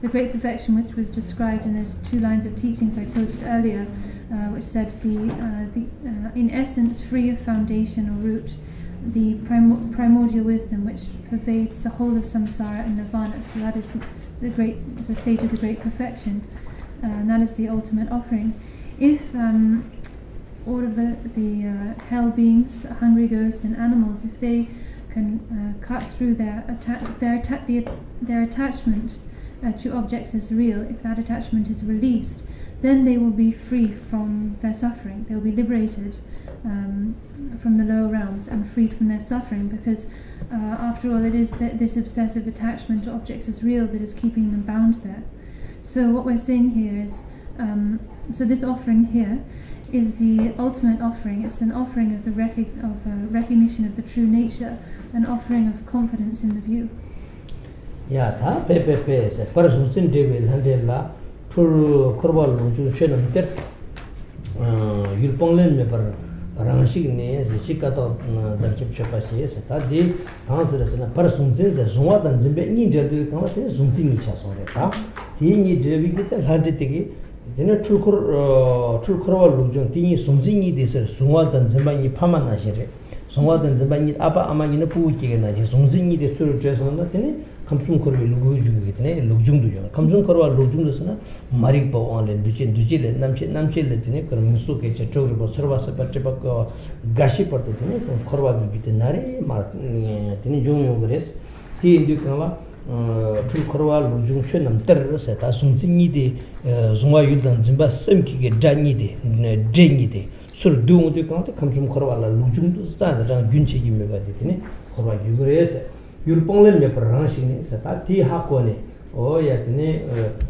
the great perfection which was described in those two lines of teachings I quoted earlier, uh, which said the, uh, the uh, in essence free of foundation or root, the primor- primordial wisdom which pervades the whole of samsara and nirvana. So that is the great, the state of the great perfection, uh, and that is the ultimate offering. If um, all of the, the uh, hell beings, hungry ghosts, and animals, if they can uh, cut through their atta- their atta- the, their attachment uh, to objects as real, if that attachment is released, then they will be free from their suffering. They will be liberated um, from the lower realms and freed from their suffering, because uh, after all, it is th- this obsessive attachment to objects as real that is keeping them bound there. So what we're saying here is, um, so this offering here is the ultimate offering. It's an offering of the recog- of uh, recognition of the true nature, an offering of confidence in the view. ཡ་ད་ཕེ་ཕེ་ཕེ་ཟེར་ཕར་གཟུང་འཛིན་བྲལ་བའི་ལྷ་འདྲེ་ལ། འཁྲུལ་འཁོར་བ་ལོངས་སྤྱོད་མཆོད་རྣམས་སྟེར། ཡུལ་སྤང་ལེན་མེད་པར་རང་ཞིག་ནས་ཟེར་ཅིག་ཀ་དག་བདག་ཁྱབ་མཆོད་པ་ཞེས་ཟེར། ད་འདི་གང་ཟེར་ཟེར་ན་ཕར་གཟུང་འཛིན་ཟེར་གཟུང་བ་དང་འཛིན་པའི་གཉིས་འབྲེལ་དུས་གང་ལ་དེ་གཟུང་འཛིན་གཉིས་ཆགས་སོང་རེད། ད་དེའི་གཉིས་འབྲེལ་བའི་གི་དེ་ལྷ་འདྲེ་དེ་གི་དེ་ནས་འཁྲུལ་འཁོར་འཁྲུལ་འཁོར་བ་ལུགས་འབྱུང་དེ་གཉིས་གཟུང་འཛིན་གཉིས་དེ་ཟེར་གཟུང་བ་དང་འཛིན་པ་གཉིས་ཕ་མ་ནང་བཞིན་རེད། གཟུང་བ་དང་འཛིན་པ་གཉིས་ཨ་ཕ་ཨ་མ་གཉིས་ནི་ཕྲུ་གུ་སྐྱེ་གི་ནང་བཞིན་གཟུང་འཛིན་གཉིས་དེ་ཚུར་བྲོས་སོང་ན་དེ་ནི་ཁམས་གསུམ་འཁོར་བའི་ལུགས་འབྱུང་གི་དེ་ནི་ལུགས་འབྱུང་དུ་ཡོང་། ཁམས་གསུམ་འཁོར་བ་ལུགས་འབྱུང་དུ་ཟེར་ན་མ་རིག་པ་དབང་ལས་འདུ་བྱེད། འདུ་བྱེད་ལས་རྣམ་ཤེས། རྣམ་ཤེས་ལས་དེ་ནི་མིང་གཟུགས་སྐྱེ་མཆེད་དྲུག་རིག་པ་ཚོར་བ་སྲེད་པ་སྒྲིབ་པ་བསྐོར་བ་འགའ་ཞིག་བར་དུ་དེ་ནི་འཁོར་བ་གི་རྒྱུ་དེ་ན་རེ་མར་དེ་ནི་འབྱུང་ཡོང་གི་རེད། དེ་ཡིན་དུས་གང་ལ་འཁྲུལ་འཁོར་བ་ལུགས་འབྱུང་མཆོད་རྣམས་སྟེར་ཟེར། ད་གཟུང་འཛིན་གཉིས་དེ་གཟུང་བ་ཡུལ་དང་འཛིན་པ་སེམས་ཀྱི་གི་དགྲ་གཉིས་དེ་འདྲེ་གཉིས་དེ། ཚུར་བསྡུ་འོང་དུས་གང་དེ་ཁམས་གསུམ་འཁོར་བ་ལ་ལུགས་འབྱུང་དུ་རྩ་ནས་རང་རྒྱུན་ཆད་ཀྱི་མེད་པ་དེ་དེ་ནི་འཁོར་བ་རྒྱུ་གི་རེད་ཟེར། ཡུལ་སྤང་ལེན་མེད་པར་རང་ཞིག་ནས་ཟེར། ད་དེའི་ཧ་གོ་ནས་འོ་ཡ་དེ་ནི་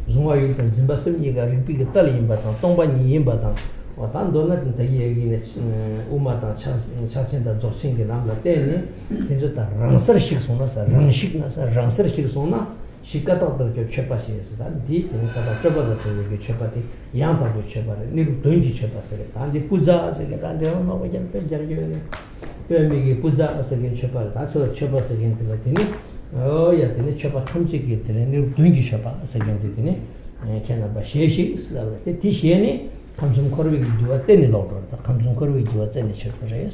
གཟུང་བ་ཡུལ་དང་འཛིན་པ་སེམས་གཉིས་ཀ་རིག་པའི་གི་རྩལ་ཡིན་པ་དང་སྟོང་པ་ཉིད་ཡིན་པ་དང་། འོ་ད་མདོར་ན་དེ་ད་གི་ཡ་གི་ནས་དབུ་མ་དང་ཕྱག་ཕྱག་ཆེན་དང་རྫོགས་ཆེན་གྱི་ལམ་ལ་བརྟེན་ནས་དེ་ཚོ་ད་རང་སར་ཞིག་སོང་ན་ཟེར། རང་ཞིག་ན་ཟེར། རང་སར་ཞིག་སོང་ན། ཞིག་ཀ་དག་བདག་ཁྱབ་མཆོད་པ་ཞེས་ཟེར། ད་འདི་དེ་ནི་ཀ་དག་སྤྱོད་པ་དང་བྲལ་བའི་གི་མཆོད་པ་དེ་ཡང་དག་པའི་མཆོད་པ་རེད། གནས་ལུགས་དོན་གྱི་མཆོད་པ་ཟེར་རེད། ད་འདི་པུ་ཛ་ཟེར་མཁན་ད་འདྲེ་བ་མང་པོ་ཀྱང་དཔེ་སྦྱར་གྱི་ཡོད་རེད། དཔེ་མི་གི་པུ་ཛ་ཟེར་མཁན་མཆོད་པ་རེད། ད་ཚོ་ལ་མཆོད་པ་ཟེར་མཁན་དེ་ལ་དེ་ནི་ ཨོ་ཡ། དེ་ནི་མཆོད་པ་ཐམས་ཅད་ཀྱི་དེ་ནི་གནས་ལུགས་བདུན་གྱི་མཆོད་པ་ཟེར་མཁན་དེ། དེ་ནི་ཁྱེད་རྣམ་པ་ཞལ་བཞེས་ཟེར་བ་དེ། དེ་བཞེས་ནས་ཁམས་གསུམ་འཁོར་བའི་རྒྱུ་བ་བཙལ་ནས་ལོག་འགྲོ་བ་དང་། ཁམས་གསུམ་འཁོར་བའི་རྒྱུ་བ་བཙལ་ནས་ཕྱིར་འགྲོ་རེད།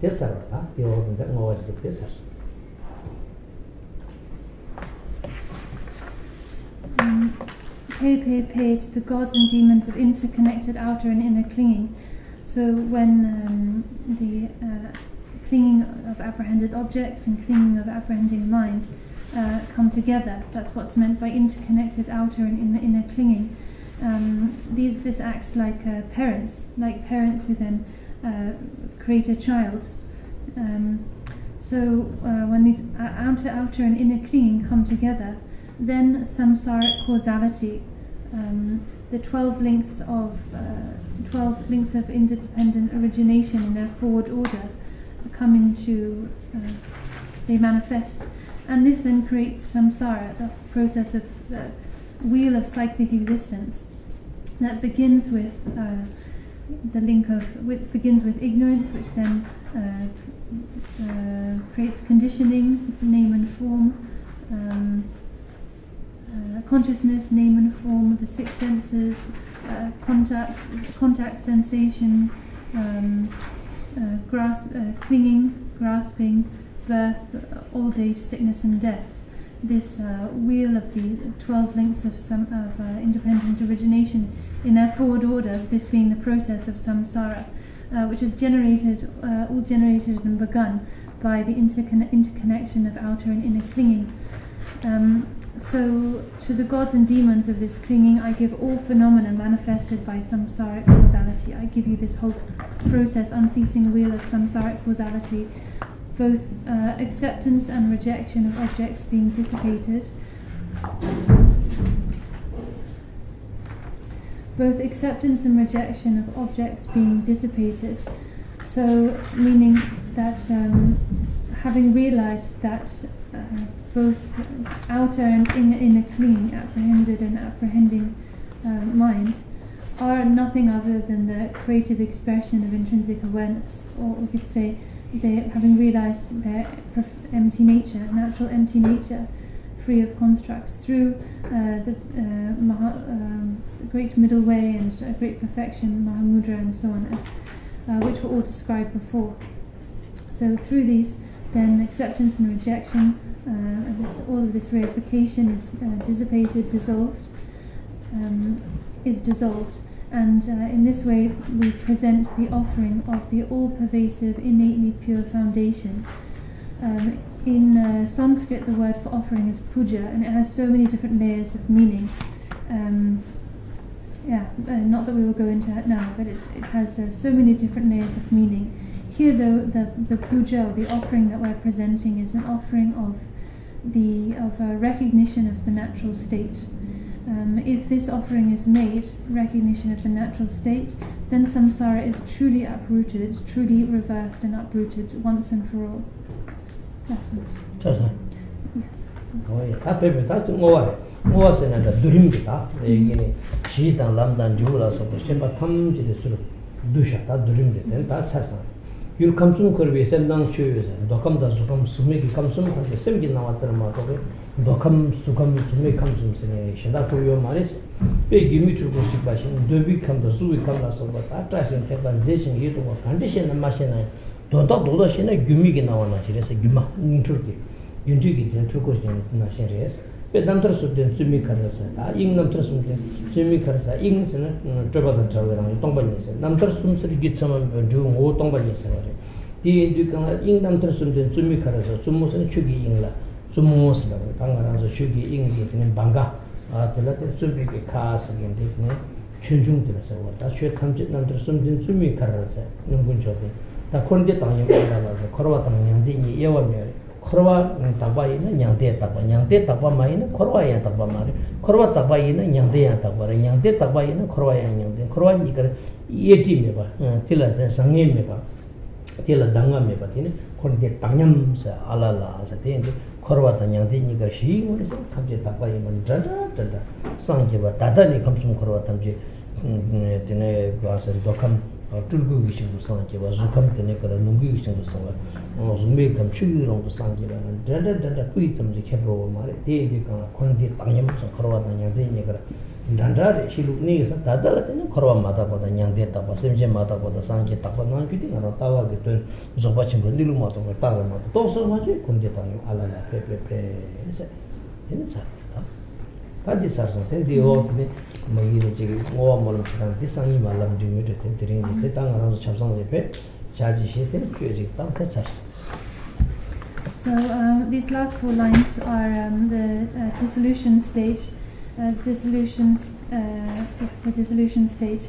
དེ་ཟེར་བ་དང་། དེ་འོག་ཏུ་འདི་བསྔོ་བ་ཞིག་འདུག་དེ་ཟེར་སོང་། Um, pay, pay, pay to the gods and demons of interconnected outer and inner clinging. So when um, the uh, clinging of apprehended objects and clinging of apprehending mind uh, come together, that's what's meant by interconnected outer and inner, inner clinging. Um, these, this acts like uh, parents, like parents who then uh, create a child. Um, so uh, when these uh, outer, outer and inner clinging come together, then samsaric causality, um, the twelve links of uh, twelve links of interdependent origination in their forward order, come into uh, they manifest, and this then creates samsara, the process of the wheel of cyclic existence that begins with uh, the link of with, begins with ignorance, which then uh, uh, creates conditioning, name and form, um, uh, consciousness, name and form, the six senses, uh, contact, contact sensation, um, uh, grasp, uh, clinging, grasping, birth, old age, sickness, and death. This uh, wheel of the twelve links of, some, of uh, independent origination in their forward order, this being the process of samsara, uh, which is generated, uh, all generated and begun by the intercon- interconnection of outer and inner clinging. Um, so, to the gods and demons of this clinging, I give all phenomena manifested by samsaric causality. I give you this whole process, unceasing wheel of samsaric causality, both uh, acceptance and rejection of objects being dissipated, both acceptance and rejection of objects being dissipated. So, meaning that um, having realized that uh, both outer and inner, inner clinging, apprehended and apprehending uh, mind, are nothing other than the creative expression of intrinsic awareness, or we could say, they, having realized their empty nature, natural empty nature, free of constructs, through uh, the, uh, Maha, um, the great middle way and uh, great perfection, Mahamudra, and so on, as, uh, which were all described before. So through these, then acceptance and rejection, uh, this, all of this reification is uh, dissipated, dissolved, um, is dissolved. And uh, in this way, we present the offering of the all-pervasive, innately pure foundation. Um, in uh, Sanskrit, the word for offering is puja, and it has so many different layers of meaning. Um, yeah, uh, not that we will go into it now, but it, it has uh, so many different layers of meaning. Here, though, the, the puja, or the offering that we're presenting, is an offering of the of a recognition of the natural state. Um, if this offering is made, recognition of the natural state, then samsara is truly uprooted, truly reversed and uprooted once and for all. That's all. ད་ས། Yes. ཨོ་ཡ། ད་བོད་པའི་ད་ཚོ་བསྔོ་བ་རེད། བསྔོ་བ་ཟེར་ན་ད་བསྡུ་རིམ་གྱི་ད་ཡིན་ནི། གཞི་དང་ལམ་དང་འབྲས་བུ་ལ་སོགས་པ་ཤན་པ་ཐམས་ཅད་དེ་ཚུར་བསྡུ་བཞག་ད་བསྡུ་རིམ་རེད། དེ་ད་ཚར་སོང་། ཡུལ་ཁམས་གསུམ་འཁོར་བའི་སེམས་དང་ཆོས་ཡོད་ཟེར། མདོ་ཁམས་དང་གཟུགས་ཁམས་གཟུགས་མེད་ཀྱི་ཁམས་གསུམ་ཐམས་ཅད་སེམས་ཀྱི་སྣང་བ་ཙམ་མ་གཏོགས་པའི་མདོ་ཁམས་གཟུགས་ཁམས་གཟུགས་མེད་ཁམས་གསུམ་ཟེར་ནས་གཞན་དག་གྲུབ་ཡོད་མ་རེད་ཟེར། དཔེ་སྒྱུ་མའི་འཁྲུལ་འཁོར་ཞིག་པ་བཞིན། འདོད་པའི་ཁམས་དང་གཟུགས་པའི་ཁམས་ལ་སོགས་པ་དག་བཀྲ་ཞིང་མཁས་པ་མཛེས་ཤིང་ཡིད་དུ་འོང་བ་ག་འདྲ་བཤད་ན་མ་བཤད་ན་ཡང་དོན་དག་རྡོག་རྡོག་བཤད་ན་སྒྱུ་མའི་གི་སྣང་བ་ནང་བཞིན་རེད་ཟེར། སྒྱུ་མ་སྙིང་འཁྲུལ་གྱི་སྒྱུ་འཕྲུལ་གྱི་དེ་འཁྲུལ་འཁོར་ཞིག་ནང་བཞིན་རེད་ཟེར། དཔེ་རྣམ་ཐར་གསུམ་ལྡན་བཙུན་མོའི་གར་ཟེར། ད་དབྱིངས་རྣམ་ཐར་གསུམ་ལྡན་བཙུན་མོའི་གར་ཟེར། དབྱིངས་ཟེར་ན་སྤྲོས་པ་དང་བྲལ་བའི་རང་བཞིན་སྟོང་པ་ཉིད་ཟེར། རྣམ་ཐར་གསུམ་ཟེར་རྒྱུ་ཚད་མ་མེད་པའི་འབྲས་བུ་ངོ་བོ་སྟོང་པ་ཉིད་ཟེར་བ་རེད། དེ་ཡིན་དུས་གང་ལ་དབྱིངས་རྣམ་ཐར་གསུམ་ལྡན་བཙུན་མོའི་གར་ཟེར། བཙུན་མོ་ཟེར་ན་ཆོས་ཀྱི་དབྱིངས་ལ་བཙུན་མོ་ཟེར་བ་རེད། ད་ང་རང་ཚོ་ཆོས་ཀྱི་དབྱིངས་ཀྱི་དེ་ནི་བང་ག་དེ་ལ་དེ་བཙུན་མོའི་གི་གར་ཟེར་མཁན་དེ་ནི་ཆོས་འབྱུང་དེ་ལ་ཟེར་བ། ད་ཆོས་ཐམས་ཅད་རྣམ་ཐར་གསུམ་ལྡན་བཙུན་མོའི་གར་ཟེར། སྙོམས་འགྲོ་འཇོག་དེ་ད་འཁོར་འདས་དང་ཡང་དག་ལ་ཟེར། འཁོར་བ་དང་མྱང་འདས་གཉིས་དབྱེ་བ་མེད་པ་རེད། འཁོར་བ་དག་པ་ཡིན་ན་མྱང་འདས་དག་པ། མྱང་འདས་དག་པ་མ་ཡིན་ན་འཁོར་བ་ཡང་དག་པ་མ་རེད། འཁོར་བ་དག་པ་ཡིན་ན་མྱང་འདས་ཡང་དག་པ་རེད། མྱང་འདས་དག་པ་ཡིན་ན་འཁོར་བ་ཡང་མྱང་འདས། འཁོར་བ་གཉིས་ཀར་དབྱེ་བྲལ་མེད་པ། དེ་ལ་ཟེར་བཟང་ངན་མེད་པ། དེ་ལ་གདམས་ངག་མེད་པ། དེ་ནི་འཁོར་འདས་དག་མཉམ་ཟེར། ཨ་ལ་ལ་ཟེར། དེ་ཡིན་དུས་འཁོར་བ་དང་མྱང་འདས་གཉིས་ཀ་གཞི་ཡི་ངོ་ནས་ཐམས་ཅད་དག་པ་ཡིན་པ་འདྲ་འདྲ་འདྲ་འདྲ། སངས་རྒྱས་པ་ད་ལྟ་ནས་ཁམས་གསུམ་འཁོར་བ་ཐམས་ཅད་དེ་ནས་གང་ཟེར་མདོ་ཁམས་ སྤྲུལ་སྐུ་གི་ཞིང་དུ་སངས་རྒྱས་པ། གཟུགས་ཁམས་དེ་ནས་ག་རེ་ལོངས་སྐུའི་ཞིང་དུ་སངས་པ། གཟུགས་མེད་ཁམས་ཆོས་ཀྱི་རང་དུ་སངས་རྒྱས་པ་ལ་འདྲ་འདྲ་འདྲ་འདྲ་སྐུ་ཡི་ཙམ་གྱིས་ཁྱད་པར་བ་མ་རེད། དེ་ཡིན་དུས་གང་ལ་འཁོར་འདས་བཏང་སྙོམས་སུ་འཁོར་བ་དང་མྱང་འདས་གཉིས་ཀར་འདྲ་འདྲ་རེད། གཤིས་ལུགས་གནས་ཡོད་ས་ད་ལྟ་ལ་བརྟེན་ནས་འཁོར་བ་མ་དག་པ་དང་མྱང་འདས་དག་པ། སེམས་ཅན་མ་དག་པ་དང་སངས་རྒྱས་དག་པ་གནང་རྒྱུ་དེ་ང་རང་ལྟ་བ་གི་དོན་རྫོགས་པ་ཆེན་པོའི་གནས་ལུགས་མ་རྟོགས་པར་རྟག་རེད་མ་གཏོགས། རྟོགས་སོང་མ་བྱུང་འཁོར་འདས་བཏང་སྙོམས། ཨ་ལ་ལ་ཕེབས་ཕེབས་ཕེབས་ཟེར། དེ་ནི་ཚར་རེད་ད། ད་འདི་ཚར་སོང་། དེ་འདི་འོག་དེ་ནི་མ་གི་རེ་ཅིག་བསྔོ་བ་སྨོན་ལམ་བྱེད་སྟངས་འདི་སང་ཉིན་མ་ལབ་འགྲིག་མི་འགྲིག་དེ་དེ་རིང་གི་དེ་ད་ང་རང་ཚོ་ཆབ་གསང་ཞིག་ཕེབས་བྱ་ཅིག་བྱེད། དེ་ནི་བཅོས་ཅིག་བཏང་། དེ་ཚར་སོང་། So um, these last four lines are um, the uh, dissolution stage, uh, dissolution, uh, the dissolution stage.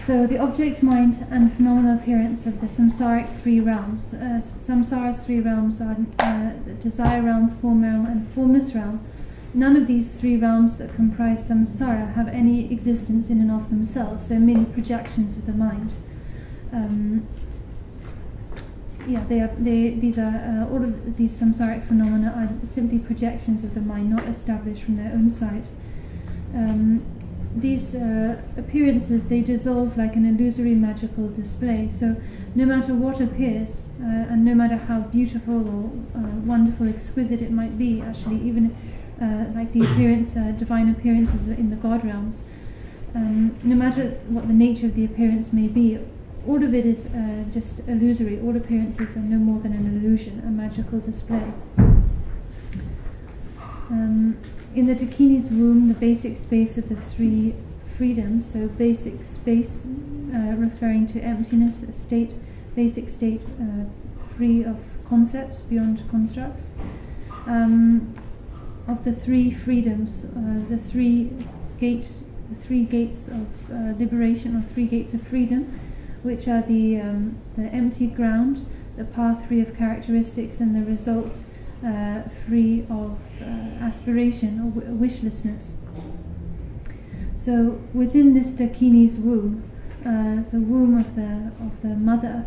So the object mind and phenomenal appearance of the samsaric three realms, uh, samsara's three realms are uh, the desire realm, form realm, and formless realm. None of these three realms that comprise samsara have any existence in and of themselves. They're merely projections of the mind. Um, yeah, they are. They, these are uh, all of these samsaric phenomena are simply projections of the mind, not established from their own side. Um, these uh, appearances, they dissolve like an illusory magical display. So no matter what appears, uh, and no matter how beautiful or uh, wonderful, exquisite it might be, actually, even uh, like the appearance, uh, divine appearances in the god realms, um, no matter what the nature of the appearance may be, all of it is uh, just illusory. All appearances are no more than an illusion, a magical display. Um, in the Dakini's womb, the basic space of the three freedoms, so basic space uh, referring to emptiness, a state, basic state uh, free of concepts, beyond constructs. Um, of the three freedoms, uh, the three gate, the three gates of uh, liberation, or three gates of freedom, which are the um, the empty ground, the path free of characteristics, and the results uh, free of uh, aspiration or w- wishlessness. So within this Dakini's womb, uh, the womb of the of the mother,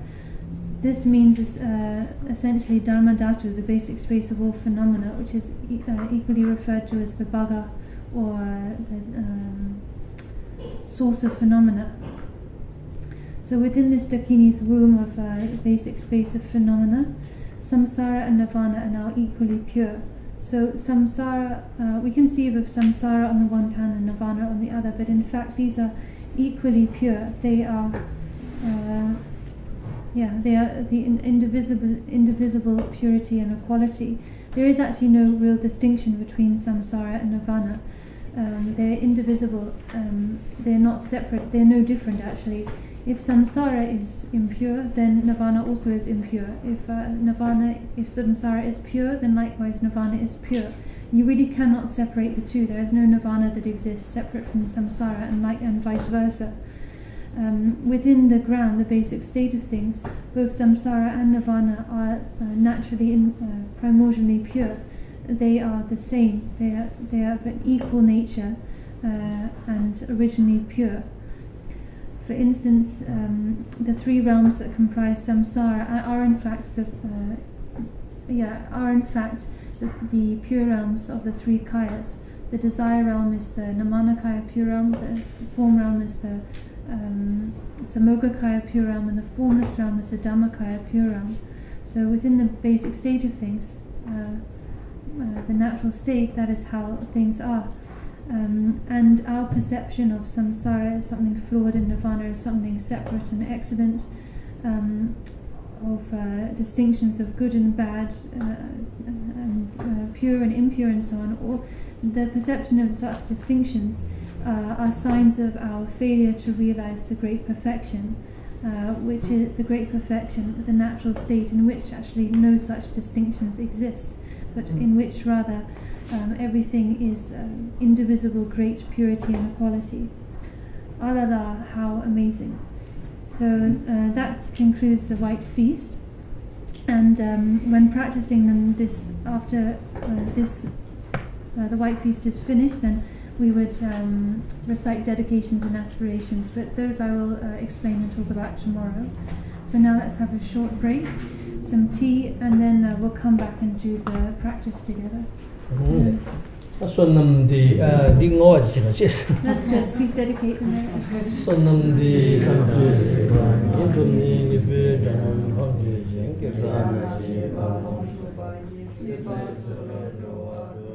this means uh, essentially Dharma Dhatu, the basic space of all phenomena, which is e- uh, equally referred to as the Bhaga or the um, source of phenomena. So within this Dakini's womb of uh, basic space of phenomena, samsara and nirvana are now equally pure. So samsara, uh, we conceive of samsara on the one hand and nirvana on the other, but in fact these are equally pure. They are, uh, yeah, they are the in- indivisible, indivisible purity and equality. There is actually no real distinction between samsara and nirvana. Um, they're indivisible. Um, they're not separate. They're no different, actually. If samsara is impure, then nirvana also is impure. If uh, nirvana, if samsara is pure, then likewise nirvana is pure. You really cannot separate the two. There is no nirvana that exists separate from samsara, and like and vice versa. Um, within the ground, the basic state of things, both samsara and nirvana are uh, naturally, in, uh, primordially pure. They are the same. They are, they are of an equal nature uh, and originally pure. For instance, um, the three realms that comprise samsara are, are in fact the uh, yeah are in fact the, the pure realms of the three kayas. The desire realm is the nirmanakaya pure realm. The form realm is the um, samogakaya pure realm, and the formless realm is the dhammakaya pure realm. So within the basic state of things, uh, uh, the natural state, that is how things are. Um, and our perception of samsara as something flawed and nirvana as something separate and excellent, um, of uh, distinctions of good and bad, uh, and uh, pure and impure, and so on, or the perception of such distinctions uh, are signs of our failure to realize the great perfection, uh, which is the great perfection, the natural state in which actually no such distinctions exist, but in which rather um, everything is um, indivisible, great purity and equality. Ah la la, how amazing. So uh, that concludes the White Feast. And um, when practicing them, this after uh, this uh, the White Feast is finished, then we would um, recite dedications and aspirations, but those I will uh, explain and talk about tomorrow. So now let's have a short break, some tea, and then uh, we'll come back and do the practice together. Mm. བསོད་ནམས་འདི་ཨ་འདི་བསྔོ་བ་ཅིག་བྱེད་པ་ཅེས། Let's go. Please dedicate the night. བསོད་ནམས་འདི་ཐམས་ཅད་གཟིགས་པ་ཉིད། ཐོབ་ནས་ཉེས་པའི་དགྲ་རྣམས་ཕམ་བྱས་ཤིང་། སྐྱེ་རྒ་ན་འཆིའི་རྦ་ཀློང་འཁྲུགས་པ་ཡི། སྲིད་པའི་མཚོ་ལས་འགྲོ་བ་སྒྲོལ།